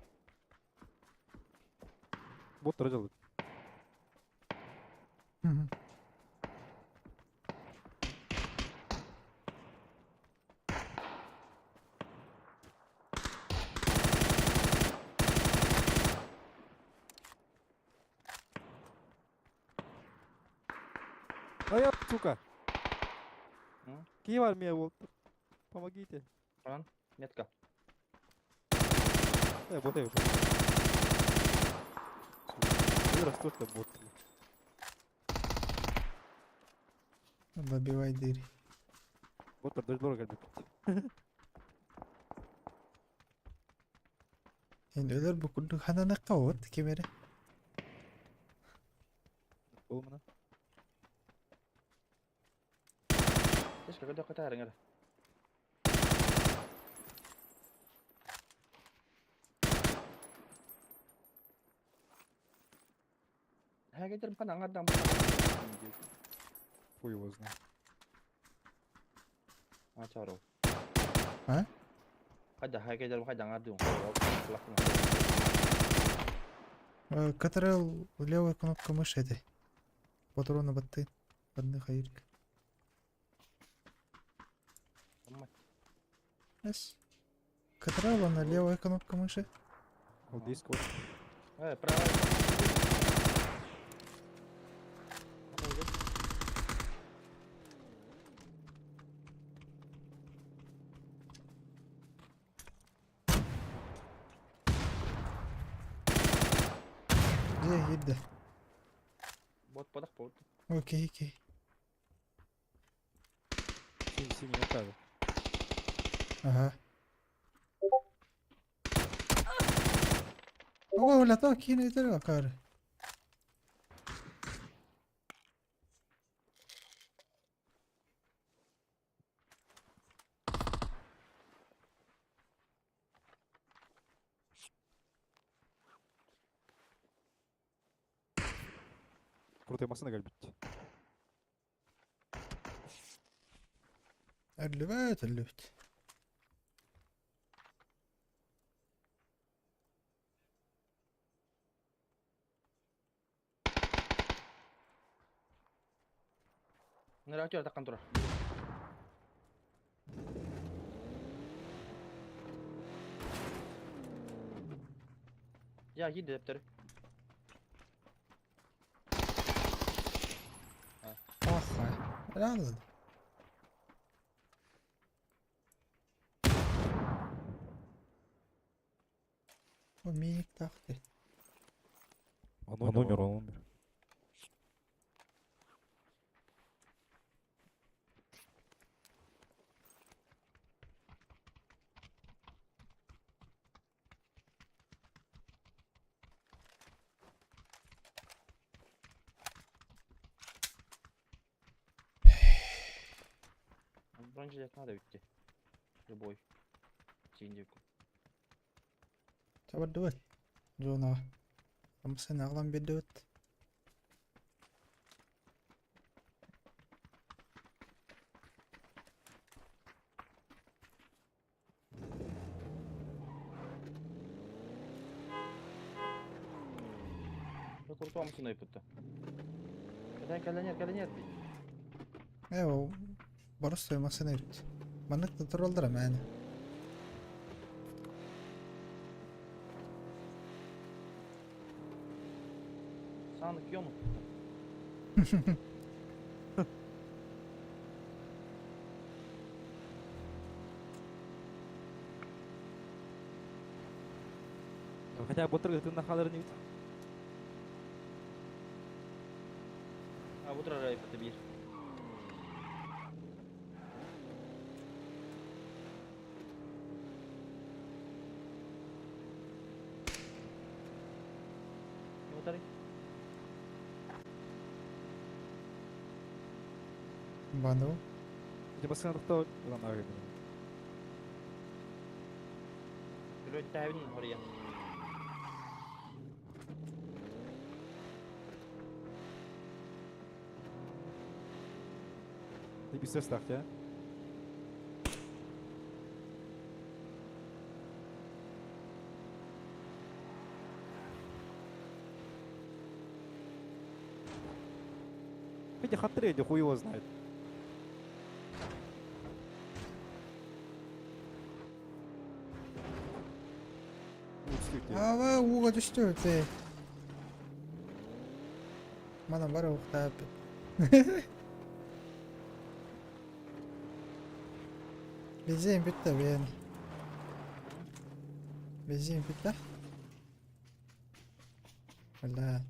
Бот делает. Мгм. Ай, сука! М? Киев армия вот. Помогите. Метка. Вот я уже. Растут там бот. Добивай дыры. Вот дорого бит. Енді өлөр бу курдук хананы кабыт кемере. Болмана. Тешка когда катарың ара. Хәгәдер кана аңардан Хуй его знает. А чаро. А? Кайда хәгәдер кайда аңарды. Ctrl левая кнопка мыши этой. Патроны батты. Одних хайырк. С. Ctrl она левая кнопка мыши. Вот диск вот. Э, правая. Где едде? Бот подах бот. Окей, окей. Синий, синий металл. Ага. О, бля, то кине акары. Крутая машина гальбит. Өллүбэт, өллүбүт. Ныраа таххан турар. Я киирди дөптөрү. Ах, реально. О, миник тахты. Он умер, он умер. Бронежилет надо ведь. Любой. Синдику. Табардыбыт. Зона. Амсын ағлан бердібіт. Куртуа машина yıpıttı. Neden кәләнер, кәләнер. Э, ол барыс соймасын өт. Маннык да туралдыра мәне. Санык йому. Хотя бы отыргы халарын бит. А вот рара yıpıttı bir. Утары. Бану. Хотя бы сынадықта улан ағай. Үлөттәбин ория. Ты бисер я? Хотя хатреди, хуй его знает. Ава ууга түстү өте. Мана бар уктап. Бензин битте бен. Бензин битте. Бля.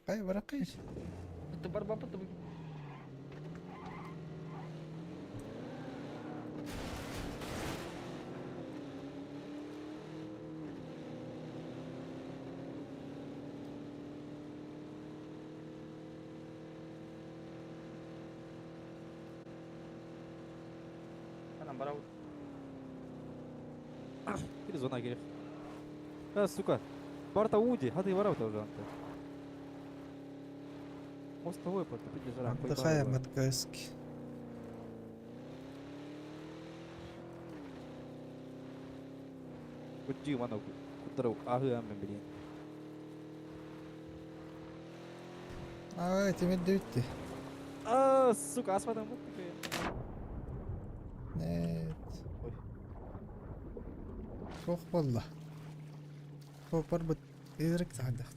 Кай баракайш. Бытты бар бапыты. Анам барабыт. Или зона керек. А, сука. Барта уди, хаты барабыт уже анты. Мостовой просто придержала. Отдыхаем от КСки. Куджи мана кутару ахы аммен блин. А, тимир дүйттү. А, сука, асмадан вот такая. Нет. Ой. Тох болла. Топар бит изрек сахдахт.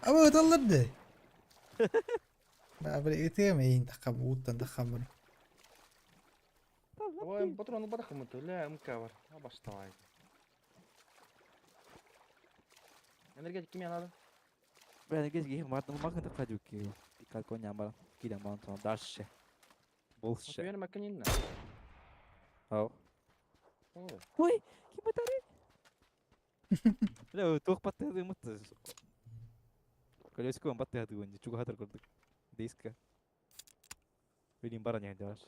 Аба талларды. Ба бир итем эйин такам уттан такам. Ой, патроны барахмыты, ля, МК бар. А башталай. Энергетик киме надо? Бля, энергетик мартын махын такадюки. Пикат коня бар. Киден бан тон дальше. Больше. Уверен, маканин. Ау. Ой, ким батарея? Бля, туох баттыгы мытты. Колесико баттыгы гонди, чуга хатыр көрдүк. Диска. Билин бара не даш.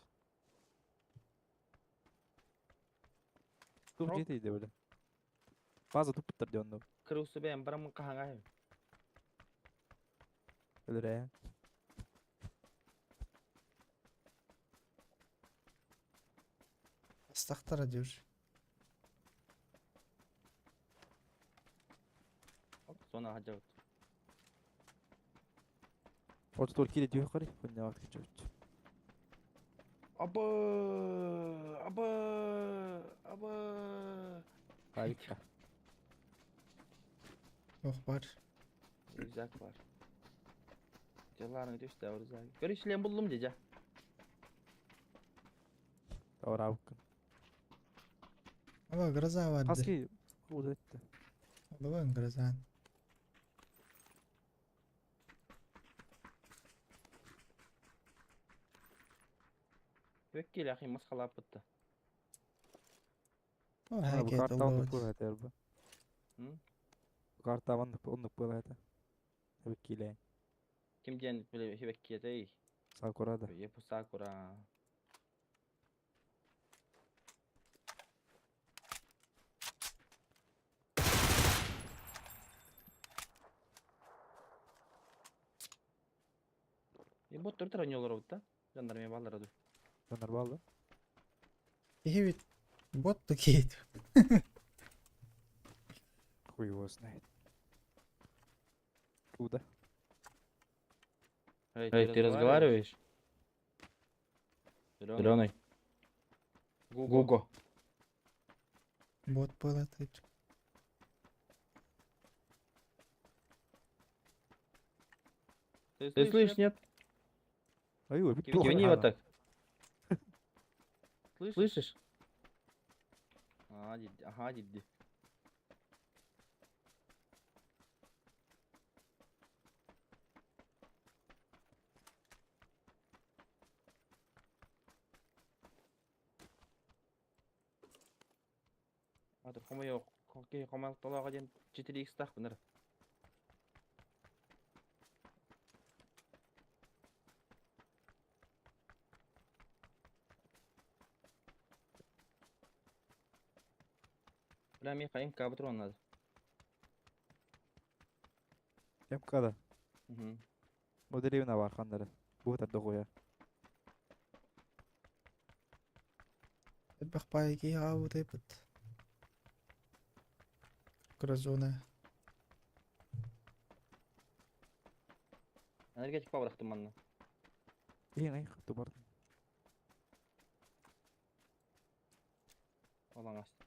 Тух жети де бля. База тупуттар дионду. Кырысы бәм барамын кахаңа. Өлүрэ. Астактара дюр. Зона хадьабыт. Отутугар киирэ түһүөх карый, күннээҕи кыччабыт. Абы, абы, абы. Авикка. Ох бар. Рюкзак бар. Дьаллааныҥ түстэ рюкзак. Көрү шлем буллум дьэ. Тавраабыккын. Аба гроза барды. Хаски ууда этте. Олобон грозан. Бөккел ахи масхалааппытта. О Бу хакет карта оннук олобот. буолар этэ бу. М? Бу карта оннук оннук буолар этэ. Эбиккилээн. Ким диэн били хибэккиэтэй? Сакура да. Епу Сакура. E бот тур ойнолор да. Жандар мен баллар ду. Донор балла. Киһи бот тукит. Хуй его знает. Куда? Эй, ты разговариваешь? Зеленый. Гуго. Бот было ты. Ты слышишь, нет? Ай, ой, Кивни вот так. Слышишь? А, диди, ага, диди. Атыр хомой хоккей хомал талаға ден 4x тақ бұныр. Бля, мен қайым кабытрон надо. Ямкада. Угу. Бу деревня бар хандары. Бу тарда коя. Бахпай ки аут эпит. Грозона. Энергетик пабырақтым манна. Ең ай хатты бар. Olan асты.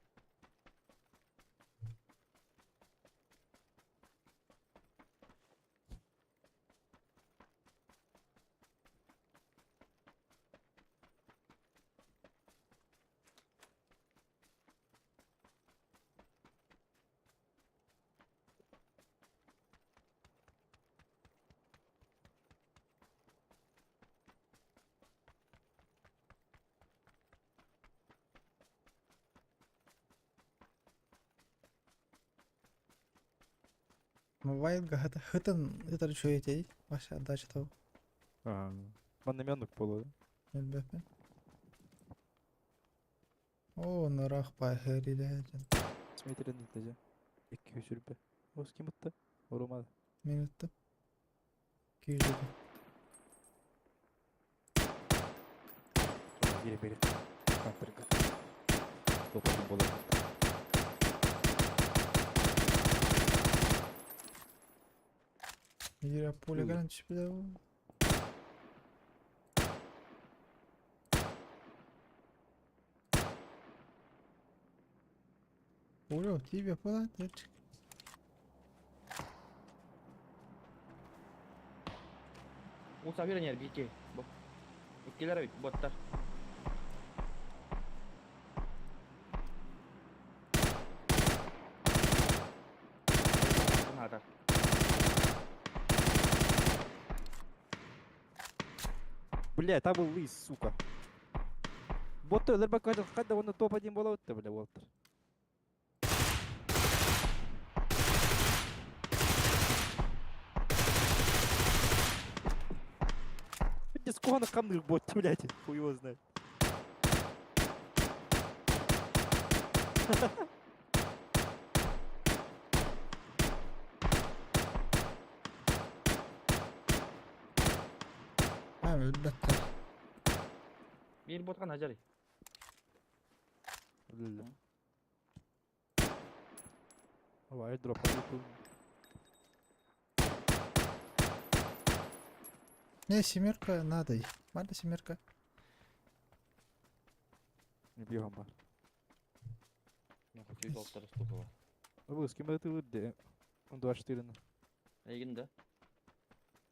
Мобайл гахата хытын ытар чуетей. Ваша отдача того. Манна менук болу. Элбэппин. О, нырах пахэрилэ. Сметрен дитеже. Екі сүрбе. Ос ким утты? Орумады. Минутта. Күйжеди. Кире бери. Контрга. Топатын болу. Егер пуля Ой. гаран түшпүдэ. Пуля тебе пола течик. Уса берен бики. Бу. Иккилер бит боттар. Хатар. Бля, там был лыс, сука. Ботты өлөр бак кайда оны топ-1 бола өтті, бля, Уолтер. Блядь, сколько камных бот, блядь, хуй его знает. А, өлбөттөр. Бир ботқан хажар. Өлөлө. Ава, airdrop алып. Не, семерка надо. Надо семерка. Не бьем бар. Я хочу доллар штука. Вы с кем это вы? Он 24 на. Эйгин да?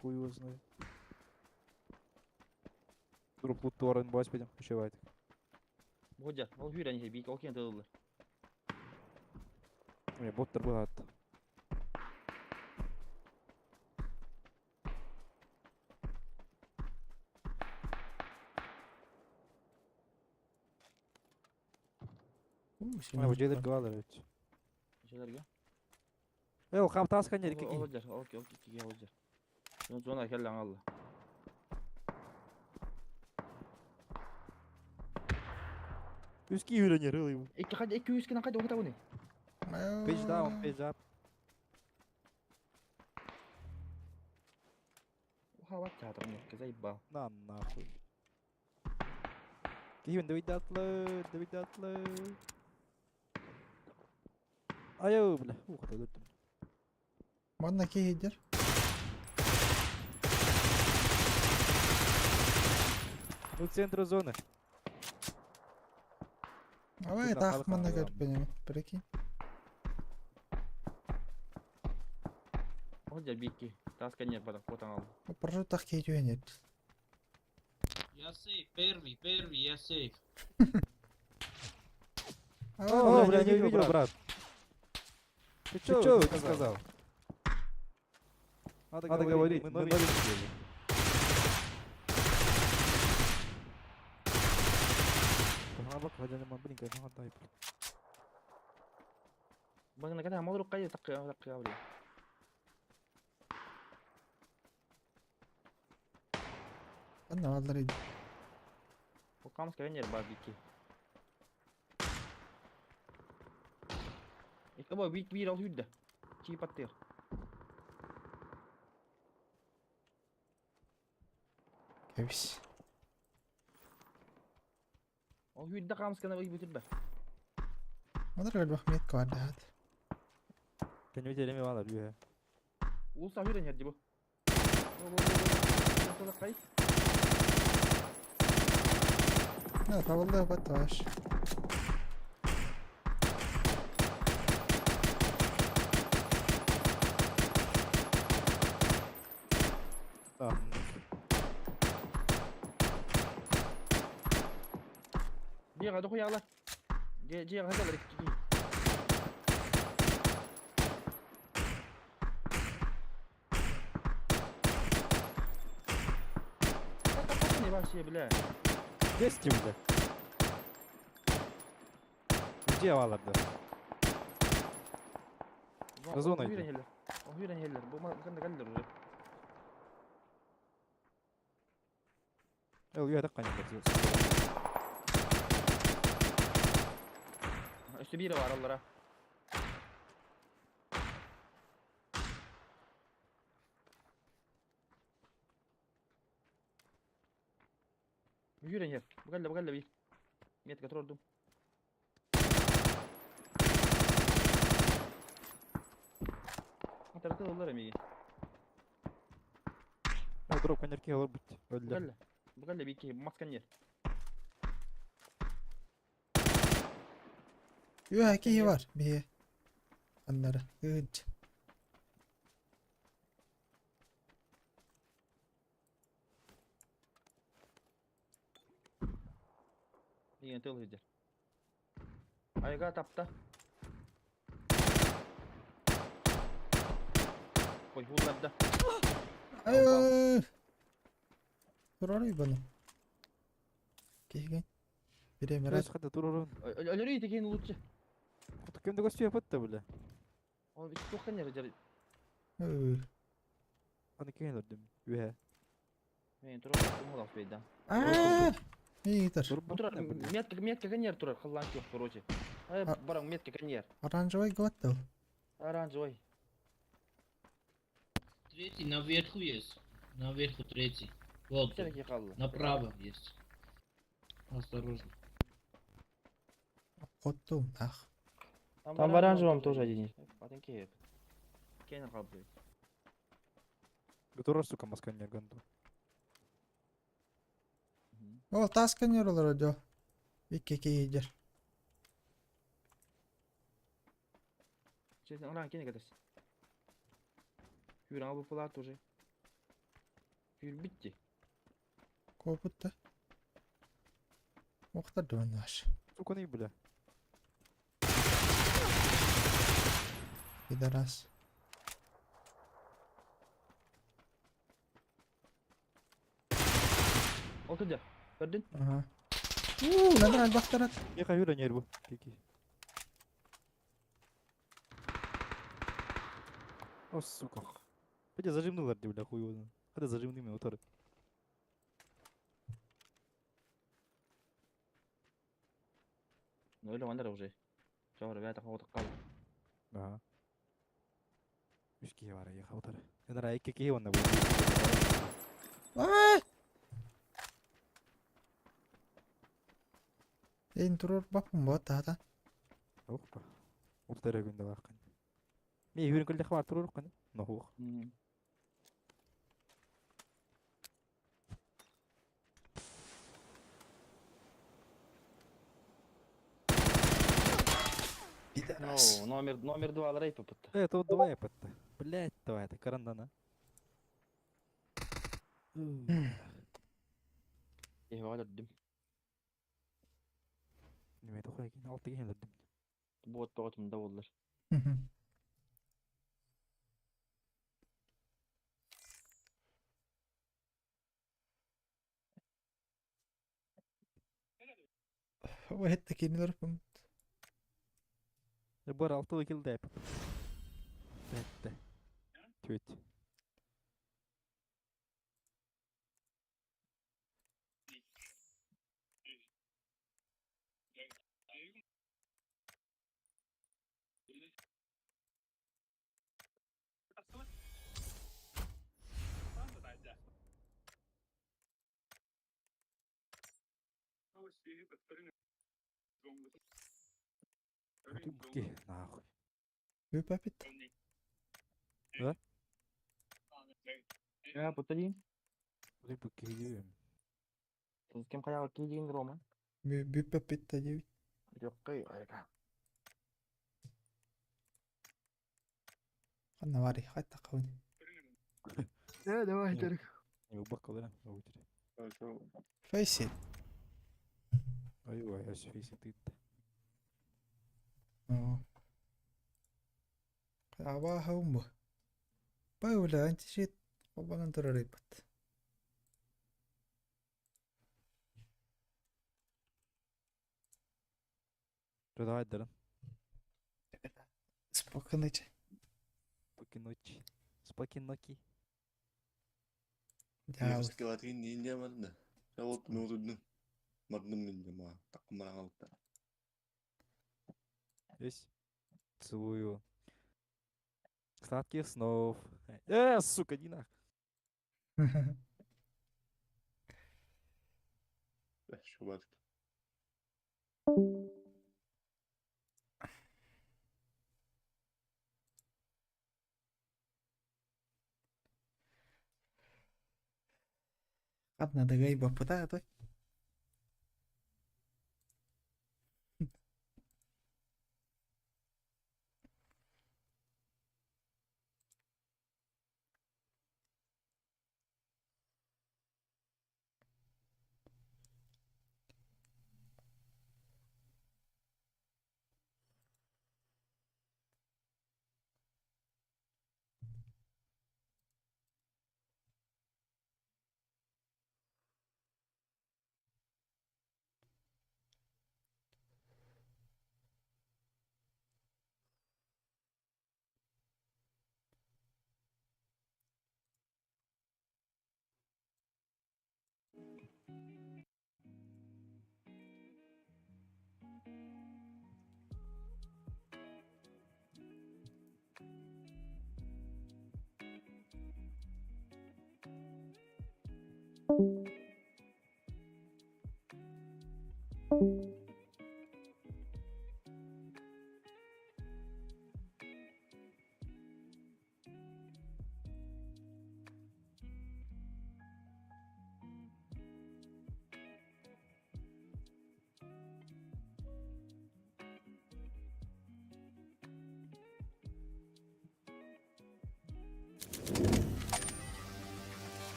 Хуй его знает. Дроп лут туарын бас бедем, үшевайт. Бодя, ол хүрен хе бик ол кен тылылар. Не, боттар болады. Ана бу жедер гвалар ведь. Желерге. Э, ол хам тас канер ки. Ол жер, ол ол ки ол жер. Зона келлен алла. Үски үйренер ылый. Эки кайда эки үскенен кайда окута буну? Page down, page up. Уха театр мне, заебал. На нахуй. Киһин давид атлы, давид атлы. Айо, бля, ух, ты өлдүм. Манна киһидер. Ну, центр зоны. Давай, Видно, так манна халка, көрпенем. Прикинь. Ол жер бикки. Таска не бада, котан алды. Прошу так кейтүенет. Я сейф, первый, первый, я сейф. О, бля, не увидел, брат. Ты чё ты сказал? Надо говорить, мы новенькие. Багына ката мал рукка такка такка бля. Анна алдар иди. Ол камс кенер бар бикки. Эки бо бик бир ал хүрдө. Чип аттыр. Кебис. Ол хүрдө камс кена бүтүрбө. Мадар гал бахмет квадат. Кенеме тереме балар, үйе. Улса хүрен жерди бу. Кай? На, табылды бат ваш. Там. Жега дохуялар. Же жега хадалар ики. Не вообще, бля. 200, бля. Где балар да? Зона Хүрен иди. хеллер. Хүрен хеллер. Бу кандай каллер уже. Эл, үйе так канер. Үстü biri var allara. Хүрен хер. Бугалла бугалла bir. Метка турдум. Тарты олар эмиги. Эл, дроп канерки алар бит. Өлдө. Бугалла. Бугалла бики масканер. Үө киһи бар. Бие. Аннары. Ыдж. Деген тыл хеджер. Айга тапта. Ой, уларда. Ай. Турары баны. Киһиген. Бире Өз хата турурун. Өлөрүй деген лучше. Кимди көстү япатты, бля. Ол бит тохкан жер. Ой. Аны кийин өрдүм. Үйе. Мен турар кым олас бейда. Аа. Мейтер. Турар метка метка канер турар хыллан жоқ короче. Ай барам метка канер. Оранжевый гваттал. Оранжевый. Третий наверху есть. Наверху третий. Вот. Сереги қалды. Направо есть. Осторожно. Хоттум ах. Там в оранжевом тоже один есть. Потом кеп. Кенер қалды. Турар, сука, масканер ганду. Ол таас көннөр олорор дьол. Икки киһи Честно, она кини кэтес. Хүрэн алып булат уже. Хүр битти. Копытта. Охтар дуоннаш. Сука, не, бля. Пидорас. Ол тудя. Көрдүн? Ага. Уу, надо альбахтарат. Меха юра нерву. Кики. О, сука. Хотя зажимнулар, бля, хуй его. Хотя зажимными утары. Ну или мандар уже. Чор, бята хоот кал. Ага. Үс киһи бар, яха утары. Энара икки киһи онна бу. Ай! Эйн турur баппын бо таата. Опа. Утары күндө баккан. Ми хүрүн көлдө хабар турur кан. Нохух. Пидорас. Ну, номер 2 алар айпы пытты. Э, то давай пытты. Блять, давай это карандана. Киһи алырдым. Неме тохой кин алты кин алырдым. Бот тоғытым да болдыр. Ой, хетте кинилер бу. Бар алты кил деп. Бетте. Түт. Тумки, нахуй. Бүп апит. Да? Я пытты дейін. Тумки дейм. Ким каяга кийдигин Рома? Бүп апит та дейбит. Жок, кый айга. Ханна вари, хайта кабын. Э, давай, Терек. Не бакалар, Хорошо. Фейсит. Ой, ой, ой, фейсит. Оо. Аба хаумбу. Паула антишит обанан турар ипат. Давай, Даран. Спокойной ночи. Спокойной Спокойной Дяус. Скелатин нинья манна. Я вот минуту мардым минья ма. Так маралта. Есть. Целую. Сладких снов. Э, сука, не нах. Шубат. Ладно, дагай бапыта той.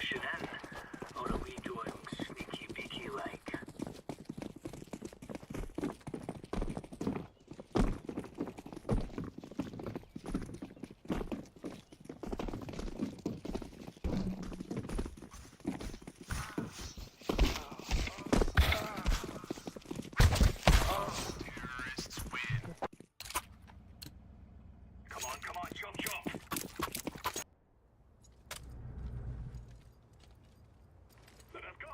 Rushing in, or are we going sneaky beaky like? Come on, come on, chop chop. Let us go.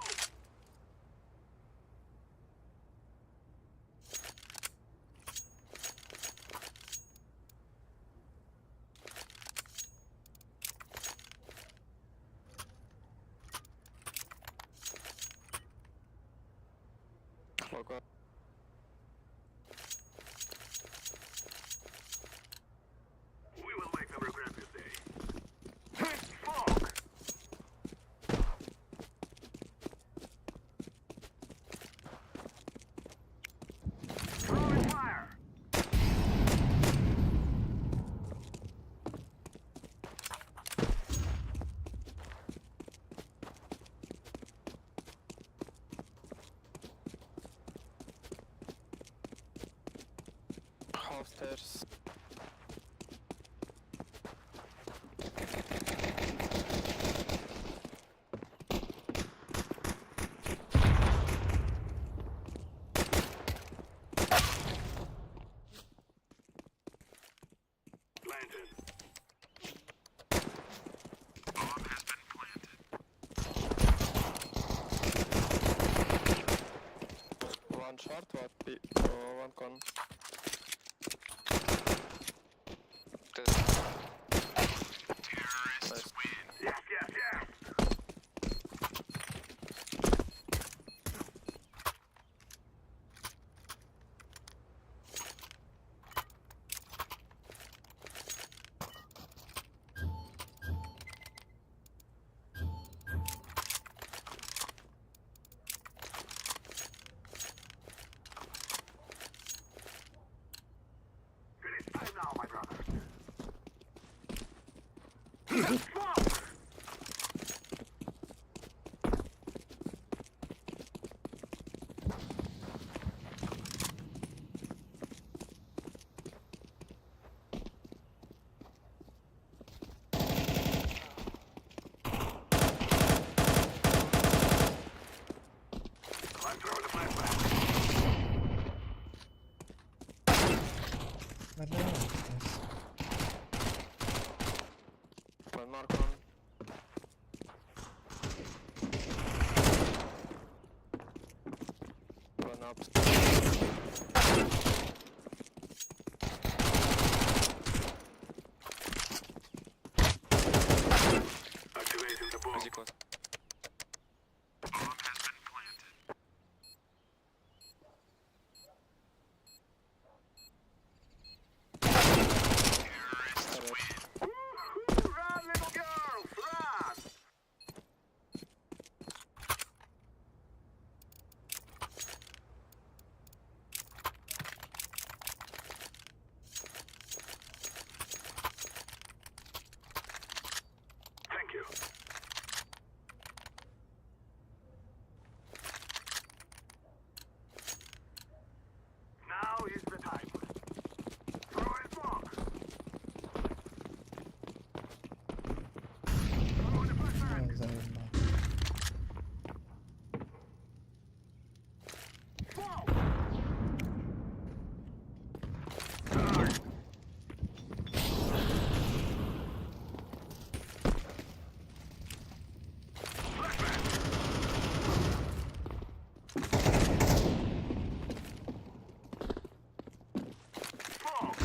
Лого. We will make them regret this day. Smoke! Throwing fire! Half stairs. Planted. One short, one, B, one con. Dead. Nice. Yes, yes, yes! It is time now, my brother. Smoke! I'm throwing the flashbang. Нормально. One more con. One up. Activating the bomb. Зико. Run, little girls, run! Thank you. Now is the time. Throw in smoke. Throw in the flashbang. Ой, заебал. Smoke!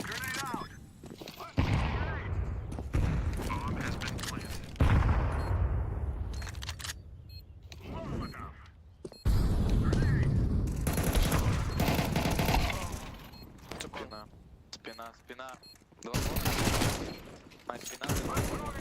Grenade out! Grenade! Bomb has been planted. Molotov! Grenade! Спина. Спина, спина. Два кона. Мать, спина. два кона.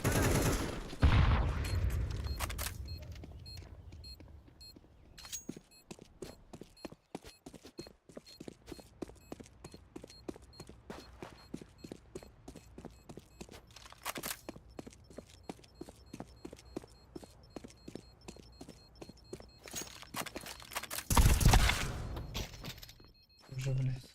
уже, блядь.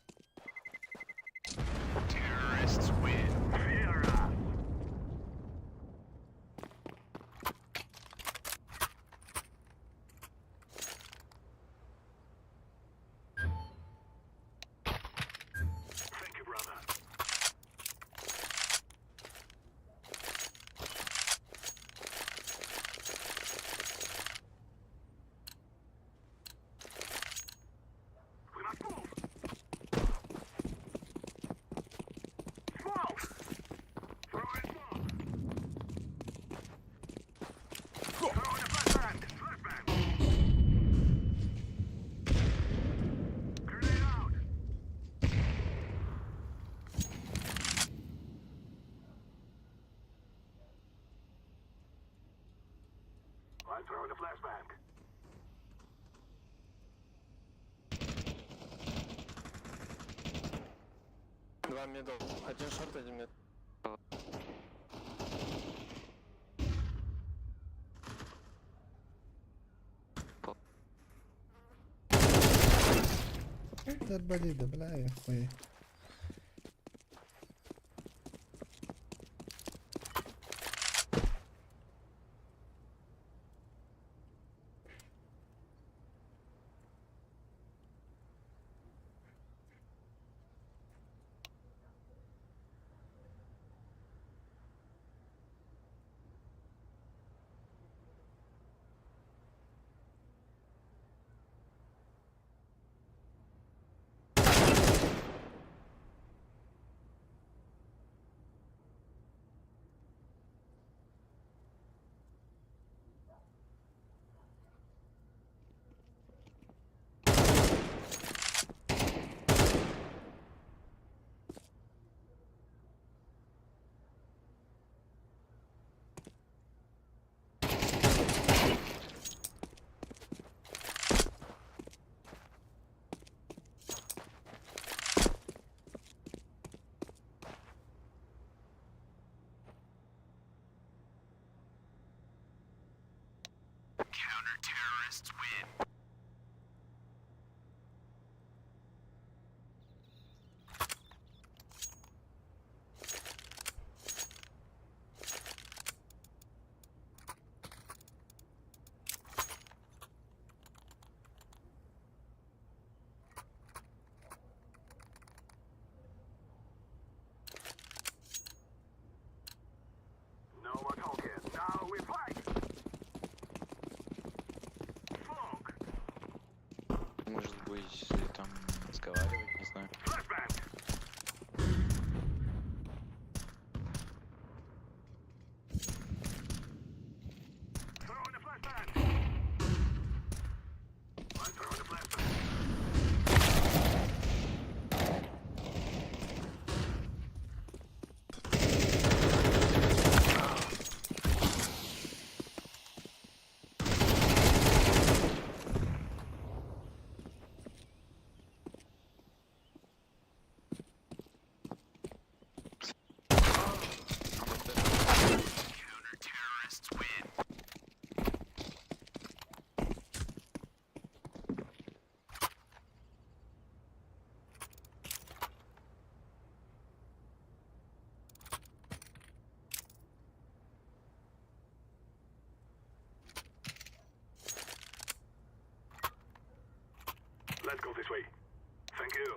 Два мидл. Один шорт, один мид. Тарбалида, бля, я хуй. Может быть, там разговаривать, не знаю. Let's go this way. Thank you.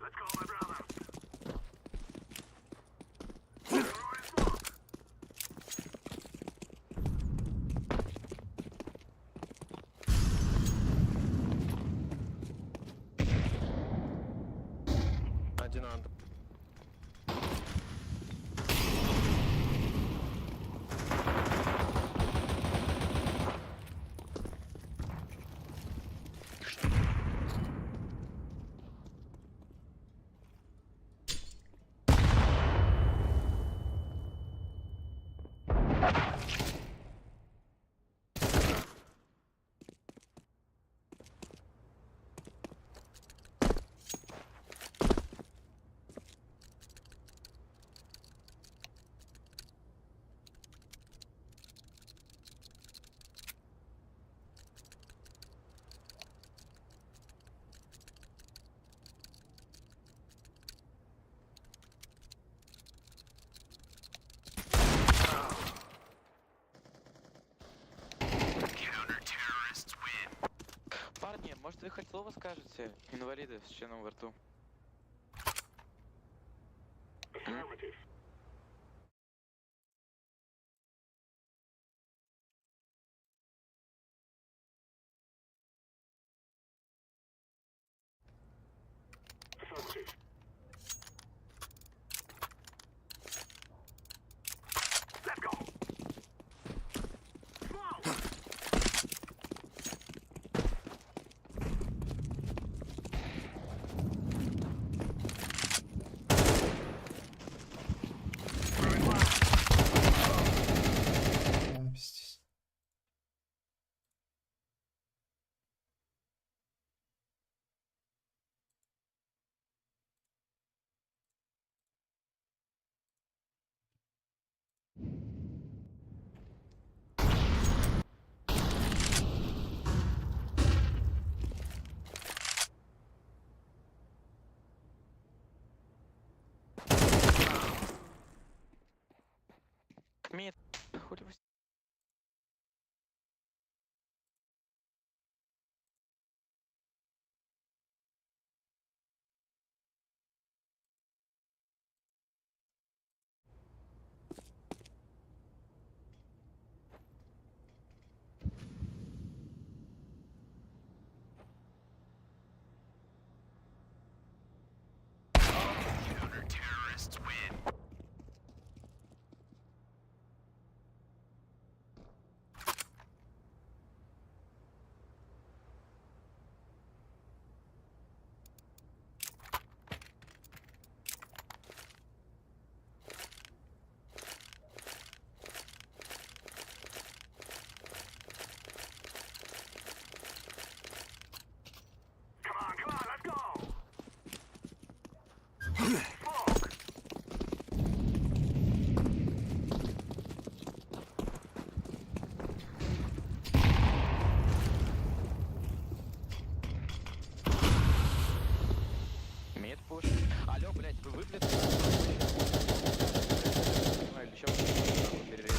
Let's go, my brother. Throwing smoke. Один анд. Может, вы хоть слово скажете? Инвалиды с членом во рту. Affirmative. Affirmative. Let's go. Smoke! А, пиздец. Мид, хули вы. Counter-terrorists win. Come on, come on, let's go! Smoke! Мид пуш. Алло, блядь, вы блядь, или чё, нахуй перерезали?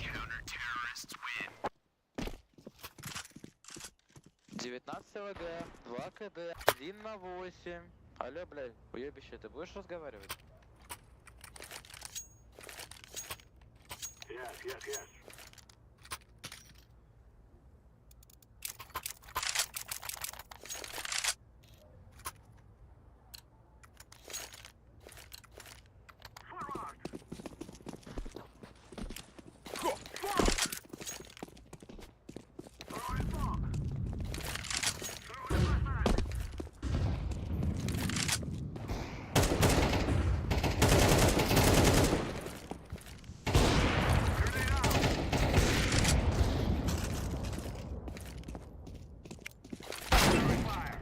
Counter-terrorists win. 19 ЛГ, 2 КД, 1 на 8. Алло, блядь, уебище, ты будешь разговаривать? Yes. Forward! Smoke! Throwing smoke! Throwing flashbang! Grenade out! Throwing fire!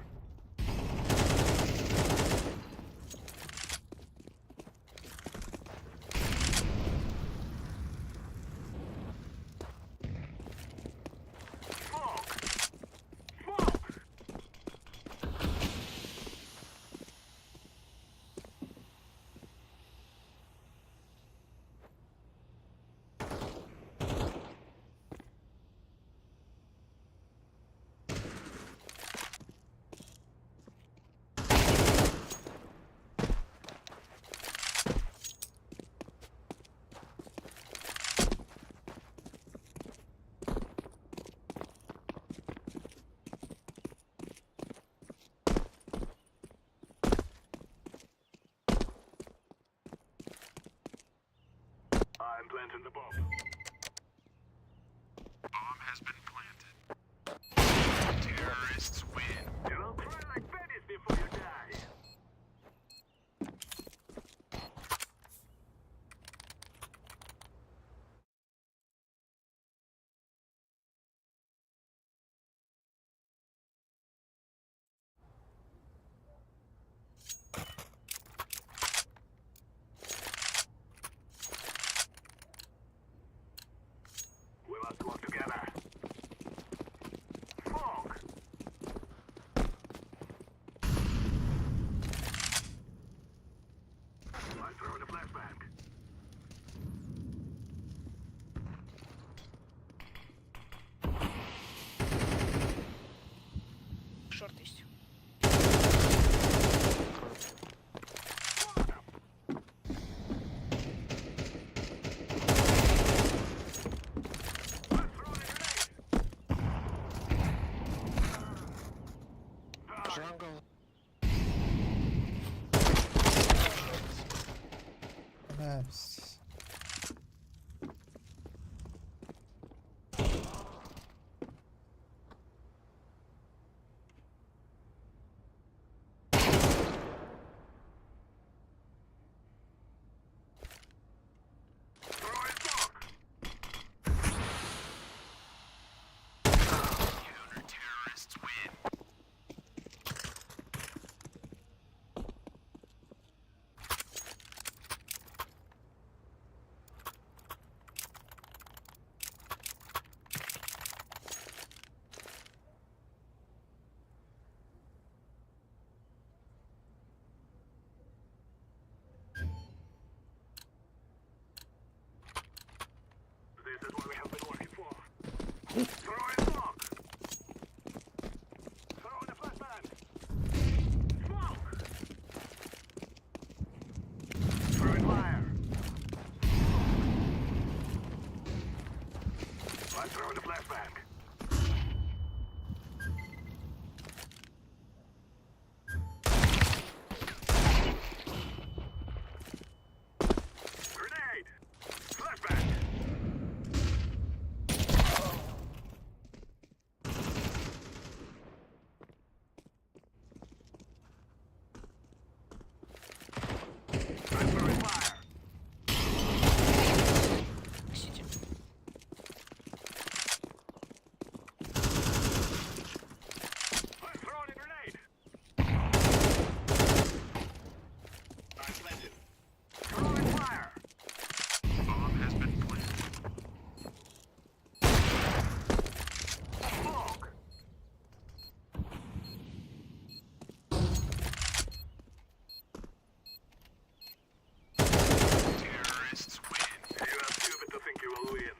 Smoke! Smoke! I'm planting the bomb. Bomb has been planted. Terrorists win. You'll cry like babies before you die. We must work together. Smoke! Шорт есть. Jungle. Collapse. This is what we have been working for. Throw in smoke. Throw in the flashbang. Smoke. Throw in fire. Let's throw in the flashbang. Grenade! Flashbang! I'm throwing fire. Сити. I'm throwing a grenade. I'm planted. Throwing fire. Bomb has been planted. Smoke. Terrorists win. You are stupid to think you will win.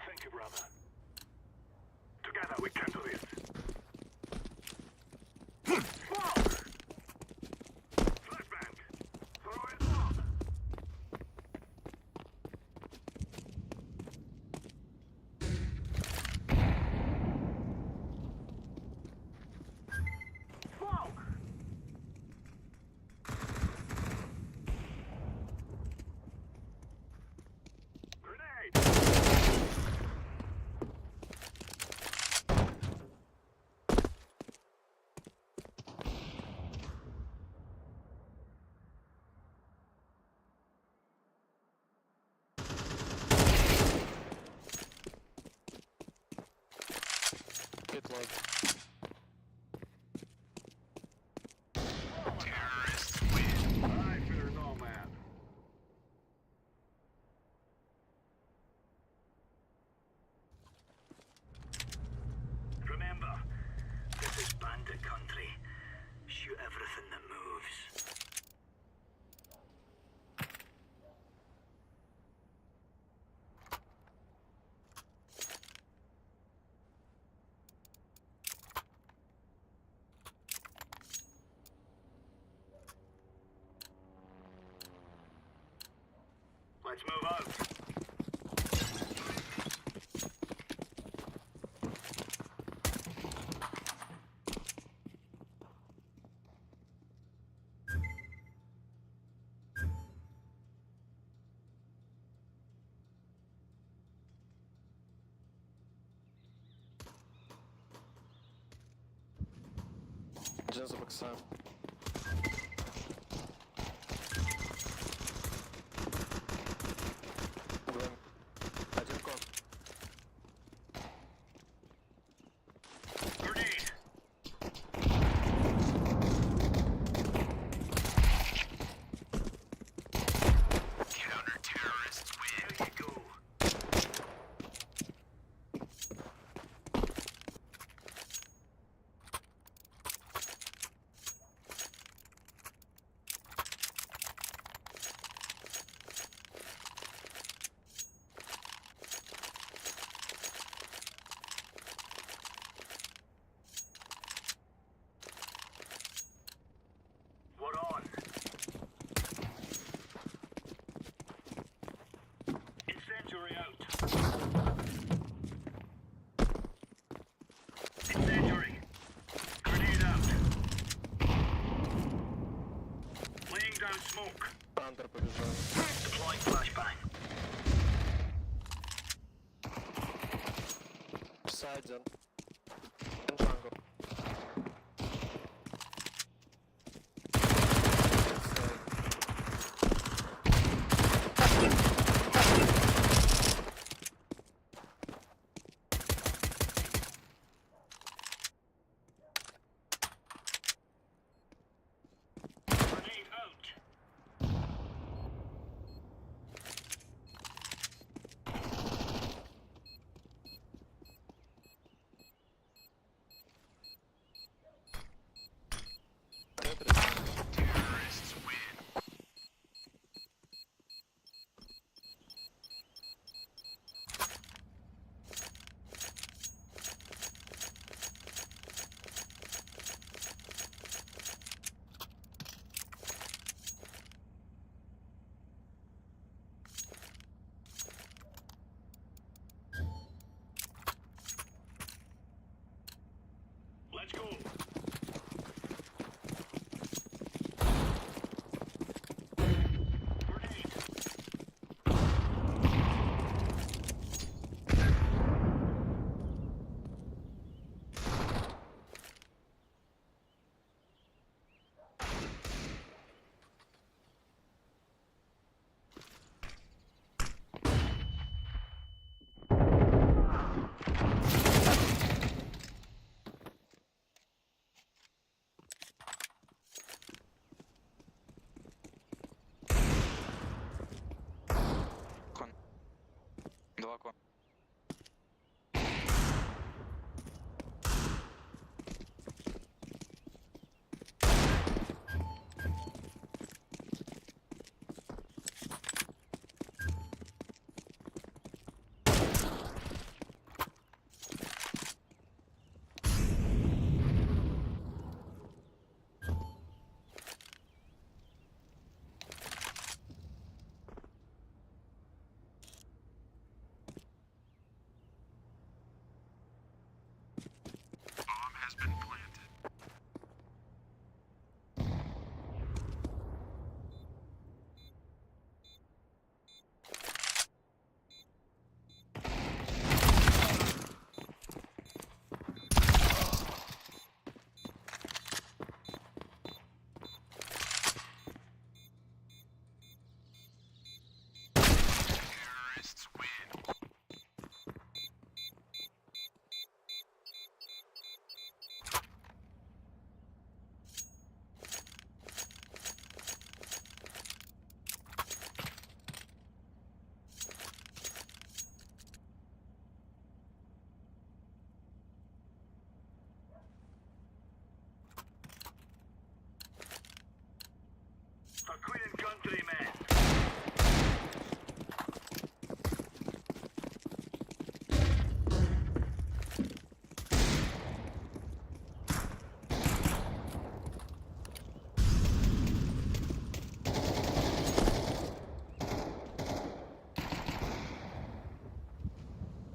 Thank you, brother. Together we can do this. Smoke! Flashbang! Throw in smoke! Smoke! Grenade! Get low. Terrorists win. I fear no man. Remember, this is bandit country. Shoot everything that moves. Let's move out. Один за боксом. Два. Один кон. Grenade! Counter-terrorists win. There you go. Side один. Jungle. Grenade out. Terrorists win. Let's go. Grenade. Кон. Два кон. Bomb has been planted. Terrorists win. For Queen and country, men.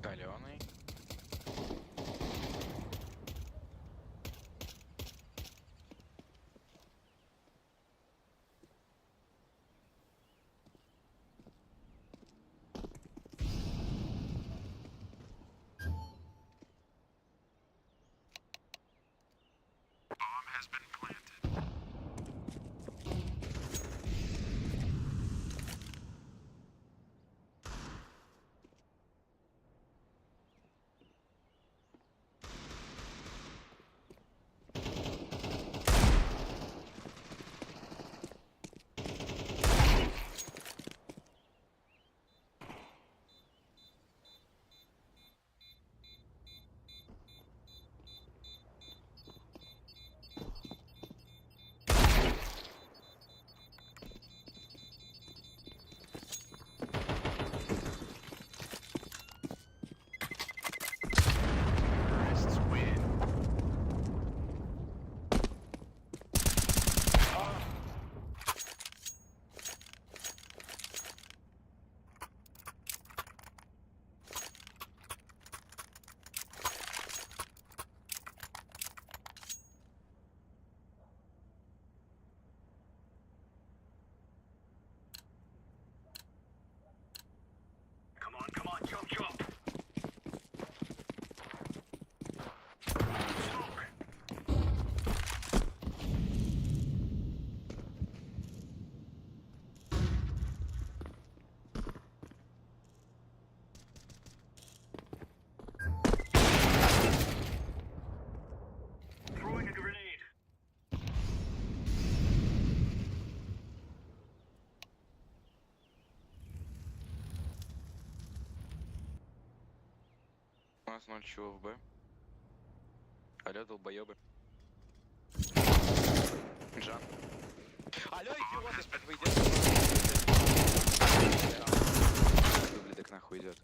Каленый. Bomb has been planted. У нас 0 чего в Б. Алло, долбоебы. Жан. Алло, идиоты, вы идете. Выблядок нахуй идет.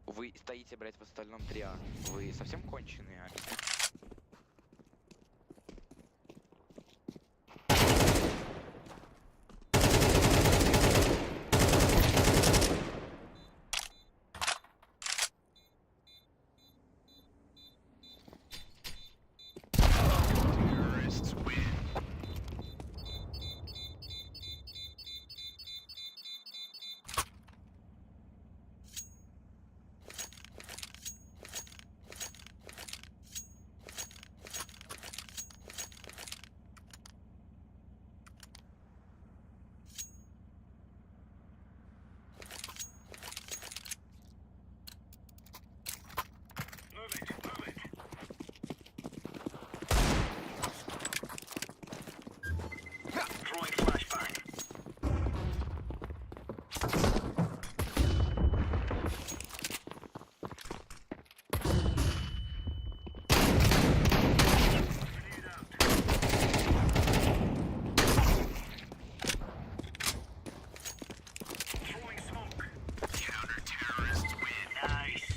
Вы стоите, блядь, в остальном 3А. Вы совсем конченые, а? Move it, move it. Throwing flashbang. Grenade out. Throwing smoke. Counter-terrorists win. Nice.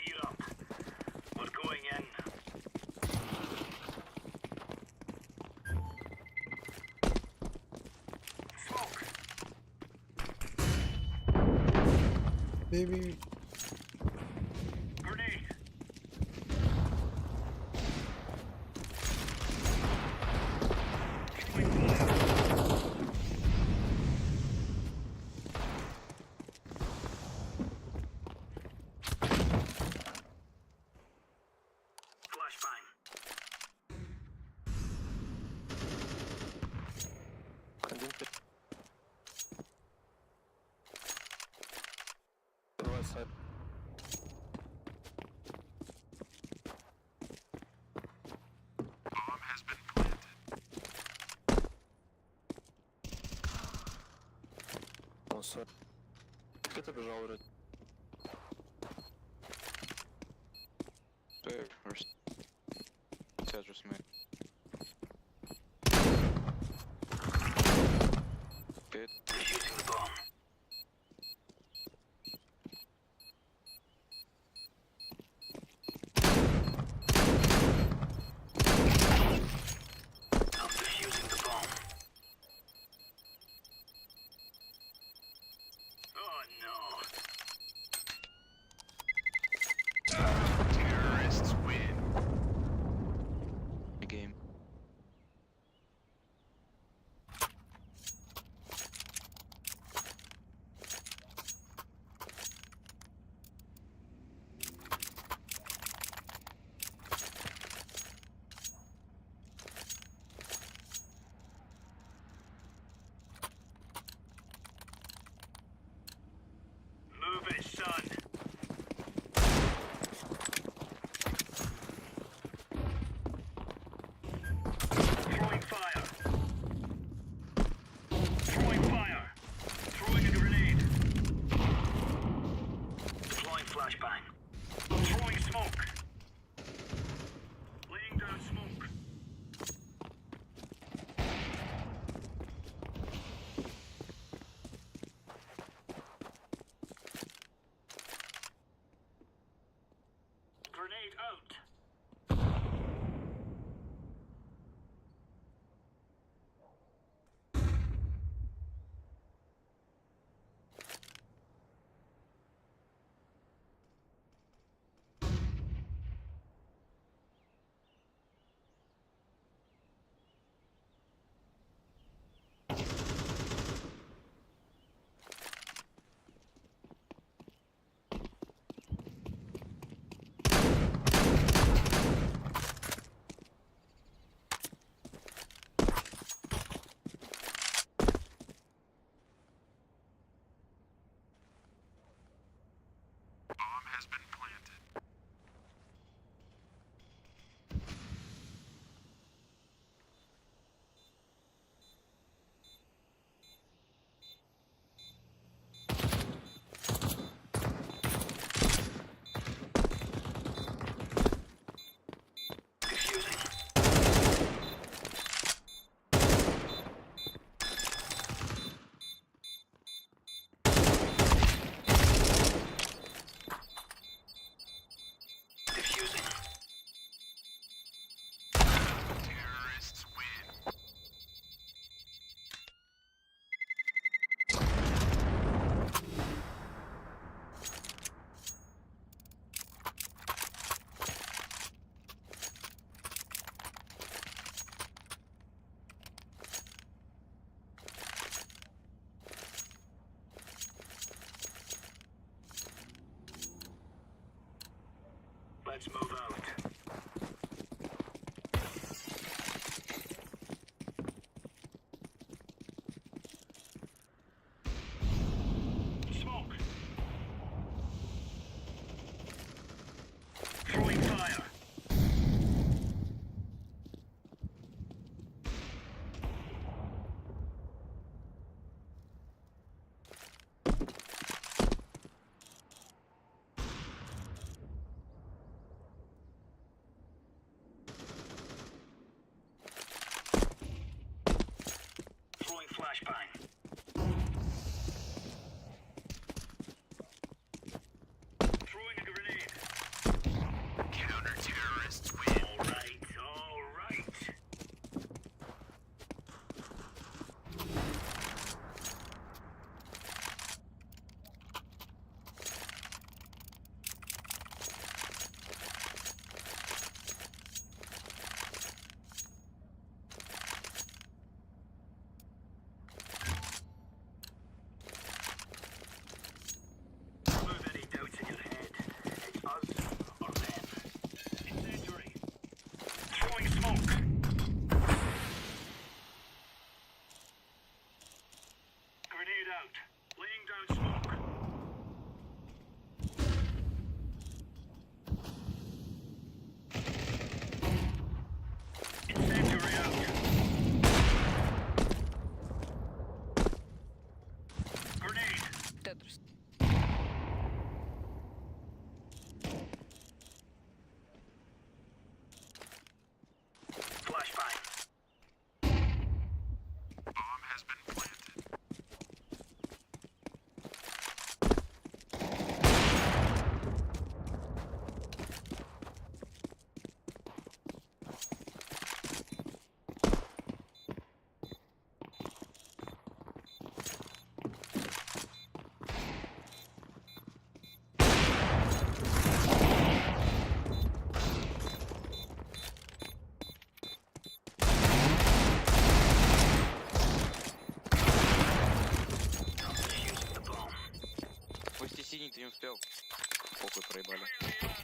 Gear up. We're going in. Smoke. Baby. Grenade. Throwing fire. Flashbang. Right side. Он side. Где-то бежал вроде. Tetris man. Pit. Defusing the bomb. I'm defusing the bomb. Oh no. Game. успел. Похуй проебали.